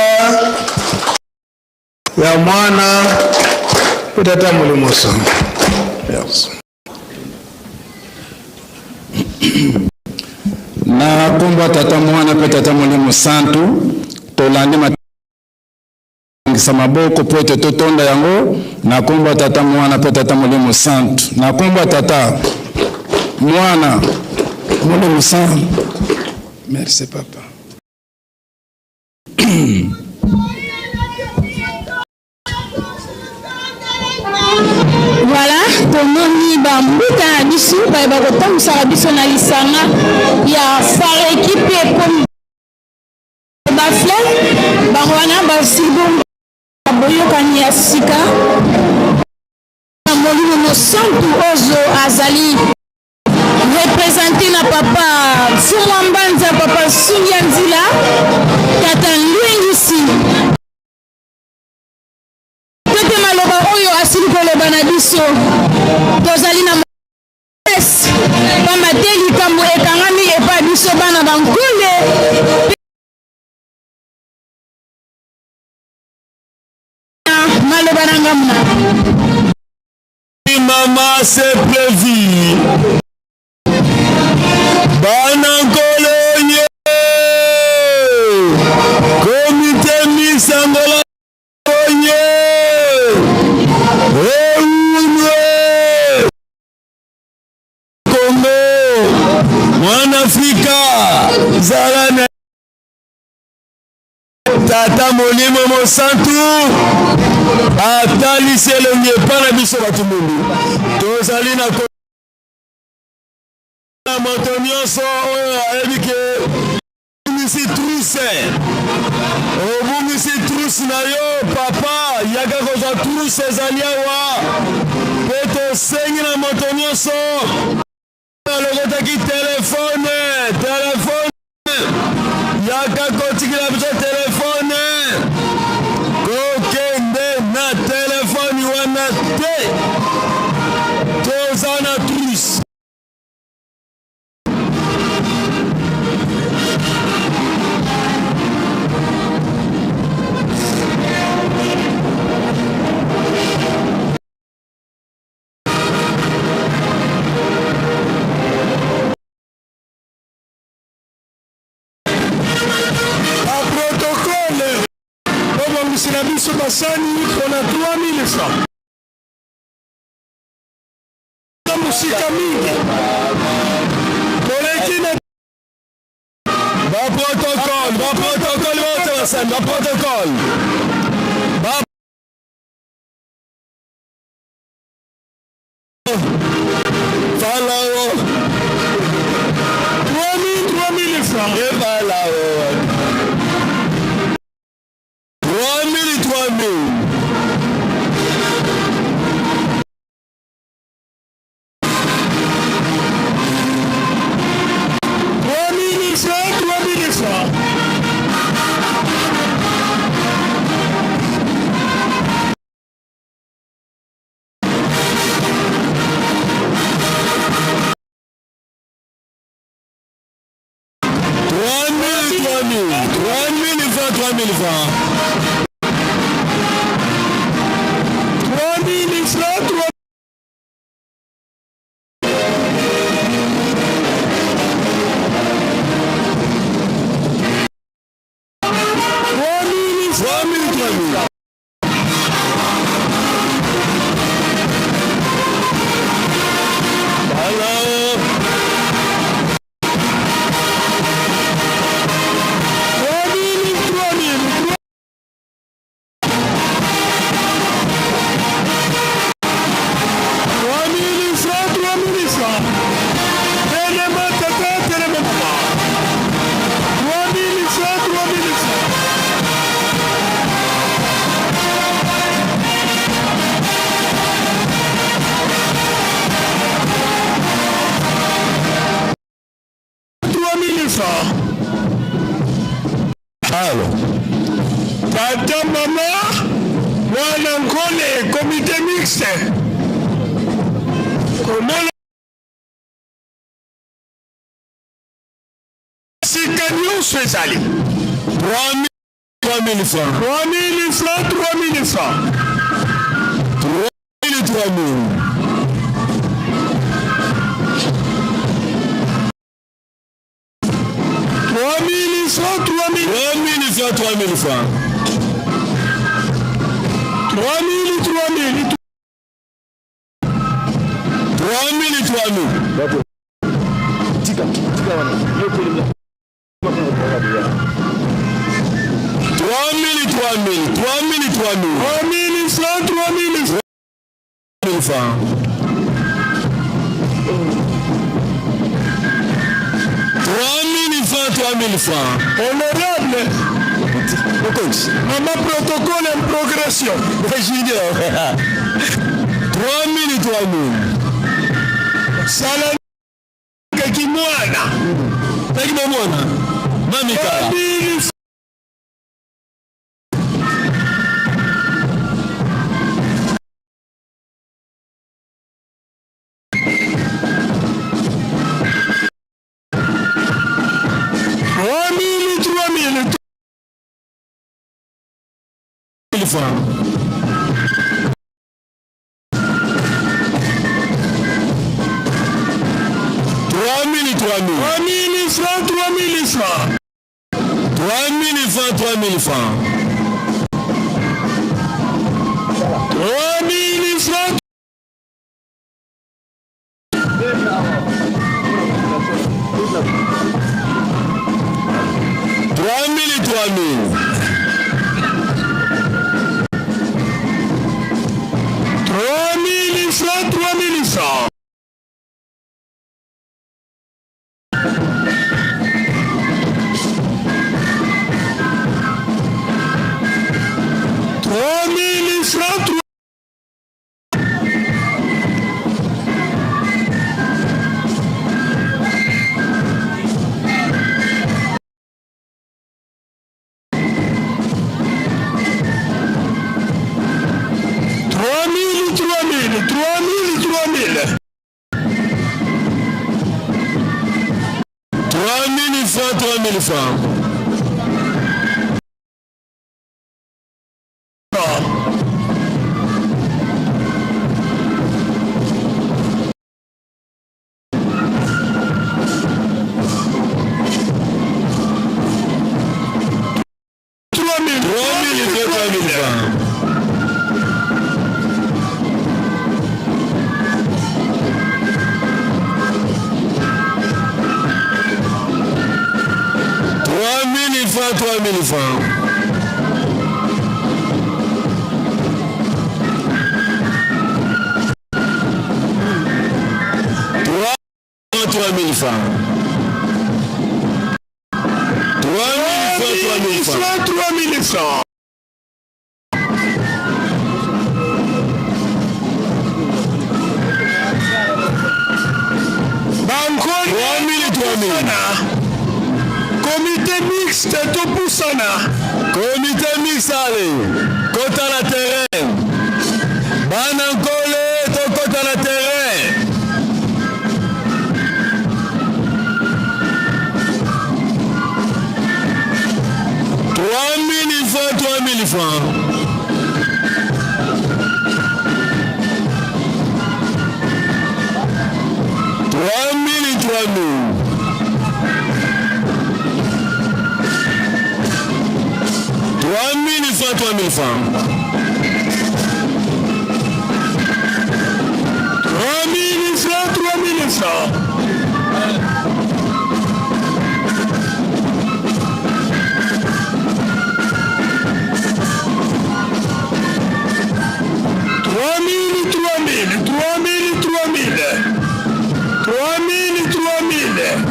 ya mwana mpe tata molimo santu merci na nkombo ya tata mwana mpe tata molimo santu tolandi matangisa maboko mpo ete totonda yango na nkombo ya tata mwana mpe tata molimo santu na nkombo ya tata mwana molimo santu merci papa Voilà, tomoni bambuta na biso baye bakotambwisaka biso na lisanga ya fareki mpe ekomi bafle bango wana basili bongo boyokani ya sika na molimo mosantu ozo azali represente na papa Mfumwa Mbanza, papa Sungi ya Nzila, tata Ndwengisi. Tote maloba oyo asili koloba na biso, tozali na pamba te likambo ekangami epai biso bana bankole. Maloba na ngambo na Mama c'est prévu. Bana nkolo ye. Komite misangola ye. Eunwe. Kongo. Mwana Afrika. Zala na Tata Molimo Mosantu atalisi elongi epai na biso bato mwindu. Tozali na moto nyonso oyo ayebi ke obungisi trousse, obungisi trousse na yo papa, yaka kozwa trousse, ezali awa mpe tosengi na moto nyonso alokotaki telefone telefone yaka kotikela biso telefone kokende na telefone wana te toza na trousse Bobongisela biso basani pona 3000 francs. Mosika mingi. Toleki na Ba protocole, ba protocole, ba basani, ba protocole. Ba Falao. 3000, 3000 francs. Et Falao. 3000, 3000. 3000 francs, 3000 francs. 3000, 3000 francs, 3000 francs. 3000 francs, 3 3000, 3000. Alors, 3000, 3000. 3000 francs, 3000 francs. Telema tata, telema mama. 3000 francs, 3000 francs. 3000 francs. Alors, Tata mama, mwana nkole, comité mixte. Komona sika nyonso ezali. 3000, 3000 francs. 3000 francs, 3000 francs. 3000, 3000. 3000 francs, 3000. 3000 francs, 3000 francs. 3000, 3000. 3000, 3000. 3000, 3000, 3000, 3000. 3000 francs, 3000 francs. 3000 francs. 3000 francs, 3000 francs. Honorable. Mama protocole en progression. Junior. 3000, 3000. Sala kimwana. Taki bomwana. Mamika. 3000 3000, 3000. francs. 3000, 3000. 3000 francs, 3000 francs. 3000 francs, 3000 francs. 3000 francs. 3000, 3000. 3000 francs, 3000 francs. 3000 francs, 3000, 3000, 3000, 3000. 3000 francs, 3000 francs. 3000, 3000 francs, 3000. 3000 francs. 3000 francs, 3000 francs. 3000 francs. Bankoni Comité mixte topusana. Comité mixte allez, kota na terrain. Bana Nkole tokota na terrain. 3000 francs, 3000 francs. 3000, 3000. 3000 francs, 3000 francs. 3000 francs, 3000 francs. 3000, 3000, 3000, 3000. 3000, 3000.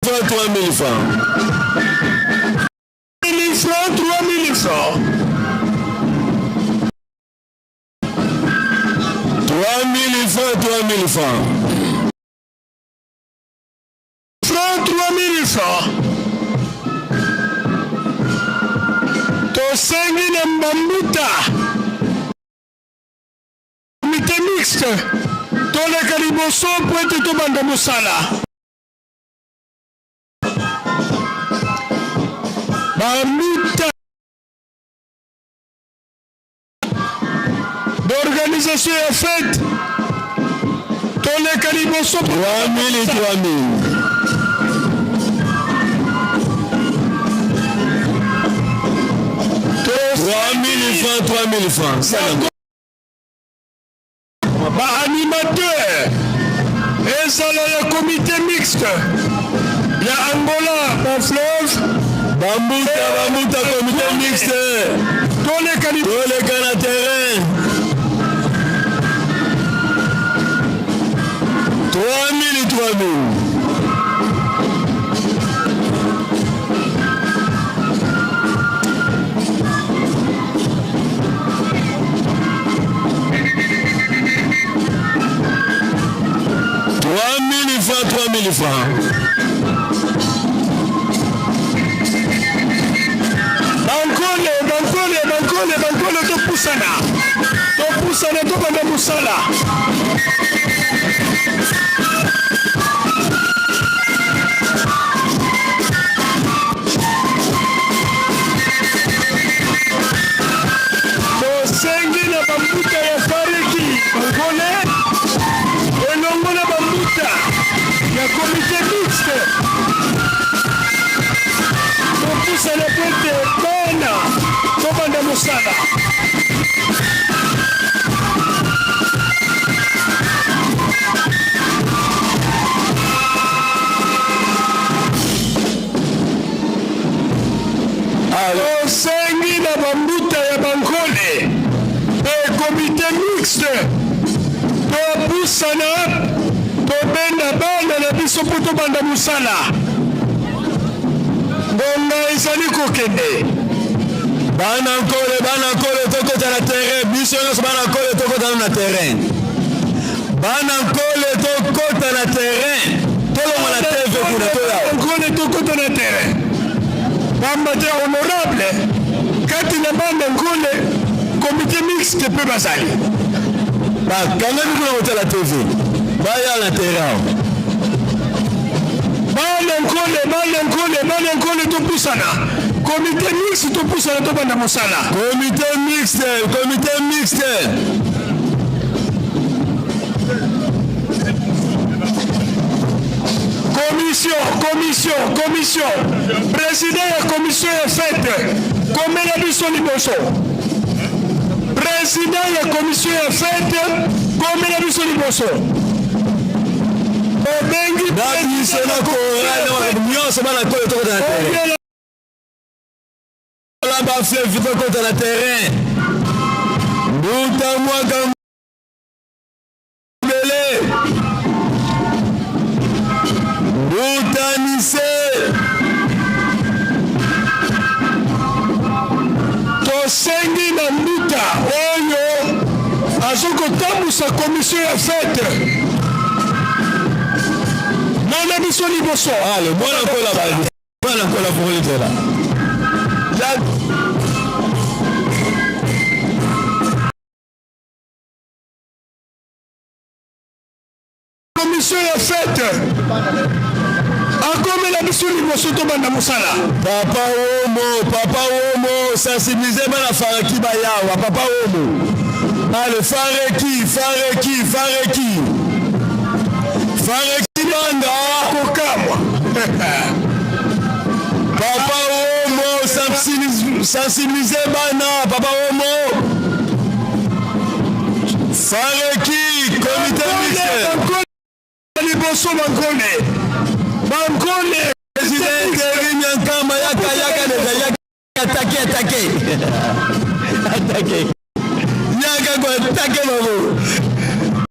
3000 francs. 1000 francs, 3000 francs. 3000 francs, 3000 francs. Francs, 3000 francs. Tosengi na mbambuta comité mixte toleka liboso mpo ete tobanda mosala. Bambuta d'organisation ya fete toleka liboso. 3000, 3000. 3000 francs, 3000 francs. Baanimateur ezala ya comité mixte ya Angola Bafleuve. Bambuta, bambuta, comité mixte. Toleka, toleka na terrain. 3000, 3000. 3000 francs, 3000 francs. Bankole, bankole, bankole, bankole, topusana, topusana, tobanda mosala. Tosengi na bambuta ya fareki bankole elongo na bambuta ya comité mixte topusana po ete bana tobanda mosala. Tosengi na bambuta ya bankole mpe comité mixte topusana, tobenda bana na biso mpo tobanda mosala. Ngonga ezali kokende. Bana Nkole, bana Nkole, tokota na terrain. Biso nyonso bana Nkole tokota na terrain. Bana Nkole tokota na terrain. Tolongwa na TV kuna toya. Nkole tokota na terrain. Pamba te honorable kati na bana Nkole comité mixte mpe bazali. Bakangami kuna kotala TV. Baya na terrain. Bana Nkole, bana Nkole, bana Nkole, topusana. Comité mixte topusana, tobanda mosala. Comité mixte, comité mixte. Commission, commission, commission. Président ya commission ya fete komela biso liboso. Président ya commission ya fete komela biso liboso. Obengi na biso na chorale nyonso bana Nkole tokota na terrain. Bafleuve tokota na terrain. Mbuta mwaka. Organise. Tosengi na mbuta oyo azokotambusa commission ya fete mona biso liboso. Ale mwana nkola ba mwana nkola fongoli nzela. Commission ya fete akomela biso liboso tobanda mosala. Papa Womo, Papa Womo, sensibiliser bana Fareki bayawa, Papa Womo. Allez, Fareki, Fareki, Fareki. Fareki banda. Kokamwa. Papa Womo, sensibiliser bana, Papa Womo. Fareki, comité mixte. Liboso bankole. Bankole. Président intérim Yankama, yaka, yaka, déjà, yaka, attaqué, attaqué. Attaqué. Yaka, quoi, attaqué, bango.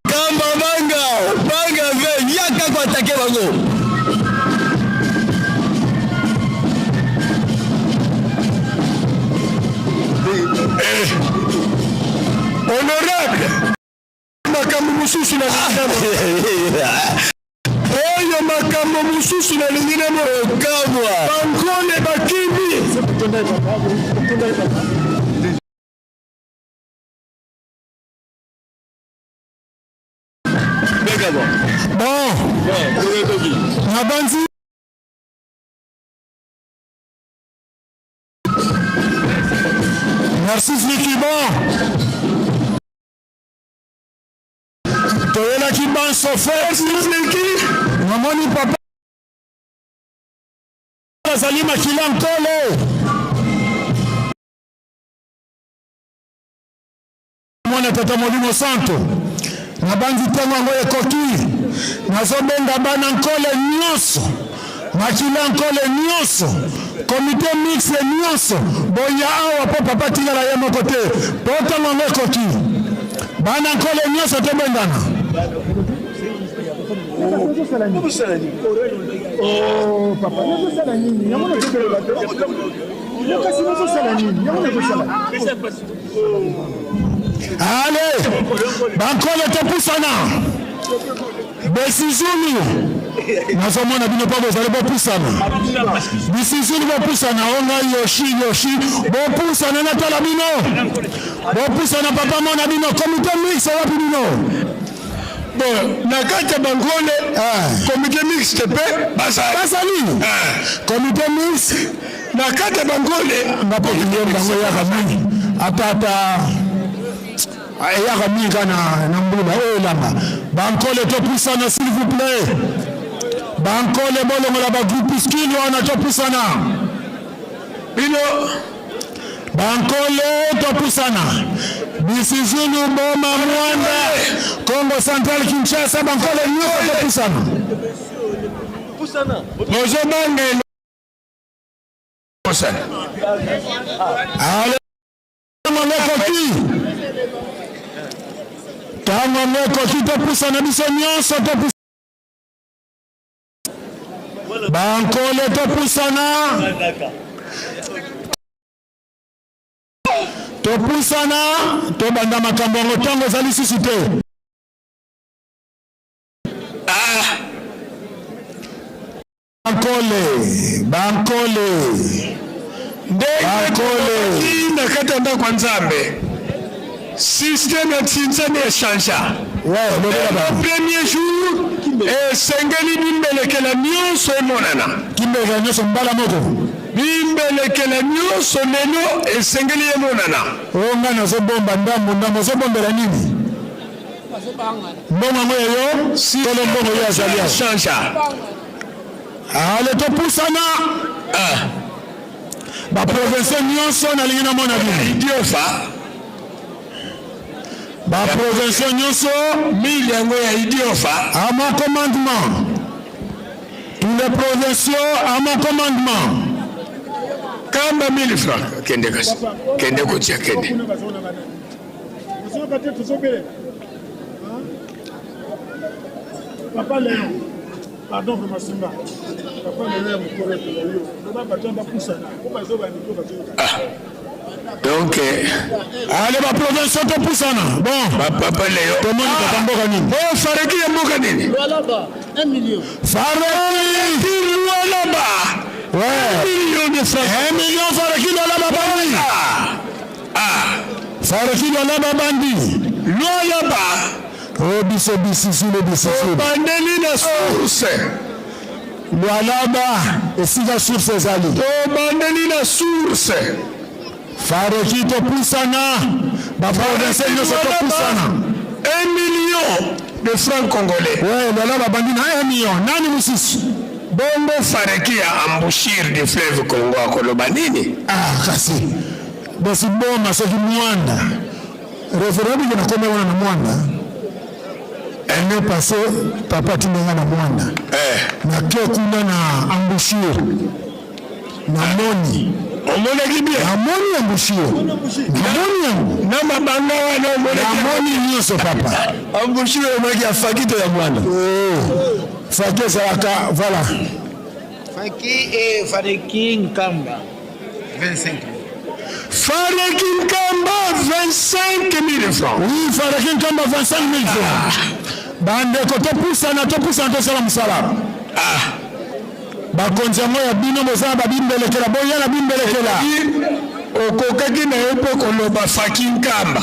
Kamba, banga, banga, ve, yaka, quoi, attaqué, bango. Eh. Honorable. Makambo mosusu na oyo makambo mosusu nalingi na mokamwa. Bankole bakimi. Bon, nabanzi Merci Fliki. Bon, toyelaki banso fete. Namoni papa azali makila nkolo. Mwana tata Molimo Santo, nabanzi ntango yango ekoki. Nazobenga bana nkole nyonso, makila nkole nyonso, komite mixte nyonso, boya awa mpo papa atikala ye moko te, mpo ntango yango ekoki. Bana nkole nyonso tobengana. Oh, papa, nazosala nini? Yango nazobela te. Kasi nazosala nini? Yango nazosala. Ale, bankole topusana. Besizulu nazomona bino mpo bozali bopusana. Bisizulu bopusana, o ngai Yoshi Yoshi bopusana, natala bino bopusana, papa mona bino komite mixte wapi bino? Bon, na kati ya bankole komite mixte mpe bazali. Bazali. Komite mixte na kati ya bankole. Nga mpe kiyemba yango eyaka mingi, ata ata eyaka mingi kaka na mbula oyo elanga. Bankole topusana s'il vous plaît. Bankole bolongola ba groupuscule wana, topusana. Bino bankole topusana. Bisizulu, Boma, Mwanda, Congo Central, Kinshasa, bankole nyonso topusana. Bozobanga Ntango ekoki, ntango yango ekoki, topusana biso nyonso, topusana bankole, topusana, topusana, tobanda makambo yango ntango ezali lisusu te. Bankole, bankole, ndenge tolobaki na kati ya ndako ya Nzambe, système ya tsinzani echangea. Le premier jour esengeli bimbelekela nyonso emonana. Kimbelekela nyonso mbala moko. Bimbelekela nyonso lelo esengeli emonana. O ngai nazobomba ndambo ndambo, ozobombela nini? Mbongo yango ya yo, kolo mbongo ye azali awa. Changea. Ale topusana. Ba province nyonso nalingi namona bino. Idiofa. Ba province nyonso. Mili yango ya Idiofa. À mon commandement. Tous les provinciaux à mon commandement. Kamba 1000 francs. Kende kasi. Kende kotia kende. Papa Léon. Pardon vraiment Simba. Papa lelo ya mokolo ya yo. Loba bato bapusana. Po bazoba ya micro bazoyoka. Ah. Donc eh, ale ba province topusana. Bon. Ba papa Leo. Tomoni papa ah. mboka nini? Oh Fareki ya mboka nini? Lualaba 1 million. Fareki Lualaba. Ouais. 1 million de francs. 1 million Fareki Lualaba bandi. Ah. Ah. Fareki Lualaba bandi. Lualaba. Oh biso bisisulu bisisulu. Obandeli na source. Lualaba esika source ezali. Tobandeli na source. Fareki topusana. Ba province nyonso topusana. 1 million de francs congolais. Ouais, Lualaba bandi na 1 million. Nani mosusu? Bongo Fareki ya embouchure du fleuve Congo akoloba nini? Ah, kasi bosi boma soki mwanda Reverend oyo nakoma wana na mwana année passée papa atindi nga na mwana eh. nake kuna na embouchure namoni omonaki bien namoni embouchure namoni yango na mabanga wana omonaki namoni nyonso papa embouchure omonaki ya faki to ya mwana oh. faki ezalaka voilà faki e fareki nkamba 25 Fareki Nkamba 25 000 francs. Oui, Fareki Nkamba 25 000 francs. Bandeko topusana topusana tosala mosala. Ah. Bakonzi yango ya bino boza na babimbelekela boya na bimbelekela. Okokaki na yo mpe koloba Faki Nkamba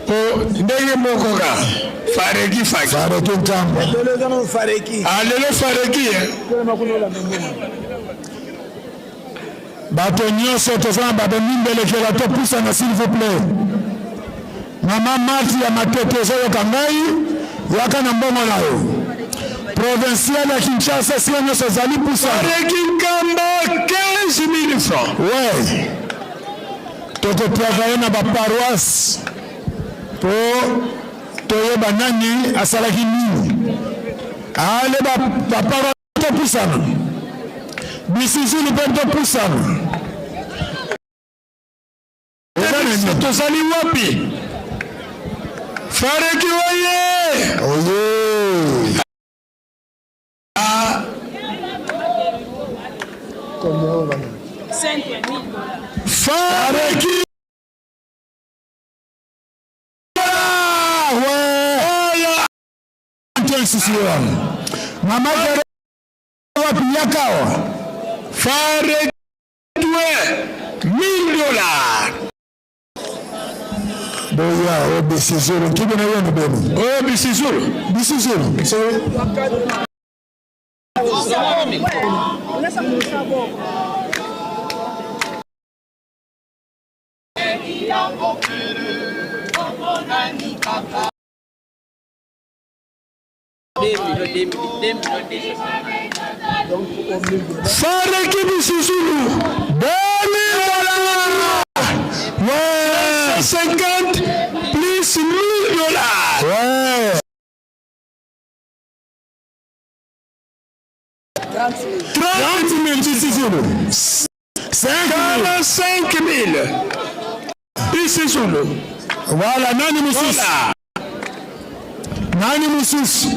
po ndenge moko ka Fareki Faki. Fareki Nkamba. Ah, lelo Fareki eh. Bato nyonso toza na bato mimbelekela topusana s'il vous plaît. Mama Marthe ya Matete ozoyoka ngai, yaka na mbongo na yo. Provincial ya Kinshasa esika nyonso ezali pusana. Fareki Nkamba 15 000 francs. Ouais. Tokotravaille na ba paroisse po toyeba nani asalaki nini. Ale ba, ba paroisse Topusana. Bisizulu mpe topusana. Tozali wapi? Fareki oye! Oye! Ah. Fareki Mama wapi yakawa fare 1000 dollars boya o bisizulu nkibi na yenu benu o bisizulu bisizulu Fareki Bisuzulu 2000 dollars ouais. 50 plus 1000 dollars ouais. 30 000 Bisuzulu 45 000 Bisuzulu Voilà, nani mosusu nani mosusu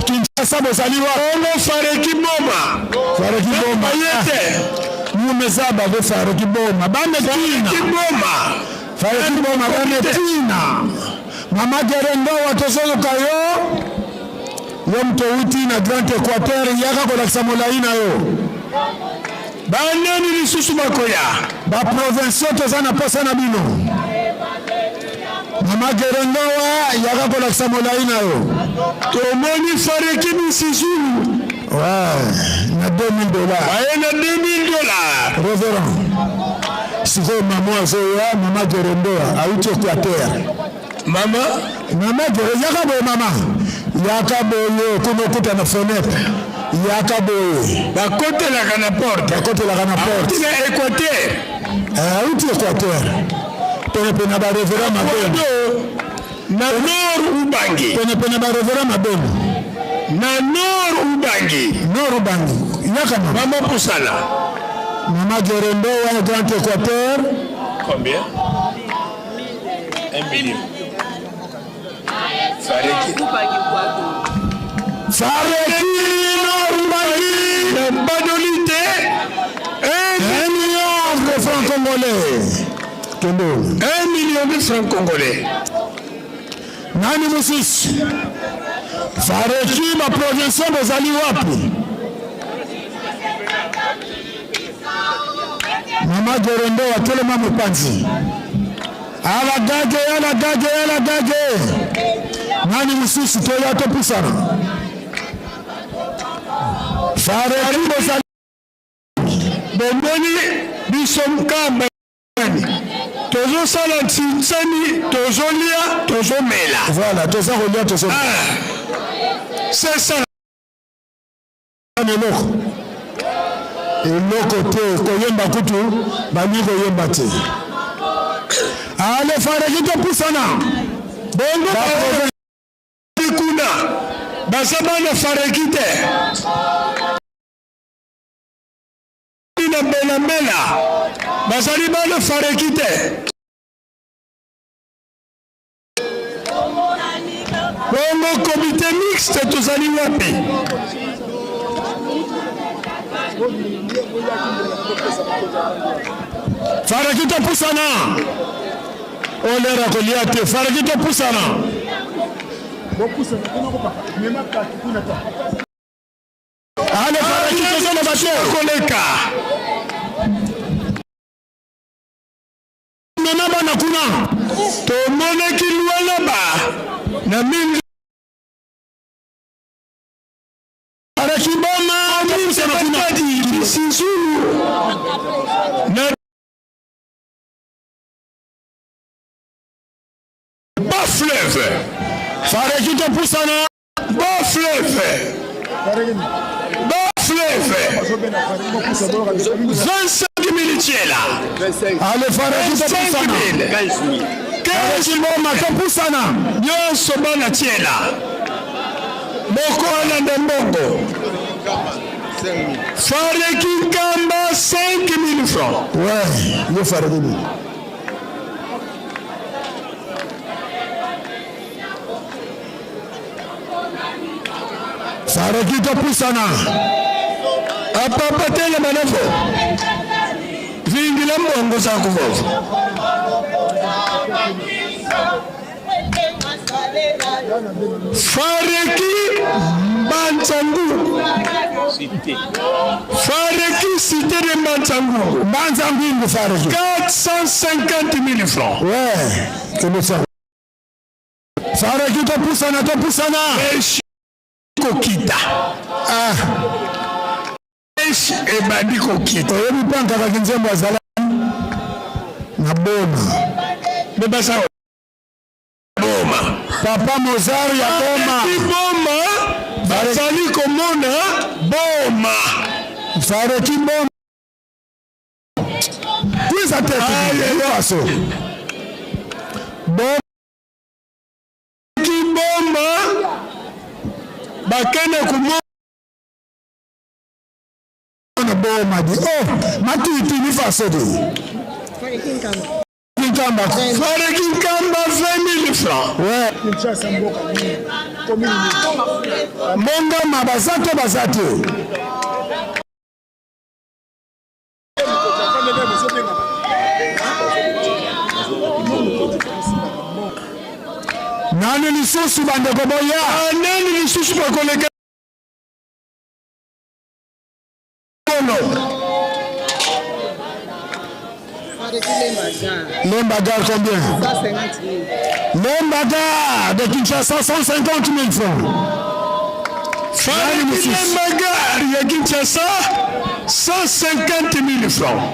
Kinshasa bozali wapi? Bongo Fareki Boma Fareki Boma ye te mumeza bave Fareki Boma bame tina Fareki Boma Fareki Boma bame tina Mama Gerendowa tozoluka yo yo moto outi na Grand Equateur yaka kolakisa molai na yo banani lisusu bakoya baprovinciaux toza na posa na bino mama gerendowa yaka kolakisa molai na yo tomoni fareki misizulu ouais, na 2000 dollars baye na 2000 dollars reverend sikoyo mama azoya mama gerendowa auti equateur mama mama gere yaka boye mama yaka boye kuna okuta na fenêtre yaka boye bakotelaka na porte bakotelaka na porte na équateur auti équateur penepene na bareverend mabeno na nord ubangi penepene bareverend mabeno na nord ubangi nord ubangi yaka mama mama pusana mama gerendo wana grand équateur combien 1 million Fareki. Fareki Nord Ubangi. Gbadolite 1 million de francs congolais. Kende. 1 million de francs congolais. Nani mosusu? Fareki ba provinciaux bozali wapi? Mama Gorondo atelema mopanzi. Ala gage, ala gage, ala gage. Nani mosusu toya topusana. Fareki bozali Bomoni biso Nkamba tozosala nsinsani, tozolia, tozomela. Voilà, toza kolia tozomela. Ah, c'est ça. Eloko eloko te, koyemba kutu balingi koyemba te. Ale Fareki topusana. Bongo kuna baza bana Fareki te. Na mbelambela bazali bana Fareki te. Bongo comité mixte tozali wapi? Faraki topusana. Olera kolia te. Faraki topusana. Ale Faraki tozoloba te. Koleka. Mema bana kuna. Tomonaki Lualaba na mingi. Faraki boma topusana kuna. Sinzulu na Bas fleuve. Faraki topusana. Bas fleuve. Bas fleuve. 25 000 tiela. Ale Faraki topusana. 15 000. Boma topusana. Nyonso bana tiela. Moko alanda mbongo. Fareki Nkamba 5 000 francs. Ouais, yo Faraki nini? Faraki topusana. Apapa telema navo. Vingila mbongo za kuvovo. Fareki Mbanzangungu. Fareki cité de Mbanzangungu. Mbanzangungu Fareki. 450 000 francs. Ouais, c'est ça. Fareki topusana topusana. Eshi kokita. Ah. Eshi ebandi kokita. Oyebi mpe nkakaki nzembo azala na boma. Me baza boma. Papa Mozart ya boma. Fareki boma bazali komona boma. Fareki boma. Kwiza te. Aso. Boma. Boma bakende kumona boma di oh matiti ni faso di. Nkamba. Fareki Nkamba 20 000 francs. Ouais. Mongama baza to baza te. Nani lisusu bandeko boya? Nani lisusu bakoleka kono? Lemba Gare combien? Lemba Gare de Kinshasa 150 000 francs. Fareki Lemba Gare ya Kinshasa 150 000 francs.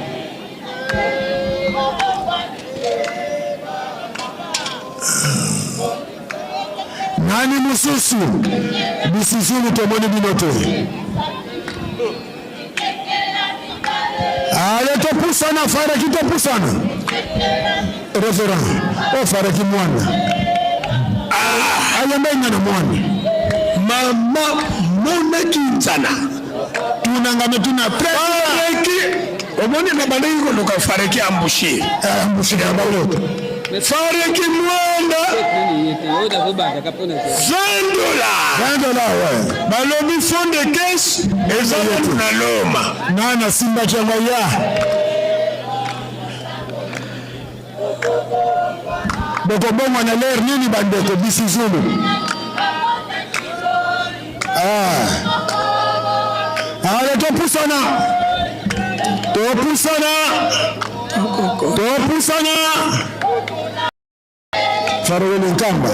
Nani mosusu? Bisizulu tomoni bino te. Ale topusana, Fareki topusana. Reverend, o Fareki mwana. Ah, ayemba ingana mwana. Mama monaki nzala. Tunangame tuna Fareki omoni na bandaki koluka Fareki embouché. Embouché ya balota. Fareki Mwanda 20 dollars. 20 dollars, ouais. Balobi fond de caisse eza nanu na Loma. Nani asimbaki yango ya? Bokobongwa na lere nini bandeko bisi Zulu? Ah. Ale topusana. Topusana. Topusana. Farele Nkamba.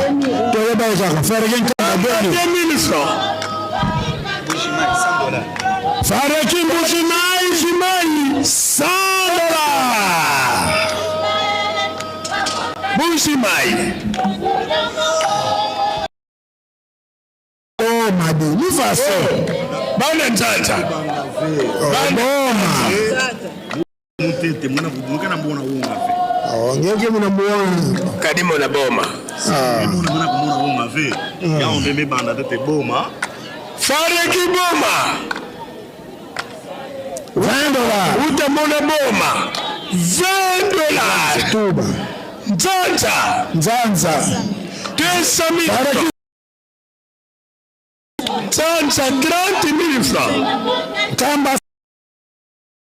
Toyeba ye kaka. Farele Nkamba. 2000 francs. Fareki Mbujimayi Jimayi 100 dollars. Mbujimayi. Oh, Madi, ni faso. Bana nzanza. Boma. Oh, ngeke muna muona. Kadimo na boma. Fareki boma. 20 dollars. Utamona boma. 20 dollars. Tuba. Nzanza. Nzanza. 200 000. Nzanza 30 000 francs. Kamba.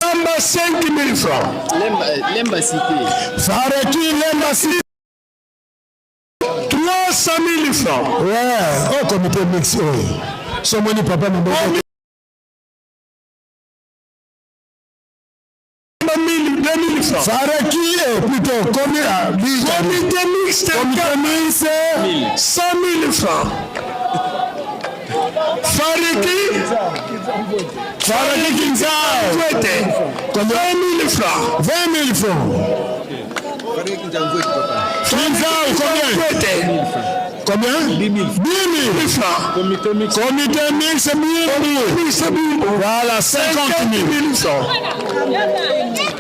Kamba 5 000 francs. Lemba, Lemba Cité. Fareki Lemba Cité. 300 000 francs. Ouais, oh comité mix oyo. Somoni papa moboko. 2000 francs. Fareki eh, plutôt combien? Comité mixte. Comité mixte. 100 000 francs. Fareki. Fareki Kinzao. 20 000 francs. 20 000 francs. Kinzao combien? Combien? 10 000. 10 000 francs. Comité mixte. Comité mixte, 10 000. Voilà, 50 000. francs.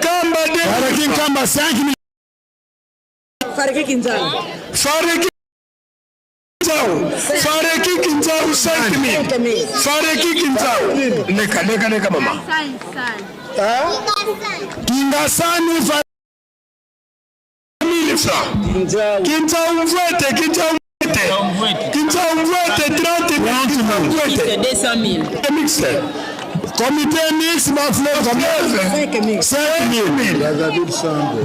Kamba 2 Fareki Nkamba 5 000. Fareki Kinzao. Fareki Kinzao. Fareki Kinzao 5 000. Fareki Kinzao. Leka, leka, leka mama. Kingasani fa 1000 francs. Kinzao Mvwete, Kinzao Mvwete. Kinzao Mvwete 30 000. Kinzao Mvwete. 200 000. Mixte. Comité mixte Baflo combien? 5 000.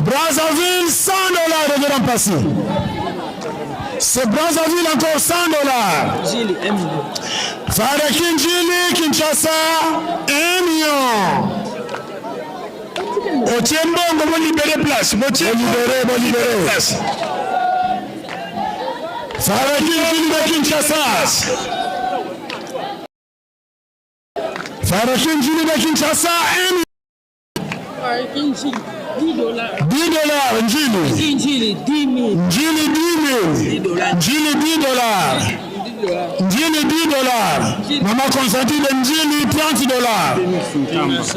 Brazzaville 100 dollars, révérend Passy. C'est Brazzaville encore 100 dollars. Fareki Njili Kinshasa 1 million. Otie mbongo bolibere place. Botie Bolibere, bolibere. place. Fareki Njili de Kinshasa. Fareki Njili de Kinshasa 1 million. Fareki Njili, 10 dollars. 10 dollars Njili. Njili, 10 000. Njili 10 000. Njili 10 dollars. Njili 10 dollars. Maman Constantine Njili 30 dollars.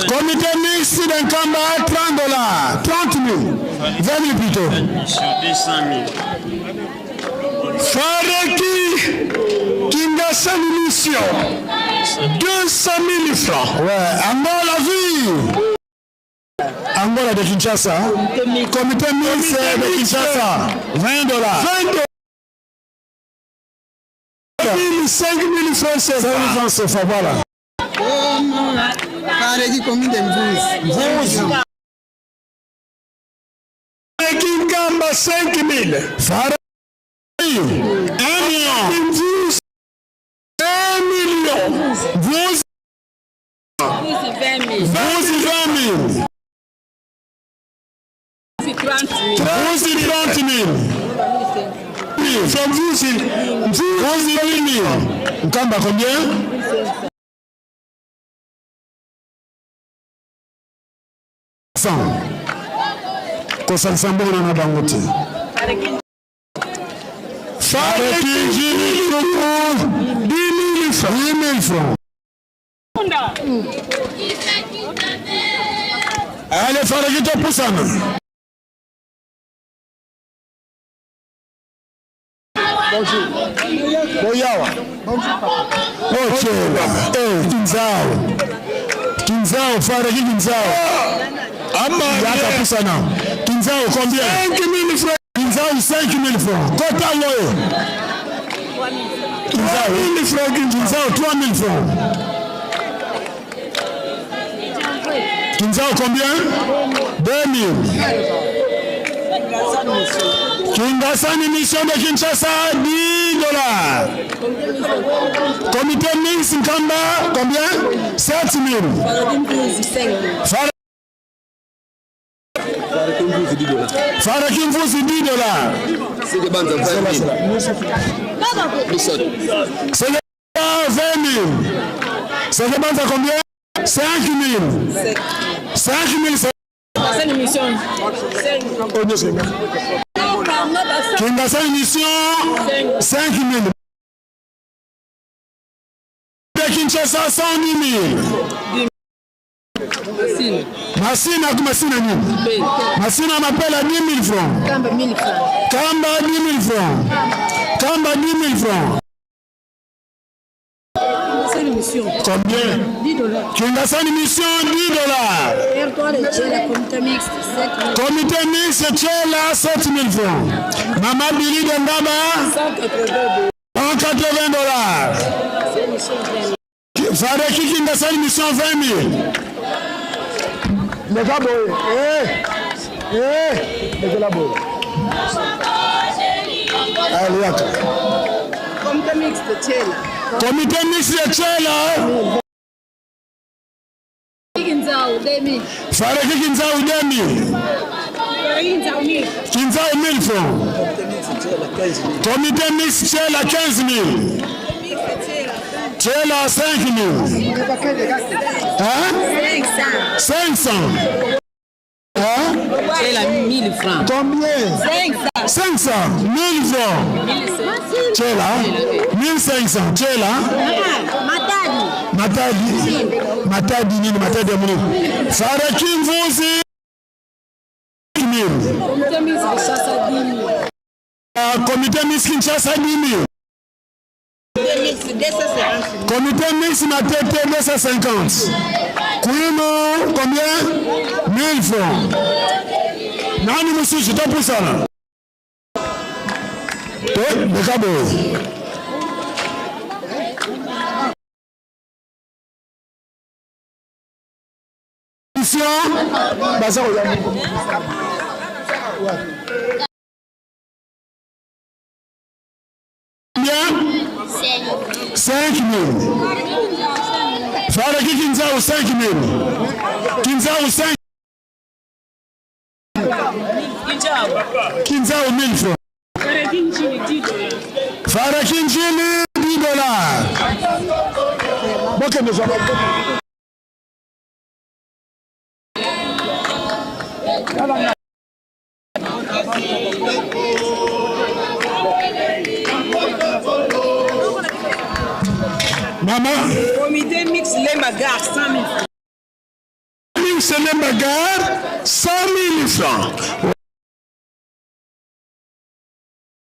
Comité mixte de Nkamba 30 dollars. 30 000. 20 000 plutôt. 200 000. Fareki Kingasani Mission 200 000 francs. Ouais, Angola vie. Angola de Kinshasa. Comité mixte de Kinshasa. 20 dollars. 20 dollars. 5 000 francs 5 000 francs CFA, voilà. Fareki commune de Mvuzi. Mvuzi. Fareki Nkamba 5 000. Fareki 1 million. Mvuzi 1 million. Mvuzi. Mvuzi 20 000. Mvuzi 20 000. Mvuzi 30 000. Mvuzi 30 000. From Mvuzi. Mvuzi 10 000. Nkamba combien? 100. Kosangisa mbongo na bango te. Fareki Njili Tuku 10 000 francs. 10 000 francs. Allez, Fareki topusana. Boyawa. Ochela. Eh, Kinzao. Kinzao, Fareki Kinzao. Ama Yaka pusana. Kinzao combien? 5 000 francs. Kinzau 5000 francs. Kota ngoyo. Kinzau 1000 francs. Kinzau 3000 francs. Kinzau combien? 2000. Kingasani mission de Kinshasa 10 dollars. Comité Mix Nkamba combien? 7000. Faraki Mvuzi 10 dollars. Sege 20 000. Sege Banza combien? 5 000. 5 000. Kingasani mission 5 000. Kinshasa 110 000. Masina Masina nini? Masina mapela 10 000 francs. Kamba 1000 francs. Kamba 10 000 francs. Kamba 10 000 francs. Combien? 10 dollars. Kingasani mission 10 dollars. Comité mixte Tchela 7 000 francs. Maman Billy de Ngaba 180 dollars. Fareki Kingasani mission 20 000. Leka boye. Eh. Eh. Lekela boye. Allez, yaka. Comité mixte Tchela. Comité mixte Tchela. Kinzau 2000. Fareki Kinzau 2000. Kinzau 1000 francs. Comité mixte Tchela 15 000. Tchela 5 000. Hein? 500. Hein? Tchela 1000 francs. Combien? 500. 500. 1000 francs. Tchela 1500. Tchela. Matadi. Matadi. Matadi nini? Matadi ya Mungu. Faraki Mvuzi 1000. Comité mixte Kinshasa 10 000. Comité mixte Kinshasa 10 000. Comité mixte Matete 250. Kwilu combien? 1000 francs. Nani mosusu topusana? To leka boye. Mission baza koya. Combien? 5 000. Faraki Kinzau 5 000. Kinzau 5 Kinzau 1000 francs. Faraki Njili 10 dollars. Bokende zwa. Maman. Comité mixte Lemba Gare 100 000 francs. Mixte Lemba Gare 100 000 francs.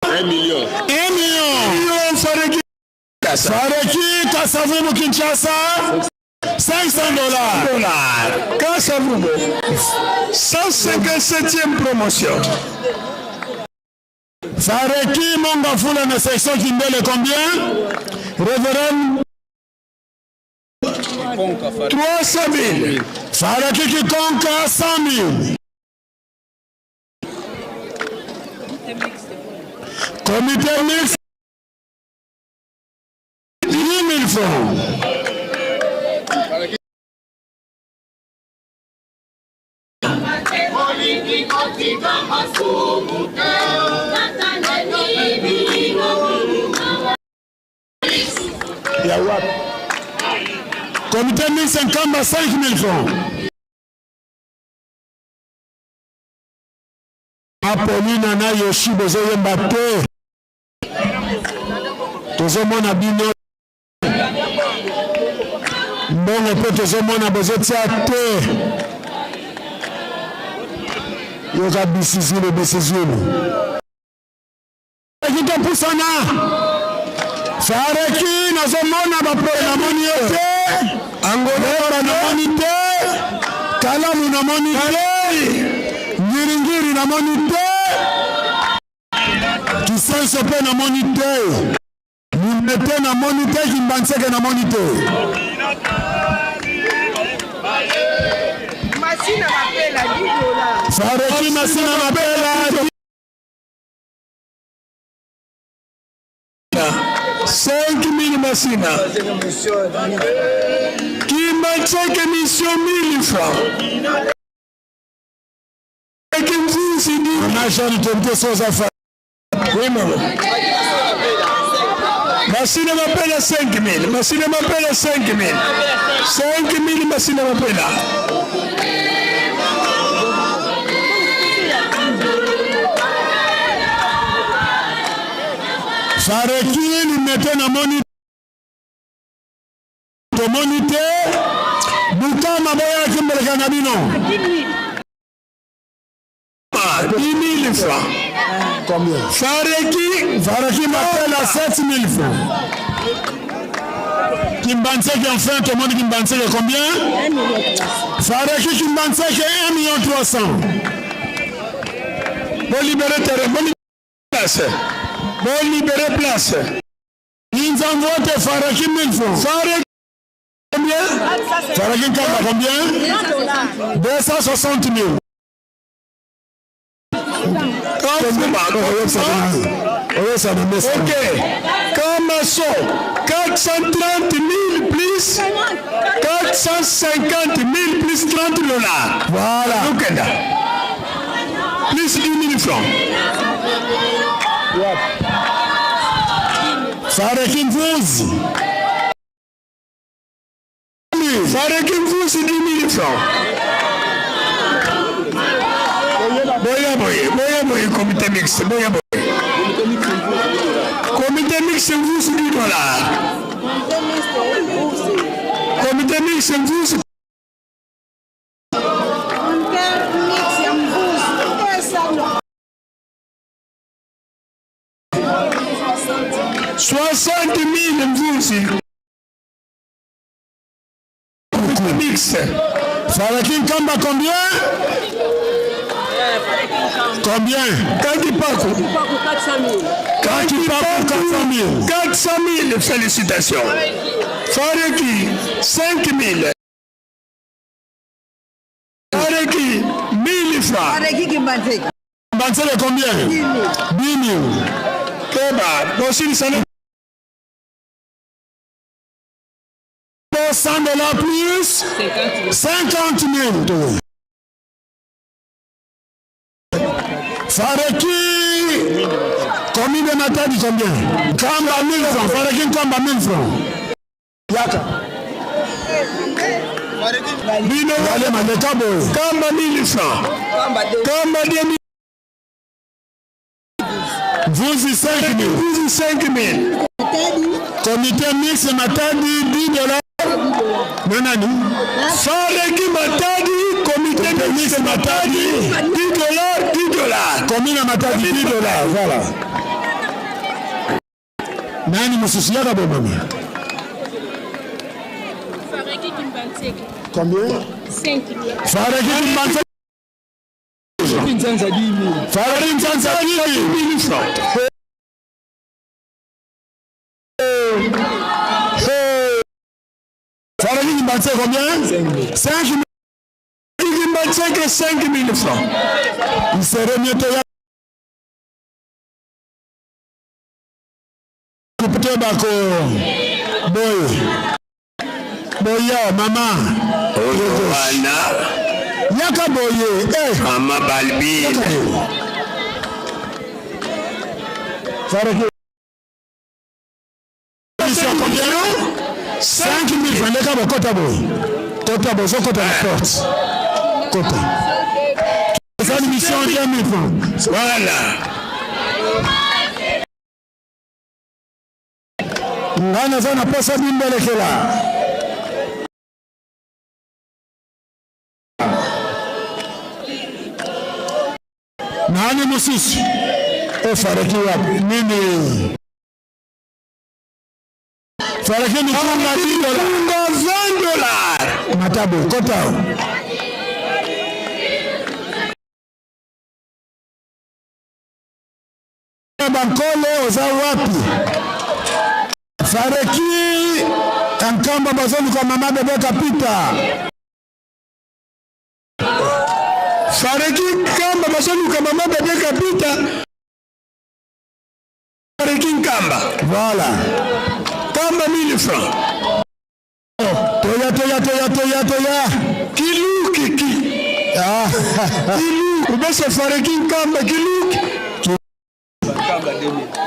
1 million. 1 million. Fareki. Fareki Kasavubu Kinshasa 500 dollars. Dollars. Kasavubu 157e promotion. Fareki Mongafula na section Kindele combien? Révérend 300 000. Fareki Kikonka 100 000. Comité mixte 10 000 francs. Ya wapi? Comité mixte Nkamba 5 000 francs. Apolina na Yoshi bozoyemba te, tozomona bino mbongo mpe tozomona bozotia te. Yoka bisizulu bisizulu kitopusana fareki nazomona bapo namoni ye te, angolora namoni te, kalamu namoni te, ngiringiri namoni te. Kisenso mpe namoni te. Limete namoni te, Kimbanseke namoni te. Masina Mapela, 10 dollars. Fareki Masina Mapela. 5000 Masina. Kimbanseke mission 1000 francs. Kimvuzi di. Mama Jeanne Tomte Soza Fa. Oui, maman. Masina Mapela 5000. Masina Mapela 5000. 5000 Masina Mapela. Fareki Limete namoni tomoni te Bukama boyaki mbeleka na bino 10 000 francs. Combien? Fareki Fareki Mapela 7 000 francs. Kimbanseke enfin tomoni Kimbanseke combien? Fareki Kimbanseke 1 million 300. Bon libérer terrain, bon place. Bon libérer place. Inzamvote Fareki 1000 francs. Fareki combien? Fareki Nkamba combien? 260 000. Ok. Kamaso, 430 000 plus 450 000 plus 30 dollars. Voilà. Lukenda. Plus 10 000 francs. Fareki Mvuzi. Fareki Mvuzi 10 000 francs. Boya boye, boya boye, comité mixte, boya boye. Comité mixte Mvuzi 10 dollars. Comité mixte Mvuzi. 60 000 Mvuzi. Comité mixte. Faraki Nkamba combien? Combien? Kankipaku. Kankipaku 400 000. 400 000, félicitations. Fareki, 5 000. Fareki, 1000 francs. Fareki Kimbanseke. Kimbanseke combien? 10 000. Keba, bosilisa 100 dollars plus 50 000. Fareki, combien de Matadi combien? Kamba 1000 francs. Fareki Nkamba 1000 francs. Yaka. Bino Wale maleka boye. Kamba 1000 francs. Kamba 2000. Mvuzi 5 000. Mvuzi 5 000. Comité mixte Matadi 10 dollars. Nani? Fareki Matadi, comité mixte Matadi, 10 dollars, 10 dollars. Commune Matadi 10 dollars, voilà. Nani mosusu yaka bo mama? Fareki Kimbanseke. Combien? 5 000. Fareki Kimbanseke. Fareki Nzanza 10 000 francs. Faraki Kimbanseke combien? 5 000. Kimbanseke 5 000 francs. Il serait mieux toya kupite bako boye boya mama Wana yaka boye eh. Mama Balbine. Faraki combien? 5 000 francs. Leka bo kota boye kota boye ozokota na porte kota ezali mission 2 000 francs. Voilà. Ngai naza na posa bimbelekela. Nani mosusu ofareki wapi nini? Faraki mikunga 10 dollars. Mikunga 20 dollars. Matabo kota. ya bankole oza wapi? Fareki ya Nkamba bazoluka mama Bebe Kapita. Fareki Nkamba bazoluka mama Bebe Kapita. Fareki Nkamba. Voilà. Kamba 1000 francs. Toya toya toya toya toya. Kiluki ki. Ah. Kiluki. Ubese Fareki Nkamba kiluki.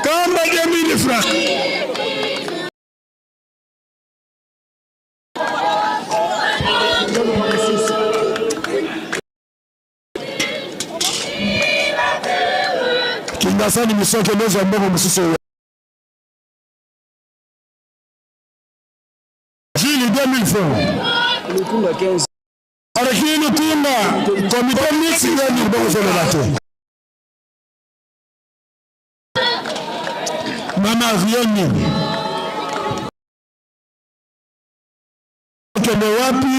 Kamba 2000 francs. Kingasani misoke nozwa mbongo mosusu oyo. Jili 2000 francs. Lukunga 15. Aleki Lukunga, comité mixte 2000 bongo ozoloba te. Mama Rioni. Okende wapi?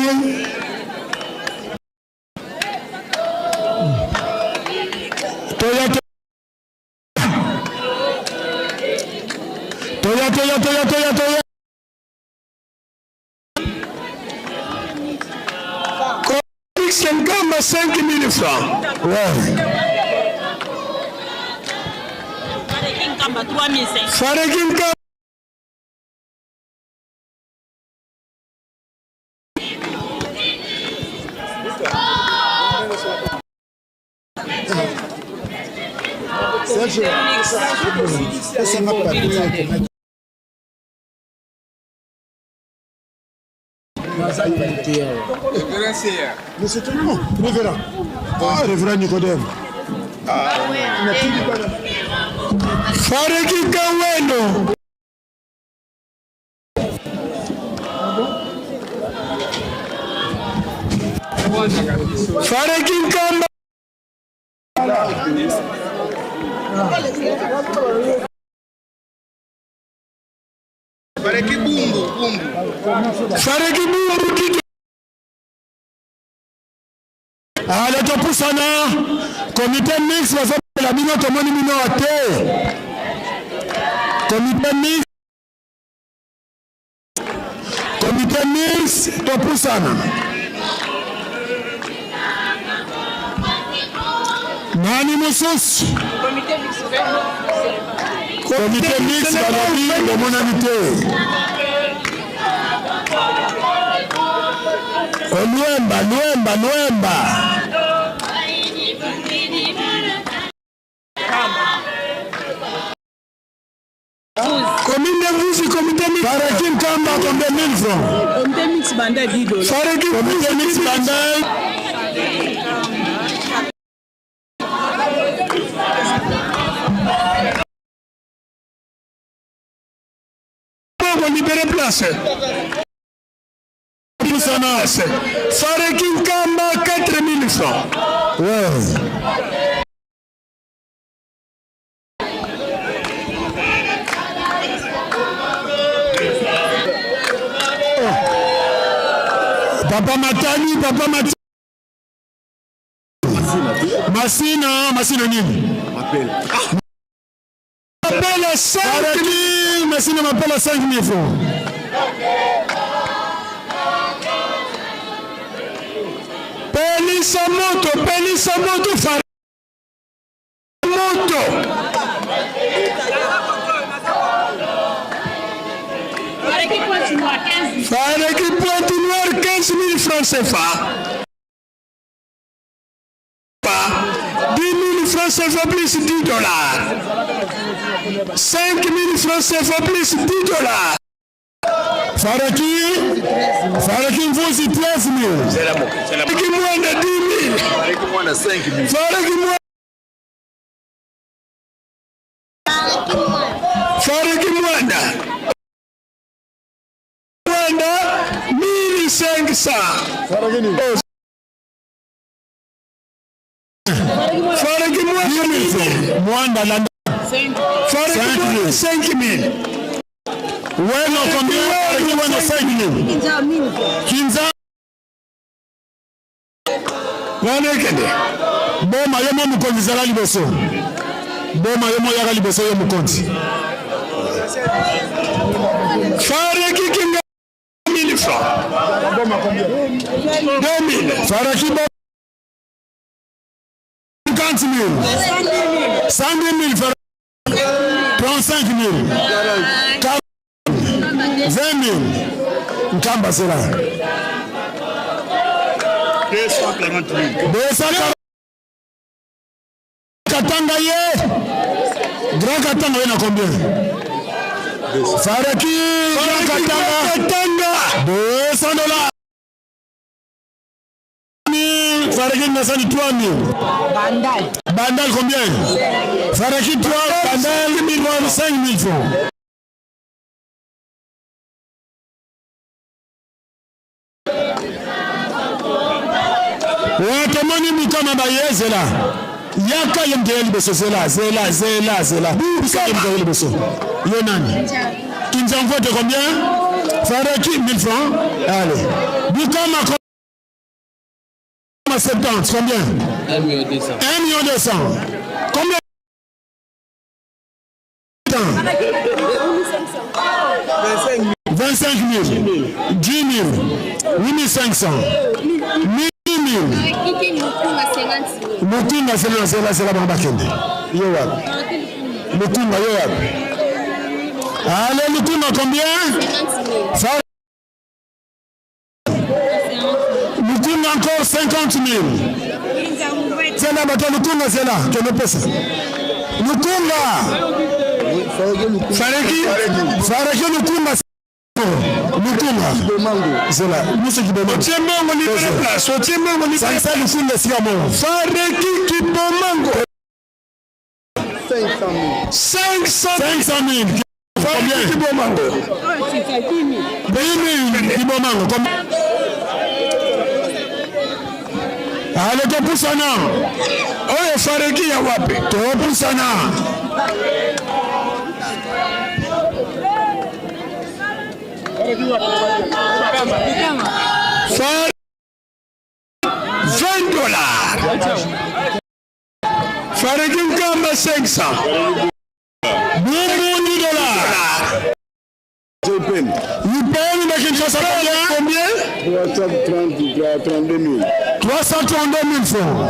Toya toya toya toya toya toya. Mix Nkamba 5000 francs. Ouais. Fareki Nkamba 3500. Fareki Nkamba Serge, Révérend. Ah, révérend Nicodème. Fareki Kawendo. Fareki Nkamba. Fareki Bumbu, Bumbu. Fareki Bumbu kiki. Ale topusana komite mix bazobela bino tomoni bino te komite mix komite mix topusana nani mosusu komite mix balobi bomonani te olwemba lwemba lwemba Commune de Mvuzi, comité mixte. Fareki Nkamba, combien 1000 francs? Comité mixte Bandal 10 dollars. Fareki Comité mixte Bandal. Bongo libérer place. Pusana. Fareki Nkamba 4000 francs. Ouais. Papa Matani, Papa Matani. Masina, Masina nini? Mapela 5000. Masina Mapela 5000 francs. Pelisa moto, pelisa moto far moto. Fareki Pointe Noire 15 Fareki Pointe Noire 15 000 francs CFA. 10 000 francs CFA plus 10 dollars. 5 000 francs CFA plus 10 dollars. Faraki, Faraki Mvuzi 13 000. Fareki Mwanda 10 000. Fareki Mwanda 5 000. Fareki Mwanda. Fareki Mwanda. Mwanda 1500. Fareki Mwanda. Mwanda landa. Fareki Mwanda 5 000. Weno combien? Faraki Weno 5 000. Kinza. Wana ekende. Boma yo mo mokonzi zala liboso. Boma yo moyaka liboso yo mokonzi. Fareki Kinga 1000 francs. 2000. Faraki Boma 50 000. 110 000 Faraki. 35 000. 40 20 000. Nkamba zela. 240 000. 240 Katanga ye. Grand Katanga ye na combien? Faraki Grand Katanga. Katanga. 200 dollars. Faraki Nassani 3000. Bandal. Bandal combien? Faraki 3, Bandal 5000 francs. Tomoni mukama baye zela yaka ye moto ya liboso zela zela zela zela biso ye moto ya liboso yo nani Kinzamvote combien? Faraki 1000 francs. Allez. Bukama 70 combien? 1 million 200. 1 million 200. Combien? 25 000, 10 000, 8 500, 1000 000. Mutunga zela zela zela bango bakende. Yo wapi? Mutunga yo wapi? Allez, Mutunga combien? Lukunga encore 50 000. Zela bato Lukunga zela tolopesa. Lukunga. Fareki. Fareki Lukunga. Lukunga. Zela muso kibomango. Otie mbongo libere place. Otie mbongo libere. Sangisa Lukunga esika moko. Fareki Kibomango. 500 000. 500 500 000. Combien? Kibomango. 10 000 Kibomango. Combien? Ale topusana. Oyo Fareki ya wapi? Topusana. Far 20 dollars. Fareki Nkamba 500. Bumbu dollars. Ipeni na Kinshasa combien? 332 000. 332 000 francs.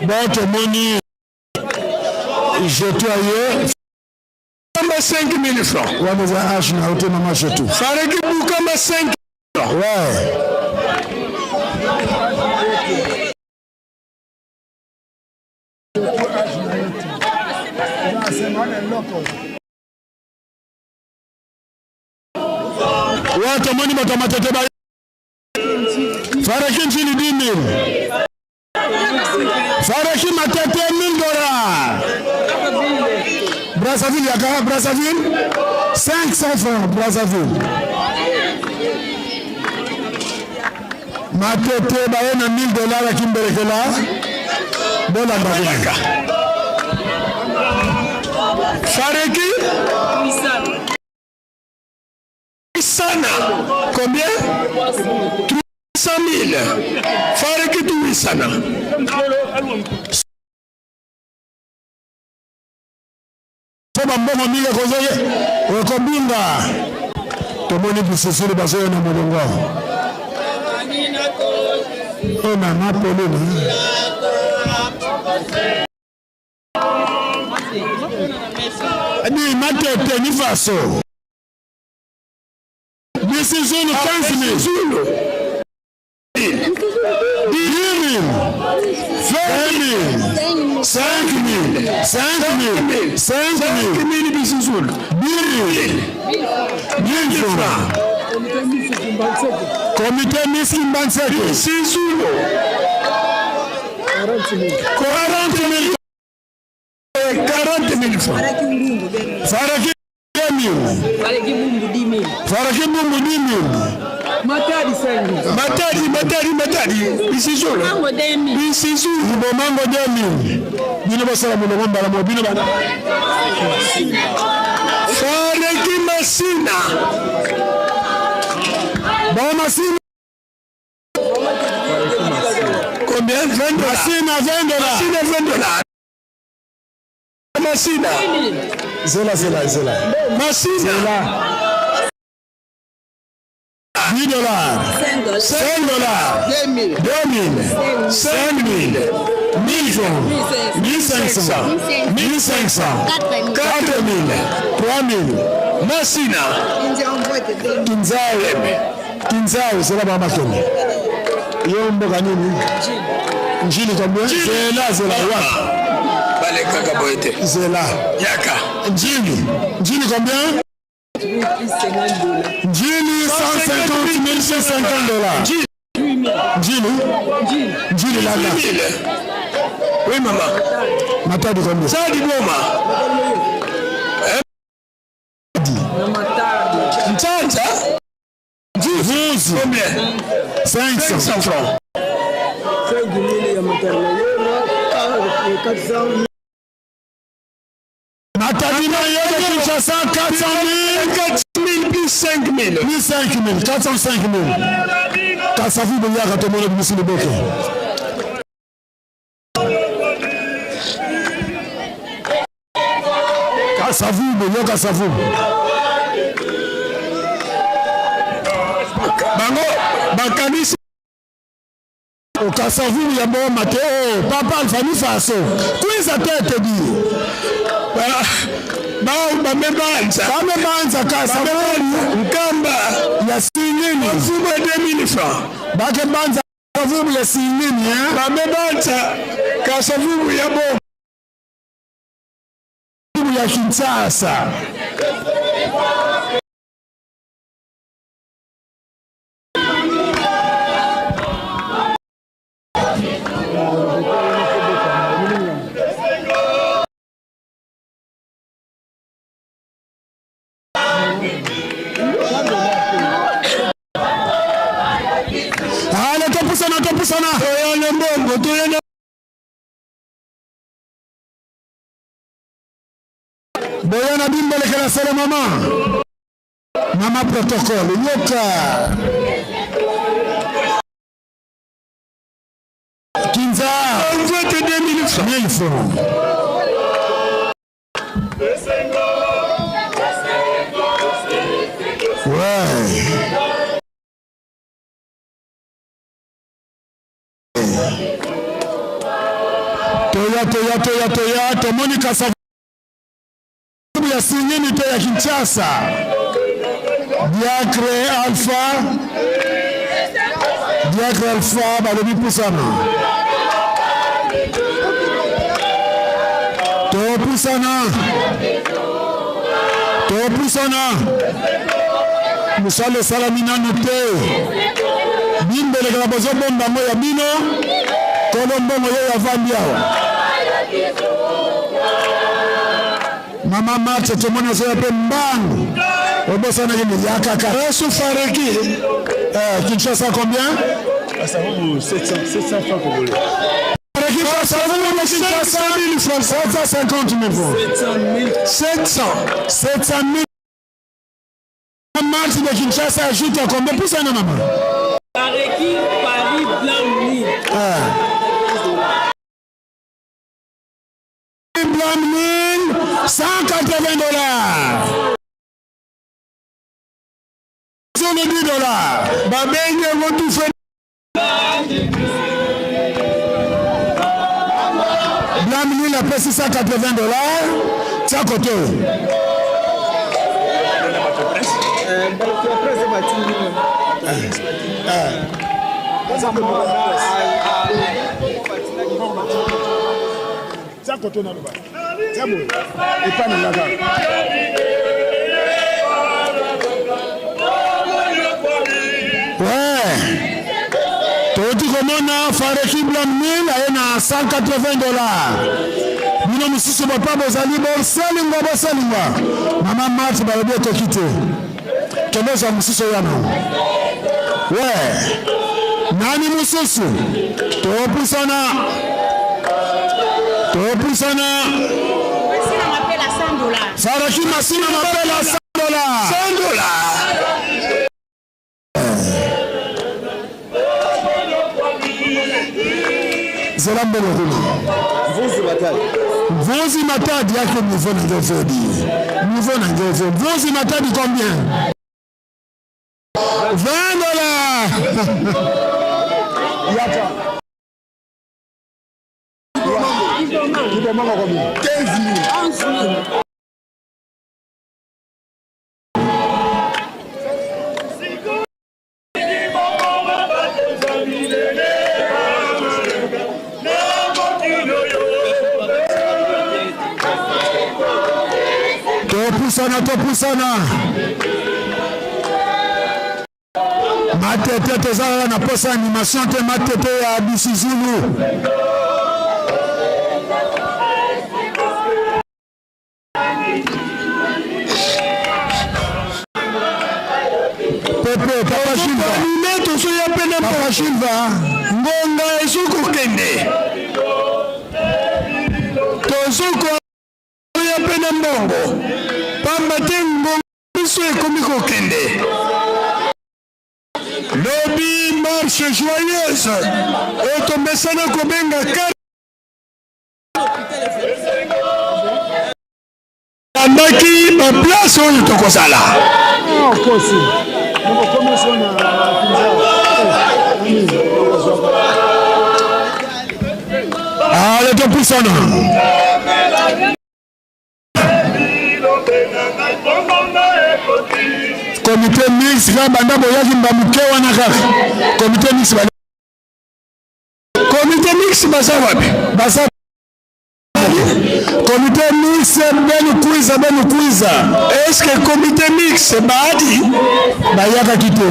Bon tomoni jetu aye Bukamba 5000 francs. Wana eza age na yo te mama jetu. Fareki Bukamba 5 Ouais. Ouais, tomoni bato ya matete ba Faraki nchini 10 000. Faraki matete 1000 dollars. Brazzaville yaka Brazzaville 500 francs Brazzaville. Matete baye na 1000 dollars ya Kimbelekela. Bolanda kuna. Fareki Sana. Combien? 300 000. Fareki Tuisana. So bambongo mingi ekozoye ekobunga. Tomoni bisusulu bazoya na molongo. Oh mama Pauline. Ni matete ni faso. Misizulu 15 000. 10 000. 20 000. 5 000. 5 000. 5 000. Misizulu. 10 000. 10 000 francs. Comité Miss Kimbanseke. Misizulu. 40 000. 40 000 francs. Faraki 000. Fareki Bumbu 10 000. Faraki Bumbu 10 000. Matadi 5 Matadi, Matadi, Matadi. Bisizulu. Bisizulu. Libomango 2000. Bino bosala molongo mbala moko bino bana. Fareki Masina. Ba Masina. Combien 20 dollars. Masina 20 dollars. Masina 20 dollars. Masina. Zela zela zela. Masina. Zela. 10 dollars. 5 dollars. 2000. 2000. 5000. 1000 francs. 1500. 1500. 4000. 3000. Masina. Kinzao. Kinzao zela ba makende. Yo mboka nini? Njili combien? Zela zela wapi? Balekaka boye te. Zela. Yaka. Njili. Njili combien? Njili 150 150 dollars. Njili. Njili lala. Oui maman. Matadi combien? Sadi Boma. Nchanja. Vuzi. Combien? 500. 500 francs. 5000 ya maternelle 400 Matadi na yebe Kinshasa 400 000. 4000 plus 5000. Plus 5000. 405 000. Kasavu boyaka tomona bimisi liboke. Kasavubu, yo Kasavubu. Bango bakanisi Okasavubu ya boma te oh, papa Alpha mi faso. Kwiza tete di. Ba bamebanza. Bamebanza Kasavubu Nkamba ya singini. Mfumo 2000 francs. Bake banza Kasavubu ya singini hein. Bamebanza Kasavubu ya boma. Ya Kinshasa. Ale topusana topusana. Toyana mbongo toyana Boyana bimbolekela sele mama. Mama protocole yoka. Kinza. Envoie 2000 francs. 1000 francs. Ouais. Toya toya toya toya tomoni Kasavubu ya singini te ya Kinshasa. Diacre Alpha. Diacre Alpha balobi pusana. Topusana. Topusana. Mosala esalami nanu te. Bimbelekela bozobomba yango ya bino. Kolo mbongo ye avandi awa. Mama Marthe tomoni azoya mpe mbangu. Obosanaki yakaka. Yesu Fareki. Eh, Kinshasa combien? Kasavubu 700, 700 francs congolais. Fareki Kasavubu Kinshasa 750 000 francs. 700. 700 000. Marthe de Kinshasa ajoute à combien? Pusana mama. Fareki Paris Blanc Mille. Ah. Blanc 180 dollars. 10 dollars. Babenge yango tufe. Blanc Mille apesi 180 dollars. Tia kote oyo. Tia kote naloba. Tia boye. Epa na nga kaka. Ouais. Toti komona Fareki Blanc Mille aye na 180 dollars. Bino mosusu papa bozali bosalingwa bosalingwa. Mama Marthe balobi ekoki te. Kende ozwa mosusu oya nango. We nani mosusu? Topusana, topusana. Faraki Masina Mapela 100 dollars. 100 dollars. Zela mbongo kuna. Mvuzi Matadi yake niveau na njo vodi. Niveau na njo vodi. Mvuzi Matadi combien? 20 dollars. Yaka. Kibomanga combien? 15 000. 11 000. Topusana, topusana. Matete toza kaka na posa animation te, matete ya Bisizulu. Pepe, Papa Silva. Anime tozoya mpe na Papa Silva. Ngonga ezokokende, tozokoya mpe na mbongo, pamba te ngonga biso ekomi kokende. Lobi marche joyeuse oyo tomesana kobenga andaki baplace oyo tokozala. Ale, topusana. Comité mixte kaka banda boyaki mba moke wana kaka. Comité mixte ba Comité mixte baza wapi? Baza comité mixte benu kwiza, benu kwiza. Est-ce que comité mixte baadi? Bayakaki te.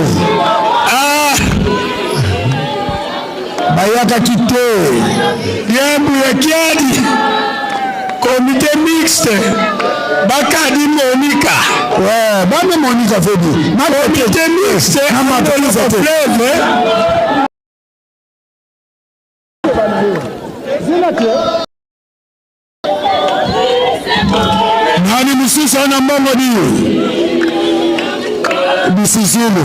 Ah, bayakaki te. Diambu ya kiadi. Comité mixte bakadi Monika. Ouais, bame Monika fedi. Comité mixte Na matoliza te. Fleuve. Nani mosusu ana mbongo di Bisizulu?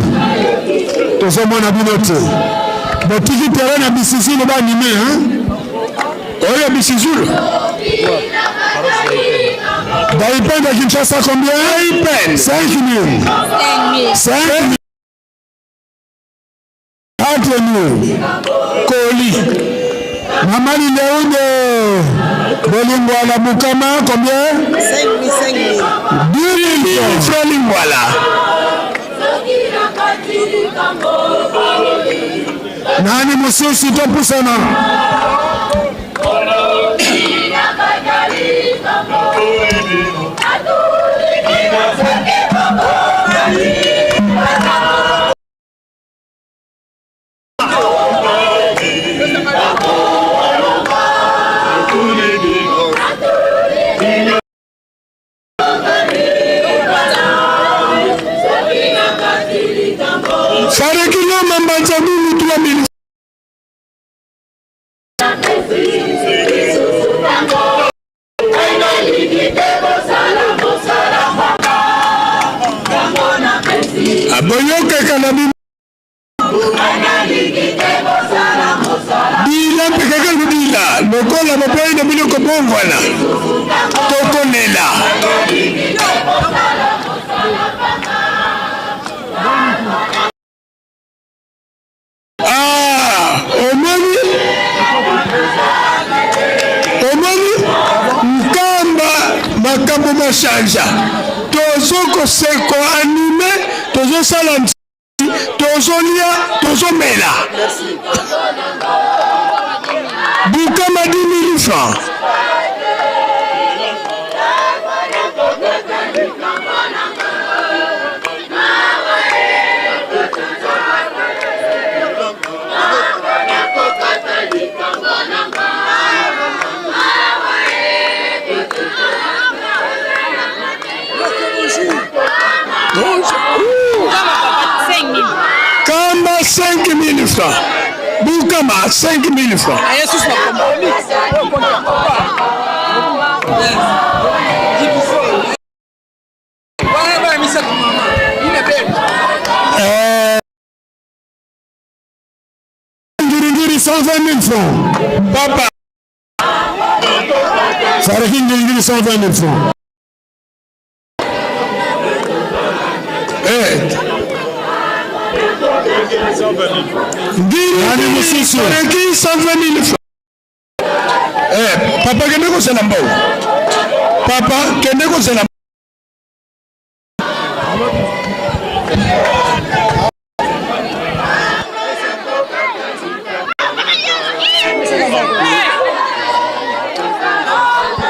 Tozomona bino te, botiki terrain na Bisizulu banime hein? Oyo Bisizulu. Daipen de Kinshasa combien? Daipen. 5 000. 5 000. 4 000. Koli. Mama Lileunde Bolingwala Bukama combien? 5 000. 10 000 francs Lingwala. Nani mosusu? Topusana. Farekiloma Mbanza Nunu 3000. Aboyokaka na bino bila mpe kaka lobila lokola boboyi na bino kobongwana, tokolela. Ah, omoni, omoni Nkamba, makambo machangea, tozokoseko anime, tozosala, tozolia, tozomela. Bukama 10 000 francs. Kamba. Bukama 5000 francs. Ngiringiri 120 000 francs. Papa. Fareki Ngiringiri 120 000 francs. Eh. Nani mosusu? Fareki 120 000 francs. Eh, papa kende kozela mbongo. Papa kende kozela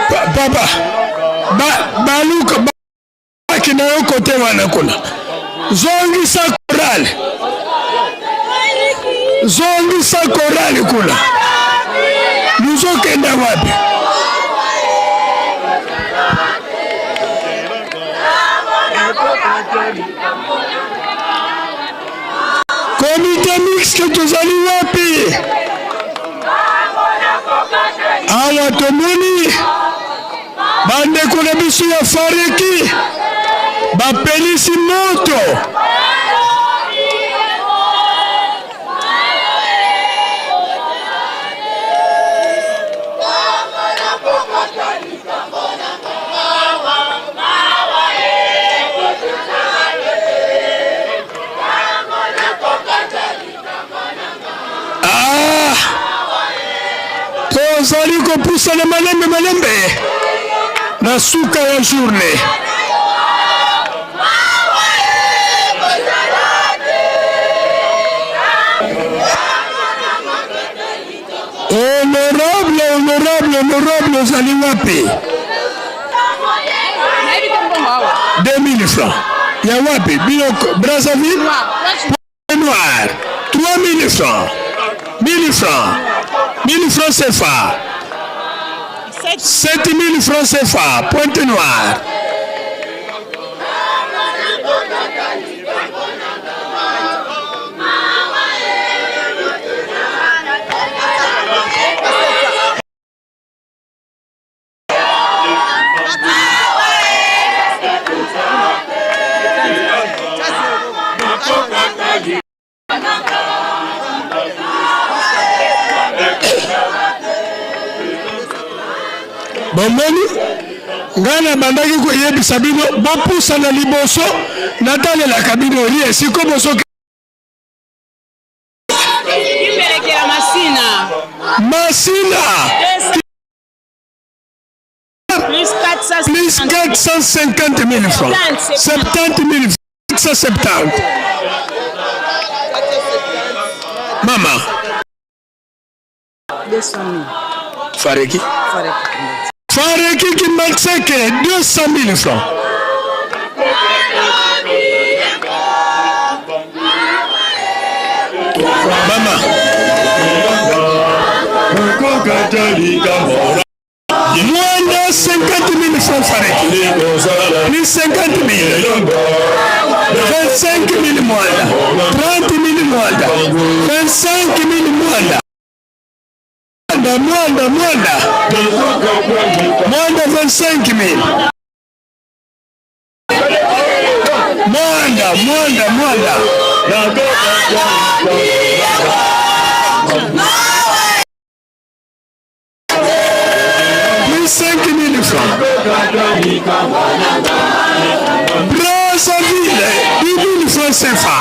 Papa ba baluka baki na yo kote wana kuna zongisa korale zongisa korale kuna luzokenda wapi? Komite mixte tozali wapi? Awa tomoni bandeko na biso ya fareki bapelisi moto. Ah! Tozali kopusana malembe malembe na suka ya journée. Honorable, honorable, honorable, ozali wapi? 2000 francs. Ya wapi? Bino Brazzaville? Noir. 3000 francs. 1000 francs. 1000 francs CFA. 7000 francs CFA. Pointe Noire. Bomoni, ngai nabandaki koyebisa bino bopusana liboso, natalelaka bino rie siko bozoki Kimbelekela Masina. Masina. Plus 450. Plus 450 000 francs. 70 000 470. Mama. 200 000. Fareki. Fareki Kimbanseke 200 000 francs. Mama. Mwanda 50 000 francs Fareki. Plus 50 000. 25 000 Mwanda. 30 000 Mwanda. 25 000 Mwanda. Mwanda, Mwanda, Mwanda. Mwanda 25 000. Mwanda, Mwanda, Mwanda. Plus 5 000 francs. Brazzaville, 10 000 francs CFA.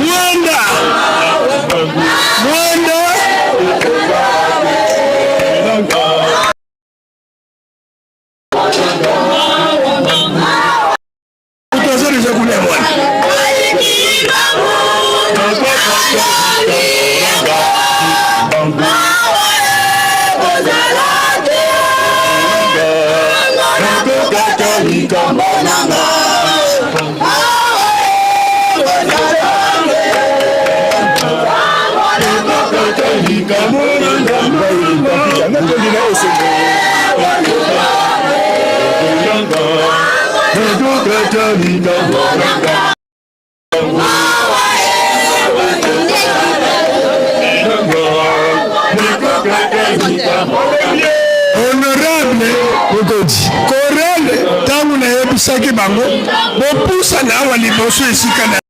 Mwanda. Mwanda. Honorable Chorale, ntango nayebisaki bango bopusana awa liboso esika na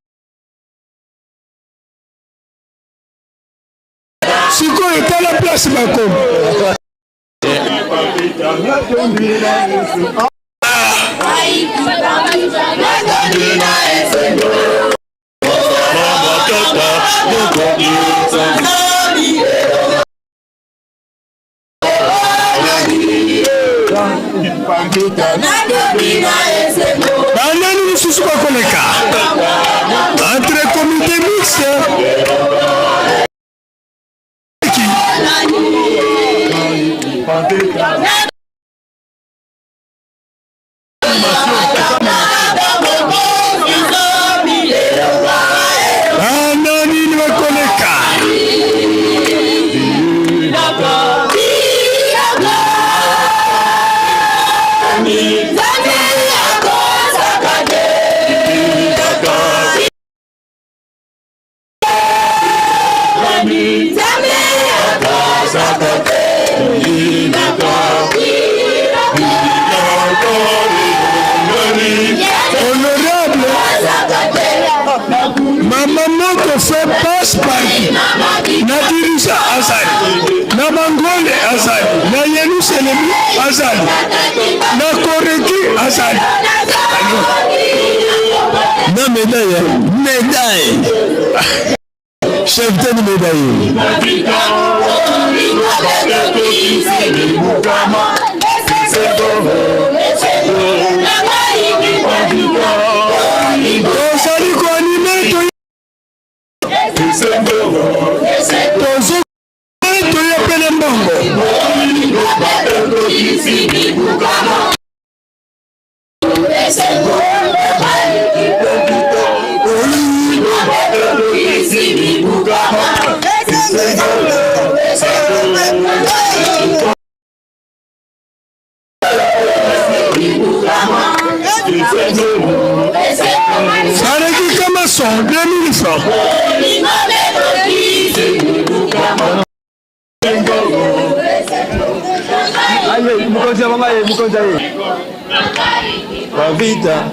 sikoyo, tala place bakomi. Banani lisusu bakoleka entre comité mixte? Banani bakoleka? Honorable mama moko fe passe partout na dirisa azali, na bangole azali, na yelusalemi azali, na koreki azali. Na médaille, médaille, chef teni médaille. Tozali koanime, tozo toyepele mbongo. Fareki Kamason, 2000 francs. Aye, mukonzi ya mama ye, mukonzi aye. Bavita.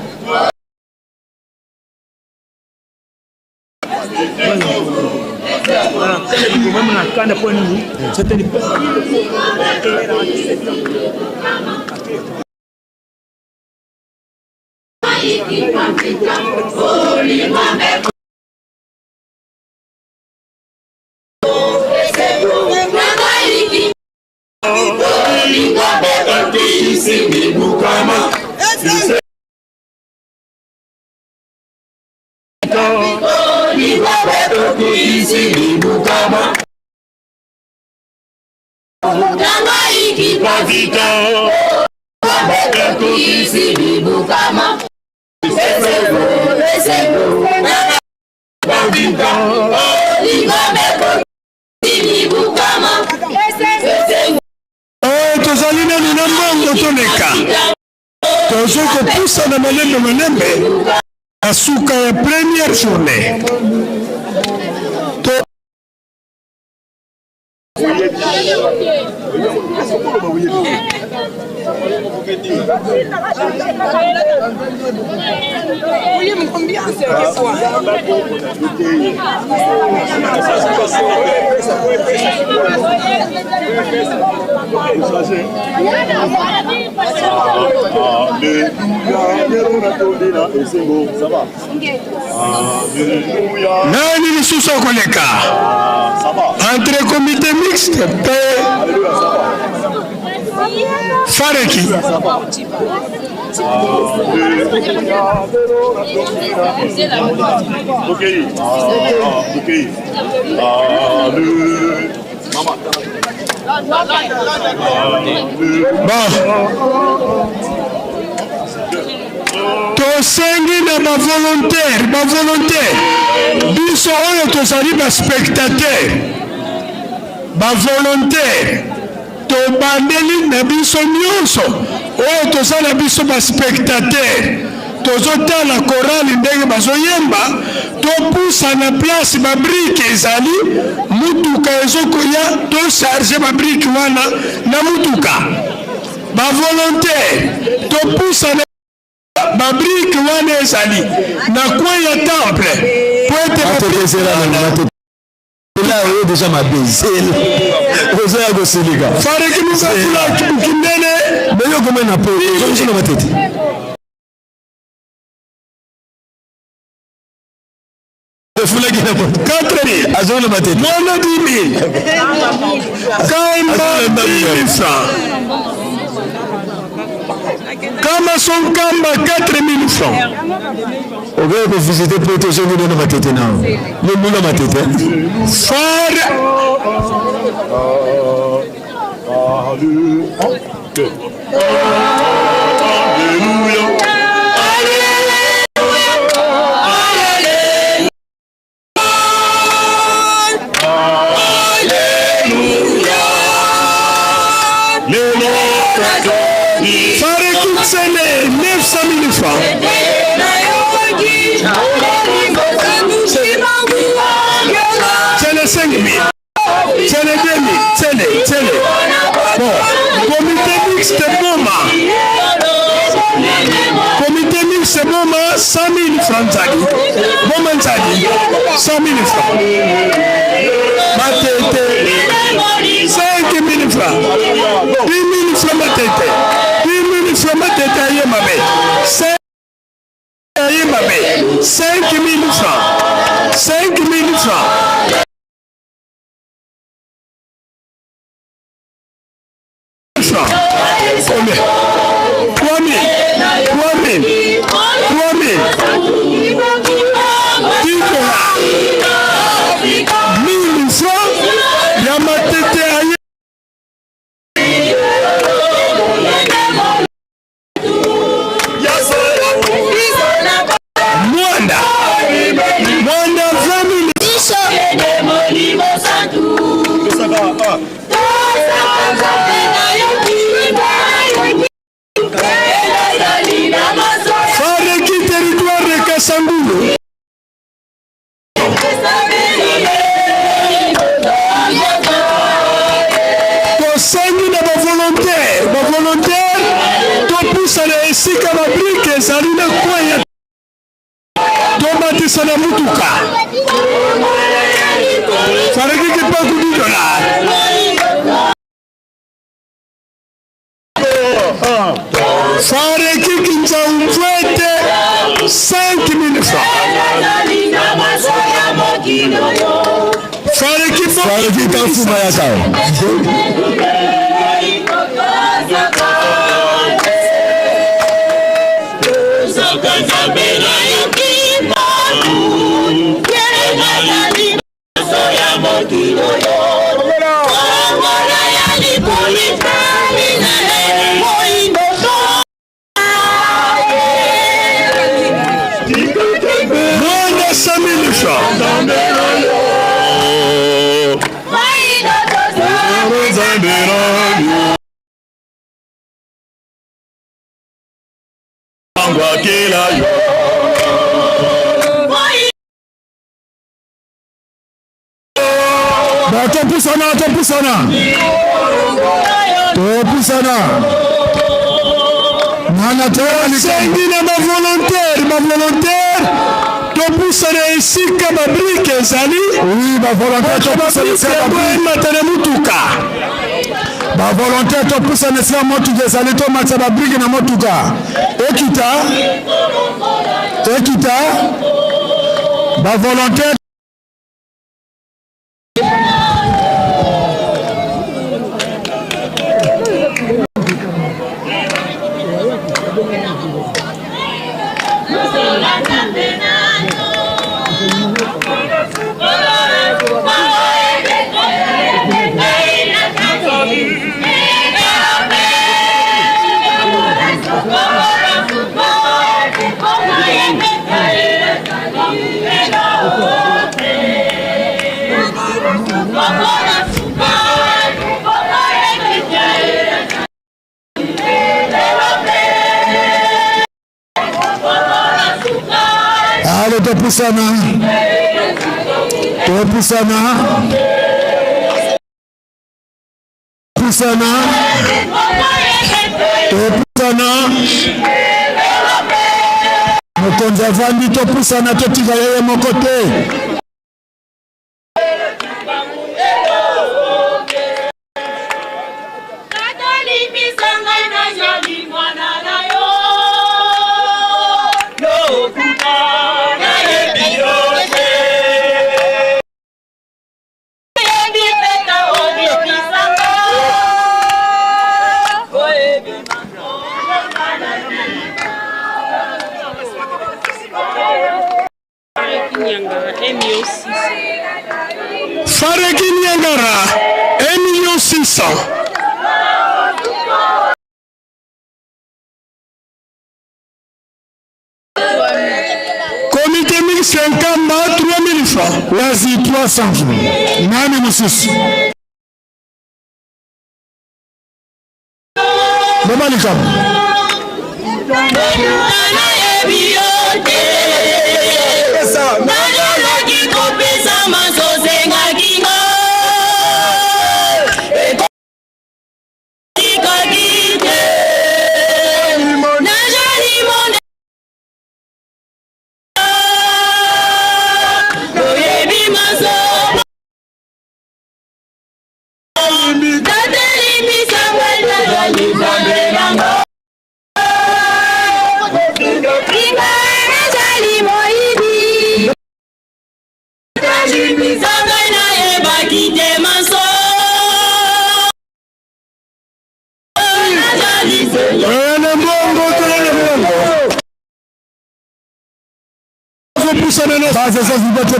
Oyo tozali nanu na mbongo, toleka, tozo kopusana malembe malembe na suka ya première journée. Nani lisusu akoleka entre comité mixte mpe fareki? Bon, tosengi na bavolontaire, bavolontaire biso oyo tozali baspectateur, bavolontaire, tobandeli na biso nyonso oyo toza na biso baspectateur, tozotala korali ndenge bazoyemba. Topusana place ba brique ezali, mutuka ezokoya to charger ba brique wana na mutuka. Ba volontaire topusana ba brique wana ezali na coin ya temple po ete ba brique wana Là, oyo deja mabe zela oza ya kosilika fareki mukakula kindene mais yo komai na po ozongisi na matete. Efulaki na poto 4000 azongi na matete mwana 10000 kamba 10000 francs kama son kamba 4000 francs. Okoki kovisite poto ozongi nde na matete na yo muna matete. Fare Farekutsele 900 000 francs. Tsele 5 000. Tsele 2 000. Tsele, tsele. Bon, comité mixte Boma. Comité mixte Boma 100 000 francs Nzadi. Boma Nzadi 100 000 francs. Matete 5 000 francs. 10 000 francs Matete. 10 000 francs Matete aye mabe. 5 aye mabe. 5 000 francs. 5 000 francs. Combien? 3 000. 3 000. 3 000. Tikola. 1000 francs ya matete aye. Mwanda. Mwanda 20 000. Fareki territoire de Kasangulu. Tosengi na bavolontaire, bavolontaire topusana esika babrike ezali na coin ya tomatisa na mutuka. Fareki kipaku 10 dollars. Fareki Kinzaumvwete 5000 francs. Fareki Fareki Kafuma yaka. Mwanda 100 000 francs. Topusana, topusana, topusana. Nana tosengi na bavolontaire, bavolontaire topusana esika babrike ezali. Oui, bavolontaire topusana esika babrike emata na motuka. Bavolontaire topusana esika motuka ezali, tomatisa babrike na motuka ekita, ekita. Bavolontaire. Allez, topusana. Topusana, topusana, pusana, topusana. Mokonzi avandi, topusana, totika yeye moko te. Fareki Niangara, 1 million 600. Comité mixte Nkamba, 3000 francs. Wazi 300 francs. Nani mosusu? Loba likambo.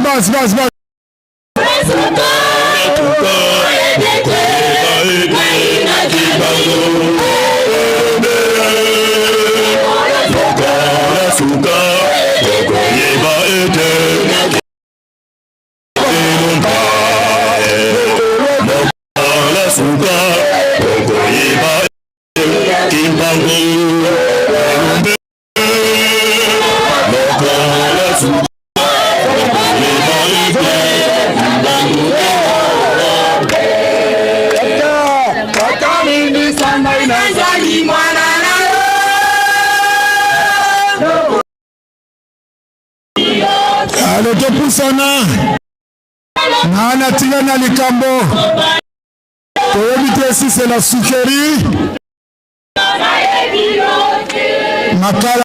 Base, base, base. Ale topusana nana tika na likambo toyebi te si c'est la sukeri makala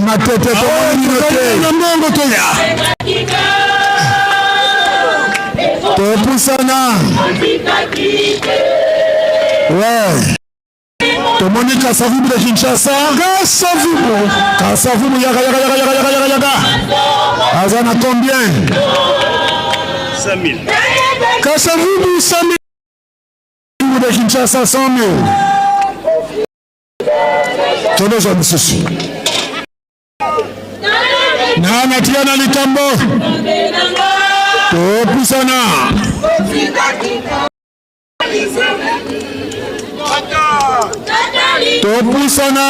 matete tomoni bino te na mbongo toya topusana we tomoni kasavubu de Kinshasa kasavubu kasavubu yaka yaka yaka yaka yaka yaka yaka aza na combien 5000 kasavubu 5000 de Kinshasa 100 000 tolozwa mosusu nana tia na likambo topusana topusana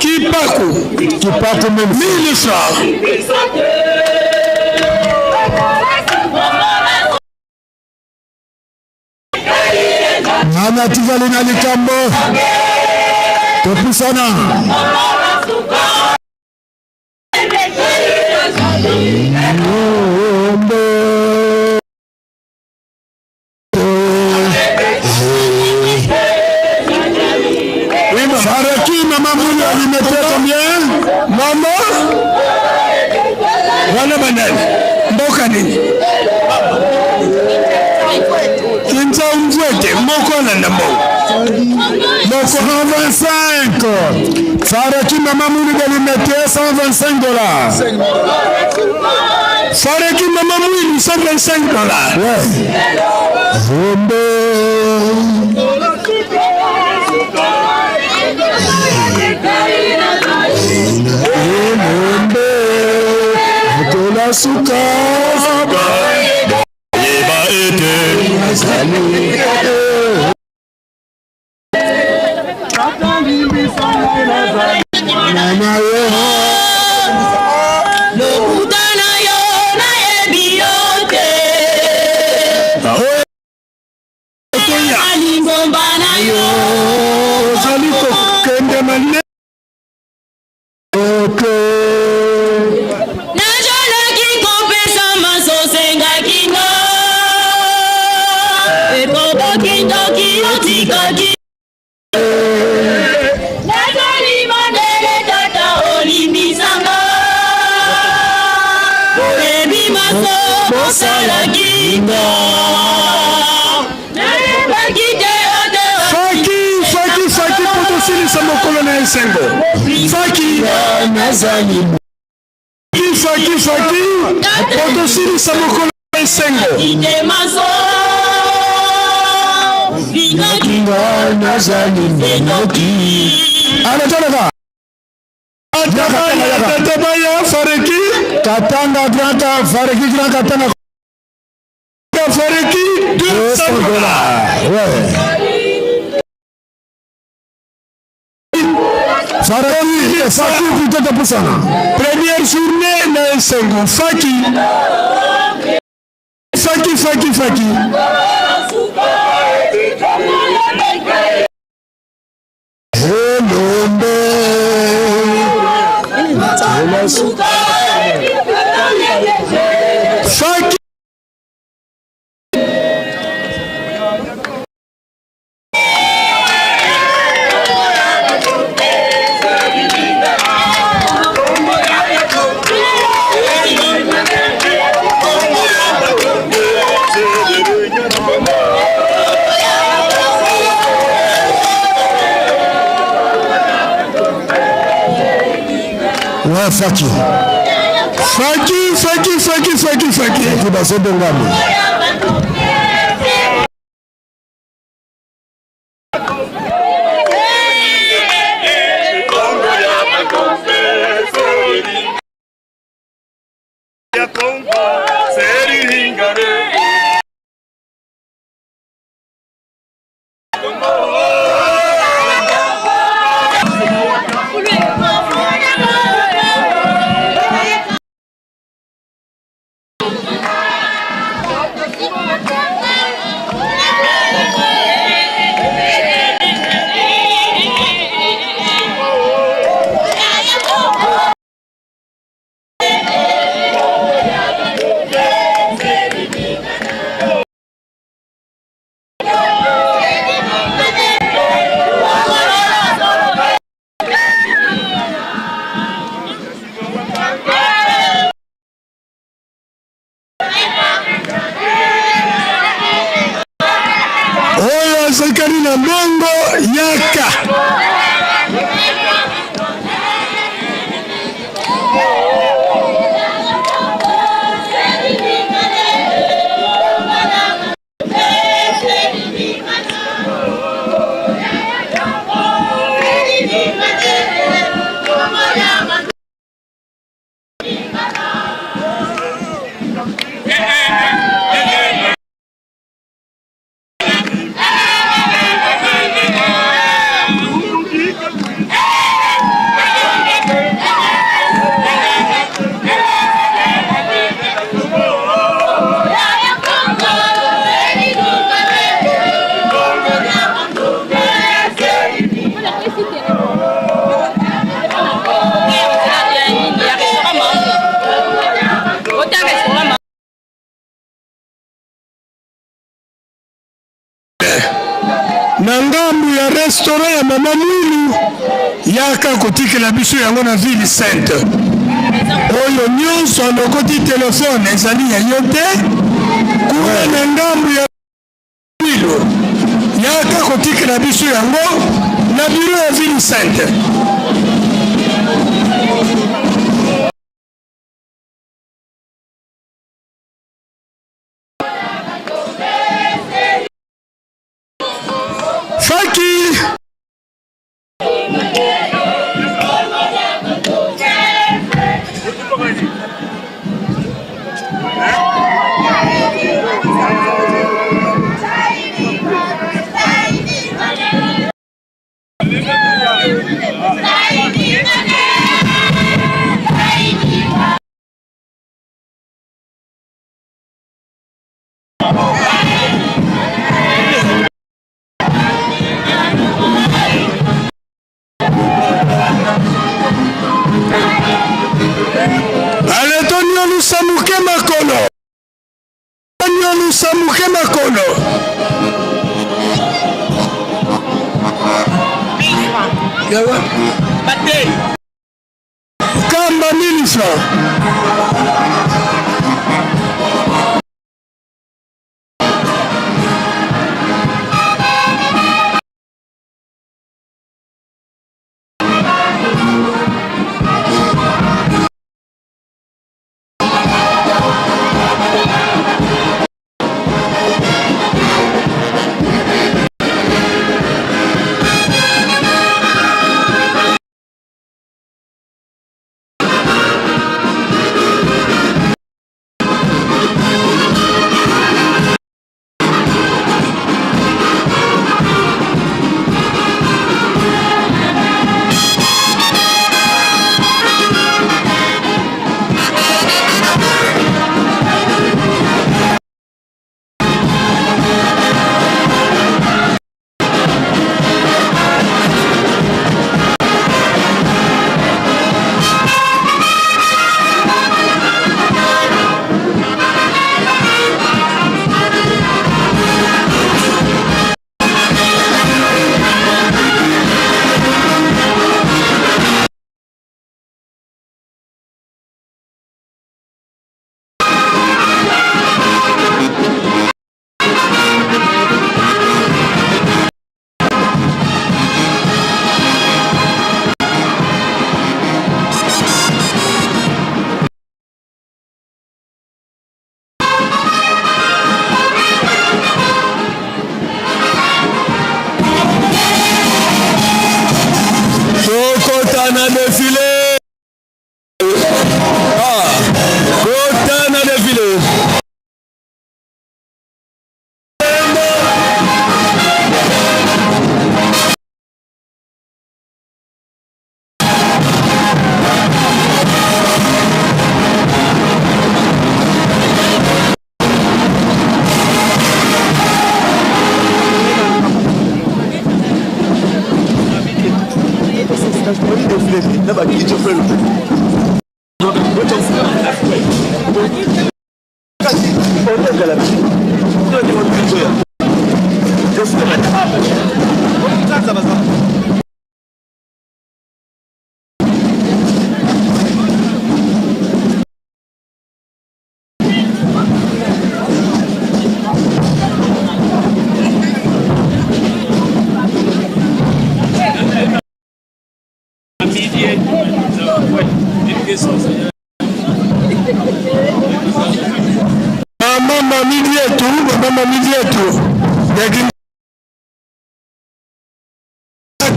Kipaku Kipaku mille mille francs nani atikali na likambo topusana Faraki, maman Mouna, limité combien? Mama wana banani mboka nini? Kinza Mvwete moko alanda mbongo moko 125. Faraki, maman Mouna, limité 125 dollars. Faraki, maman Mouna, 125 dollars. Ouais. Zombe. Elombe. Mokola suka. Yeba ete. Lokuta na yo nayebi yo te. Lingomba na yo. Ozali kokende male. Nazalaki kopesa masosengaki nga ekoboki ndoki otikaki nazali mandele tata olimbisanga oyebi maso bosalaki nga nayebaki te ote Faki, faki, faki mpo tosilisa mokolo na esengo. Faki. Faki, faki, mpo tosilisa mokolo na esengo. Anatoleka. Tatabaya Fareki. Katanga Grand Fareki Grand Katanga. Fareki 200 dollars. Ouais. Fareki, Faki plutôt topusana. Première journée na esengo. Faki. Faki, faki, faki. Elombe. Faki. Ouais, Faki. Faki, faki, faki, faki, faki. Faki bazobongama. Oyo azekani na mbongo yaka. Na ngambu ya restaurant ya mama Mwilu, yaka kotikela biso yango na ville sainte. Oyo nyonso alokoti telefone ezali ya yo te. Kuna na ngambu ya Mwilu, yaka kotikela biso yango na bureau ya ville sainte. Faki. Ale tonyolusa moke makolo, tonyolusa moke makolo. Yawa. Kamba 1000 francs. Tokota na defile. Ah, kota na defile. Mama mami yetu, mama mami yetu.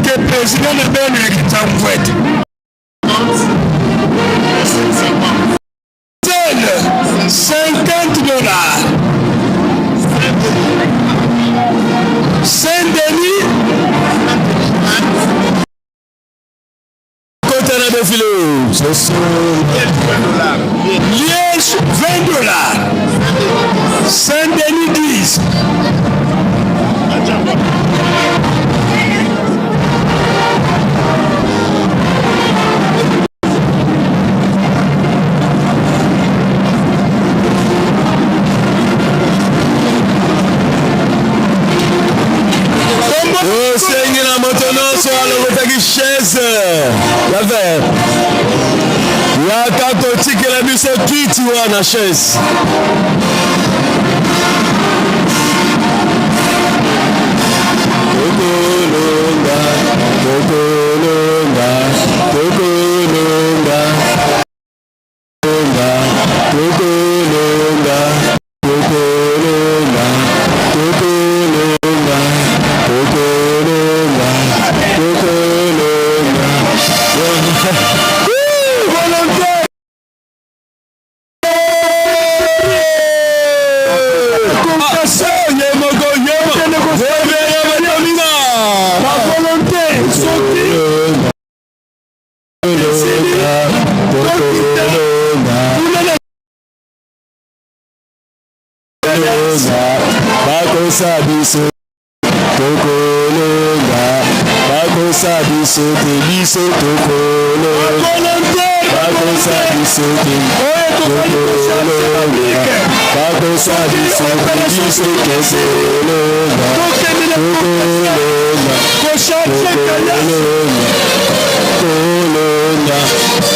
Ke president na beno ya Kinzamvwete. 50 dollars. Saint-Denis. Kota na defile. Liège 20 dollars. Saint-Denis 10. Osengi na moto nyonso alokotaki chaise ya vert, yaka kotikela biso kiti wana chaise. Tokolonga, tokolonga, tokolonga, tokolonga, tokolonga, tokolonga, tokolonga, tokolonga, tokolonga. Volontaire! Bakosa biso te, biso tokolonga. Bakosa biso te, tokolonga. Bakosa biso te, biso tokolonga. Tokolonga. Tokolonga. Tokolonga.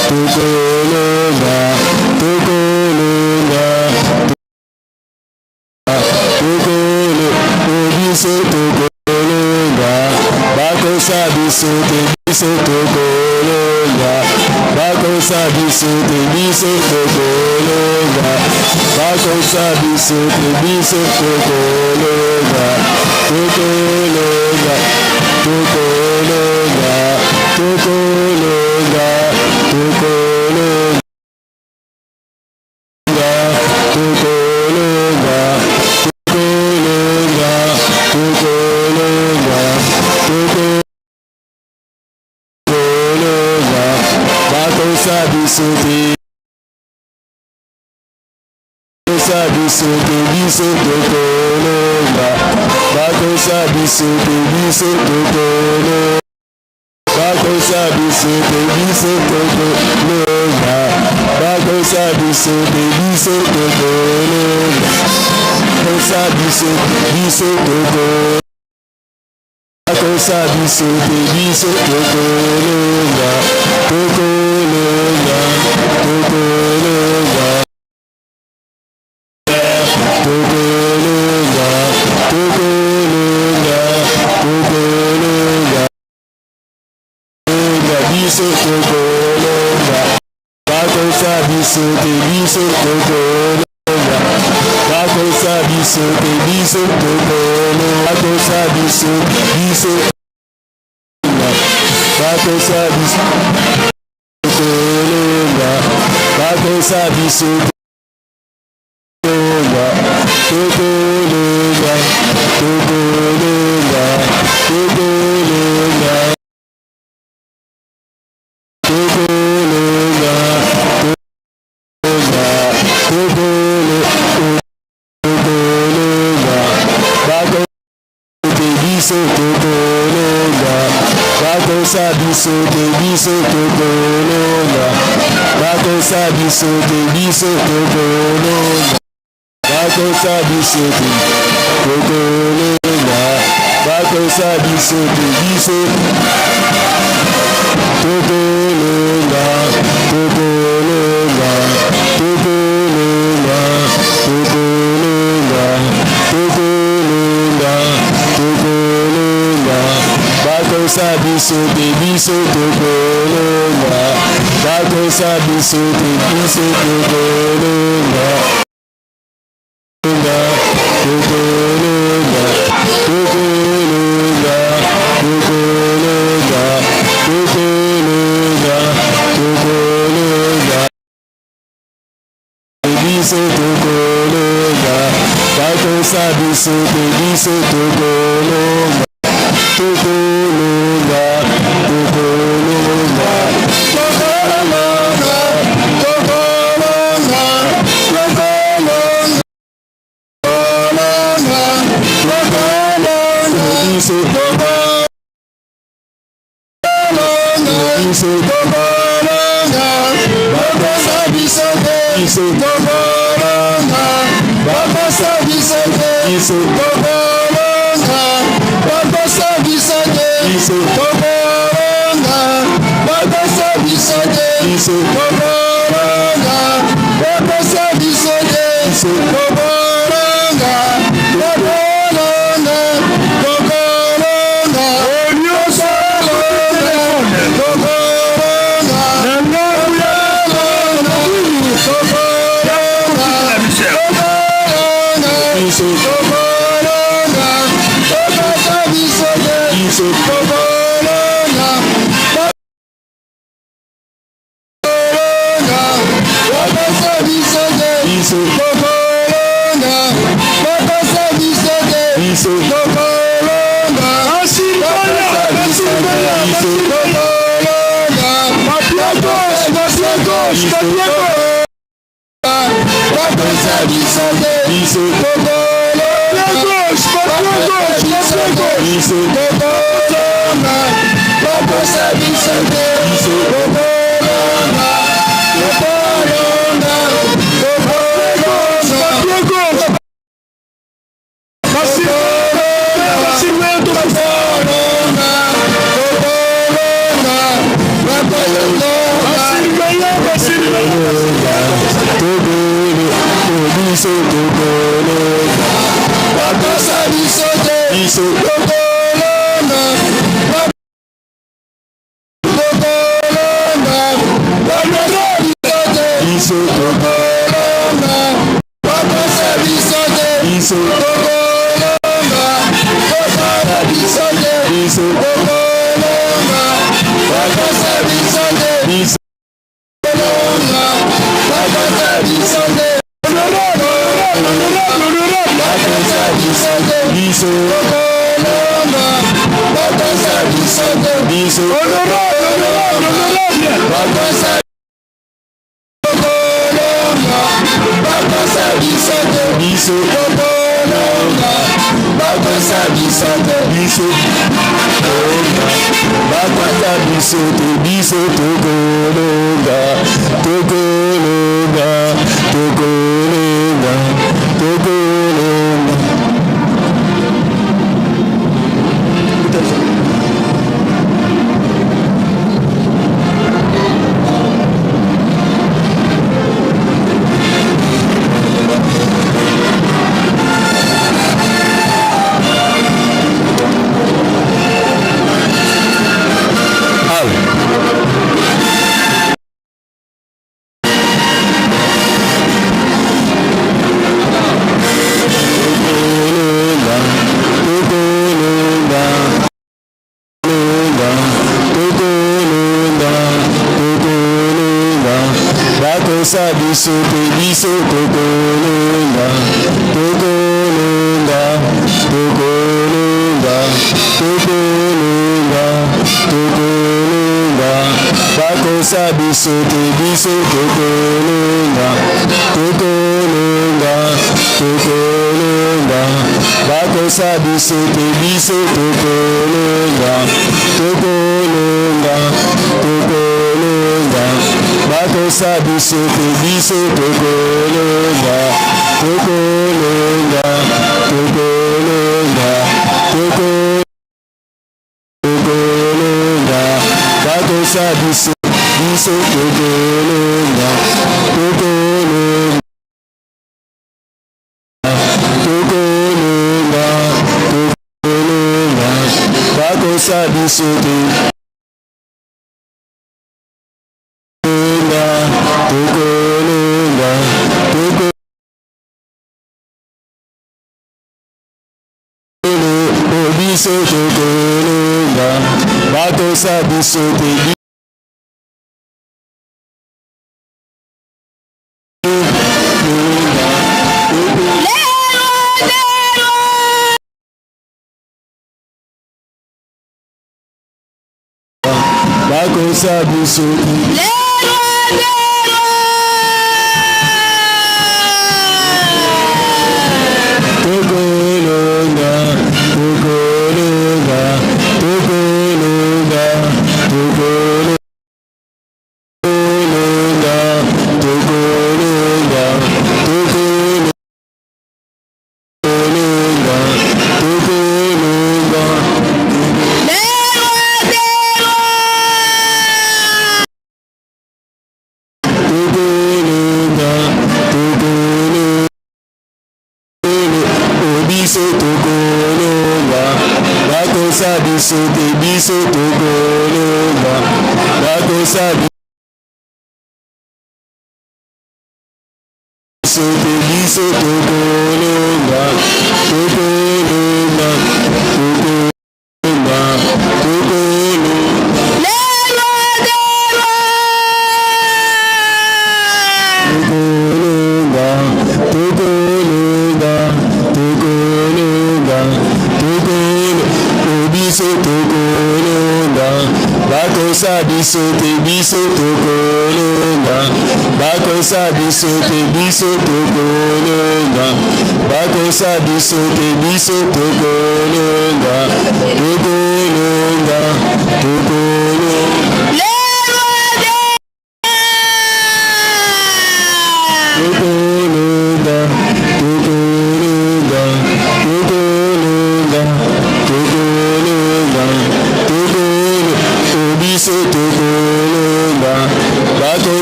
Tokolonga. Tokolonga. Tokolo po biso tokolonga, bakosa biso te, biso tokolonga, bakosa biso te, biso tokolonga, bakosa biso te, biso tokolonga, tokolonga, tokolonga, tokolonga, tokolonga. Biso te, bakosa biso te, biso tokolonga, bakosa biso te, biso tokolonga. Bakosa biso te, biso tokolonga. Bakosa biso te, biso tokolonga. Bakosa biso, biso tokolonga. Bakosa biso te, biso tokolonga. Tokolonga, tokolonga. Tokolonga, tokolonga, tokolonga. Biso tokolonga, bakosa biso te, biso tokolonga, bakosa biso te, biso tokolonga, bakosa biso, biso, bakosa biso tokolonga, bakosa biso tokolonga, tokolonga, tokolonga, tokolonga. Tokolonga, tokolo, tokolonga, bakote biso tokolonga, bakosa biso te, biso tokolonga, bakosa biso te, biso tokolonga. Bakosa biso te, tokolonga. Bakosa biso te, biso tokolonga, tokolonga, tokolonga, tokolonga, tokolonga, tokolonga. Bakosa biso te, biso tokolonga. Bakosa biso te, biso tokolonga. Tokolonga, tokolonga, tokolonga, tokolonga, tokolonga. Biso tokolonga, bakosa biso te, biso tokolonga, tokolonga, tokolonga, tokolonga, tokolonga, tokolonga. Biso biso tokolonga, bakosa biso te, biso tokolonga, bakosa biso te, biso tokolonga, bakosa biso te, biso tokolonga, bakosa biso te, biso tokolonga, bakosa biso te, biso tokolonga, tokolonga, tokolonga, tokolonga, tokolonga, tokolonga, biso tokolonga, bakosa biso te, biso tokolonga, bakosa biso te, biso tokolonga, bakosa biso te, biso tokolonga, bakosa biso te, biso tokolonga, biso tokolonga. Bakosa biso te, biso tokolonga, bakosa biso te, biso tokolonga. Bakosa biso te, biso tokolonga, tokolonga, tokolonga. Bakosa biso te, biso tokolonga, tokolonga, tokolonga, tokolonga, tokolonga. Bakosa biso te, biso tokolonga, tokolonga, tokolonga. Bakosa biso te, biso tokolonga, tokolonga, tokolonga. Bakosa biso te, biso tokolonga, tokolonga, tokolonga, tokolonga. Bakosa biso, biso tokolonga, tokolonga, tokolonga, tokolonga. Bakosa biso te. Tokolonga, tokolonga, tokolonga, biso tokolonga, bakosa biso te. Bakosa biso te. Tokolonga, tokolonga, tokolonga, tokolonga, tokolonga, tokolonga, tokolonga. Tokolonga, tokolonga, biso tokolonga, bakosa biso te, biso tokolonga, bakosa biso te, biso tokolonga, tokolonga, tokolonga, tokolonga. Tokolonga, tokolonga, tokolonga, tokolo, biso tokolonga, bakosa biso te, biso tokolonga, bakosa biso te, biso tokolonga, bakosa biso te, biso tokolonga, tokolonga, tokolonga.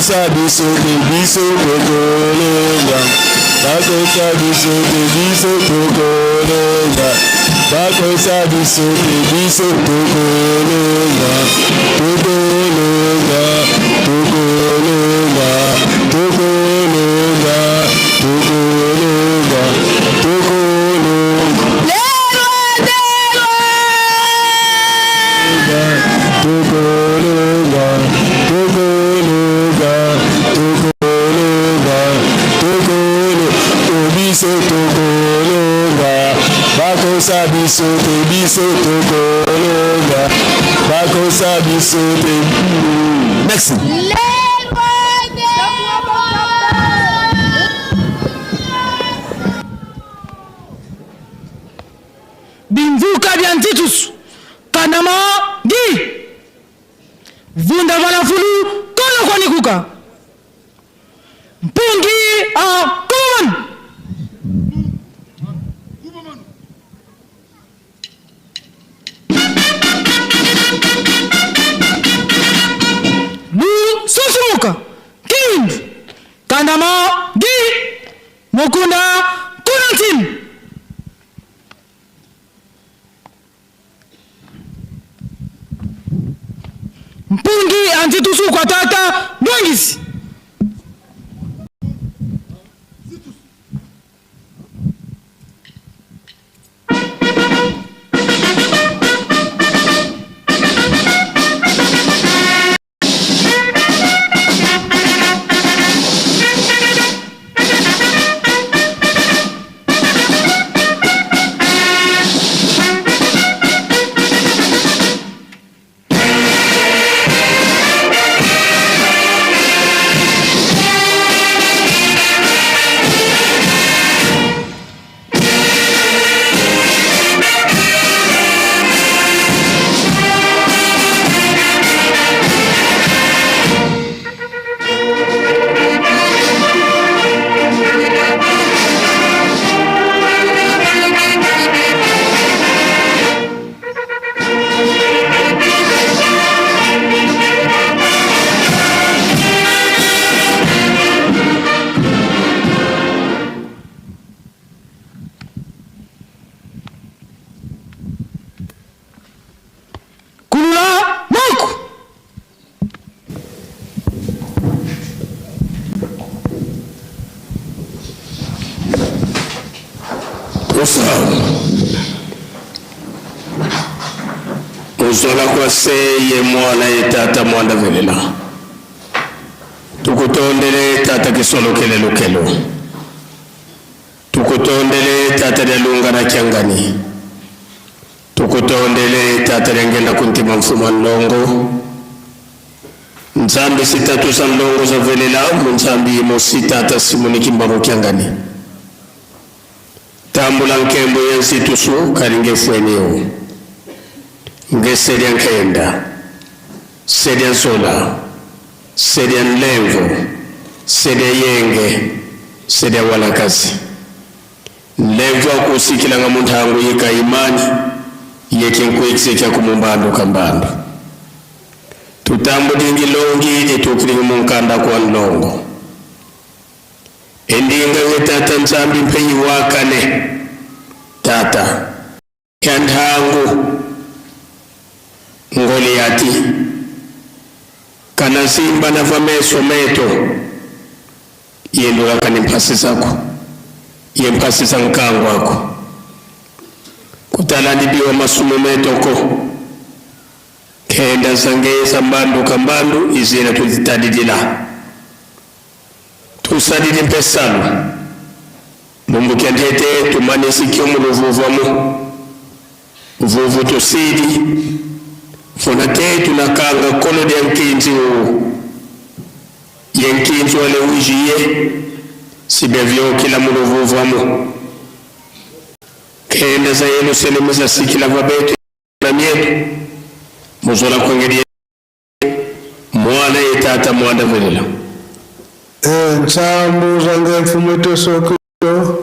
Bakosa biso te biso tokolonga. Bakosa biso te biso tokolonga. Bakosa biso te biso tokolonga. Tokolonga, tokolonga, tokolonga, tokolonga, tokolonga. Tokolonga, tokolonga, tokolonga, tokolo, biso tokolonga, bakosa biso te, biso tokolonga, bakosa biso te. Merci. Binvuka bia ntitusu kanama di vunda vala fulu kono kwani kuka mpungi a kuman. Lu susumuka kind kandama di mukunda kunantin. Mpungi anzitusu kwa tata ndwangisi. Kulula moku. Kosa Kuzola kwa seye mwana ye tata mwanda velela tukutondele tata kisolokele lukelo tukutondele tata lya lunga na kyangani tukutondele tata lya ngenda kuntima mfuma nlongo Nzambi sitatu za nlongo za velela mu Nzambi imosi tata Simoni Kimbangu Kiangani tambula nkembo ya nsitusu kali nge fwenio nge sedia nkenda sedia nsola sedia nlemvo sedia yenge sedia walakasi nlemvo akusikilanga munthangu yika imani yeke nkuikisekya kumumbando kambando tutambulingi longi litukilingi munkanda kwa nlongo endinga ye tata Nzambi mpe iwakane tata ya nthangu Ngoliati kana simba na vameso meto yendulaka ni mphasi zako ye mphasi za nkango ako kutalandibiwa masumu metoko kenda zangeza mbandu kambandu izina tuzitadidila tusadili mpesalu lumbukya ntete tumanesikyo muluvuvamu vuvu tusidi funa te tunakanga kolo lya nkinzi uu ye nkinzi wale ujiye sibevyokila muluvuvamu kenda za Yerusalemu zasikila vabetu na mietu muzola kwengelia mwana ye tata mwana velela Ntsambu zange mfumu Yesu Kristo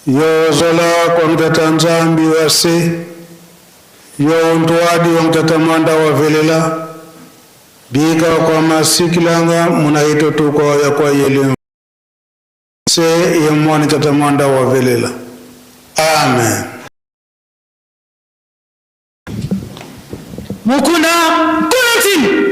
yozola kwa mtata Nzambi wase yo ntwadi wa mtata mwanda wa velela Bika kwa masikilanga muna itotuko ya kwa yeli se ye mwani tata mwanda wa velela. Amen. Mukuna Kulentin.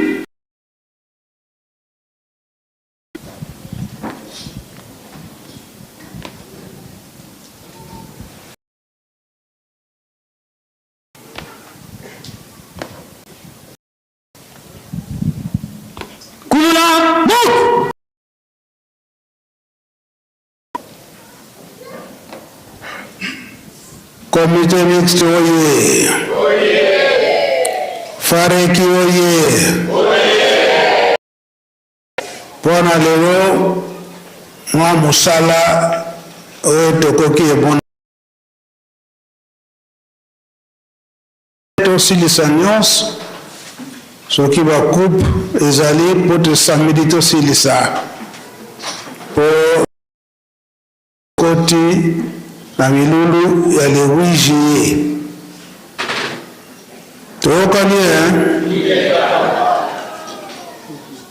Kulula Muk. Komite mixte oye! Fareki oye! Mpo na lelo mwa mosala oyo tokoki emona tosilisa nyonso soki bacoupe ezali mpo te samedi tosilisa mpo koti na milulu ya le 8 juillet. Toyokani eh?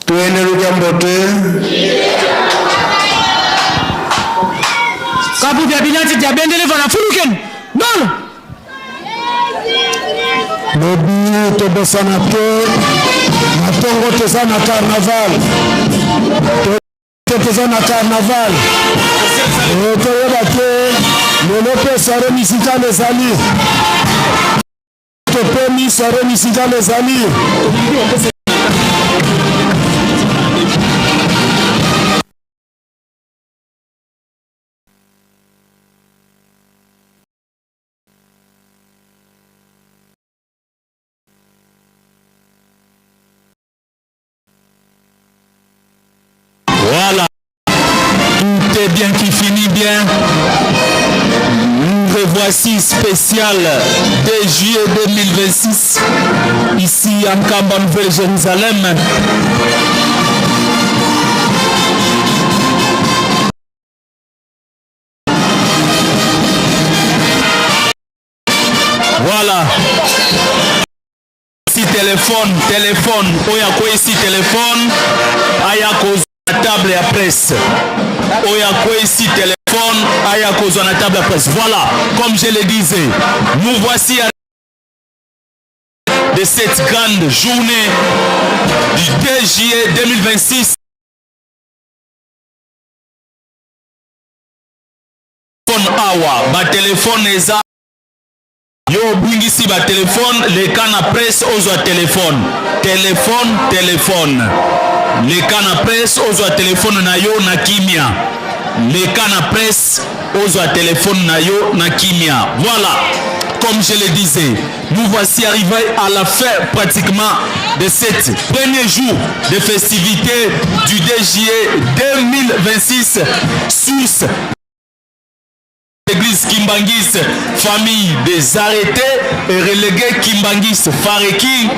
Toyende lukambo te. Kapu bia binati dia bendele vana fuluken. Nolo. Lobi tobosana te na ntongo toza na carnaval te toza na carnaval toyeba te lelo mpe soirée musicale ezali topemi soirée musicale ezali. Voilà. Tout est bien qui finit bien. Nous revoici spécial 2 juillet 2026 ici à Nkamba, Nouvelle-Jérusalem. Voilà. Si téléphone, téléphone, oyo akweyisi téléphone, aya kozwa na table ya presse. Oyo akweyisi téléphone, aya kozwa na table ya presse. Voilà, comme je le disais, nous voici à de cette grande journée du 2 juillet 2026. Awa ba telefone eza yo obungisi ba telefone leka na presse ozwa telefone telefone telefone leka na presse ozwa telefone na yo na kimia leka na presse ozwa telefone na yo na kimia. Voilà, comme je le disais, nous voici arrivés à la fin pratiquement de cette premier jour de festivité du 2 juillet 2026. Source Église Kimbanguiste, famille des arrêtés et relégués Kimbanguiste, Fareki.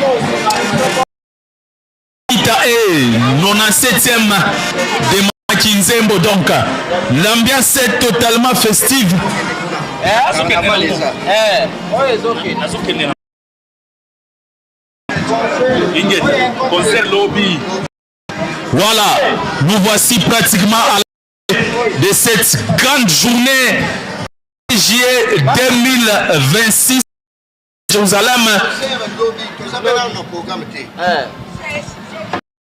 Ita e 97e de Makinzembo. Donc, l'ambiance est totalement festive. Voilà, nous voici pratiquement à la de cette grande journée juillet 2026 Jérusalem.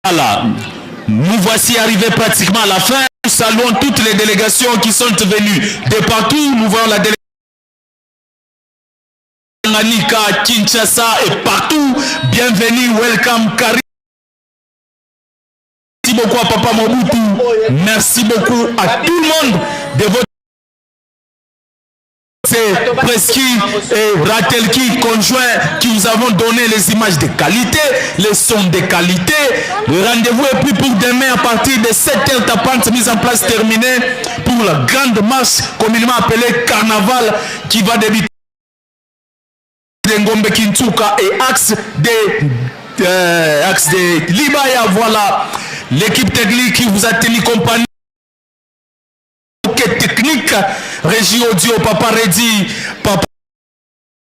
Voilà, nous voici arrivés pratiquement à la fin. Nous saluons toutes les délégations qui sont venues de partout. Nous voyons la délégation Tanganyika, Kinshasa et partout. Bienvenue, welcome, Karim. Merci beaucoup à Papa Mobutu. Merci beaucoup à tout le monde de votre c'est Preski et Ratelki conjoint qui nous avons donné les images de qualité, les sons de qualité. Le rendez-vous est pris pour demain à partir de 7h tapante, mise en place terminée pour la grande marche communément appelée Carnaval qui va débuter de Ngombe Kintuka et axe de, axe de Libaya. Voilà l'équipe technique qui vous a tenu compagnie. Technique, régie audio, Papa Reddy, Papa,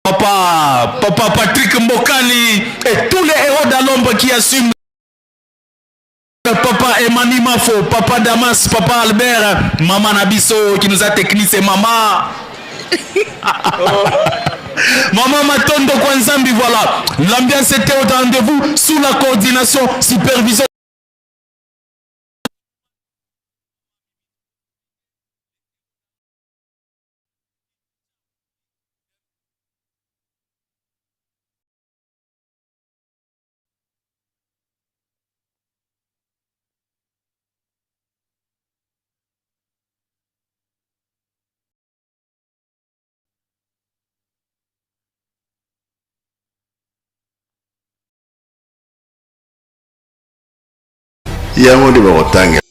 Papa, Papa Patrick Mbokani et tous les héros d'Alombre qui assument. Papa Emani Mafo, Papa Damas, Papa Albert, Maman Nabiso qui nous a technicien, Maman. Maman Matondo Kwanzambi, voilà. L'ambiance était au rendez-vous sous la coordination, supervision. Yango nde bakotangela.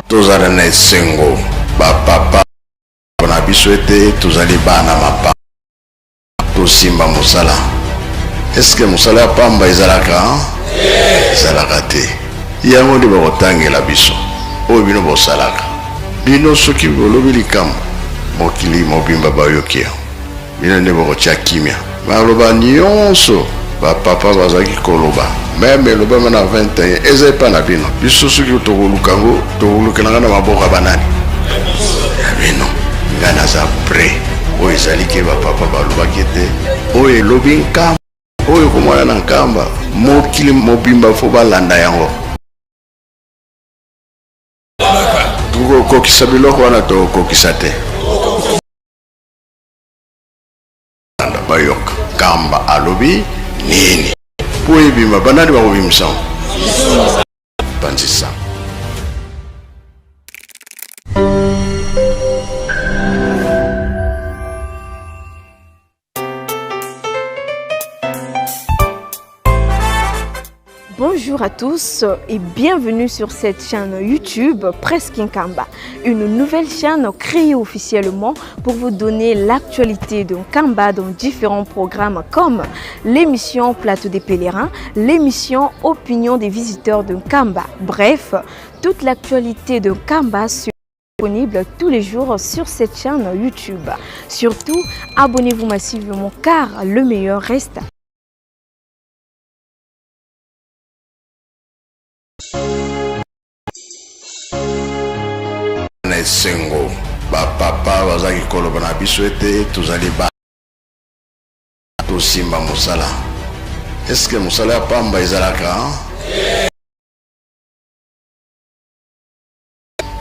Tozala na esengo bapapa na biso ete tozali bana mapa tosimba mosala. Eske mosala ya pamba ezalaka? Ezalaka te. Yango nde bakotangela biso oyo bino bosalaka. Bino soki bolobi likambo, mokili mobimba bayoki yango. Bino nde bokotia kimia. Maloba nyonso ba papa bazalaki koloba meme elobama na 21 eza epa na bino. Biso soki tokoluka yango tokolukelanga na maboko ya banani? Ya bino. Ngai naza prêt. Oyo ezali ke ba papa balobaki ete oyo elobi nkamba oyo komona na nkamba mokili mobimba fo balanda yango. Tokokokisa biloko wana tokokokisa te. Bayoka Nkamba alobi nini po ebima banani bakobimisa yango panzisa. Bonjour à tous et bienvenue sur cette chaîne YouTube Presque Nkamba, une nouvelle chaîne créée officiellement pour vous donner l'actualité de Nkamba dans différents programmes comme l'émission Plateau des pèlerins, l'émission Opinion des visiteurs de Nkamba. Bref, toute l'actualité de Nkamba sur disponible tous les jours sur cette chaîne YouTube. Surtout, abonnez-vous massivement car le meilleur reste. Na esengo bapapa bazalaki koloba na biso ete tozali ba tosimba mosala. Eske mosala ya pamba ezalaka?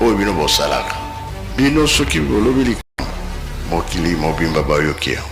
Oyo bino bosalaka. Bino soki bolobi likambo, mokili mobimba bayoki yango.